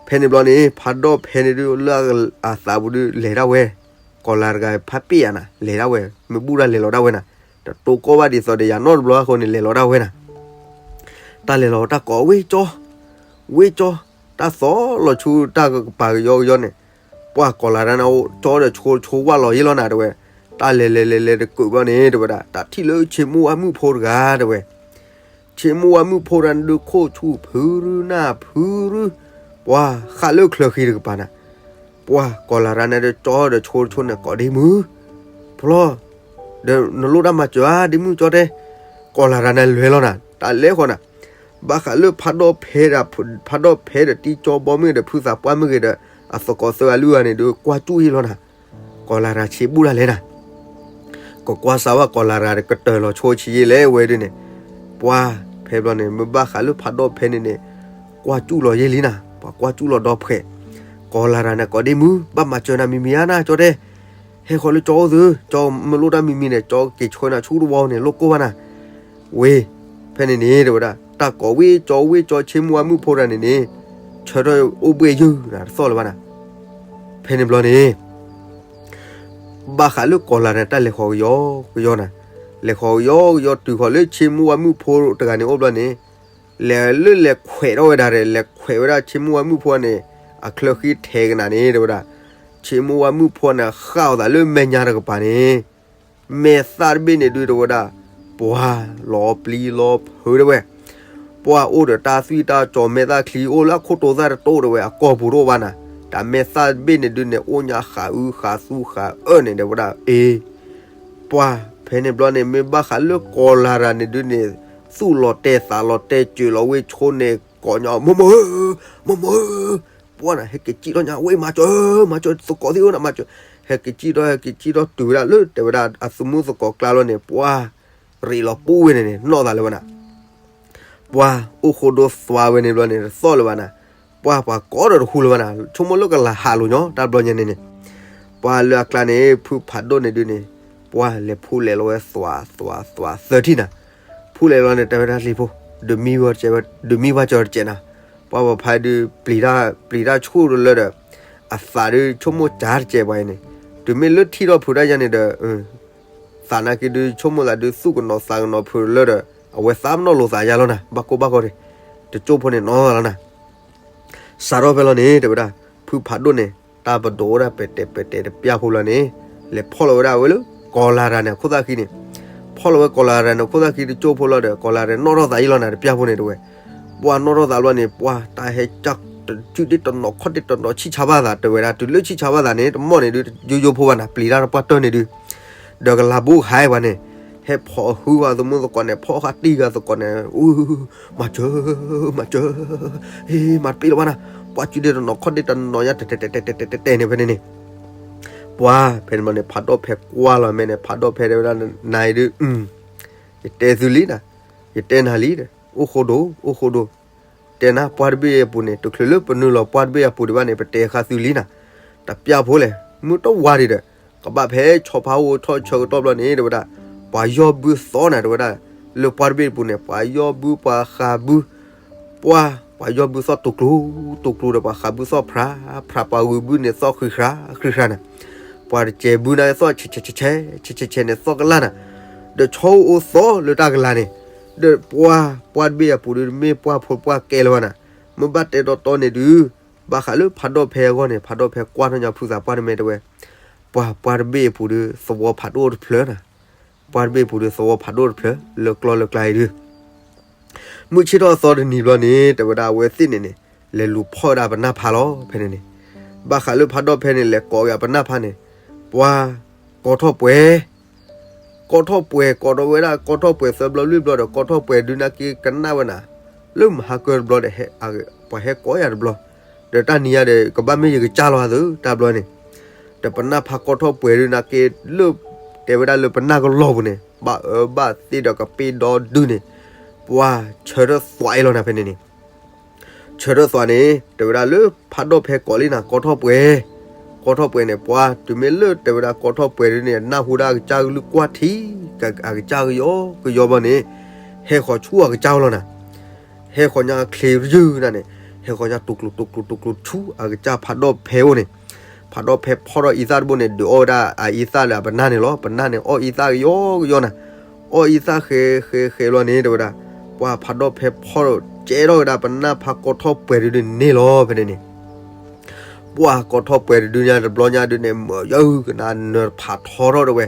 ဖဲန့ၣ်ဘျီန့ၣ် ဖးဒိၣ်ဖဲန့ၣ်ဒုး လၢအသးပူၤဒုး လဲၤဒၣ်ဝဲ, ကီၤလၤတဂၤဖးပ့ၢ်ယၤနၤ လဲၤဒၣ်ဝဲ, မ့ၢ်ဘူၣ်တၢ်လဲၤလီၤဒၣ်ဝဲနၤ, တတိၢ်ကီၢ်ဘၣ်ဒ်သိးဒီးယၤနီတဘျီအဃိန့ၣ် လဲၤလီၤဒၣ်ဝဲနၤ. တၢ်လဲၤလီၤတၢ်ကိး ဝ့ၢ်ကၠီ, ဝ့ၢ်ကၠီ, တၢ်သီၣ်လီၤဆူတၢ်ကပၤကယီကယီန့ၣ်, ပှၢ်ကီၤလၤတဂၤန့ၣ် ကၠီဒီးဆိဆိဝၣ်လီၤယ့ၢ်လီၤနၤတဲဝဲ, တၢ်လဲၤလဲၤလဲၤလဲၤတကုးဘျီန့ၣ် တဲဝဲဒၣ် တၢ်ထံၣ်လၢဆ့မိၢ်ဝါမုၣ်ဖိတဂၤတဲဝဲ ဆ့မိၢ်ဝါမုၣ်ဖိတဂၤန့ၣ်ဒုး ခိၣ်ဆူၣ်ဖုရူနၢ်ဖုရူ, ပှၢ်ဃၣ်လၢချၢဃံတကပၤနၤ, ပှၢ်ကီၤလၤတဂၤန့ၣ်ဒုး ကၠီဒီးဆိဆိန့ၣ် ကိးဒ့မုၢ်, ဖျီၣ်, ဒီးနလိၣ်တၢ်မၤစၢၤဧါ ဒ့မုၢ်ကၠီတဲ, ကီၤလၤတဂၤန့ၣ်လဲၤလီၤနၤ တၢ်လဲၤဃီနၤ, ဘၣ်ဃးလၢဖးဒိၣ်ဖဲဒီး ဖးဒိၣ်ဖဲဒီးတံကၠီဘီမုၢ်ဒီးဖုသးပှၢ်မုၢ်ဂ့ၤဒီး အသကိးသၢဂၤလွံၢ်ဂၤန့ၣ်ဒုး ကွၢ်ကၠူၣ်ယ့ၢ်လီၤနၤ, ကီၤလၤတဂၤဆံးဘူၣ်တၢ်လဲၣ်နၤ ကကွၢ်စၢ်ဝဲကီၤလၤတဂၤကတၢၢ်လီၤဆိဆံးယ့ၢ်လဲၣ်ဝဲဒုးန့ၣ်, ပှၢ်ဖဲဘျီန့ၣ် မ့ၢ်ဘၣ်ဃးလၢဖးဒိၣ်ဖဲန့ၣ်န့ၣ်, ကွၢ်ကၠူၣ်လီၤယ့ၢ်လံနၤ, ပှၤကွၢ်ကၠူၣ်လီၤဒီဖှဲး, ကီၤလၤတဂၤန့ၣ် ကိးဒ့မုၢ် ဘၣ်မၤစၢၤနၤမံၤမံၤဧါနၤ ကၠီတဲ, ဟဲဃီၤလၢကၠီအိၣ်သု, ကၠီက့ၤဆှၢနၤဆူတဝီန့ၣ် လိၣ်ကိၢ်ဘၣ်နၤ, ဝ့ၢ်, ဖဲန့ၣ်န့ၣ် တဲဝဲဒၣ် တၢ်ကိးဝ့ၢ်ကၠီဝ့ၢ်ကၠီဆ့မိၢ်ဝါမုၣ်ဖိတဂၤန့ၣ်န့ၣ်, ဆၢထၢၣ်အိၣ်ဘှ့ၣ်ယုၢ်နၤတသီၣ်လၢၤဘၣ်နၤ, ဖဲန့ၣ်ဘျီန့ၣ် ဘၣ်ဃးလၢကီၤလၤန့ၣ် တၢ်လဲၤဃီၤကယီကယီနၤ, လဲၤဃီၤကယီကယီတုၤဃီၤလၢဆ့မိၢ်ဝါမုၣ်ဖိတဂၤန့ၣ်အိၣ်ဘျီန့ၣ်, လဲၤလၢလဲၤခွဲးထီၣ်ဝဲဒၣ်ဒီး လဲၤခွဲးဝဲဒၣ်ဆ့မိၢ်ဝါမုၣ်ဖိန့ၣ်, အချၢဃံထဲကနၤန့ၣ် တဲဝဲဒၣ်, ဆ့မိၢ်ဝါမုၣ်ဖိန့ၣ် ဃၣ်အီၤသးလၢမဲာ်ညါတကပၤန့ၣ်, မဲာ်သၣ်တဘ့ၣ်န့ၣ်ဒုး တဲဝဲဒၣ်, ပှၢ်လီၤပျံၤလီၤဖုးတဲဝဲ ပှၢ်အိၣ်ဒီးတၢ်သွံၣ်တၢ်စီၤမဲာ်သၣ်ချံ အိၣ်လၢအခိၣ်တိသၣ်တတိၢ်တဲဝဲ အကိာ်ပူၤတအိၣ်ဘၣ်နၤ, တၢ်မဲာ်သၣ်တဘ့ၣ်န့ၣ်ဒုးန့ၣ် အိၣ်ညါဃးအုဃးသူဃးအၢန့ၣ် တဲဝဲဒၣ်အ့ၣ်, ပှၢ်ဖဲန့ၣ်ဘျီန့ၣ် မ့ၢ်ဘၣ်ဃးလၢကီၤလၤတဂၤန့ၣ်ဒုးန့ၣ်, သူၣ်လီၤတဲာ်သးလီၤတဲာ်စၢၤလီၤဝ့ၢ်ဆိန့ၣ် ကိးညီ မိၢ်မိၢ်ဧၢ, မိၢ်မိၢ်ဧၢ, ပှၢ်နၤ ဟဲက့ၤစံၣ်ထီၣ်ညါ ဝဲမၤစၢၤ, မၤစၢၤ သကိးသ့ၣ်ဧၢနၤ မၤစၢၤ, ဟဲက့ၤစံၣ်ထီၣ် ဟဲက့ၤစံၣ်ထီၣ်တုၤဝဲဒၣ်လၢ တဲဝဲဒၣ်အသမူသကိးကျါလီၤန့ၣ် ပှၢ် ရ့းလီၤပူၤဝဲန့ၣ်န့ၣ် နီၣ်သးလၢၤဘၣ်နၤ ပှၢ်အိၣ်ဃိဒိသွါဝဲန့ၣ်ဘျီန့ၣ် တသီၣ်လၢၤဘၣ်နၤ, ပှၢ်ပှၤကိးဒီးတဟူလၢၤဘၣ်နၤ, ဆိကမိၣ်လၢကလၤဟးလိာ်ညီ တၢ်ဘျီညါန့ၣ်န့ၣ်, ပှၢ်လၢအကျါန့ၣ် ဖုဖးဒိၣ်န့ၣ်ဒုန့ၣ်, ပှၢ်လဲၤဖူးလဲၤလီၤဝဲသွးသွးသွးသၢထံၣ်နၤ, ဖူးလဲၤလီၤန့ၣ် တဲဝဲဒၣ်လံၤဖိ, ဒုးမံဝဲတကဲးဝဲ, ဒုးမံဝဲကၠီတကဲးနၤ, ပှၢ်ပဖါဒုး ပျံၤတၢ်ဆူၣ်တလၢဒီး, အသးဒုးဆိကမိၣ်ကၠၤတကဲးပှၤအံၤန့ၣ်, တုၤမ့ၢ်လၢထံၣ်ထီၣ်ဖုးတၢ်ယါန့ၣ်ဒီး သးနာ်က့ဒုး ဆိကမိၣ်သးဒုး သူၣ်ကနိးသးကနိးဖုးလၢဒီး အဝဲသးပနီၣ်လိာ်သးယါလီၤနၤ, ဘၣ်ကိၢ်ဘၣ်ဂီၤဒံး, တကၠိဖိန့ၣ်နီၣ်သးလီၤနၤ, စးထီၣ်ဖဲလီၤန့ၣ် တဲဝဲဒၣ်, ဖုဖးဒိၣ်န့ၣ် တၢ်ပဒိးဝဲဒၣ်ပဲာ်တဲာ်ပဲာ်တဲာ်တပျၢ်ဖိလီၤန့ၣ်, လဲၤဖီၣ်လီၤဝဲဒၣ်ဝဲလၢ ကီၤလၤရၤန့ၣ် အခိၣ်သၣ်ခံန့ၣ်, ဖီၣ်လီၤဝဲကီၤလၤရၤန့ၣ် အခိၣ်သၣ်ခံတကၠိဖိလီၤဒီး ကီၤလၤရၤနီၣ်ထီၣ်သးယံာ်လီၤနၤ တပျၢ်ဖိန့ၣ်တဝဲ, ပှၢ်နီၣ်ထီၣ်သးဘျီန့ၣ် ပှၢ်တၢ်ဟဲကၢ်တစုၣ်ဒ့တနီၤခီၣ်ဒ့တနီၤ ဆံၣ်ဆါဘၣ်သး တဲဝဲဒၣ် တုၤလၢဆံၣ်ဆါဘၣ်သးန့ၣ် တမီၢ်န့ၣ်ဒုး ယိယိဖိဘၣ်နၤ ပျံၤတၢ်တပှၢ်တၢၢ်န့ၣ်ဒုး, ဒီးကလၤဘိကဟဲပှၤန့ၣ်, ဟဲဖီၣ်ဟုအသမူသကိးန့ၣ် ဖီၣ်ဃာ်တံၢ်ဂၤသကိးန့ၣ်, မၤစၢၤ, မၤစၢၤ, မၤတပ့ၢ်လီၤဘၣ်နၤ, ပှၢ်စုၣ်ဒ့တနီၤခီၣ်ဒ့တနီၤညါ တဲတဲတဲတဲန့ၣ်ဖဲန့ၣ်န့ၣ်, ပှၢ်ဖဲန့ၣ်ဘျီန့ၣ် ဖးဒိၣ်ဖဲကွၢ်လီၤမဲာ်န့ၣ် ဖးဒိၣ်ဖဲတဲဝဲဒၣ် နၤအံၤဒုး ယတဲသုလံနၤ, ယတဲနၤလံဒီး အိၣ်ဃိဒိၣ် အိၣ်ဃိဒိၣ်, တဲနၤ ပှၢ်တဘ့ၣ်အပူၤန့ၣ် တချုးလၢပနုာ်လီၤပှၢ်တဘ့ၣ်အပူၤဒံးဘၣ်န့ၣ် ပတဲဃာ်သုလံနၤ, တပျၢ်ဖိလဲၣ် မုၢ်တဝါဒံးဒီး, ကဘၣ်ဖဲဆီဖါအိၣ်ထီၣ်ဆၢကတီၢ်ဘျီန့ၣ် တဲဝဲဒၣ်, ပှၤယီၢ်ဘုသီၣ်နၤ တဲဝဲဒၣ်, လၢပှၢ်တဘ့ၣ်အပူၤန့ၣ် ပှၤယီၢ်ဘုပှၤဃးဘု ပှၢ် ပှၤယီၢ်ဘုသီၣ်တူၢ်ကျူၤ, တူၢ်ကျူၤဒီးပှၤဃးဘုသီၣ်ဖြး, ဖြး ပှၤဂုာ်ဘုန့ၣ်သီၣ်ဃံးဃြးဃံးဃြးနၤ, ပှၤတစဲးဘုန့ၣ်သီၣ်ဆဲးဆဲးဆဲးဆဲးဆဲးဆဲးန့ၣ်သီၣ်ကလၢ်နၤ, ဒီးဆီအိၣ်သီၣ်လၢတၢ်ကလၤန့ၣ်, ဒီးပှၢ် ပှၢ်တဘ့ၣ်အပူၤဒုး တမ့ၢ်ပှၢ်ဖိပှၢ်ကဲလၢၤဘၣ်နၤ, မ့ၢ်ဘၣ်တဲတီတီန့ၣ်ဒုး, ဘၣ်ဃးလၢဖးဒိၣ်ဖဲအဂီၢ်န့ၣ် ဖးဒိၣ်ဖဲကွၢ်ထီၣ်ညါဖုသးပှၢ်တမဲာ်တဲဝဲ, ပှၢ် ပှၢ်တဘ့ၣ်အပူၤဒုး သဝီဖးဒိၣ်တဖျၢၣ်နၤ, ပှၢ်တဘ့ၣ်အပူၤဒုး သဝီဖးဒိၣ်တဖျၢၣ် လၢကျီလၢကျါအံၤဒုး မုၢ်ဆ့ၣ်ထီၣ်အသီတနံၤဘျီန့ၣ် တဲဝဲဒၣ်အဝဲသ့ၣ်န့ၣ်န့ၣ် လဲၤလူၤဖီၣ်ဝဲဒၣ်ပနၢ်ဖါလီၤ ဖဲန့ၣ်န့ၣ်, ဘၣ်ဃးလၢဖးဒိၣ်ဖဲန့ၣ် လဲၤကိးက့ၤအပနၢ်ဖါန့ၣ်, ပှၢ် ကီထီၣ်ပှဲၤ, ကီထီၣ်ပှဲၤ ကိးဒီးဝဲဒၣ်ကီထီၣ်ပှဲၤသၢဘျီလွံၢ်ဘျီဒီး ကီထီၣ်ပှဲၤဒုးနာ်က့ကနၣ်ဝဲနၤ, လၢမဟါကၢတဘျီဒီး ပှၤဟဲကိးယၤတဘျီ, ဒီးတၢ်နံၤညါဒီး ကဘၣ်မ့ၢ်ယကစၢ်လီၤအသိး တၢ်ဘျီန့ၣ်, ဒီးပနၢ်ဖါကီထီၣ်ပှဲၤဒုးနာ်က့လၢ တဲဝဲဒၣ်လၢပနၢ်ကလီၢ်ပူၤန့ၣ် ဘၣ်အၢဘၣ်သီဒီးကပ့ၤဒီဒုန့ၣ်, ပှၢ်ဆၢထၢၣ်သွးအံၤလီၤနၤ ဖဲန့ၣ်န့ၣ် ဆၢထၢၣ်သွးန့ၣ် တဲဝဲဒၣ်လၢဖးဒိၣ်ဖဲကိးလံနၤ ကီထီၣ်ပှဲၤ, ကီထီၣ်ပှဲၤန့ၣ် ပှၢ်တုၤမ့ၢ်လၢတဲဝဲဒၣ်ကီထီၣ်ပှဲၤဒုးန့ၣ် နၢ်ဟူဒၣ်အကစၢ်ကလုၢ်ကွၢ်ထံ အကစၢ်ကယီကယီဘျီန့ၣ်, ဟဲဃီၤဆူအကစၢ်လီၤနၤ, ဟဲဃီၤညါချ့ယုၢ်နၤန့ၣ်, ဟဲဃီၤညါတူၢ်ကျူၤတူၢ်ကျူၤတူၢ်ကျူၤဆူအကစၢ်ဖးဒိၣ်ဖဲအိၣ်န့ၣ်, ဖးဒိၣ်ဖဲဖီၣ်ထီၣ်အံသၣ်တဘိန့ၣ် ဒုးအီၣ်ဝဲဒၣ်အအံသၣ်လၢအပနၢ်န့ၣ်လီၤ, ပနၢ်န့ၣ်အီၣ်အံသၣ်ကယီကယီနၤ, အီၣ်အံသၣ်ဃဲဃဲဃဲလီၤန့ၣ် တဲဝဲဒၣ်, ပှၢ်ဖးဒိၣ်ဖဲဖီၣ်ထီၣ်ကဲထီၣ်ဝဲဒၣ်ပနၢ်ဖါကီထီၣ်ပှဲၤဒုးန့ၣ်လီၤ ဖဲန့ၣ်န့ၣ် ပှၢ်ကီထီၣ်ပှဲၤတဒုညါတဘျီညါဒုးန့ၣ် မၢယၤကနၣ်နၢၤဖးထီထီၣ်တဝဲ,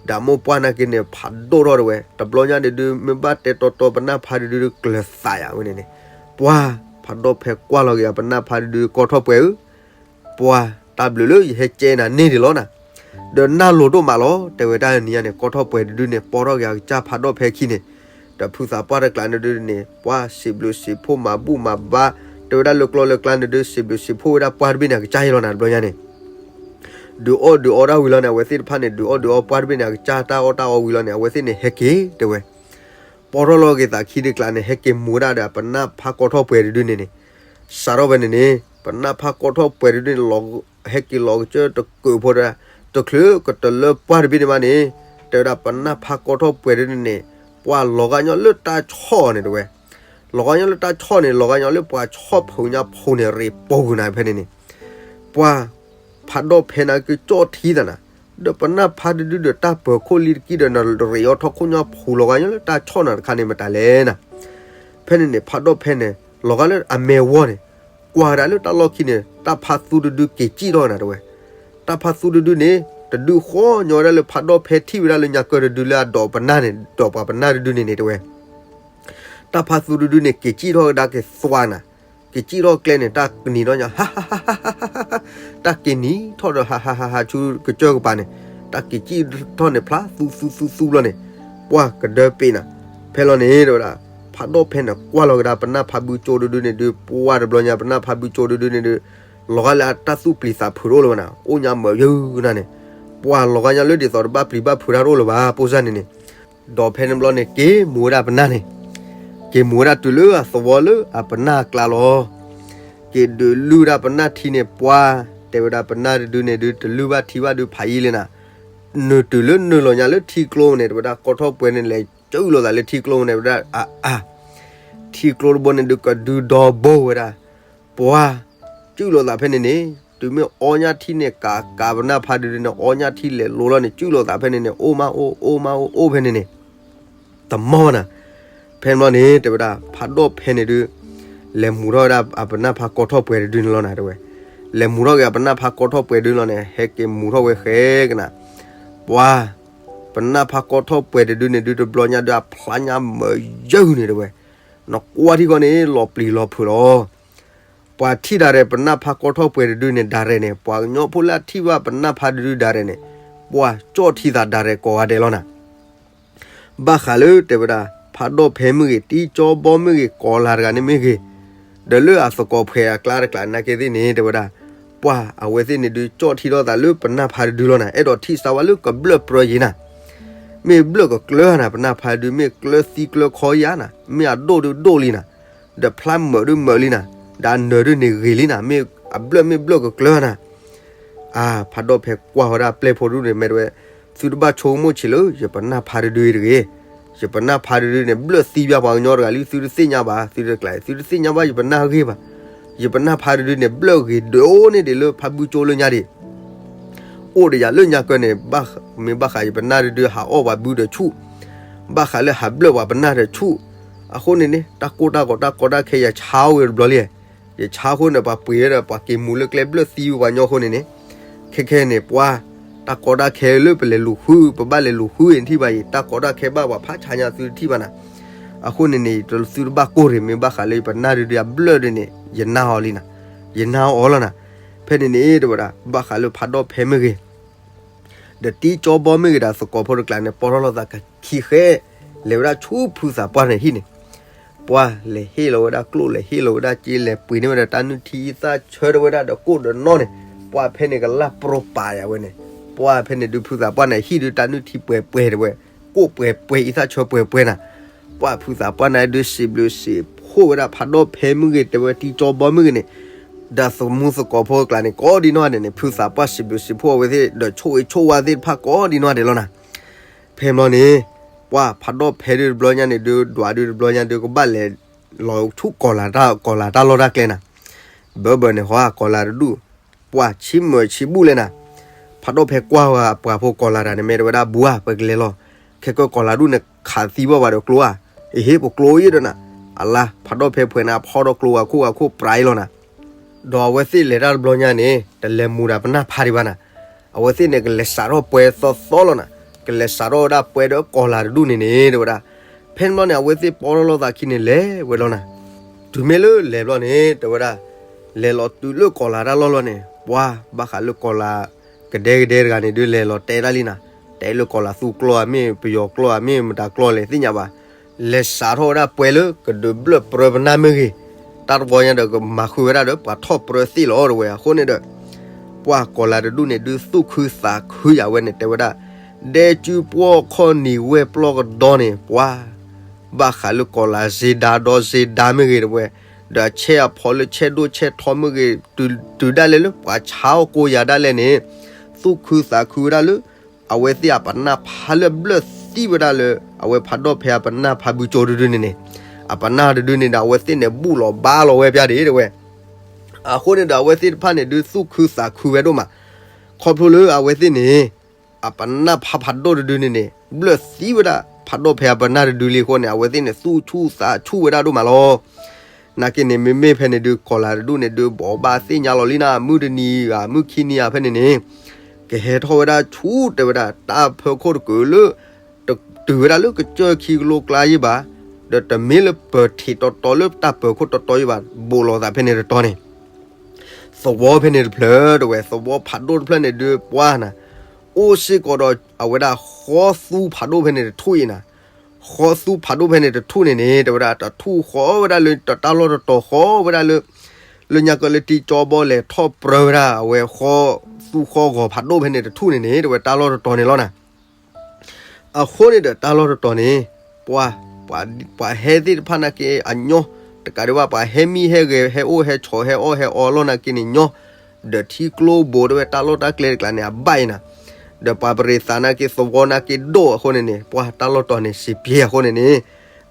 ဒီးမိၢ်ပှၢ်နာ်က့န့ၣ် ဖးဒိၣ်ထီၣ်တဝဲ, တဘျီညါဒုးဒုး မ့ၢ်ဘၣ်တဲတီတီပနၢ်ဖါဒုးဒုးကျၢၤသးယၤဝဲန့ၣ်န့ၣ်, ပှၢ်ဖးဒိၣ်ဖဲကွၢ်လီၤက့ၤအပနၢ်ဖါဒုးဒုးကီထီၣ်ပှဲၤဧၢ ပှၢ်တၢ်ဘျုးလၢယဟဲကဲနၤန့ၢ်ဒံးလီၤနၤ, ဒီးနၢ်လိၤဒိၣ်မးလီၤ တဲဝဲတၢ်နံၤညါန့ၣ် ကီထီၣ်ပှဲၤတဒုန့ၣ် ပိာ်ထီၣ်က့ၤအကစၢ်ဖးဒိၣ်ဖဲခံန့ၣ်, ဒီးဖုသးပှၢ်တကျးန့ၣ်ဒုးန့ၣ် ပှၢ်စံးဘျုးစံးဖှိၣ်မၤဘူၣ်မၤဘါ, တဲဝဲဒၣ်လၢကျီလၢကျါန့ၣ်ဒုး စံးဘျုးစံးဖှိၣ်ဝဲဒၣ်ပှၢ်တဘ့ၣ်န့ၣ် အကစၢ်အံၤလီၤနၤ တဘျီညါန့ၣ် ဒုးအီၣ်ဒုးအီတၢ်ဝံၤလီၤန့ၣ် အဝဲသ့ၣ်တဖၣ်န့ၣ် ဒုးအီၣ်ဒုးအီပှၢ်တဘ့ၣ်န့ၣ် အကစၢ်တၢ်အီၣ်တၢ်အီဝံၤလီၤန့ၣ် အဝဲသ့ၣ်န့ၣ်ဟဲက့ၤတဲဝဲ, ပိာ်ထီၣ်လီၤက့ၤသးခံတကျးန့ၣ် ဟဲက့ၤမူဝဲဒၣ်ဒီးပနၢ်ဖါကီထီၣ်ပှဲၤတဒုန့ၣ်န့ၣ်, စးထီၣ်ဖဲန့ၣ်န့ၣ် ပနၢ်ဖါကီထီၣ်ပှဲၤတဒုန့ၣ် ဟဲက့ၤလီၤကစၢၢ်တကုးဖိတဒၣ်, တချုးကတလၢပှၢ်တဘ့ၣ်န့ၣ်ဘၣ်န့ၣ်, တဲဝဲဒၣ်ပနၢ်ဖါကီထီၣ်ပှဲၤတဒုန့ၣ်န့ၣ်, ပှၢ်လီၤဂာ်ညီလၢတၢ်ဆီၣ်န့ၣ်တဲဝဲ, လီၤဂာ်ညီလၢတၢ်ဆီၣ်န့ၣ် လီၤဂာ်ညီလၢပှၤဆီၣ်ဖုးညါဖိန့ၣ် ရ့ပိာ်ကွံာ်နၤဖဲန့ၣ်န့ၣ်, ပှၢ် ဖးဒိၣ်ဖဲန့ၣ်ကကၠီၣ်ထံသးနၤ, ဒီးပနၢ်ဖါတဒုဒီးတၢ်ပၢၤခိၣ်လံတကံၢ်ဒီး နရ့အီၣ်ထီၣ်ခိၣ်ညါဖိလီၤဂာ်ညီလၢတၢ်ဆီၣ်နၤတခါန့ၣ်မတၤလဲၣ်နၤ, ဖဲန့ၣ်န့ၣ် ဖးဒိၣ်ဖဲန့ၣ် လီၤဂာ်လၢအမဲာ်ဝီန့ၣ်, ကွၢ်ကဒါလၢတၢ်လီၢ်ခံန့ၣ် တၢ်ဖါသူတဒုက့ၤစံၣ်ထီၣ်နၤတဲဝဲ, တၢ်ဖါသူတဒုန့ၣ် တဒုဃီညီဝဲဒၣ်လၢဖးဒိၣ်ဖဲထံၣ်ဝဲဒၣ်လၢညါကၢၢ်တဒုလၢအဒိးပနၢ်န့ၣ် ဒိးပှၤပနၢ်တဒုန့ၣ်န့ၣ်တဲဝဲ တၢ်ဖါသူတဒုန့ၣ် က့ၤစံၣ်ထီၣ်ကဒါက့ၤသွါနၤ, က့ၤစံၣ်ထီၣ်ကျဲန့ၣ် တၢ်ကနံၤထီၣ်ညါ ဟါဟါဟါဟါဟါ, တၢ်က့ၤနံၤထီၣ်ဒီး ဟါဟါဟါဟါ ဆူကစၢၢ်ကပၤန့ၣ်, တၢ်က့ၤစံၣ်ထီၣ်န့ၣ် ဖျါသူသူသူသူဘျီန့ၣ်, ပှၢ်ကဒၢပ့ၤနၤ, ဖဲလီၤန့ၣ်တဲဝဲဒၣ် ဖးဒိၣ်ဖဲန့ၣ်ကွၢ်လီၤကဒါပနၢ်ဖးဘုကၠိတဒုန့ၣ်ဒုး ပှၢ်တဘျီညါပနၢ်ဖးဘုကၠိတဒုန့ၣ်ဒုး လီၤဂာ်လၢအတၢ်သူၣ်ပျံၤသးဖုးတအိၣ်လၢၤဘၣ်နၤ အိၣ်ညါမၢယုၢ်နၤန့ၣ်, ပှၢ်လီၤဂာ်ညါလၢဒ်သိးတဘၣ်ပျံၤဘၣ်ဖုးတၢ်တအိၣ်လၢၤဘၣ် ပိစၢ်န့ၣ်န့ၣ်, ဒီးဖဲန့ၣ်ဘျီန့ၣ် က့ၤမူဝဲဒၣ်ပနၢ်န့ၣ်, က့ၤမူဝဲဒၣ်တုၤလၢအသဝီလၢအပနၢ်အကျါလီၤ. က့ၤဒုးလုၢ်ဒၣ်ပနၢ်ထံန့ၣ် ပှၢ်တဲဝဲဒၣ်ပနၢ်တဒုန့ၣ်ဒုး တလုၢ်ဘၣ်ထံဘၣ်ဒုးဖးယံာ်လံနၤ, နုာ်တုၤလၢနုာ်လီၤညါလၢထံကျိန့ၣ် တဲဝဲဒၣ် ကီထီၣ်ပှဲၤန့ၣ် လဲၤစုၣ်လိာ်သးလၢထံကျိန့ၣ် ဝဲဒၣ်အါအါ ထံကျိတဘိန့ၣ်ဒုး ကဒုဒီဘိဝဲဒၣ်, ပှၢ်စုၣ်လိာ်သးဖဲန့ၣ်န့ၣ် တုၤမ့ၢ်အီညါထံန့ၣ် ကးကးပနၢ်ဖးဒုဒုန့ၣ် အီညါထံလဲၤလိၤလီၤန့ၣ် စုၣ်လိာ်သးဖဲန့ၣ်န့ၣ် အိၣ်မးအိၣ် အိၣ်မးအိၣ် အိၣ်ဖဲန့ၣ်န့ၣ် တမီၢ်နၤ. ဖဲန့ၣ်ဘျီန့ၣ် တဲဝဲဒၣ် ဖးဒိၣ်ဖဲန့ၣ်ဒုး လဲၤမူထီၣ်ဝဲဒၣ်အပနၢ်ဖးကီထီၣ်ပှဲၤတဒုန့ၣ်လီၤနၤ တဲဝဲ, လဲၤမူထီၣ်က့ၤအပနၢ်ဖးကီထီၣ်ပှဲၤဒုလီၤန့ၣ် ဟဲက့ၤမူထီၣ်ဝဲဃဲကနၤ, ပှၢ် ပနၢ်ဖးကီထီၣ်ပှဲၤတဒုန့ၣ်ဒုး တဘျီညါဒုး အဖျါညါမၢယုၢ်န့ၣ်တဲဝဲ, နကွၢ်ထံဃီန့ၣ် လီၤပျံၤလီၤဖုးလီၤ. ပှၤထံၣ်ဒၣ်ရဲၣ် ပနၢ်ဖးကီထီၣ်ပှဲၤတဒုန့ၣ် ဒၣ်ရဲၣ်န့ၣ် ပှၤကညီဖိလၢအထံၣ်ဘၣ်ပနၢ်ဖးတဒုဒၣ်ရဲၣ်န့ၣ် ပှၢ်ကၠီၣ်ထံသးဒၣ်ရဲၣ်ကိးဂၤဒဲးလီၤနၤ. ဘၣ်ဃးလၢတဲဝဲဒၣ် ဖးဒိၣ်ဖဲမ့ၢ်ဂ့ၤ တံကၠီဘီမ့ၢ်ဂ့ၤ ကီၤလၤတဂၤန့ၣ်မ့ၢ်ဂ့ၤ, ဒီးလၢအသကိးဖှဲးအကျါတကျါနာ်က့သ့ၣ်န့ၣ် တဲဝဲဒၣ် ပှၢ်အဝဲသ့ၣ်န့ၣ်ဒုး ကၠီၣ်ထံထီၣ်သးလၢပနၢ်ဖးတဒုလီၤနၤ, အဲၣ်ဒိးထံၣ်စၢ်ဝဲလၢကဘျၢၣ်ပြၢယံၤနၤ, မ့ၢ်ဘျၢၣ်ကကျၢၤနၤ ပနၢ်ဖးတဒု မ့ၢ်ကျၢၤသံကျၢၤခီယါနၤ, မ့ၢ်အဒိၣ်ဒုးဒိၣ်လံနၤ, ဒီးဖျါမုာ်ဒုးမုာ်လံနၤ, ဒီးအနၢၤဒုးန့ၣ်ဂ့ၤလံနၤ, မ့ၢ်အဘျၢၣ်မ့ၢ်ဘျၢၣ်ကကျၢၤနၤ အါ ဖးဒိၣ်ဖဲကွၢ်ဝဲဒၣ်ပျဲၢ်ဖိဒုန့ၣ် မ့ၢ်တဲဝဲ, သုတဘၣ်ဆိကမိၣ်ဆံးလၢ ယပနၢ်ဖးတဒုအံၤတဂ့ၤ, ယပနၢ်ဖးတဒုန့ၣ် ဘျၢၣ်သံဘၣ်ပှၤကညီတဂၤလံ သုတသ့ၣ်ညါဘၣ်, သုတကျါ သုတသ့ၣ်ညါဘၣ် ယပနၢ်ဂ့ၤဘၣ်, ယပနၢ်ဖးတဒုန့ၣ် ဘျၢၣ်ဂ့ၤဒိၣ်န့ၢ်ဒံးလၢဖးဘုကၠိလၢညါဒံး အိၣ်ဒီးယၤလၢညါကၢန့ၣ် မ့ၢ်ဘၣ်ဃးယပနၢ်တဒုဟးအီၣ်ပှၤဘုဒီးဆူၣ်, ဘၣ်ဃးလၢဟးဘျၢၣ်ပှၤပနၢ်ဒီးဆူၣ်, အဃိန့ၣ်န့ၣ် တၢ်ကိၢ်တၢ်ဂီၤတၢ်ကီတၢ်ခဲယဆါဝဲတဘျီလံ, ယဆါအဃိန့ၣ် ပှၤပှ့ၤဝဲဒီးပှၤက့ၤမူလၢကျဲဘျၢၣ်သံဝဲပှၤကညီအဃိန့ၣ်န့ၣ်, ခဲခဲန့ၣ် ပှၢ် တၢ်ကီတၢ်ခဲလၢပလဲၤလူၤဃု ပဘၣ်လဲၤလူၤဃုအံၤနထံၣ်ဘၣ်အံၤ တၢ်ကီတၢ်ခဲဘၣ်ပှၤဖးဆါညါသုတထံၣ်ဘၣ်နၤ, အဃိန့ၣ်န့ၣ် သုတဘၣ်ကိၢ်ရ့ၣ် မ့ၢ်ဘၣ်ဃးလၢယပနၢ်တဒုအဘျၢၣ်ဒုန့ၣ် ယနါအီၤလံနၤ, ယနါအီၤလီၤနၤ, ဖဲန့ၣ်န့ၣ် တဲဝဲဒၣ် ဘၣ်ဃးလၢဖးဒိၣ်ဖဲမ့ၢ်ဂ့ၤ ဒီးတံကၠီဘီမ့ၢ်ဂ့ၤဒီးသကိးဖိတကျါန့ၣ် ပိာ်ထီၣ်လိာ်သးကခံဃဲ, လဲၤဝဲဒၣ်ဆူဖုသးပှၢ်န့ၣ်ဟံၣ်န့ၣ်, ပှၢ်လဲၤဟ့ၣ်လီၤဝဲဒၣ်ကျိၣ်လဲၤဟ့ၣ်လီၤဝဲဒၣ်စ့လဲၤပှ့ၤန့ၢ်ဝဲဒၣ်တၢ်နုၢ်ထံအံသၣ်ဆၢတဝဲဒၣ်ဒီးကိၣ်ဒီးနီၢ်န့ၣ်, ပှၢ်ဖဲန့ၣ်ကလၢ်ပရိပာ်ယၤဝဲန့ၣ်, ပှၢ်ဖဲန့ၣ်ဒုးဖုသးပှၢ်န့ၣ်ဟံၣ်ဒုးတၢ်နုၢ်ထံပှဲၤပှဲၤတဝဲ, ကိၣ်ပှဲၤပှဲၤအံသၣ်ဆၢပှဲၤပှဲၤနၤ, ပှၢ်ဖုသးပှၢ်န့ၣ်ဒုးစံးဘျုးစံးဖှိၣ်ဝဲဒၣ်ဖးဒိၣ်ဖဲမ့ၢ်ဂ့ၤတဲဝဲတံကၠီဘီမ့ၢ်ဂ့ၤန့ၣ် ဒီးသမူသကိးဖိအကျါန့ၣ် ကိးဒံနီၢ်ဒဲးန့ၣ် ဖုသးပှၢ်စံးဘျုးစံးဖှိၣ်အဝဲသ့ၣ် ဒီးဆိၣ်ဂ့ၤဆိၣ်ဝါသ့ၣ်တဖၣ်ကိးဒံနီၢ်ဒဲးလီၤနၤ. ဖဲမ့ၢ်န့ၣ် ပှၢ်ဖးဒိၣ်ဖဲဒုးတဘျီညါန့ၣ်ဒုး ဒွးဒုးတဘျီညါဒုး ကဘၣ်လဲၤလီၤဆူကီၤလၤတၢ် ကီၤလၤတၢ်လီၢ်တၢ်ကျဲနၤ. ဘၢဘၢန့ၣ် ဟီကီၤလၤတဒူၣ် ပှၢ်ဆံးမုာ်ဆံးဘူၣ်လဲၣ်နၤ. ဖးဒိၣ်ဖဲကွၢ်ဝဲပှၢ်ဖိကီၤလၤတၢ်န့ၣ် မ့ၢ်တဲဝဲဒၣ် ဘူးဧါ ပကလဲၤလီၤ. ခဲကၢကီၤလၤတဒူၣ်န့ၣ် ခးသံဘၣ်ပှၤဒီးကျိဧါ. အဟ့ၣ်ပကျိအံၤဒီးနၤ. အလါ ဖးဒိၣ်ဖဲဖှဲးန့ၣ် အဖီဒီးကျိဂၤခိၣ်ဂၤခိၣ်ပြးအံၤလီၤနၤ. ဒီးအဝဲသ့ၣ်လဲၤတၢ်တဘျီညါန့ၣ် တလဲၤမူၤဒီးပနၢ်ဖးဒံးဘၣ်နၤ. အဝဲသ့ၣ်န့ၣ် ကလဲၤစးထီၣ်ပှဲၤသီသီလီၤနၤ. ကလဲၤစးထီၣ်ဝဲဒၣ်ပှဲၤဒီးကီၤလၤတဒူၣ်န့ၣ်န့ၣ် တဲဝဲဒၣ်. ဖဲန့ၣ်ဘျီန့ၣ် အဝဲသ့ၣ်ပိာ်ထီၣ်လိာ်သးခံန့ၣ် လဲၤဝဲလီၤနၤ. တုၤမ့ၢ်လၢလဲၤဘျီန့ၣ် တဲဝဲဒၣ် လဲၤလီၤတုၤလၢကီၤလၤတၢ်လီၢ်လီၤန့ၣ် ပှၢ်ဘၣ်ဃးလၢကီၤလၤကဒဲကဒဲတဂၤန့ၣ် ဒုးလဲၤလီၤတဲတၢ်လံနၤ. တဲလၢကီၤလၤသူကျိဧါ မ့ၢ်ပယီၤကျိဧါ မ့ၢ်မတၤကျိလဲၣ်သ့ၣ်ညါဘၣ်. လဲၤစးထီၣ်ဝဲဒၣ်ပှဲၤလၢကဒုးဘျၢၣ်ပြၢပနၢ်မ့ၢ်ဂ့ၤ, တၢ်တဘျီညါဒီး ကမၤဃုာ်ဝဲဒၣ်ဒီးပှၤထီၣ်ပြၢသ့ၣ်လီၤ တဲဝဲ. အဃိန့ၣ်ဒီး ပှၢ်ကီၤလၤတဒူၣ်န့ၣ် ဒုးသူၣ်ခုသးခုယၤဝဲန့ၣ် တဲဝဲဒၣ် ဒဲကၠူပှီၢ်ခီၣ်နံၤဝဲၢ်ပျီၢ်ကဒီန့ၣ် ပှၢ် ဘၣ်ဃးလၢကီၤလၤစ့ဒါဒီစ့ဒါမ့ၢ်ဂ့ၤ တဲဝဲ, ဒီးအဆဲးအဖီလၢဆဲးဒိၣ်ဆဲးထီမ့ၢ်ဂ့ၤ, တုၤဒၣ်လဲာ်လၢပှၤဆါအီၣ်ကိးယၤဒၣ်လဲာ်န့ၣ် သူၣ်ခုသးခုဝဲဒၣ်လၢ အဝဲသ့ၣ်အပနၢ်ဖးလၢဘျၢၣ်သံဝဲဒၣ်လၢ အဝဲဖးဒိၣ်ဖဲအပနၢ်ဖးဘုကၠိတဒုန့ၣ်န့ၣ်, အပနၢ်တဒုန့ၣ်ဒီး အဝဲသ့ၣ်န့ၣ် ဘူၣ်လီၤဘါလီၤဝဲပျၢ်ဒံး တဲဝဲ. အဃိန့ၣ်ဒီး အဝဲသ့ၣ်တဖၣ်န့ၣ် ဒုးသူၣ်ခုသးခုဝဲဒိၣ်မး, ခီဖျိလၢအဝဲသ့ၣ်န့ၣ် အပနၢ်ဖးဖးဒိၣ်တဒုန့ၣ်န့ၣ် ဘျၢၣ်သံဝဲဒၣ် ဖးဒိၣ်ဖဲအပနၢ်တဒုလံအဃိန့ၣ် အဝဲသ့ၣ်န့ၣ် သူၣ်ဆူၣ်သးဆူၣ်ဝဲဒၣ်ဒိၣ်မးလီၤ. နာ်က့န့ၣ် မ့မ့ၢ်ဖဲန့ၣ်ဒုး ကီၤလၤတဒူၣ်န့ၣ်ဒုး ဘိးဘၣ်သ့ၣ်ညါလီၤလံနၤ, မုၢ်တနံၤဧါ မုၢ်ခံနံၤဧါ ဖဲန့ၣ်န့ၣ် ကဟဲထီၣ်ဝဲဒၣ်ဆူ တဲဝဲဒၣ် တၢ်ဖၢခိၣ်တကုာ်လၢ တတုၤဝဲဒၣ်လၢကစၢၢ်ခံကလိကျါယံၢ်ဘၣ်, ဒီးတမ့ၢ်လၢပၢၤထံးတီတီလၢတၢ်ပၢၤခိၣ်တီတီယံၢ်ဘၣ်, ဘူးလိာ်သးဖဲန့ၣ်တတီန့ၣ် သဝီဖဲန့ၣ်တဖျၢၣ် တဲဝဲ, သဝီဖးဒိၣ်တဖျၢၣ်န့ၣ်ဒုး ပှၢ်နၤ, အိၣ်စ့ၢ်ကီးဒီးအဝဲဒၣ်ဃီသူဖးဒိၣ်ဖဲန့ၣ်တထူၣ်အံၤနၤ. ဃီသူဖးဒိၣ်ဖဲန့ၣ်တထူၣ်န့ၣ်န့ၣ် တဲဝဲဒၣ် တထူၣ်ဃီဝဲဒၣ်လၢတၢ်လီၢ်တတီၤဃီဝဲဒၣ်လၢ လၢညါကီၢ်လၢတံကၠီဘီလဲၤထီၣ်ပြၢဝဲဒၣ် အဝဲဃီသူဃီဂီၤဖးဒိၣ်ဖဲန့ၣ်တထူၣ်န့ၣ်န့ၣ် တဲဝဲတၢ်လီၢ်တတီၤန့ၣ်လီၤနၤ. အဃိန့ၣ်ဒီးတၢ်လီၢ်တတီၤန့ၣ် ပှၤ ပှၤဟဲသ့ၣ်တဖၣ်နာ်က့အညီ တကးဒံးဘၣ် ပှၤဟဲမံဟဲဂဲၤ ဟဲအိၣ်ဟဲဆိး ဟဲအီၣ်ဟဲအီလီၤနာ်က့န့ၣ်ညီ ဒီးထံကျိဘိတဲဝဲ တၢ်လီၢ်တၢ်ကျဲတကျါန့ၣ် အဘၣ်အံၤနၤ, ဒီးပှၤပရံးသးနာ်က့သဝီနာ်က့ဒိၣ်အဃိန့ၣ်န့ၣ် ပှၤတၢ်လီၢ်တီၤန့ၣ်စံးပျဲအဃိန့ၣ်န့ၣ်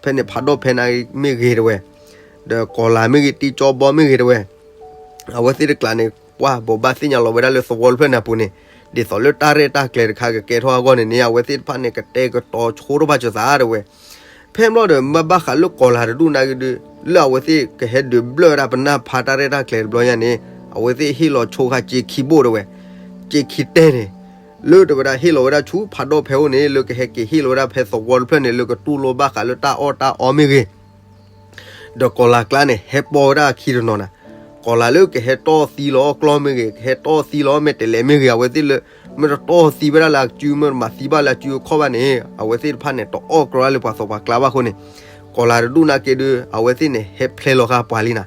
ဖဲန့ၣ်ဖးဒိၣ်ဖဲနာ်က့မ့ၢ်ဂ့ၤတဲဝဲ, ဒီးကီၤလၤမ့ၢ်ဂ့ၤ တံကၠီဘီမ့ၢ်ဂ့ၤတဲဝဲ အဝဲသ့ၣ်တကျါန့ၣ် ပှၤဘိးဘၣ်သ့ၣ်ညါလီၤဝဲဒၣ်လၢသဝီတဖျၢၣ်န့ၣ်အပူၤန့ၣ် ဒ်သိးလၢတၢ်ရဲၣ်တၢ်ကျဲၤတခါကကဲထီၣ်အဂီၢ်န့ၣ်န့ၣ် အဝဲသ့ၣ်တဖၣ်န့ၣ် ကတဲာ်ကတီၤဆိထီၣ်ဘၣ်စၢၤသးတဲဝဲ. ဖဲမ့ၢ်ဒီး မ့ၢ်ဘၣ်ဃးလၢကီၤလၤတဒူၣ်နာ်က့ဒုး လၢအဝဲသ့ၣ်ကဟဲဒုးဘျၢဝဲဒၣ်ပနၢ်ဖးတၢ်ရဲၣ်တၢ်ကျဲၤတဘျီညါန့ၣ် အဝဲသ့ၣ်ဟ့ၣ်လီၤဆိခါစ့ခံဘိၣ်တဲဝဲ, စ့ခံတဲန့ၣ် လၢတဲဝဲဒၣ်ဟ့ၣ်လီၤဝဲဒၣ်ဆူဖးဒိၣ်ဖဲအိၣ်န့ၣ် လၢကဟဲက့ၤဟ့ၣ်လီၤဝဲဒၣ်ဖဲသဝီတဖျၢၣ်န့ၣ် လၢကတူၢ်လိာ်ဘၣ်ဃးလၢတၢ်အီၣ်တၢ်အီမ့ၢ်ဂ့ၤ ဒီးကီၤလၤကျါန့ၣ် ဟဲပိာ်ဝဲဒၣ်အခံတနီၤနၤ, ကီၤလၤလၢကဟဲတီၢ်သံလီၤကျီမ့ၢ်ဂ့ၤ ကဟဲတီၢ်သံလီၤမဲာ်တဲးလဲးမ့ၢ်ဂ့ၤ အဝဲသ့ၣ်လၢ မ့ၢ်တတီၢ်သံဝဲဒၣ်လၢအစု မ့ၢ်တမၤသံဘၣ်လၢအစုအခီၣ်ဘၣ်န့ၣ် အဝဲသ့ၣ်တဖၣ်န့ၣ် တအီၣ်ကြီလၢပှၤသးပှၢ်ကျါဘၣ်အဃိန့ၣ်, ကီၤလၤတဒူၣ်နာ်က့ဒုး အဝဲသ့ၣ်န့ၣ် ဟဲဖျဲလီၤဃာ်ပှၤလံနၤ,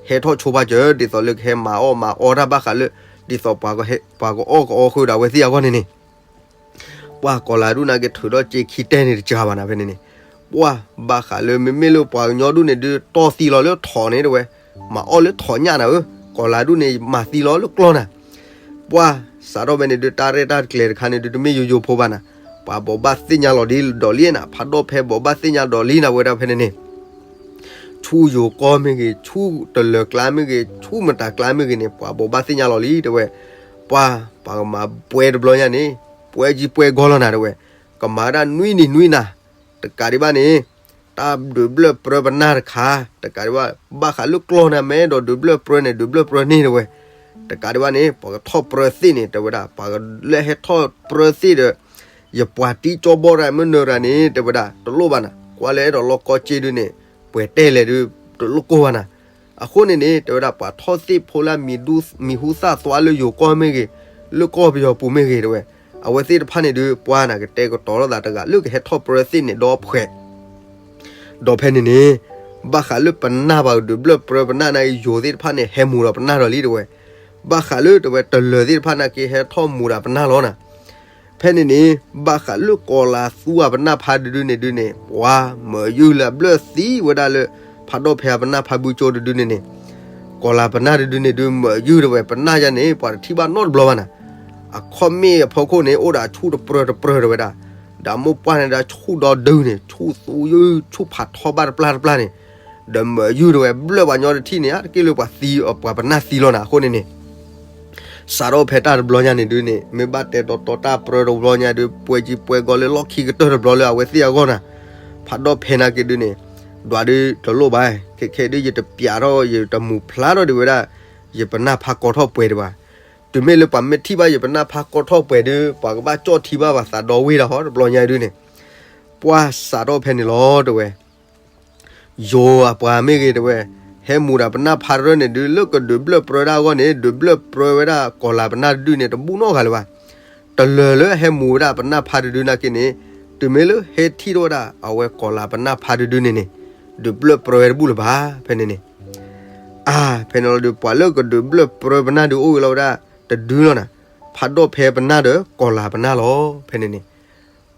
ဟဲထီၣ်ဆိပာ်စၢၤ ဒ်သိးလၢကဟဲမၤအီၣ်မၤအီတၢ်ဘၣ်ဃးလၢ ဒ်သိးပှၤကအီၣ်ကအီဃုာ်ဒီးအဝဲသ့ၣ်အဂီၢ်န့ၣ်န့ၣ် ပှၤကီၤလၤဒူၣ်နာ်က့ထုးထီၣ်စ့ခံတဲန့ၣ်တစှၤဘၣ်နၤဖဲန့ၣ်န့ၣ်, ပှၤဘၣ်ဃးလၢမ့မ့ၢ်လၢပှၤကညီဒူၣ်န့ၣ်ဒုး တီၢ်သံလီၤလၢထိးန့ၣ်တဲဝဲ, မၤအီၣ်လၢထိးညၣ်နၤဧၢ, ကီၤလၤဒူၣ်န့ၣ် မၤသံလီၤလၢကျီနၤ, ပှၤစးထီၣ်ဖဲန့ၣ်ဒုး တၢ်ရဲၣ်တၢ်ကျဲၤတခါန့ၣ်ဒုး တမ့ၢ်ယိယိဖိဘၣ်နၤ, ပှၤဘိးဘၣ်သ့ၣ်ညါလီၤဒ်ဒီးလံနၤ, ဖးဒိၣ်ဖဲဘိးဘၣ်သ့ၣ်ညါဒီးလံနၤဝဲဒၣ်ဖဲန့ၣ်န့ၣ် ဆူယိၤကီၢ်မ့ၢ်ဂ့ၤ ဆူတလၢၤကျါမ့ၢ်ဂ့ၤ ဆူမတၤကျါမ့ၢ်ဂ့ၤန့ၣ် ပှၤဘိးဘၣ်သ့ၣ်ညါလီၤလံတဲဝဲ, ပှၤ ပှၤကမၤပှဲၤတဘျီညါန့ၣ် ပှဲၤကံပှဲၤဂီၤလီၤနၤတဲဝဲ, ကမၤဝဲဒၣ်နွံနံၤနွံနၤ, တကးဒံးဘၣ်န့ၣ် တၢ်ဒုးဘျၢၣ်ပြၢပနၢ်တခါ, တကးဒံးဘၣ် ဘၣ်ဃးလၢကျီနၤ မ့ၢ်အဲၣ်ဒိးဒုးဘျၢၣ်ပြၢန့ၣ် ဒုးဘျၢၣ်ပြၢန့ၢ်တဲဝဲ, တကးဒံးဘၣ်န့ၣ် ပှၤကထီၣ်ပြၢသ့ၣ်န့ၣ်တဲဝဲဒၣ် ပှၤလၢဟဲထီၣ်ပြၢသ့ၣ်ဒီး ယပှၤတံကၠီဘီရၤမ့ၢ်နၢၤရၤန့ၣ် တဲဝဲဒၣ် တလိၣ်ဘၣ်နၤ, ကွၢ်လၢအဲၣ်ဒိးလီၢ်ကီၢ်စ့ဒုးန့ၣ် ပှဲၤတဲလဲၣ်ဒုး တလိၣ်ကိၢ်ဘၣ်နၤ, အဃိန့ၣ်န့ၣ် တဲဝဲဒၣ် ပှၤထီၣ်သ့ၣ်ဖိလၢ မံၤဟူသၣ်သွါလၢယိၤကီၢ်မ့ၢ်ဂ့ၤ လၢကီၢ်ပယီၤပူၤမ့ၢ်ဂ့ၤတဲဝဲ, အဝဲသ့ၣ်တဖၣ်န့ၣ်ဒုး ပှၤနၤကတဲာ်ကတီၤလိာ်သးတဂၤ လၢကဟဲထီၣ်ပြၢသ့ၣ်န့ၣ်ဒီးဖှဲး ဒီးဖဲန့ၣ်န့ၣ် ဘၣ်ဃးလၢပနၢ်ပှၤကဒုးဘျၢၣ်ပြၢပနၢ်နာ်က့ ယိၤသ့ၣ်တဖၣ်န့ၣ် ဟဲမူၤဒီးပနၢ်ဒီးလံတဲဝဲ, ဘၣ်ဃးလၢတဲဝဲ တလၢၤသ့ၣ်တဖၣ်နာ်က့ ဟဲထီၣ်မူၤဒီးပနၢ်လီၤနၤ, ဖဲန့ၣ်န့ၣ် ဘၣ်ဃးလၢကီၤလၤသူအပနၢ်ဖါတဒုန့ၣ်ဒုးန့ၣ် ပှၤမၢယုၢ်လၢအဘျၢၣ်သံဝဲဒၣ်လၢ ဖးဒိၣ်ဖဲအပနၢ်ဖါဘုကၠိတဒုန့ၣ်န့ၣ်, ကီၤလၤပနၢ်တဒုန့ၣ်ဒုး မၢယုၢ်တဲဝဲ ပနၢ်ယါန့ၣ် ပှၤတထံၣ်ဘၣ်နီတဘျီဘၣ်နၤ, အခီၣ်မ့ၣ်အဖီခိၣ်န့ၣ် အိၣ်ဒီးအဆူၣ်တပြၢတပြၢတဲဝဲဒၣ်, ဒီးမိၢ်ပှၢ်န့ၣ်ဒီး ဆူၣ်ဒီဒုန့ၣ် ဆူၣ်သူယုၢ် ဆူၣ်ဖးထီဘၣ်တပျၢ်တပျၢ်န့ၣ်, ဒီးမၢယုၢ်တဲဝဲ ဘျၢၣ်ပှၤညီတထံၣ်န့ၣ် အါတက့ၢ်လၢပှၤသံ ပှၤပနၢ်သံလီၤနၤ အဃိန့ၣ်န့ၣ် စးထီၣ်ဖဲတၢ်တဘျီညါန့ၣ်ဒုးန့ၣ် မ့ၢ်ဘၣ်တဲတီတီတၢ်ပြၢတဘျီညါဒုး ပှဲၤကံပှဲၤဂီၤလၢလီၢ်ခံကတၢၢ်တဘျီလၢအဝဲသ့ၣ်အဂီၢ်နၤ, ဖးဒိၣ်ဖဲနာ်က့ဒုးန့ၣ် ဒွးဒုးတလိၣ်ဘၣ်, ခဲခဲဒုး ယတပျးထီၣ် ယတမူၤဖျါထီၣ်ဒံးဝဲဒၣ် ယပနၢ်ဖါကီထီၣ်ပှဲၤဒံးဘၣ်, တုၤမ့ၢ်လၢပှၤမ့ၢ်ထံၣ်ဘၣ်ယပနၢ်ဖါကီထီၣ်ပှဲၤဒုး ပှၤကဘၣ်ကၠီၣ်ထံဘၣ်ပှၤသးဒီဝ့ၢ်ဒီးဟီ တဘျီညါဒုးန့ၣ်, ပှၤစးထီၣ်ဖဲန့ၣ်လီၤတဲဝဲ ယိၤအပှၤမ့ၢ်ဂ့ၤတဲဝဲ, ဟဲမူၤဒီးပနၢ်ဖါတရၢၢ်န့ၣ်ဒုး လၢကဒုးဘျၢၣ်ပြၢဒၣ်အဂီၢ်န့ၣ် ဒုးဘျၢၣ်ပြၢဝဲဒၣ်ကီၤလၤပနၢ်တဒုန့ၣ် တဘူၣ်နီတဂၤလၢၤဘၣ်, တလၢၤလၢဟဲမူၤဝဲဒၣ်ပနၢ်ဖါတဒုနာ်က့န့ၣ်, တုၤမ့ၢ်လၢဟဲထံၣ်ထီၣ်ဝဲဒၣ် အဝဲကီၤလၤပနၢ်ဖါတဒုန့ၣ်န့ၣ်, ဒုးဘျၢၣ်ပြၢဝဲတဘူၣ်လၢၤဘၣ်, ဖဲန့ၣ်န့ၣ် အါ ဖဲန့ၣ်လီၤဒုး ပှၤလၢကဒုးဘျၢၣ်ပြၢပနၢ်ဒုးအိၣ်ဂ့ၤလီၤဝဲဒၣ် တဒုလီၤနၤ, ဖးဒိၣ်ဖဲပနၢ်ဒီးကီၤလၤပနၢ်လီၤ, ဖဲန့ၣ်န့ၣ်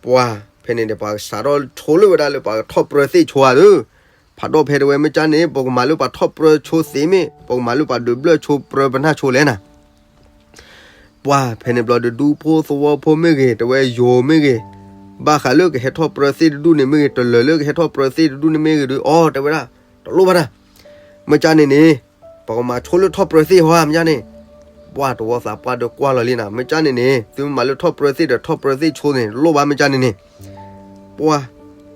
ပှၤ ဖဲန့ၣ်န့ၣ် ပှၤစးထီၣ်ဆိလၢဝဲဒၣ်လၢပှၤကထီၣ်ပြၢသ့ၣ်ဆိဧါဒုး, ဖးဒိၣ်ဖဲတဲဝဲ မ့ၢ်ကၠါန့ၣ် ပကမၤလၢပှၤထီၣ်ပြၢဆိသ့မ့ၢ် ပကမၤလၢပှၤဒုးဘျၢၣ်ဆိပြၢပနၢ်ဆိလဲၣ်နၤ ပှၤဖဲန့ၣ်ဘျီဒုး ဒူဖိသဝီဖိမ့ၢ်ဂ့ၤ တဲဝဲယိၤမ့ၢ်ဂ့ၤ, ဘၣ်ဃးလၢကဟဲထီၣ်ပြၢသ့ၣ်တဒူၣ်န့ၣ်မ့ၢ်ဂ့ၤ တလၢၤလၢကဟဲထီၣ်ပြၢသ့ၣ်တဒူၣ်န့ၣ်မ့ၢ်ဂ့ၤဒုး အီ တဲဝဲဒၣ် တလိၣ်ဘၣ်နၤ, မ့ၢ်ကၠါန့ၣ်န့ၣ် ပကမၤဆိလၢထီၣ်ပြၢသ့ၣ်ဟီဧါ မ့ၢ်ကၠါန့ၣ်, ပှၤတဝီသးပှၢ်ဒီးကွၢ်လီၤလံနၤ မ့ၢ်ကၠါန့ၣ်န့ၣ် သုမၤလၢထီၣ်ပြၢသ့ၣ်ဒီးထီၣ်ပြၢသ့ၣ်ဆိန့ၣ် တလိၣ်ဘၣ်မ့ၢ်ကၠါန့ၣ်န့ၣ် ပှၤ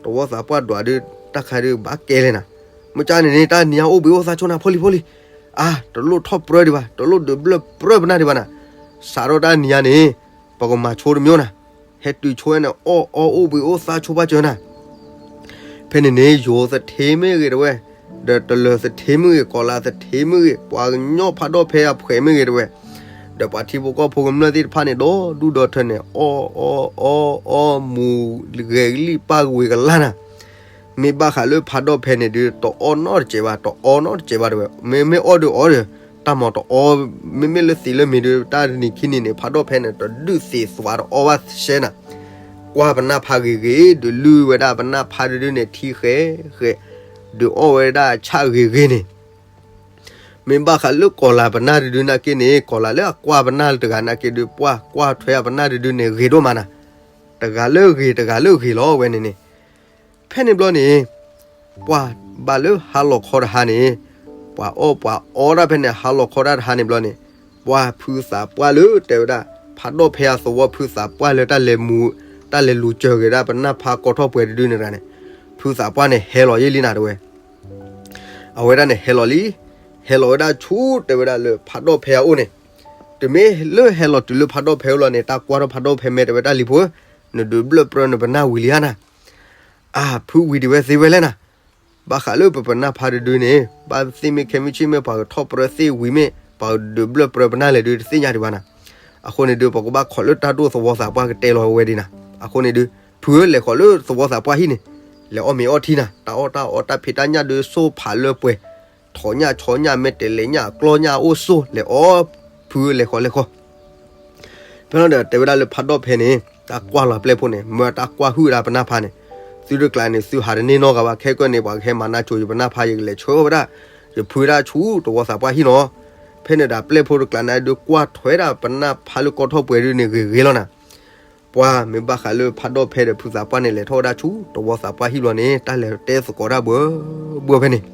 တဝီသးပှၢ်ဒွးဒုး တၢ်ခါဒုးဘၣ်ကဲလဲၣ်နၤ, မ့ၢ်ကၠါန့ၣ်န့ၣ် တၢ်နံၤညါအိၣ်ဘှံးအိၣ်သါဆိနၤ ဖိလံၤဖိလံၤ, အါ တလိၣ်ထီၣ်ပြၢဒံးဘၣ် တလိၣ်ဒုးဘျၢၣ်ပြၢပနၢ်ဒံးဘၣ်နၤ, စးထီၣ်တၢ်နံၤညါန့ၣ် ပကမၤဆိတမံၤနၤ, ဟဲတုၤဆိန့ၣ် အီၣ်အီအိၣ်ဘှံးအိၣ်သါဆိဘၣ်စၢၤနၤ ဖဲန့ၣ်န့ၣ် ယိၤသထ့မ့ၢ်ဂ့ၤတဲဝဲ, ဒီးတလၢၤသထ့မ့ၢ်ဂ့ၤ ကီၤလၤသထ့မ့ၢ်ဂ့ၤ ပှၤကညီဖးဒိၣ်ဖဲအဖှဲးမ့ၢ်ဂ့ၤတဲဝဲ, ဒီးပှၤထံဖိကီၢ်ဖိကမျၢၢ်သ့ၣ်တဖၣ်န့ၣ် ဒီဒူၣ်ဒီထၢန့ၣ် အီၣ်အီၣ်အီၣ်အီၣ် မူၤဂဲၤကလံၣ်ပၢ်ဝံၤကလါနၤ, မ့ၢ်ဘၣ်ဃးလၢဖးဒိၣ်ဖဲန့ၣ်ဒုး တအီၣ်နီတစဲးဘၣ်, တအီနီတစဲးဘၣ်တဲဝဲ, မ့မ့ၢ်အီၣ်ဒုးအီၣ်ဒီး တၢ်မၤတအီ, မ့မ့ၢ်လၢသံးလၢမ့ၤဒုး တၢ်တနံၤခံနံၤန့ၣ် ဖးဒိၣ်ဖဲန့ၣ် တဒုးသံးသွးတအီဘၣ်စဲနၤ, ကွၢ်ပနၢ်ဖးဂ့ၤဂ့ၤ ဒုးလုၢ်ဝဲဒၣ်ပနၢ်ဖးတဒုန့ၣ် ထံဃဲဃဲ, ဒုးအီၣ်ဝဲဒၣ်ဆၣ်ဂ့ၤဂ့ၤန့ၣ် မ့ၢ်ဘၣ်ဃးလၢကီၤလၤပနၢ်တဒုနာ်က့န့ၣ် ကီၤလၤလၢအကွၢ်ပနၢ်တဂၤနာ်က့ဒုး ပှၢ်ကွၢ်ထွဲအပနၢ်တဒုန့ၣ် ဂ့ၤဒိၣ်မးနၤ, တဂၤလၢဂ့ၤ တဂၤလၢဂ့ၤလီၤဝဲန့ၣ်န့ၣ်, ဖဲန့ၣ်ဘျီန့ၣ် ပှၢ်ဘၣ်လၢဟါလီၤခီတဟါန့ၣ်, ပှၤအီၣ်ပှၤအီတၢ်ဖဲန့ၣ် ဟါလီၤခီတၢ်တဟါန့ၣ်ဘျီန့ၣ်, ပှၢ်ဖုသးပှၢ်လၢတဲဝဲဒၣ် ဖးဒိၣ်ဖဲအသဝီ ဖုသးပှၢ်လၢတၢ်လဲၤမူ, တၢ်လဲၤလူၤစၢၤဂ့ၤဒၣ်ပနၢ်ဖးကိးထီၣ်ပှဲၤတဒုန့ၣ်တဂၤန့ၣ်, ဖုသးပှၢ်န့ၣ်ဟဲလီၤယ့ၢ်လံနၤတဲဝဲ အဝဲဒၣ်န့ၣ်ဟဲလီၤလံ, ဟဲလီၤဝဲဒၣ်ဆူတဲဝဲဒၣ်လၢဖးဒိၣ်ဖဲအအိၣ်န့ၣ်, တမ့ၢ်လၢဟဲလီၤတုၤလၢဖးဒိၣ်ဖဲအအိၣ်လီၤန့ၣ် တၢ်ကွၢ်ထီၣ်ဖးဒိၣ်ဖဲမဲာ်တဲဝဲ တၢ်လံၤဖိဧၢ, နဒုးဘျၢၣ်ပြၢနပနၢ်ဝံၤလံဧါနၤ, အါ ဖုဝံၤဒံးဝဲသ့ဝဲလဲၣ်နၤ, ဘၣ်ဃးလၢပပနၢ်ဖးတဒုန့ၣ် ဘၣ်သ့ၣ်မ့ၢ်ခဲမုၢ်ဆ့ၣ်မ့ၢ်ပှၤကထီၣ်ပြၢသ့ၣ်ဝံၤမ့ၢ် ပှၤကဒုးဘျၢၣ်ပြၢပနၢ်လဲၣ်ဒုးတသ့ၣ်ညါဒံးဘၣ်နၤ, အဃိန့ၣ်ဒုး ပကဘၣ်ခိးလၢတၢ်ဒိၣ်သဝီသးပှၢ်ကတဲလီၤဝဲဒံးနၤ, အဃိန့ၣ်ဒုး ဖုဧၢ လဲၤဃီၤလၢသဝီသးပှၢ်ဟံၣ်န့ၣ်, လဲၤအီၣ်မ့ၤအီထံနၤ, တၢ်အီၣ်တၢ်အီတၢ်ဖံးတၢ်ညၣ်ဒုး စိၢ်ဖးလၢပှဲၤ, ထိးညၣ်ဆီညၣ် မဲာ်တဲးလဲးညၣ် ကျီၢ်ညၣ်အိၣ်စိၢ် လဲၤအီၣ်, ဖုဧၢ လဲၤဃီၤလဲၤဃီၤ ဖဲလီၤဒီး တဲဝဲဒၣ်လၢဖးဒိၣ်ဖဲန့ၣ် တၢ်ကွၢ်လီၤပျဲၢ်ဖိန့ၣ် မၢတၢ်ကွၢ်ဟုၣ်ဝဲဒၣ်ပနၢ်ဖးန့ၣ်, သုတကျးန့ၣ် သုဟးတန့ၢ်နီတဂၤဘၣ်, ခဲကၢၢ်န့ၣ် ပှၤကဟဲမၤနၢ်ကိၤယပနၢ်ဖး ယကလဲၤဆှၢဝဲဒၣ် ယဖုဝဲဒၣ်ဆူသဝီသးပှၢ်ဟံၣ်နီၤ, ဖဲန့ၣ်ဒီးပျဲၢ်ဖိတကျးန့ၣ်ဒုး ကွၢ်ထွဲဒၣ်ပနၢ်ဖးလၢကီထီၣ်ပှဲၤဒုးန့ၣ်ဂ့ၤဂ့ၤလီၤနၤ, ပှၤမ့ၢ်ဘၣ်ဃးလၢဖးဒိၣ်ဖဲဒီးဖုသးပှၢ်န့ၣ် လဲၤထီၣ်ဝဲဒၣ်ဆူသဝီသးပှၢ်ဟံၣ်ဘျီန့ၣ် တၢ်လဲၤတဲသကိးတၢ်ဘှဲဘှဲဖဲန့ၣ်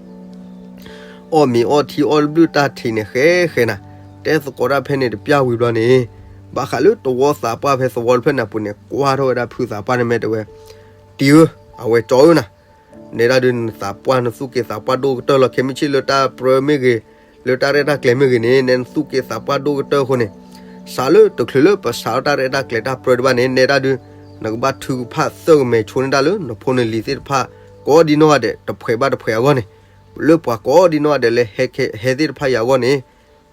အီၣ်မ့ၤအီထံအီၣ်ဘျုၣ်တၢ်ထံးန့ၣ် ဃဲဃဲနၤ, တဲသကိးတၢ်ဖဲန့ၣ်တပျၢ်ဝံၤဘျီန့ၣ်, ဘၣ်ဃးလၢသဝီသးပှၢ်ဖဲသဝီတဖျၢၣ်န့ၣ်အပူၤန့ၣ် ကွၢ်ထီၣ်ဝဲဒၣ်ဖုသးပှၢ်န့ၣ်မဲာ်တဲဝဲ, တံၤဧၢ, အဝဲကၠီဧၢနၤ, နဲဒၣ်ဒုးနသးပှၢ်နသူၣ်က့သးပှၢ်ဒိၣ်ကတၢၢ်လီၤ, ခဲမုၢ်ဆ့ၣ်လၢတၢ်ပြၢမ့ၢ်ဂ့ၤ, လၢတၢ်ရဲၣ်တၢ်ကျဲၤမ့ၢ်ဂ့ၤန့ၣ် နဲနသူၣ်က့သးပှၢ်ဒိၣ်ကတၢၢ်အဃိန့ၣ်, စးလၢတချုးလၢပစးထီၣ်တၢ်ရဲၣ်တၢ်ကျဲၤတၢ်ပြၢတဘၣ်န့ၣ် နဲဒၣ်ဒုး နကဘၣ်ထုကဖၣ်သၢၣ်ကမဲာ်ဆိန့ၢ်တၢ်လၢနဖိနလံၤသ့ၣ်တဖၣ် ကိးဒံနီၢ်ဂၤဒဲး တဖှဲးဘၣ်တဖှဲးအဂီၢ်န့ၣ်, လၢပှၤကိးဒံနီၢ်ဂၤဒဲးလၢ ဟဲသ့ၣ်တဖၣ်အံၤအဂီၢ်န့ၣ်,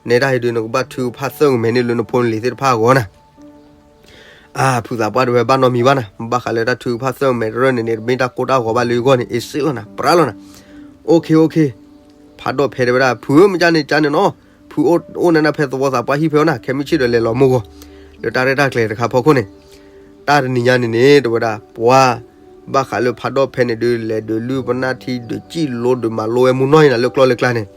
နဲဒၣ်အံၤဒုး နကဘၣ်ထုကဖၣ်သၢၣ်ကမဲာ်န့ၢ်လၢနဖိနလံၤသ့ၣ်တဖၣ်အဂီၢ်နၤ အါ ဖုသးပှၢ်တဲဝဲ ဘၣ်နီတမံၤဘၣ်နၤ, ဘၣ်ဃးလၢတၢ်ထုကဖၣ်သၢၣ်မဲာ်တရၢၢ်န့ၣ်န့ၣ် တမ့ၢ်တၢ်ကိၢ်တၢ်ဂီၤဘၣ်လၢယဂီၢ်န့ၣ် အ့စ့လီၤနၤ ပြၢလီၤနၤ, အိၣ်ခ့အိၣ်ခ့, ဖးဒိၣ်ဖဲတဲဝဲဒၣ် ဖုဧၢ မ့ၢ်ကန့ၣ်ကန့ၣ်နီၤ, ဖုအိၣ်နၢ်နၢ်ဖဲသဝီသးပှၢ်ဟံၣ်ဖဲအီၤနၤ, ခဲမုၢ်ဆ့ၣ်ဒီးလဲၤလီၤမိၢ်ဂီၤ လၢတၢ်ရဲၣ်တၢ်ကျဲၤတခါဖီခိၣ်န့ၣ်, တၢ်တနံၤညါန့ၣ်န့ၣ် တဲဝဲဒၣ် ပှၤ ဘၣ်ဃးလၢဖးဒိၣ်ဖဲန့ၣ်ဒုး လဲၤဒုးလုၢ်ပနၢ်ထံ ဒုးစံၣ်လိဒုးမၤလိဝဲမူနီၢ်အံၤနၤ လၢကျီၢ်လၢကျါန့ၣ်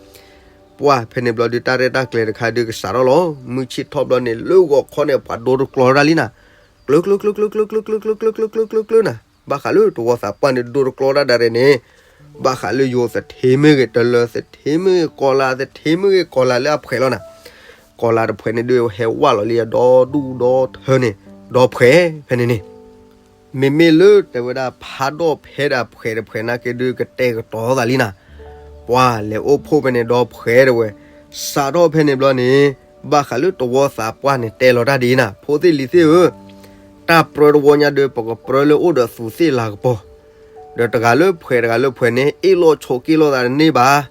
ပှၢ်ဖဲန့ၣ်ဘျီဒုး တၢ်ရဲၣ်တၢ်ကျဲၤတခါဒုးကစးထီၣ်လီၤ. မုၢ်ဆ့ၣ်ထီၣ်ဘျီန့ၣ် လၢဂီၤခီန့ၣ် ပှၤဒိတကျီတၢ်လံနၤ, ကျၢၤကျၢၤကျၢၤကျၢၤကျၢၤကျၢၤကျၢၤကျၢၤကျၢၤကျၢၤကျၢၤကျၢၤနၤ, ဘၣ်ဃးလၢသဝီသးပှၢ်န့ၣ်ဒိတကျီတၢ်ဒၣ်ရဲၣ်န့ၣ်, ဘၣ်ဃးလၢယိၤသထ့မ့ၢ်ဂ့ၤ တလၢၤသထ့မ့ၢ်ဂ့ၤ ကီၤလၤသထ့မ့ၢ်ဂ့ၤ ကီၤလၤလၢအဖှဲးလီၤနၤ, ကီၤလၤတဖှဲးန့ၣ်ဒုး ဟဲဝၢ်လီၤလံအဒီဒူၣ်ဒီထၢန့ၣ် ဒီဖှဲးဖဲန့ၣ်န့ၣ် မ့မ့ၢ်လၢတဲဝဲဒၣ်ဖးဒိၣ်ဖဲဒၣ်ဖှဲးတဖှဲးနာ်က့ဒုး ကတဲာ်ကတီၤသးလံနၤ, ပှၤလဲၤအိၣ်ဖှိၣ်ဖဲန့ၣ် ဒီဖှဲးတဲဝဲ, စးထီၣ်ဖဲန့ၣ်ဘျီန့ၣ်, ဘၣ်ဃးလၢသဝီသးပှၢ်န့ၣ် တဲလီၤတၢ်ဒ်အံၤနၤ, ဖိသ့ၣ်လံၤသ့ၣ်ဧၢ, တၢ်ပြၢတဝီညါဒုး ပကပြၢလၢအိၣ်ဒီးသူးသ့ၣ်လၤကပီၤ, ဒီးတဂၤလၢဖှဲးတဂၤလၢဖှဲးန့ၣ် အ့ၣ်လိာ်ဆိးက့လိာ်သးတန့ၢ်ဘၣ်,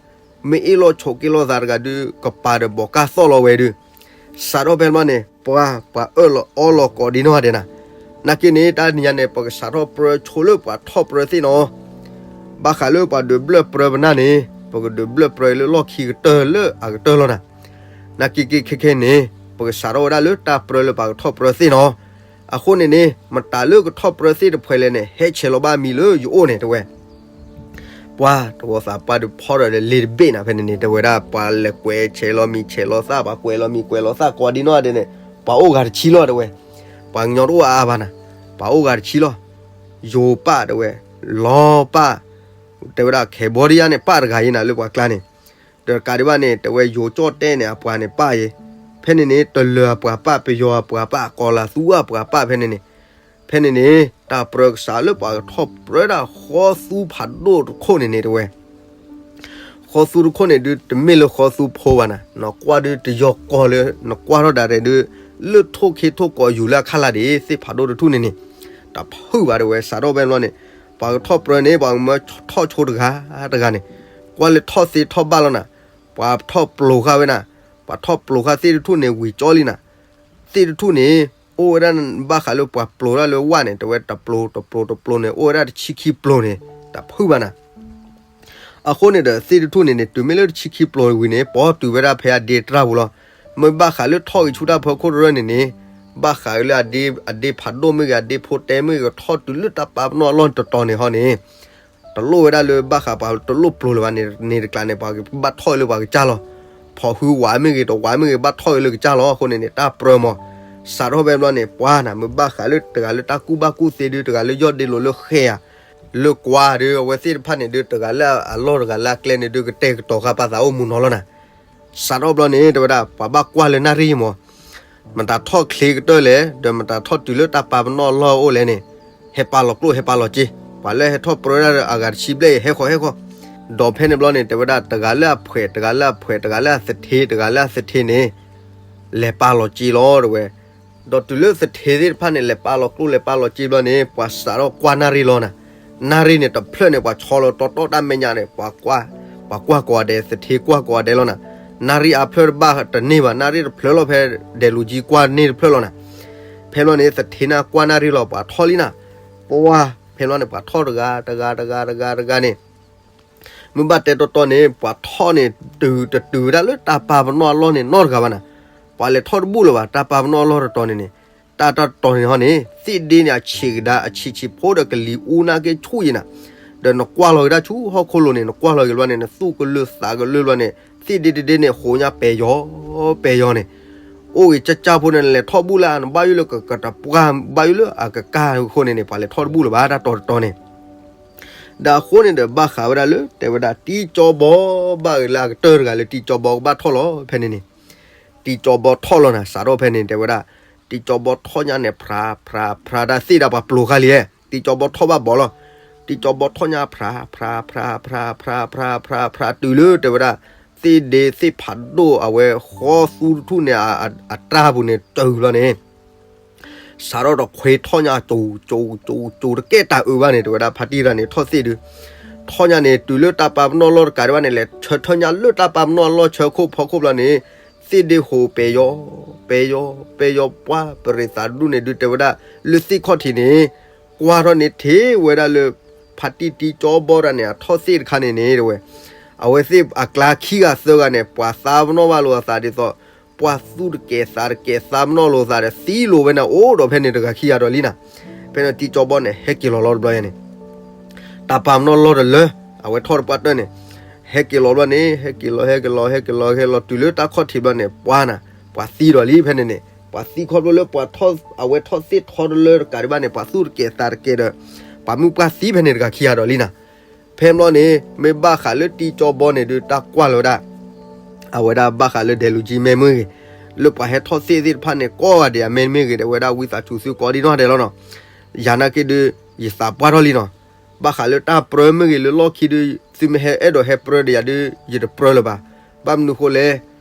မ့ၢ်အ့ၣ်လိာ်ဆိးက့လိာ်သးတဂၤဒုး ကပၤဒီးဘီးကၢ်သီၣ်လီၤဝဲဒုး စးထီၣ်ဖဲန့ၣ်ဘျီန့ၣ် ပှၤပှၤအၢၣ်လီၤအီလီၤကိးဒံနီၢ်ဂၤဒဲးနၤ, နာ်က့န့ၣ် တၢ်တနံၤညါန့ၣ် ပကစးထီၣ်ပြၢဆိလၢပှၤထီၣ်ပြၢသ့ၣ်နီၤ, ဘၣ်ဃးလၢပှၤဒုးဘျၢၣ်ပြၢပနၢ်န့ၣ် ပကဒုးဘျၢၣ်ပြၢလၢလီၢ်ခံကတၢၢ်လၢအကတၢၢ်လီၤနၤ, နာ်က့က့ခဲခဲန့ၣ် ပကစးထီၣ်ဝဲဒၣ်လၢတၢ်ပြၢလၢပှၤကထီၣ်ပြၢသ့ၣ်နီၤ, အဃိန့ၣ်န့ၣ် မတၤလၢကထီၣ်ပြၢသ့ၣ်တဖှဲးလဲၣ်န့ၣ် ဟဲဆဲးလီၤဘၣ်မံၤလၢယအိၣ်န့ၣ်တဲဝဲ ပှၤတဝီသးပှၢ်ဒုးဖီၣ်ဒီးလ့တဘ့ၣ်နၤ ဖဲန့ၣ်န့ၣ် တဲဝဲဒၣ် ပှၤလဲၤကွဲးဆဲးလီၤမံၤဆဲးလီၤသၣ် ပှၤကွဲးလီၤမံၤကွဲးလီၤသၣ်ကိးဒံနီၢ်ဂၤဒဲးန့ၣ် ပှၤအိၣ်ဂၤတဆံလီၤတဲဝဲ, ပှၤကညီတအိၣ်အါအါဘၣ်နၤ, ပှၤအိၣ်ဂၤတဆံလီၤ, ယိၤပၢ်တဲဝဲ, လီၤပၢ်, တဲဝဲဒၣ် Cambodia န့ၣ် ပၢ်တဂၤအံၤနၤလၢပှၤကျါန့ၣ်, ဒီးတကးဒံးဘၣ်န့ၣ် တဲဝဲယိၤကၠီၣ်တဲၣ်န့ၣ် အပှၤန့ၣ်ပၢ်အံၤ, ဖဲန့ၣ်န့ၣ် တလၢၤအပှၤပၢ် ပယီၤအပှၤပၢ် ကီၤလၤသူအပှၤပၢ်ဖဲန့ၣ်န့ၣ် ဖဲန့ၣ်န့ၣ် တၢ်ပြၢကစးလၢပှၤကထီၣ်ပြၢဒၣ်ဃီသူဖးဒိၣ်တခိၣ်န့ၣ်န့ၣ်တဲဝဲ, ဃီသူတခိၣ်န့ၣ်ဒုး တမ့ၢ်လၢဃီသူဖိဘၣ်နၤ, နကွၢ်ဒုးတယီၤကီၢ်လၢ နကွၢ်ထီၣ်ဒၣ်ရဲၣ်ဒုး လၢထိၣ်ခ့ထိၣ်ကိးယူၤလၢအခၣ်လာ်ဒံး သ့ၣ်ဖးဒိၣ်တထူၣ်န့ၣ်န့ၣ်, တၢ်ဖုၣ်ဘၣ်တဲဝဲ စးထီၣ်ဖဲန့ၣ်ဘျီန့ၣ်, ပှၤကထီၣ်ပြၢန့ၣ် ပှၤကမၢထီၣ်ဆိတဂၤတဂၤန့ၣ်, ကွၢ်လၢထီၣ်သ့ထီၣ်ဘၣ်လီၤနၤ, ပှၤထီၣ်ပျိၤဃာ်ဝဲနၤ, ပှၤထီၣ်ပျိၤဃာ်သ့ၣ်တထူၣ်န့ၣ် ဝံၤကၠီလံနၤ, သ့ၣ်တထူၣ်န့ၣ် အိၣ်ဝဲဒၣ်ဘၣ်ဃးလၢပှၤပျိၤတၢ်လၢဝၣ်န့ၣ် တဲဝဲတပျိၤတပျိၤတပျိၤန့ၣ် အိၣ်ဝဲဒၣ်တဆံခံပျိၤန့ၣ် တၢ်ဖုၣ်ဘၣ်နၤ. အဃိန့ၣ်ဒီး သ့ၣ်တထူၣ်န့ၣ်န့ၣ် တုၤမ့ၢ်လၢတဆံခံပျီၤဝံၤန့ၣ် ပိာ်တုၤဝဲဒၣ်ဖဲအဒ့တြၢ်ပူၤလီၤ. မ့ၢ်ဘၣ်ဃးလၢထီၣ်ဂ့ၤဆူၣ်တၢ်ဖီခိၣ်တရၢၢ်န့ၣ်န့ၣ် ဘၣ်ဃးလၢအဒ့ဖးဒိၣ်မ့ၢ်ဂ့ၤ အဒ့ဖိတဲမ့ၢ်ဂ့ၤ ထီၣ်တုၤလၢတၢ်ပာ်ပနီၣ်အလီၢ်တတီၤန့ၣ်ဟီန့ၣ် တလိၣ်ဝဲဒၣ်လၢဘၣ်ဃးပှၤတလိၣ်ပျိၤလၢၤဘၣ်န့ၣ် န့ၣ်တကျါန့ၣ် ပှၤကဘၣ်ထီၣ်လၢပှၤကစၢ်လီၤ. ဖီၣ်ဟုဝးမ့ၢ်ဂ့ၤ တဝးမ့ၢ်ဂ့ၤ ဘၣ်ထီၣ်လၢကစၢ်လီၤ. အဃိန့ၣ်န့ၣ် တၢ်ပြၢမး စးထီၣ်ဖဲဘျီန့ၣ် ပှၤနၤ မ့ၢ်ဘၣ်ဃးလၢတဂၤလၢတၢ်ကူၣ်ဘၣ်ကူၣ်သ့ဒု တဂၤလၢယီၢ်ဒ့လိာ်လၢဃဲဧါ လၢကွၢ်ဒု အဝဲသ့ၣ်တဖၣ်န့ၣ်ဒု တဂၤလၢအလီၢ်တဂၤလၢအကျဲန့ၣ်ဒု ကတဲာ်ကတီၤဃာ်ပာ်သးအိၣ်မူနီၤလီၤနၤ. စးထီၣ်ဘျီန့ၣ် တဲဝဲဒၣ် ပှၤဘၣ်ကွၢ်လၢနၣ်ရံၣ်မး မတၤထီၣ်ချ့ကတၢၢ်လဲၣ် ဒီးမတၤထီၣ်တုၤလၢတၢ်ပာ်ပနီၣ်အလီၢ်အိၣ်လဲၣ်န့ၣ် ဟဲပာ်လီၤကျိၣ်ဟဲပာ်လီၤစ့, ပှၤလၢဟဲထီၣ်ပြၢဒၣ်အဂၤတဆံဘျဲၣ်အံၤ ဟဲဃီၤဟဲဃီၤ, ဒီးဖဲန့ၣ်ဘျီန့ၣ် တဲဝဲဒၣ် တဂၤလၢအဖှဲး တဂၤလၢအဖှဲး တဂၤလၢအသထ့ တဂၤလၢအသထ့န့ၣ် လဲၤပာ်လီၤစ့လီၤ တဲဝဲ. ဒီးတုၤလၢသထ့သ့ၣ်တဖၣ်န့ၣ် လဲၤပာ်လီၤကျိၣ်လဲၤပာ်လီၤစ့ဘျီန့ၣ် ပှၤစးထီၣ်ကွၢ်နၣ်ရံၣ်လီၤနၤ. နၣ်ရံၣ်န့ၣ်တဖျၢၣ်န့ၣ် ပှၤဆီလီၤတီတီတၢ်မဲာ်ညါန့ၣ် ပှၤကွၢ် ပှၤကွၢ်ကိးဂၤဒဲး သထ့ကွၢ်ကိးဂၤဒဲးလီၤနၤ. နၣ်ရံၣ်အါဖျၢၣ်တဘၣ်တန့ၢ်ဘၣ် နၣ်ရံၣ်တဖျၢၣ်လီၤ ဖဲဒဲးလူၤကၠံကွၢ်န့ၢ်တဖျၢၣ်လီၤနၤ. ဖဲဘျီန့ၣ် သထ့နၢ်ကွၢ်နၣ်ရံၣ်လီၤ ပှၤထီၣ်လံနၤ. ပှၤ ဖဲဘျီန့ၣ် ပှၤထီၣ်တဂၤ တဂၤ တဂၤ တဂၤ တဂၤန့ၣ် မ့ၢ်ဘၣ်တဲတီတီန့ၣ် ပှၤထီၣ်န့ၣ် တုၤတတုၤဝဲဒၣ်လၢတၢ်ပာ်ပနီၣ်အလီၢ်န့ၣ်နီတဂၤဘၣ်နၤ. ပှၤလဲၤထီၣ်တဘူၣ်လၢၤဘၣ် တၢ်ပာ်ပနီၣ်အလီၢ်တတီၤန့ၣ်န့ၣ်, တၢ်တတီၤန့ၣ်ဟီန့ၣ် သ့ၣ်ဒ့န့ၣ် အဆံးကဒါ အဆံးဆံးဖိဒီးကလံၤအူနၢ်က့ဆူၣ်ယံၤနၤ, ဒီးနကွၢ်လီၤက့ၤဒၣ်ဆူဟီၣ်ခိၣ်လိၤန့ၣ် နကွၢ်လီၤက့ၤဘျီန့ၣ် နသူၣ်ကလုၢ်သးကလုၢ်ဘျီန့ၣ် သ့ၣ်ဒ့တဒ့န့ၣ် ဟိးညါပဲၤယီၤ ပဲၤယီၤန့ၣ်, အိၣ်ဂ့ၤကၢ်ကၢ်ဖိန့ၣ် နလဲၤထီၣ်ဘူၣ်လၢ နဘၣ်ယိၣ်လၢကကတပှၢ် ဘၣ်ယိၣ်လၢအကကၢ်အဃိန့ၣ်န့ၣ် ပှၤလဲၤထီၣ်တဘူၣ်လၢၤဘၣ် တၢ်တီၤတတီၤန့ၣ် ဒီးအဃိန့ၣ်ဒီး ဘၣ်ဃးဝဲဒၣ်လၢ တဲဝဲဒၣ် တံကၠီဘီ ဘၣ်ဂ့ၤလၢအကတၢၢ်တဂၤလၢတံကၠီဘီကဘၣ်ထီၣ်လီၤ ဖဲန့ၣ်န့ၣ်, တံကၠီဘီထီၣ်လီၤနၤ စးထီၣ်ဖဲန့ၣ် တဲဝဲဒၣ်, တံကၠီဘီထီၣ်ညါန့ၣ် ဖြး ဖြး ဖြး တၢ်သ့ၣ်ဒၣ်ပှၤပျိၤဃာ်လံ, တံကၠီဘီထီၣ်ဘၣ်ဘီလီၤ, တံကၠီဘီထီၣ်ညါ ဖြး ဖြး ဖြး ဖြး ဖြး ဖြး ဖြး ဖြး တုၤလၢ တဲဝဲဒၣ်, သ့ၣ်ဒ့သ့ၣ်ဖးဒိၣ်အဝဲဃီသူတထူၣ်န့ၣ် အတၢ်ပူၤန့ၣ် တုၤဘျီန့ၣ် စးထီၣ်ဒီးခွ့ထီၣ်ညါ ကၠိၤ ကၠိၤ ကၠိၤ ကၠိၤ တကဲတၢ်အုးဘၣ်န့ၣ် တဲဝဲဒၣ် ဖါတံၢ်တဂၤန့ၣ် ထီၣ်သ့ၣ်ဒုး, ထီၣ်ညါန့ၣ် တုၤလၢတၢ်ပာ်ပနီၣ်လီၢ်တကးဒံးဘၣ်န့ၣ် လဲၤဆၢထၢၣ်ညါလၢတၢ်ပာ်ပနီၣ်အလီၢ်ဆၢခိၣ်ဖီခိၣ်ဘျီန့ၣ်, သ့ၣ်ဒ့ဟိးပဲၤယီၤ ပဲၤယီၤ ပဲၤယီၤ ပှၤပရံးသးတဒူၣ်န့ၣ်ဒုး တဲဝဲဒၣ် လၢသ့ၣ်ခီၣ်ထံးန့ၣ် ကွၢ်ထီၣ်န့ၣ်ထံၣ်ဝဲဒၣ်လၢ ဖါတံၢ်တံကၠီဘီတဂၤန့ၣ် အထီၣ်သ့ၣ်တခါန့ၣ်န့ၣ် တဲဝဲ, အဝဲသ့ၣ်အကျါခံဂၤသၢဂၤန့ၣ် ပှၤသးပနီၣ်ဘၣ်လိာ်အသးဒ်သိး ပှၤသူၣ်တကဲးသးတကဲး သးပနီၣ်လိာ်သးဒီး သံလိာ်ဝဲန့ၣ် အိၣ်ဒီးဖဲန့ၣ်တဂၤခံဂၤဒီးလံနၤ, ဖဲန့ၣ်တံကၠီဘီန့ၣ် ဟဲက့ၤလီၤလီၤတဘျီယါန့ၣ် တၢ်ပာ်ပနီၣ်လီၢ်တလၢ အဝဲထီၣ်တပှၢ်တၢၢ်န့ၣ်, ဟဲက့ၤလီၤဘျီန့ၣ် ဟဲက့ၤလီၤ ဟဲက့ၤလီၤ ဟဲက့ၤလီၤ ဟဲလီၤတုၤလၢတၢ်ခီၣ်ထံးဘျီန့ၣ် ပှၤနၤ, ပှၤသံဒီးလံဖဲန့ၣ်န့ၣ်, ပှၤသံခီဖျိလၢပှၤထီၣ် အဝဲထီၣ်သ့ၣ်ထီတလၢတကးဒံးဘၣ်န့ၣ် ပှၤသူၣ်တကဲးသးတကဲးဒီး ပှၤမုၢ်ပှၢ်သံဖဲန့ၣ်တဂၤခံဂၤဒီးလံနၤ. ဖဲဘျီန့ၣ် မ့ၢ်ဘၣ်ဃးလၢတံကၠီဘီန့ၣ်ဒုး တၢ်ကွၢ်လီၤဝဲဒၣ် အဝဲဒၣ်ဘၣ်ဃးလၢဒဲးလူၤကၠံမဲမ့ၢ်ဂ့ၤ, လၢပှၤဟဲထီၣ်သ့ၣ်သ့ၣ်တဖၣ်န့ၣ် ကိးဂၤဒဲးအမဲမ့ၢ်ဂ့ၤ ဒီးဝဲဒၣ်ဝံသးစူၤသုကိးဒံနီၢ်ဒဲးလီၤနီၤ. ယၤနာ်က့ဒုး ယသးပှၢ်ထီၣ်လံနီၤ. ဘၣ်ဃးလၢတၢ်ပြၢမ့ၢ်ဂ့ၤလၢလီၢ်ခံဒုး သုမ့ၢ်ဟဲအဲၣ်ဒိးဟဲပြၢဒီးယၤဒုး ယတပြၢလၢၤဘၣ်. ဘၣ်မနုၤဃိလဲၣ်,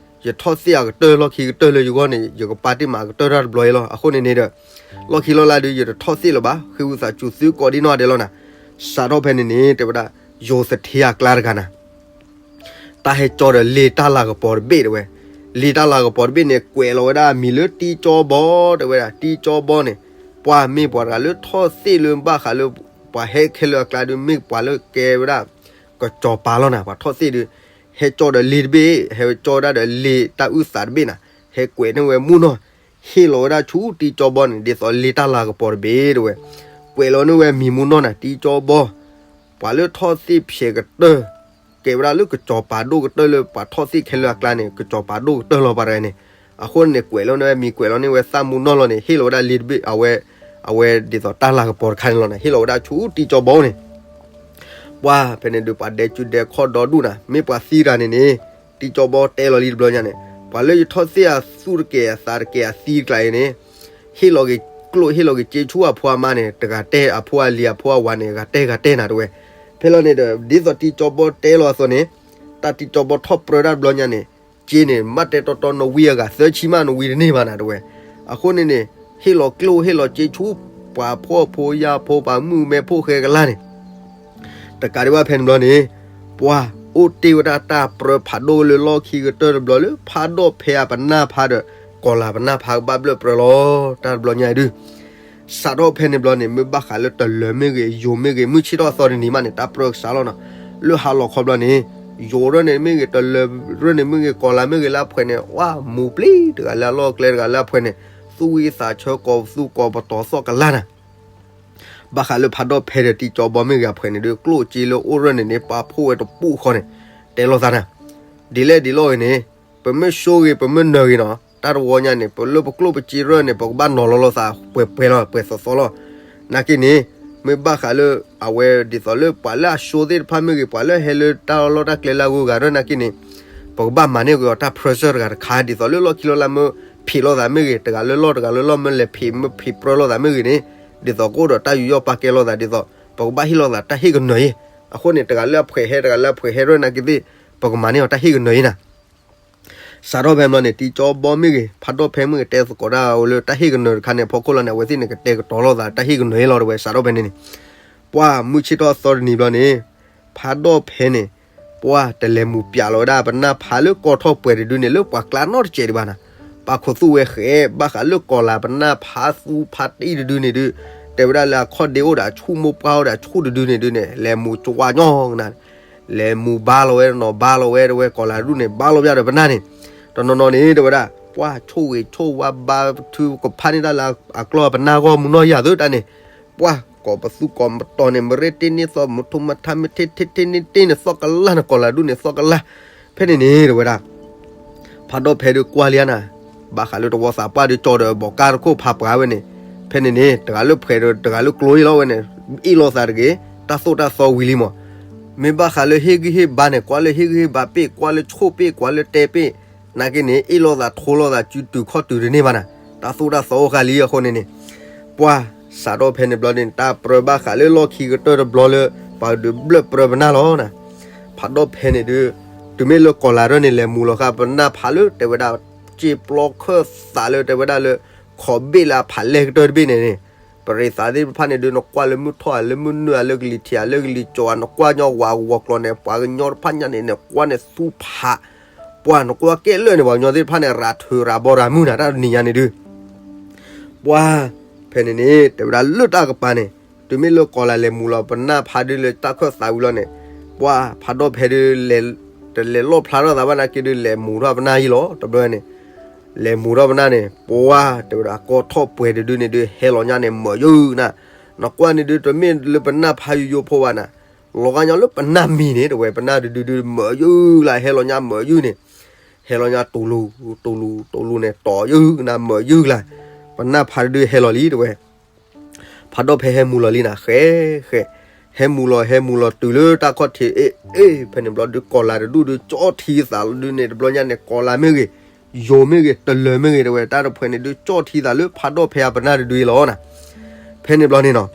ယထီၣ်သ့ၣ်အကတၢၢ်လီၢ်ခံကတၢၢ်လၢယဂီၢ်န့ၣ် ယကပာ်တ့ၢ်မးအကတၢၢ်တၢ်တဘျီအံၤလီၤ. အဃိန့ၣ်န့ၣ်ဒီး လီၢ်ခံလီၢ်လၢဒုး ယတထီၣ်သ့ၣ်လၢၤဘၣ်. ဃ့ဝံသးစူၤသုကိးဒံနီၢ်ဒဲးလီၤနၤ. စးထီၣ်ဖဲန့ၣ်န့ၣ် တဲဝဲဒၣ် ယိၤသထ့အကျါတဂၤနၤ တၢ်ဟဲကၠီဒီးလ့ၢ်တၢ်လၤကပီၤတဘ့ၣ်တဲဝဲ. လ့ၢ်တၢ်လၤကပီၤတဘ့ၣ်န့ၣ် ကွဲးလီၤဝဲဒၣ်အမံၤလၢတံကၠီဘီ တဲဝဲဒၣ် တံကၠီဘီန့ၣ် ပှၤမ့ၢ်ပှၤတဂၤလၢထီၣ်သ့ၣ်လၢဘၣ်ဃးလၢ ပှၤဟဲခဲလၢာ်အကျါဒုး မ့ၢ်ပှၤလၢကဲဝဲဒၣ် ကစီၤပၤလီၤနၤ. ပှၤထီၣ်သ့ၣ်ဒုး ဟဲကၠီဒီးလ့ၢ်တဘ့ၣ် ဟဲကၠီဝဲဒၣ်ဒီးလ့ၢ်တၢ်အုၣ်သးတဘ့ၣ်နၤ ဟဲကွဲးန့ၢ်ဝဲမုၢ်နီၢ် ဟ့ၣ်လီၤဝဲဒၣ်ဆူတံကၠီဘီန့ၣ် ဒ်သိးလ့ၢ်တၢ်လၤကပီၤတဘ့ၣ်တဲဝဲ. ကွဲးလီၤန့ၢ်ဝဲမံၤမုၢ်နီၢ်နၤ တံကၠီဘီ ပှၤလၢထီၣ်သ့ၣ်ဖျဲးကတၢၢ် ကဲဝဲဒၣ်လၢကစီၤပၤဒိၣ်ကတၢၢ်လၢပှၤထီၣ်သ့ၣ်ခဲလၢာ်အကျါန့ၣ် ကစီၤပၤဒိၣ်ကတၢၢ်လီၤပှၤတဂၤန့ၣ်. အဃိန့ၣ် ကွဲးလီၤန့ၢ်ဝဲမံၤ ကွဲးလီၤန့ၢ်ဝဲသးမုၢ်နီၢ်လီၤန့ၣ် ဟ့ၣ်လီၤဝဲဒၣ်လ့ၢ်တဘ့ၣ် အဝဲ အဝဲဒ်သိးတၢ်လၤကပီၤတခါန့ၣ်လီၤနၤ ဟ့ၣ်လီၤဝဲဒၣ်ဆူတံကၠီဘီန့ၣ် ပှၤဖဲန့ၣ်ဒုး ပှၤဒဲးကူဒဲးခီၣ်ဒီဒူၣ်နၤ မ့ၢ်ပှၤသံတဂၤန့ၣ်န့ၣ် တံကၠီဘီတဲလီၤလံတဘျီညါန့ၣ် ပှၤလၢယထီၣ်သ့ၣ်အသူၣ်တကဲးအသးတကဲးအသံတကျါအံၤန့ၣ် ဟ့ၣ်လီၤက့ၤကျိၣ်ဟ့ၣ်လီၤက့ၤစ့ဆူအဖိအမါန့ၣ် တဂၤတဲအဖိအလံၤအဖိအဝၤန့ၣ် ဂၤတဲဂၤတဲနၤတဲဝဲ. ဖဲလီၤန့ၣ်ဒီး ဒ်သိးတံကၠီဘီတဲလီၤအသိးန့ၣ် တၢ်တံကၠီဘီထီၣ်ပြၢတၢ်တဘျီညါန့ၣ် စ့န့ၣ် မ့ၢ်တဲတီတီနဝံအဂၤသၢဆံမးနဝံတန့ၢ်ဘၣ်နၤတဲဝဲ. အဃိန့ၣ်န့ၣ် ဟ့ၣ်လီၤကျိၣ်ဟ့ၣ်လီၤစ့ဆူ ပှၤဖှီၣ်ဖိယာ်ဖိ ပှၤမုၣ်မဲဖိဃဲကလါန့ၣ် တကးဒံးဘၣ်ဖဲန့ၣ်ဘျီန့ၣ် ပှၤအိၣ်တ့ၢ်ဝဲဒၣ်တၢ်ပြၢဖးဒိၣ်လၢလီၢ်ခံကတၢၢ်တဘျီလၢ ဖးဒိၣ်ဖဲအပနၢ်ဖးဒီး ကီၤလၤပနၢ်ဖးကဘၣ်ဘျၢၣ်ပြၢလီၤ တၢ်တဘျီညါအံၤဒုး. စးထီၣ်ဖဲန့ၣ်ဘျီန့ၣ် မ့ၢ်ဘၣ်ဃးလၢတလၢၤမ့ၢ်ဂ့ၤ ယိၤမ့ၢ်ဂ့ၤ မုၢ်ဆ့ၣ်ထီၣ်အသီတနံၤမးန့ၣ် တၢ်ပြၢကစးလီၤနီၤ. လၢဟါလီၤခီဘျီန့ၣ် ယိၤရၢၢ်န့ၣ်မ့ၢ်ဂ့ၤ တလၢၤရၢၢ်န့ၣ်မ့ၢ်ဂ့ၤ ကီၤလၤမ့ၢ်ဂ့ၤလၢအဖှဲးန့ၣ် ဝါမူၤပျံၤ တဂၤလၢအလီၢ်အကျဲတဂၤလၢအဖှဲးန့ၣ် သူၣ်ဝံသးဆၢ ကိးပသူကိးပတီၤသီၣ်ကလၢ်နၤ. ဘၣ်ဃးလၢဖးဒိၣ်ဖဲဒီးတံကၠီဘီမ့ၢ်ဂ့ၤအဖှဲးန့ၣ်ဒုး ကျိၣ်စ့လၢအိၣ်ရၢၢ်န့ၣ်န့ၣ် ပာ်ဖှိၣ်ဝဲတပူၤဃီန့ၣ် တဲလိာ်သးနၤ. ဒ်လဲၣ်ဒ်လဲၣ်ဂ့ၤန့ၣ် ပမ့ၢ်ဆိဂ့ၤ ပမ့ၢ်နၢၤဂ့ၤနီၤ တၢ်တဝီညါန့ၣ် ပလၢပကျိၣ်ပစ့ရၢၢ်န့ၣ် ပကဘၣ်နီၤလီၤလိာ်သးပှဲၤပှဲၤလီၤ ပှဲၤသီသီလီၤ. နာ်က့န့ၣ် မ့ၢ်ဘၣ်ဃးလၢ အဝဲဒ်သိးလၢပှၤလၢအဆိသ့ၣ်တဖၣ်မ့ၢ်ဂ့ၤ ပှၤလၢဟဲလၢတၢ်လီၢ်တၢ်ကျဲလၢအဂုၤအဂၤရၢၢ်နာ်က့န့ၣ် ပကဘၣ်မၤန့ၢ်က့ၤအီၤတၢ် pressure တဂၤတခါ ဒ်သိးလၢလီၢ်ခံလီၢ်လၢ်မ့ၢ်ဖံးလိာ်သးမ့ၢ်ဂ့ၤ တဂၤလၢလီၢ်တဂၤလၢလီၢ်မ့ၢ်လဲၤဖံးမ့ၢ်ဖံးပြၢလိာ်သးမ့ၢ်ဂ့ၤန့ၣ် ဒ်သိးကအိၣ်ဒီးတၢ်ယူးယီၣ်ပာ်ကဲလိာ်သး ဒ်သိး ပကဘၣ်ဟ့ၣ်လိာ်သးတၢ်ဟ့ၣ်ကနၢၤအံၤ. အဃိန့ၣ် တဂၤလၢအဖှဲးဟဲ တဂၤလၢအဖှဲးဟဲရၢၢ်နာ်က့သ့ၣ် ပကမၤန့ၢ်အီၤတၢ်ဟ့ၣ်ကနၢၤအံၤနၤ. စးထီၣ်ဖဲဘျီန့ၣ် တံကၠီဘီမ့ၢ်ဂ့ၤ ဖးဒိၣ်ဖဲမ့ၢ်ဂ့ၤ တဲသကိးတၢ်အိၣ်လၢတၢ်ဟ့ၣ်ကနၢၤတခါန့ၣ် အဖီခိၣ်လီၤန့ၣ် အဝဲသ့ၣ်န့ၣ် ကတဲာ်ကတီၤလိာ်သးတၢ်ဟ့ၣ်ကနၢၤအံၤလီၤ တဝဲစးထီၣ်ဖဲန့ၣ်န့ၣ် ပှၢ်မုၢ်ဆ့ၣ်ထီၣ်သီတနံၤဘျီန့ၣ် ဖးဒိၣ်ဖဲန့ၣ် ပှၢ်တလဲၤမူၤပၠးလီၤဝဲဒၣ်ပနၢ်ဖးလၢကီၢ်ထီၣ်ပှဲၤတဒုန့ၣ် လၢပှၤကျါနီတစဲးဒံးဘၣ်နၤ. ပာ်ခိးသူၣ်ဝဲဃဲး ဘၣ်ဃးလၢကီၤလၤပနၢ်ဖးသူဖးတံၢ်တဒုန့ၣ်ဒုး တဲဝဲဒၣ်လၢအခီၣ်ဒ့အိၣ်ဒီးအဆူၣ်မိၢ်ပှၢ်အိၣ်ဒီးအဆူၣ်တဒုန့ၣ်ဒုးန့ၣ် လဲၤမူၤကဝါညီနၤ လဲၤမူၤဘါလီၤဝဲနီၤ ဘါလီၤဝဲတဝဲကီၤလၤတဒုန့ၣ် ဘါလီၤဘၣ်ဒီးပနၢ်န့ၣ် တနီၤနီၤန့ၣ် တဲဝဲဒၣ် ပှၢ်ဆိၣ်ဂ့ၤဆိၣ်ဝါဘါထုကဖၣ်န့ၢ်တၢ်လၢအကျီၢ် ပနၢ်ဂီၢ်မူၤနီၢ်ယၤသုတၢ်န့ၣ် ပှၢ်ကိးပသူကိးပတီၤန့ၣ် မ့ၢ်ရ့တ့န့ၢ်သီ မူၤထူမထါမ့ၢ်ထ့ထ့ထ့န့ၢ်တ့န့ၣ် သီၣ်ကလၢ်န့ၣ် ကီၤလၤဒုးန့ၣ် သီၣ်ကလၢ် ဖဲန့ၣ်န့ၣ် တဲဝဲဒၣ် ဖးဒိၣ်ဖဲဒုးကွၢ်လံဧါနၤ, ဘၣ်ဃးလၢတဝီသးပှၢ်ဒုးကၠီဒီးဘီးကါတခိၣ်ဖးပှၤဝဲန့ၣ်, ဖဲန့ၣ်န့ၣ် တဂၤလၢဖှဲးဒီးတဂၤလၢကျိအံၤလီၤဝဲန့ၣ်, အ့ၣ်လိာ်သးတဂ့ၤ, တၢ်သိၣ်တၢ်သီဝံၤလံမး, မ့ၢ်ဘၣ်ဃးလၢဟ့ၣ်ဂံၢ်ဟ့ၣ်ဘါန့ၣ် ကွၢ်လၢဟ့ၣ်ဂံၢ်ဟ့ၣ်ဘါပ့ၢ် ကွၢ်လၢဆိၣ်ပ့ၢ် ကွၢ်လၢတဲပ့ၢ်, နာ်က့န့ၣ် အ့ၣ်လိာ်သးထိလိာ်သးစုတုၤခီၣ်တုၤတန့ၢ်ဘၣ်နၤ, တၢ်သိၣ်တၢ်သီအိၣ်ဃာ်လံအဃိန့ၣ်န့ၣ်, ပှၢ်စးထီၣ်ဖဲန့ၣ်ဘျီန့ၣ် တၢ်ပြၢဘၣ်ဃးလၢလီၢ်ခံကတၢၢ်တဘျီလၢ ပှၤဒုးဘျၢၣ်ပြၢပနၢ်လီၤနၤ, ဖးဒိၣ်ဖဲန့ၣ်ဒုး တုၤမ့ၢ်လၢကီၤလၤရၢၢ်န့ၣ် လဲၤမူၤလီၤဃာ်ပနၢ်ဖးလၢတဲဝဲဒၣ် စ့ပျီခၢၣ်သးလၢတဲဝဲဒၣ်လၢ ခီးဘ့ၣ်လၢအဖးလဲၢ်ကတၢၢ်တဘ့ၣ်န့ၣ်န့ၣ်, ပရ့သးသ့ၣ်တဖၣ်န့ၣ်ဒုး နကွၢ်လၢမုၢ်ထီၣ်ဧါ လၢမုၢ်နုာ်ဧါ လၢကလံၤထံးဧါ လၢကလံၤကၠီၤဧါ နကွၢ်ညီဝဲဂီၤကျီၤန့ၣ် ပှၤကညီတဖၣ်ညါန့ၣ် နကွၢ်န့ၣ်သူဖး, ပှၢ်နကွၢ်ကဲလၢာ်န့ၣ် ပှၤကညီသ့ၣ်တဖၣ်န့ၣ် ရၤထုးရၤဘီရၤမုၢ်နၤ တၢ်တနံၤညါန့ၣ်ဒုး ပှၢ်, ဖဲန့ၣ်န့ၣ် တဲဝဲဒၣ်လၢတၢ်ကပၤန့ၣ်, တုၤမ့ၢ်လၢကီၤလၤလဲၤမူၤလီၤပနၢ်ဖးဒုးလၢတၢ်ခၢၣ်သးဝံၤလီၤန့ၣ်, ပှၢ်ဖးဒိၣ်ဖဲဒုး တလဲၤလီၣ်ဖျါထီၣ်သးဘၣ်နာ်က့ဒုး လဲၤမူၤထီၣ်ပနၢ်ယံၤလီၤ တဘျီန့ၣ်, လဲၤမူၤထီၣ်ပနၢ်န့ၣ် ပှၢ်တဲဝဲဒၣ် ကီၢ်ထီၣ်ပှဲၤတဒုန့ၣ်ဒုး ဟဲလီၤညါန့ၣ် မၢာ်ယုၢ်နၤ, နကွၢ်န့ၣ်ဒုး တမ့ၢ်လၢပနၢ်ဖးယိယိဖိဘၣ်နၤ, လီၤဂာ်ညီလၢပနၢ်မံၤန့ၣ် တဲဝဲ ပနၢ်တဒုဒုး မၢာ်ယုၢ်လၢ ဟဲလီၤညါမၢာ်ယုၢ်န့ၣ် ဟဲလီၤညါတူၤလူၤ, တူၤလူၤ, တူၤလူၤန့ၣ် တီၤယုၢ်နၤ မၢာ်ယုၢ်လၢ, ပနၢ်ဖးတဒုဟဲလီၤလံ တဲဝဲ, ဖးဒိၣ်ဖဲဟဲမူၤလီၤလံနၤ ဃဲ, ဃဲ, ဟဲမူၤလီၤ ဟဲမူၤလီၤတုၤလၢတၢ်ခီၣ်ထံး အ့ၣ်, အ့ၣ်, ဖဲန့ၣ်ဘျီဒုး ကီၤလၤတဒူၣ်ဒုး ကၠီထံသးလီၤဒုးန့ၣ် တဘျီညါန့ၣ် ကီၤလၤမ့ၢ်ဂ့ၤ, ယိၤမ့ၢ်ဂ့ၤ, တလၢၤမ့ၢ်ဂ့ၤ တဲဝဲ တၢ်တဖှဲးန့ၣ်ဒုး ကၠီထံသးလၢဖးဒိၣ်ဖဲအပနၢ်တဒုအံၤလီၤနၤ, ဖဲန့ၣ်ဘျီန့ၣ်နီၤ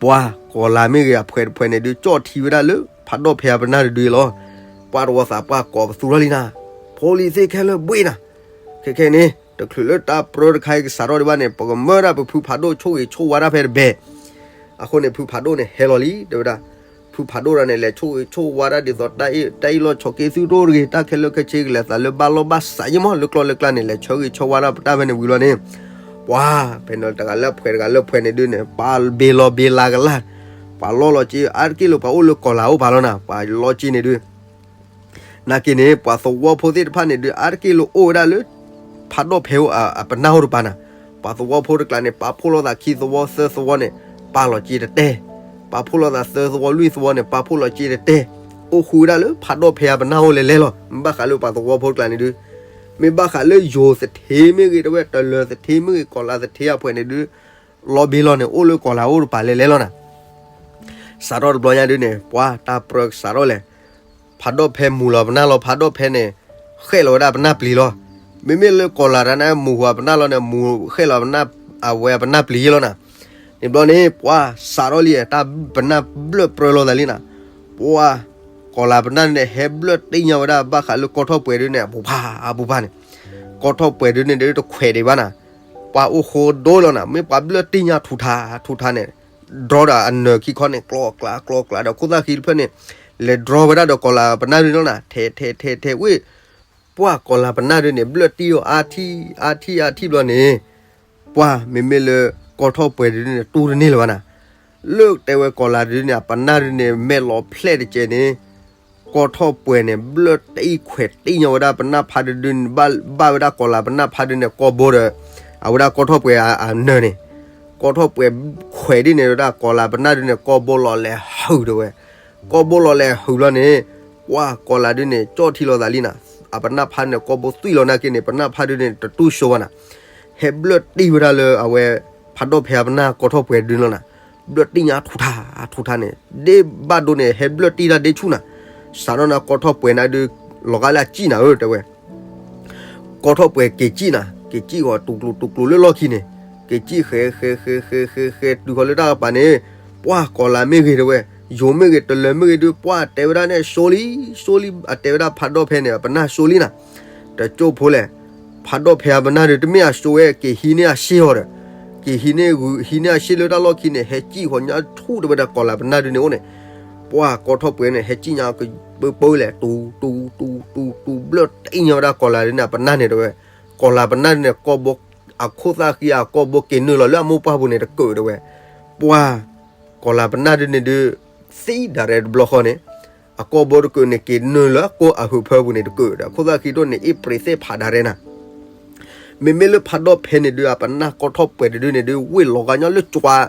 ပှၤကီၤလၤမ့ၢ်ဂ့ၤ အဖှဲးတဖှဲးန့ၣ်ဒုး ကၠီထံဝဲဒၣ်လၢ ဖးဒိၣ်ဖဲအပနၢ်တဒုအံၤလီၤ, ပှၤတဝီသးပှၢ်ကိးပသူထီၣ်လံနၤ, ဖိလံၤသ့ၣ်ခဲလၢာ်ဘှ့ၣ်နၤ, ခဲခဲန့ၣ် တချုးလၢတၢ်ပြၢတခါအံၤကစးထီၣ်ဒံးဘၣ်န့ၣ် ပကမၢဒၣ်ပဖုဖးဒိၣ်ဆိၣ်ဂ့ၤဆိၣ်ဝါဒၣ်ဖဲတဘဲ, အဃိန့ၣ် ဖုဖးဒိၣ်န့ၣ် ဟဲလီၤလံ တဲဝဲဒၣ်, ဖုဖးဒိၣ်ဒၣ်န့ၣ် လဲၤဆိၣ်ဂ့ၤဆိၣ်ဝါဒၣ်ဒ်သိး တၢ်အ့ၣ်လိာ်ဆိးက့သုတအိၣ်တဂ့ၤ တၢ်ခဲလၢာ်ခဲဆ့ကလဲၤသးလၢဘၣ်လီၢ်ဘၣ်စးယံမး လၢကျီၢ်လၢကျါန့ၣ် လဲၤဆၢဂ့ၤဆၢဝါဒၣ်ပတၢ်ဖဲန့ၣ်ဝံၤလီၤန့ၣ်, ပှၤ, ဖဲန့ၣ်တဂၤလၢဖှဲးတဂၤလၢဖှဲးန့ၣ်ဒုးန့ၣ် ပှၤဘ့လီၤဘ့လၤကလၢ်, ပှၤလီၢ်လီၤက့ အါတက့ၢ်လၢပှၤအိၣ်လၢကီၤလၤအိၣ်ပၤလီၤနၤ ပှၤလီၢ်က့န့ၣ်ဒုး နာ်က့န့ၣ် ပှၤသဝီဖိသ့ၣ်တဖၣ်န့ၣ်ဒုး အါတက့ၢ်လၢအိၣ်ဝဲဒၣ်လၢ ဖးဒိၣ်ဖဲအပနၢ်အိၣ်တပၤနၤ, ပှၤသဝီဖိတကျါန့ၣ် ပာ်ဖှိၣ်လိာ်သးခံသဝီသၢသဝီန့ၣ် ပာ်လီၤက့တတဲ, ပာ်ဖှိၣ်လိာ်သးသၢသဝီလွံၢ်သဝီန့ၣ် ပာ်ဖှိၣ်လီၤက့တတဲ, အိၣ်ဃူဝဲဒၣ်လၢဖးဒိၣ်ဖဲအပနၢ်အိၣ်လဲၤလဲၤလီၤ, မ့ၢ်ဘၣ်ဃးလၢပှၤသဝီဖိတကျါန့ၣ်ဒုး, မ့ၢ်ဘၣ်ဃးလၢယိၤသထ့မ့ၢ်ဂ့ၤ တဲဝဲ တလၢၤသထ့မ့ၢ်ဂ့ၤ ကီၤလၤသထ့အဖှဲးန့ၣ်ဒုး လီၤဘ့လီၤန့ၣ် အိၣ်လၢကီၤလၤအိၣ်တပၤလဲၤလဲၤလီၤနၤ စးထီၣ်တဘျီညါဒုးန့ၣ် ပှၤတၢ်ပြၢကစးထီၣ်လဲၣ်, ဖးဒိၣ်ဖဲမူၤလီၤပနၢ်လီၤ ဖးဒိၣ်ဖဲန့ၣ် ဃဲၣ်လီၤဝဲဒၣ်ပနၢ်ပျံၤလီၤ, မ့မ့ၢ်လၢကီၤလၤတၢ်န့ၣ် မူၤဃီၤပနၢ်လီၤန့ၣ် မူၤဃဲၣ်လီၤပနၢ် အဝဲပနၢ်ပျံၤယဲလီၤနၤ, န့ၣ်ဘျီန့ၣ် ပှၤစးထီၣ်လံ တၢ်ပနၢ်ဘျၢၣ်ပြၢလိာ်သးလံနၤ, ပှၤ ကီၤလၤပနၢ်န့ၣ် ဟဲဘျၢၣ်တ့ၢ်ညါဝဲဒၣ် ဘၣ်ဃးလၢကီၢ်ထီၣ်ပှဲၤဒုးန့ၣ် အပူၤဖး အပူၤဖးန့ၣ်, ကီၢ်ထီၣ်ပှဲၤဒုးန့ၣ် တခွဲးဒံးဘၣ်နၤ, ပှၤအိၣ်ဃိဒိလီၤနၤ မ့ၢ်ပှၤဘျၢၣ်တ့ၢ်ညါထူးထး ထူးထးန့ၣ် ဒြီဒီးအနၢၤခံခီန့ၣ် ကျီကျါ ကျီကျါဒီး ခိၣ်သၣ်ဃံတဖျၢၣ်န့ၣ် လဲၤဒြီဝဲဒၣ်ဒီးကီၤလၤပနၢ်ဒုးန့ၣ်လီၤနၤ ထဲးထဲးထဲးထဲးဝ့ၢ်, ပှၤကီၤလၤပနၢ်ဒုးန့ၣ် ဘျၢၣ်တ့ၢ်အီၤအါထံၣ် အါထံၣ်အါထံၣ်ဘျီန့ၣ်, ပှၤမ့မ့ၢ်လၢ ကီၢ်ထီၣ်ပှဲၤတဒုန့ၣ် တူၢ်တန့ၢ်လၢၤဘၣ်နၤ. လၢတဲဝဲကီၢ်လၤတဒုန့ၣ် အပနၢ်ဒုန့ၣ် မဲာ်လီၤဖျဲၣ်တကဲးန့ၣ် ကီၢ်ထီၣ်ပှဲၤန့ၣ် ဘျၢၣ်တအံၣ်ခွဲးတအံၣ်ညါဝဲဒၣ်ပနၢ်ဖးတဒုန့ၣ် ဘၣ်ဝဲဒၣ်ကီၢ်လၤပနၢ်ဖးဒုန့ၣ် ကီၢ်ဘိဒီး အဝဲဒၣ်ကီၢ်ထီၣ်ပှဲၤအနၢၤန့ၣ် ကီၢ်ထီၣ်ပှဲၤခွဲးဒ်န့ၣ်ဝဲဒၣ်ကီၢ်လၤပနၢ်ဒုန့ၣ် ကီၢ်ဘိလီၤလဲၤဟုၣ်တဲဝဲ. ကီၢ်ဘိလီၤလဲၤဟုၣ်လီၤန့ၣ် ပှၢ်ကီၢ်လၤဒုန့ၣ် ကၠီၣ်ထံလီၤသးလံနၤ. အပနၢ်ဖးန့ၣ် ကီၢ်ဘိသွံၣ်လီၤနာ်က့န့ၣ် ပနၢ်ဖးဒုန့ၣ် တတူၢ်စိဝဲနၤ. ဟဲဘျၢၣ်တံၢ်ဝဲဒၣ်လၢအဝဲ ဖးဒိၣ်ဖဲအပနၢ်ကီၢ်ထီၣ်ပှဲၤဒုလီၤနၤ. ဘျၢၣ်တံၢ်ညါထူးထါ ထူးထါန့ၣ် ဒ့ဘၣ်ဒိန့ၣ် ဟဲဘျၢၣ်တံၢ်တၢ်ဒ့ဆူၣ်နၤ. စးထီၣ်နၤကီၢ်ထီၣ်ပှဲၤနၤဒု လီၤဂာ်လၢအစံၣ်နၤဧၢတဲဝဲ ကီၢ်ထီၣ်ပှဲၤက့ၤစံၣ်နၤ က့ၤစံၣ်ဃီၤတူၢ်ကျိၤတူၢ်ကျိၤလၢလီၢ်ခံန့ၣ် က့ၤစံၣ်ဃဲဃဲဃဲဃဲဃဲဃဲတုၤဃီၤလၢတၢ်ကပၤန့ၣ် ပှၢ်ကီၢ်လၤမ့ၢ်ဂ့ၤတဲဝဲ ယိၤမ့ၢ်ဂ့ၤ တလၢၤမ့ၢ်ဂ့ၤဒု ပှၢ်တဲဝဲဒၣ်န့ၣ် စိလံ စိလံ အတဲဝဲဒၣ်ဖးဒိၣ်ဖဲန့ၣ် အပနၢ်စိလံနၤ. တကၠိၢ်ဖိလဲၣ် ဖးဒိၣ်ဖဲအပနၢ်ဒု တမ့ၢ်အစိဝဲ က့ၤဟံးန့ၢ်အစ့ၢ်အီၤဒီး က့ၤဟံးန့ၢ်ဂုာ် ဟံးန့ၢ်အစ့ၢ်လၢတၢ်လီၢ်ခံန့ၣ် ဟဲစံၣ်ဃီၤညါဆူၣ်တဲဝဲဒၣ်ကီၢ်လၤပနၢ်ဒုန့ၣ်အိၣ်န့ၣ် ပှၢ်ကီၢ်ထီၣ်ပှဲၤန့ၣ် ဟဲစံၣ်ညါကပၢပၢလဲၣ် တူၢ်တူၢ်တူၢ်တူၢ်တူၢ် ဘျၢၣ်တံၢ်ညါဝဲဒၣ်ကီၢ်လၤဒုန့ၣ် အပနၢ်န့ၣ်တဲဝဲ. ကီၢ်လၤပနၢ်ဒုန့ၣ် ကီၢ်ဘိ အခိၣ်သၣ်ဃံအကီၢ်ဘိက့ၤနုာ်လီၤလၢအမိၢ်ပှၢ်ပူၤန့ၣ်တကၢးတဲဝဲ. ပှၢ် ကီၢ်လၤပနၢ်ဒုန့ၣ်ဒု သံဒၣ်ရဲၣ်တဘျီဃီန့ၣ် အကီၢ်ဘိတကၢးန့ၣ် က့ၤနုာ်လၢကိၢ်အဟုးဖၢပူၤန့ၣ်တကၢးဒီး အခိၣ်သၣ်ဃံဒိၣ်န့ၣ် အ့ၣ်ပြ့ၤသ့ၣ်ဖးဒၣ်ရဲၣ်နၤ. မ့မ့ၢ်လၢဖးဒိၣ်ဖဲန့ၣ်ဒု အပနၢ်ကီၢ်ထီၣ်ပှဲၤတဒုန့ၣ်ဒု ဝ့ၢ်လီၤဂာ်ညီလၢကွၢ်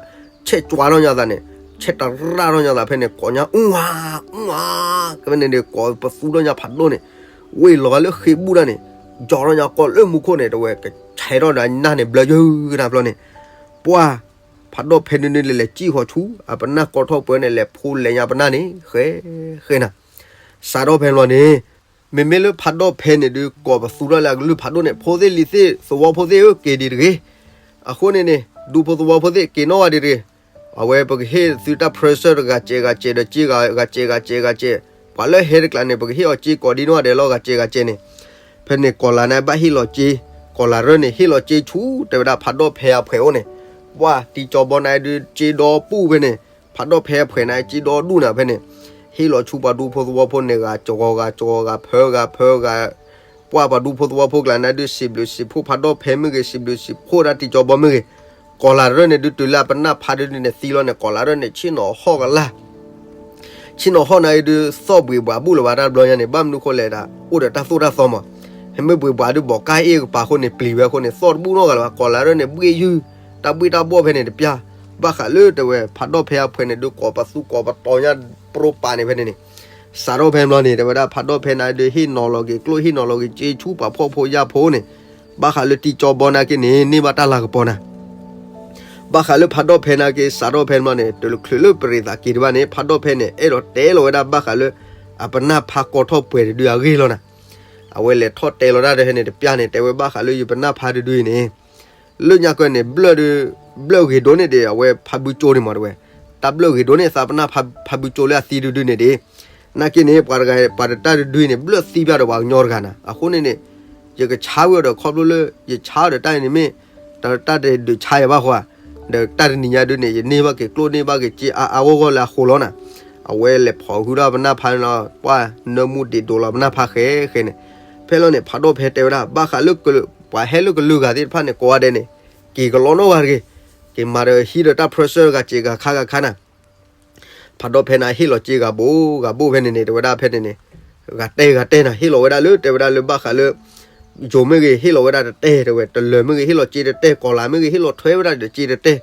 ဆဲးကွၢ်ထီၣ်ညါသးန့ၣ် ဆဲးတရၣ်ထီၣ်ညါသးဖဲန့ၣ် ကိးညါအူဝါ အူဝါ ကဖဲန့ၣ်ဒု ကိးပသူထီၣ်ညါဖးဒိၣ်န့ၣ် ဝ့ၢ်လီၤဂာ်လၢဃ့ဘူးဒၣ်န့ၣ် ယီၤထီၣ်ညါကီၢ်လၢမူခိၣ်န့ၣ်တဲဝဲ ကဆဲးထီၣ်ဒီးနၢ်န့ၣ် ဘျၢယုၢ်ကနၣ်ဘျီန့ၣ် ပှၢ် ဖးဒိၣ်ဖဲန့ၣ်ဒုလဲၤလဲၤစံၣ်ဃီၤဆူ အပနၢ်ကီၢ်ထီၣ်ပှဲၤန့ၣ် လဲၤဖိလဲၤညါပနၢ်န့ၣ် ဃဲ ဃဲနၤ. စးထီၣ်ဖဲန့ၣ်လီၤန့ၣ် မ့မ့ၢ်လၢဖးဒိၣ်ဖဲန့ၣ်ဒု ကိးပသူထီၣ်လၢအကလုၢ်ဖးဒိၣ်န့ၣ် ဖိသ့ၣ်လံၤသ့ၣ်သဝီဖိသ့ၣ်ဧၢ က့ၤဒံးတဂ့ၤ. အဃိန့ၣ်န့ၣ် ဒူဖိသဝီဖိသ့ၣ် က့ၤနီၣ်ဝဲဒံးတဂ့ၤ. အဝဲပကဟ့ၣ်သုတၢ် pressure တဂၤစဲးဂၤစဲးဒီး စ့ဂၤစဲးဂၤစဲးဂၤစဲး ပှၤလၢဟဲတကျါန့ၣ် ပကဟ့ၣ်အီၤစ့ကိးဒံနီၢ်ဂၤဒဲးလီၤ ဂၤစဲးဂၤစဲးန့ၣ် ဖဲန့ၣ်ကီၢ်လၤန့ၣ်ဘၣ်ဟ့ၣ်လီၤစ့ ကီၢ်လၤရၢၢ်န့ၣ် ဟ့ၣ်လီၤစ့ဆူ တဲဝဲဒၣ်ဖးဒိၣ်ဖဲအဖှဲးအိၣ်န့ၣ် ပှၢ်တံၤကၠီဘီန့ၣ်ဒု စ့ဒီပူၣ်ဖဲန့ၣ် ဖးဒိၣ်ဖဲအဖှဲးန့ၣ် စ့ဒီဒူၣ်န့ၣ်ဖဲန့ၣ် ဟ့ၣ်လီၤဆူပှၤဒူဖိသဝီဖိန့ၣ် ဂၤစှီၤဂၤစှီၤဂၤဖၢဂၤဖၢဂၤ ပှၢ်ပှၤဒူဖိသဝီဖိကျါန့ၣ်ဒု စံးဘျုးစံးဖှိၣ်ဖးဒိၣ်ဖဲမ့ၢ်ဂ့ၤ စံးဘျုးစံးဖှိၣ်ဒၣ်တံၤကၠီဘီမ့ၢ်ဂ့ၤ ကီၢ်လၤရၢၢ်န့ၣ်ဒု တုၤလၢအပနၢ်ဖးဒုန့ၣ်သံလီၤန့ၣ် ကီၢ်လၤရၢၢ်န့ၣ် ဆ့ၣ်နီၤဟီၣ်ကလၢ် ဆ့ၣ်နီၤဟီၣ်န့ၣ်ဒု သီၣ်ဘှံးဘှးဘူၣ်လၢၤဘၣ်တၢ်တဘျီညါန့ၣ် ဘၣ်မနုၤဃိလဲၣ်ဒၣ် အိၣ်ဒီးတၢ်သိၣ်တၢ်သီမး ဟဲမ့ၢ်ဘှံးဘှးဒု ဘီးကၢ်အ့ၣ်ကပၤအဃိန့ၣ် ပျံၤဝဲအဃိန့ၣ် သီၣ်တဘူၣ်နီတဂၤလၢၤဘၣ် ကီၢ်လၤရၢၢ်န့ၣ် ဘှ့ၣ်ယုၢ် တၢ်ဘှ့ၣ်တၢ်ဘှီၣ်ဖဲန့ၣ်တပျၢ် ဘၣ်ဃးလၢတဲဝဲ ဖးဒိၣ်ဖဲအဖှဲးန့ၣ်ဒု ကိးပသူကိးပတီၤညါ ပြိပာ်န့ၣ်ဖဲန့ၣ်န့ၣ် စးထီၣ်ဖဲန့ၣ်လီၤန့ၣ် တဲဝဲဒၣ်ဖးဒိၣ်ဖဲန့ၣ်ဒု ဟ့ၣ်နီၤလီၤက့ၤကျိၣ်ဟ့ၣ်နီၤလီၤက့ၤစ့ဆူပှၤဖှီၣ်ဖိယာ်ဖိန့ၣ် ဘၣ်ဃးလၢတံၤကၠီဘီန့ၣ်က့န့ၣ် န့ၢ်ဘၣ်တၢ်လၤကပီၤနၤ ဘၣ်ဃးလၢဖးဒိၣ်ဖဲန့ၣ်က့ စးထီၣ်ဖဲန့ၣ်လီၤန့ၣ် တချုးလၢပရ့ၤသးက့ၤတဘၣ်န့ၣ် ဖးဒိၣ်ဖဲန့ၣ် အဲၣ်ဒိးတဲလီၤဝဲဒၣ်ဘၣ်ဃးလၢ အပနၢ်ဖးကီၢ်ထီၣ်ပှဲၤတဒုအဂ့ၢ်လီၤနၤ အဝဲလဲၤထီၣ်တဲလီၤတၢ်တဟဲန့ၣ်တပျၢ်န့ၣ် တဲဝဲဘၣ်ဃးလၢယပနၢ်ဖးတဒုအံၤန့ၣ် လၢညါကဲန့ၣ် ဘျၢၣ်ဒု ဘျၢၣ်ဂ့ၤဒိၣ်န့ၣ်ဒီး အဝဲဖးဘုကၠိန့ၣ်မးတဲဝဲ တၢ်ဘျၢၣ်ဂ့ၤဒိၣ်န့ၣ် သးပနၢ်ဖးဘုကၠိလၢအသံတဒုန့ၣ်ဒံး နာ်က့န့ၣ် ပှၤတဂၤ ပှၤတတၢ်တဒုအံၤန့ၣ် ဘျၢၣ်သံပျၢ်ဒီးပှၤကညီတဂၤနၤ အဃိန့ၣ်န့ၣ် ယကဆါဝဲဒီးခီဖျိလၢ ယဆါဒီးတၢ်အံၤန့ၣ်မ့ၢ် တၢ်တဒုးဆါယၤဘၣ်ဃိဧါ ဒီးတၢ်တနံၤညါဒုန့ၣ် ယန့ၢ်ဘၣ်က့ၤကျိၣ်န့ၢ်ဘၣ်က့ၤစ့အါအါဂီၢ်ဂီၢ်လၢအဃိလီၤနၤ အဝဲလဲၤဖီၣ်ဃုာ်ဒီးပနၢ်ဖးန့ၣ်လီၤ ပှၢ်နၢမူဒံးဒိးလီၤပနၢ်ဖးဃဲဃဲန့ၣ် ဖဲလီၤန့ၣ် ဖးဒိၣ်ဖဲတဲဝဲဒၣ် ဘၣ်ဃးလၢ ပှၤဟဲလၢကလုာ်ဂၤသ့ၣ်တဖၣ်န့ၣ် ကိးဂၤဒဲးန့ၣ် က့ၤကလီနီၢ်ဂၤတဂ့ၤ က့ၤမၤဒီးဟံးဒီးတၢ် pressure ဂၤစဲးဂၤခါဂၤခါနၤ ဖးဒိၣ်ဖဲန့ၣ်ဟ့ၣ်လီၤစ့ဂၤဘိဂၤဘိဖဲန့ၣ်န့ၣ် တဲဝဲဒၣ်ဖဲန့ၣ်န့ၣ် ဂၤတဲဂၤတဲနၤ ဟ့ၣ်လီၤဝဲဒၣ်လၢတဲဝဲဒၣ်လၢဘၣ်ဃးလၢ ယိၤမ့ၢ်ဂ့ၤ ဟ့ၣ်လီၤဝဲဒၣ်တတဲတဲဝဲ တလၢၤမ့ၢ်ဂ့ၤ ဟ့ၣ်လီၤစ့တတဲ ကီၢ်လၤမ့ၢ်ဂ့ၤ ဟ့ၣ်လီၤထွဲဝဲဒၣ်ဒီးစ့တတဲ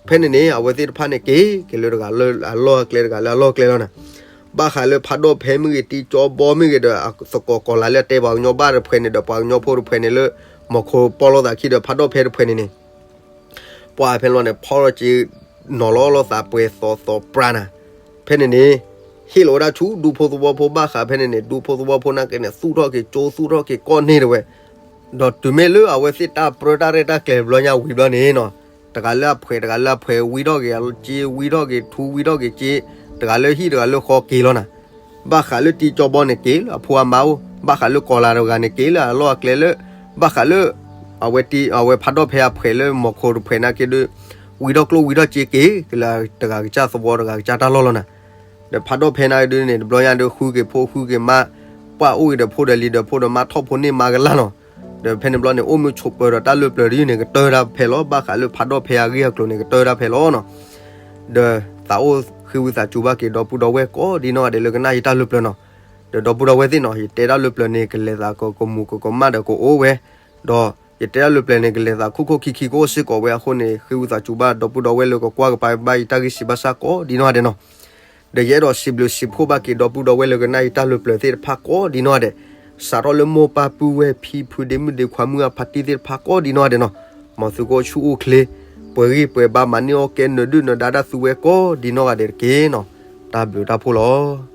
ဖဲန့ၣ်န့ၣ် အဝဲသ့ၣ်တဖၣ်န့ၣ်က့ၤ က့ၤလၢတဂၤလၢအလီၢ်အကျဲ တဂၤလၢအလီၢ်အကျဲလီၤနၤ ဘၣ်ဃးလၢဖးဒိၣ်ဖဲမ့ၢ်ဂ့ၤ တံၤကၠီဘီမ့ၢ်ဂ့ၤဒီး သကိးကီၢ်လၤလၢအတဲပှၤကညီဘၣ်တဖှဲးန့ၣ်ဒီး ပှၤကညီဖိတဖှဲးန့ၣ်လၢ မီၤခိၣ်ပီၢ်လိာ်သးခံဒီး ဖးဒိၣ်ဖဲတဖှဲးန့ၣ်န့ၣ် ပှၤဖဲလီၤန့ၣ် ဖီလီၤက့ၤ နီၤလီၤလိာ်သးပှဲၤသီသီပြါနၤ ဖဲန့ၣ်န့ၣ် ဟ့ၣ်လီၤဝဲဒၣ်ဆူဒူဖိသဝီဖိဘၣ်ဃးဖဲန့ၣ်န့ၣ် ဒူဖိသဝီဖိနာ်က့န့ၣ် သူၣ်ထီၣ်က့ၤကၠိ သူၣ်ထီၣ်က့ၤကီၢ်န့ၢ်တဲဝဲ ဒီးတုၤမ့ၢ်လၢအဝဲသ့ၣ်တၢ်ပြၢတၢ်ရဲၣ်တၢ်ကျဲၤတဘျီညါဝံၤဘျီန့ၣ်နီၤ တဂၤလၢအဖှဲး တဂၤလၢအဖှဲး ဝံထီၣ်က့ၤစ့ ဝံထီၣ်က့ၤထူ ဝံထီၣ်က့ၤစ့ တဂၤလၢဟံၣ် တဂၤလၢဃီက့ၤလီၤနၤ ဘၣ်ဃးလၢတံၤကၠီဘီန့ၣ်က့ၤလၢအဖိအမါအိၣ် ဘၣ်ဃးလၢကီၢ်လၤတဂၤန့ၣ်က့ၤလၢအလီၢ်အကျဲလၢ ဘၣ်ဃးလၢ အဝဲတံၤ အဝဲဖးဒိၣ်ဖဲအဖှဲးလၢမီၤခိၣ်တဖှဲးနာ်က့ဒု ဝံထီၣ်ကျိ ဝံထီၣ်စ့က့ၤ က့ၤလၢတဂၤကစၢ်သဝီ တဂၤကစၢ်တၢ်လီၢ်လီၤနၤ ဒီးဖးဒိၣ်ဖဲနာ်က့ဒုန့ၣ် တဘျီညါဒု ဃုက့ၤဖိဃုက့ၤမါ ပှၢ်အိၣ်က့ၤဒီးဖိဒီးလံၤဒီးဖိဒီးမါ ထီၣ်ဖိန့ၢ်မါကလၢ်နီၤ ဒီးဖဲန့ၣ်ဘျီန့ၣ် အိၣ်မ့ၢ်ဆိးပၢၤဒီးတၢ်လၢပျၢၤတယုၢ်န့ၣ် ကတၢၢ်တၢ်ဖဲလီၤ. ဘၣ်ဃးလၢဖးဒိၣ်ဖဲအဂ့ၢ်အကျိၤန့ၣ် ကတၢၢ်တၢ်ဖဲလီၤနီၤ. ဒီးသးအိၣ်ဃ့ဝံသးစူၤဘၣ်က့ၤဒီပုၢ်ဒီဝဲၢ်ကိးဒ်နီၢ်ဂၤဒဲးလၢကနၣ်ယတၢ်လၢပျၢၤနီၤ. ဒီးဒီပုၢ်ဒီဝဲၢ်သ့ၣ်နီၤ, ယတဲတၢ်လၢပျၢၤန့ၣ် ကလဲၤသးကကမူးကကမၣ်ဒီးကအိၣ်ဝဲ, ဒီးယတဲတၢ်လၢပျၢၤန့ၣ် ကလဲၤသးခိၣ်ခိၣ်ခံခံကအိၣ်စ့ၢ်ကီးဝဲအဃိန့ၣ် ဃ့ဝံသးစူၤဘၣ်ဒီပုၢ်ဒီဝဲၢ်လၢကကွၢ်ကပၤဘၣ်ယတၢ်ဂ့ၢ်စံးဘၣ်ဆၣ်ကိးဒ်နီၢ်ဂၤဒဲးနီၤ. ဒီးယအဲၣ်ဒိးစံးဘျုးစံးဖှိၣ်ဘၣ်က့ၤဒီပုၢ်ဒီဝဲၢ်လၢကနၣ်ယတၢ်လၢပျၢၤသ့ၣ်တဖၣ်ကိးဒ်နီၢ်ဂၤဒဲး, စးထီၣ်လၢမိၢ်ပၢ်ပုၢ်ဝဲၢ်ဖံဖုဒ့မုၣ်ဒ့ခွါမုၣ်အဖါတံၢ်သ့ၣ်တဖၣ်ကိးဒ်နီၢ်ဂၤဒဲးနီၤ, မ်သုကအိၣ်ဆူၣ်အိၣ်ချ့, ပှဲၤဂံၢ်ပှဲၤဘါ မၤန့ၢ်အီၣ်ကဲနၢၤဒုၣ်နၢၤဒါဒၣ်သုဝဲကိးဒ်နီၢ်ဂၤဒဲးတက့ၢ်နီၤ. တၢ်ဘျုးတၢ်ဖှိၣ်လီၤ.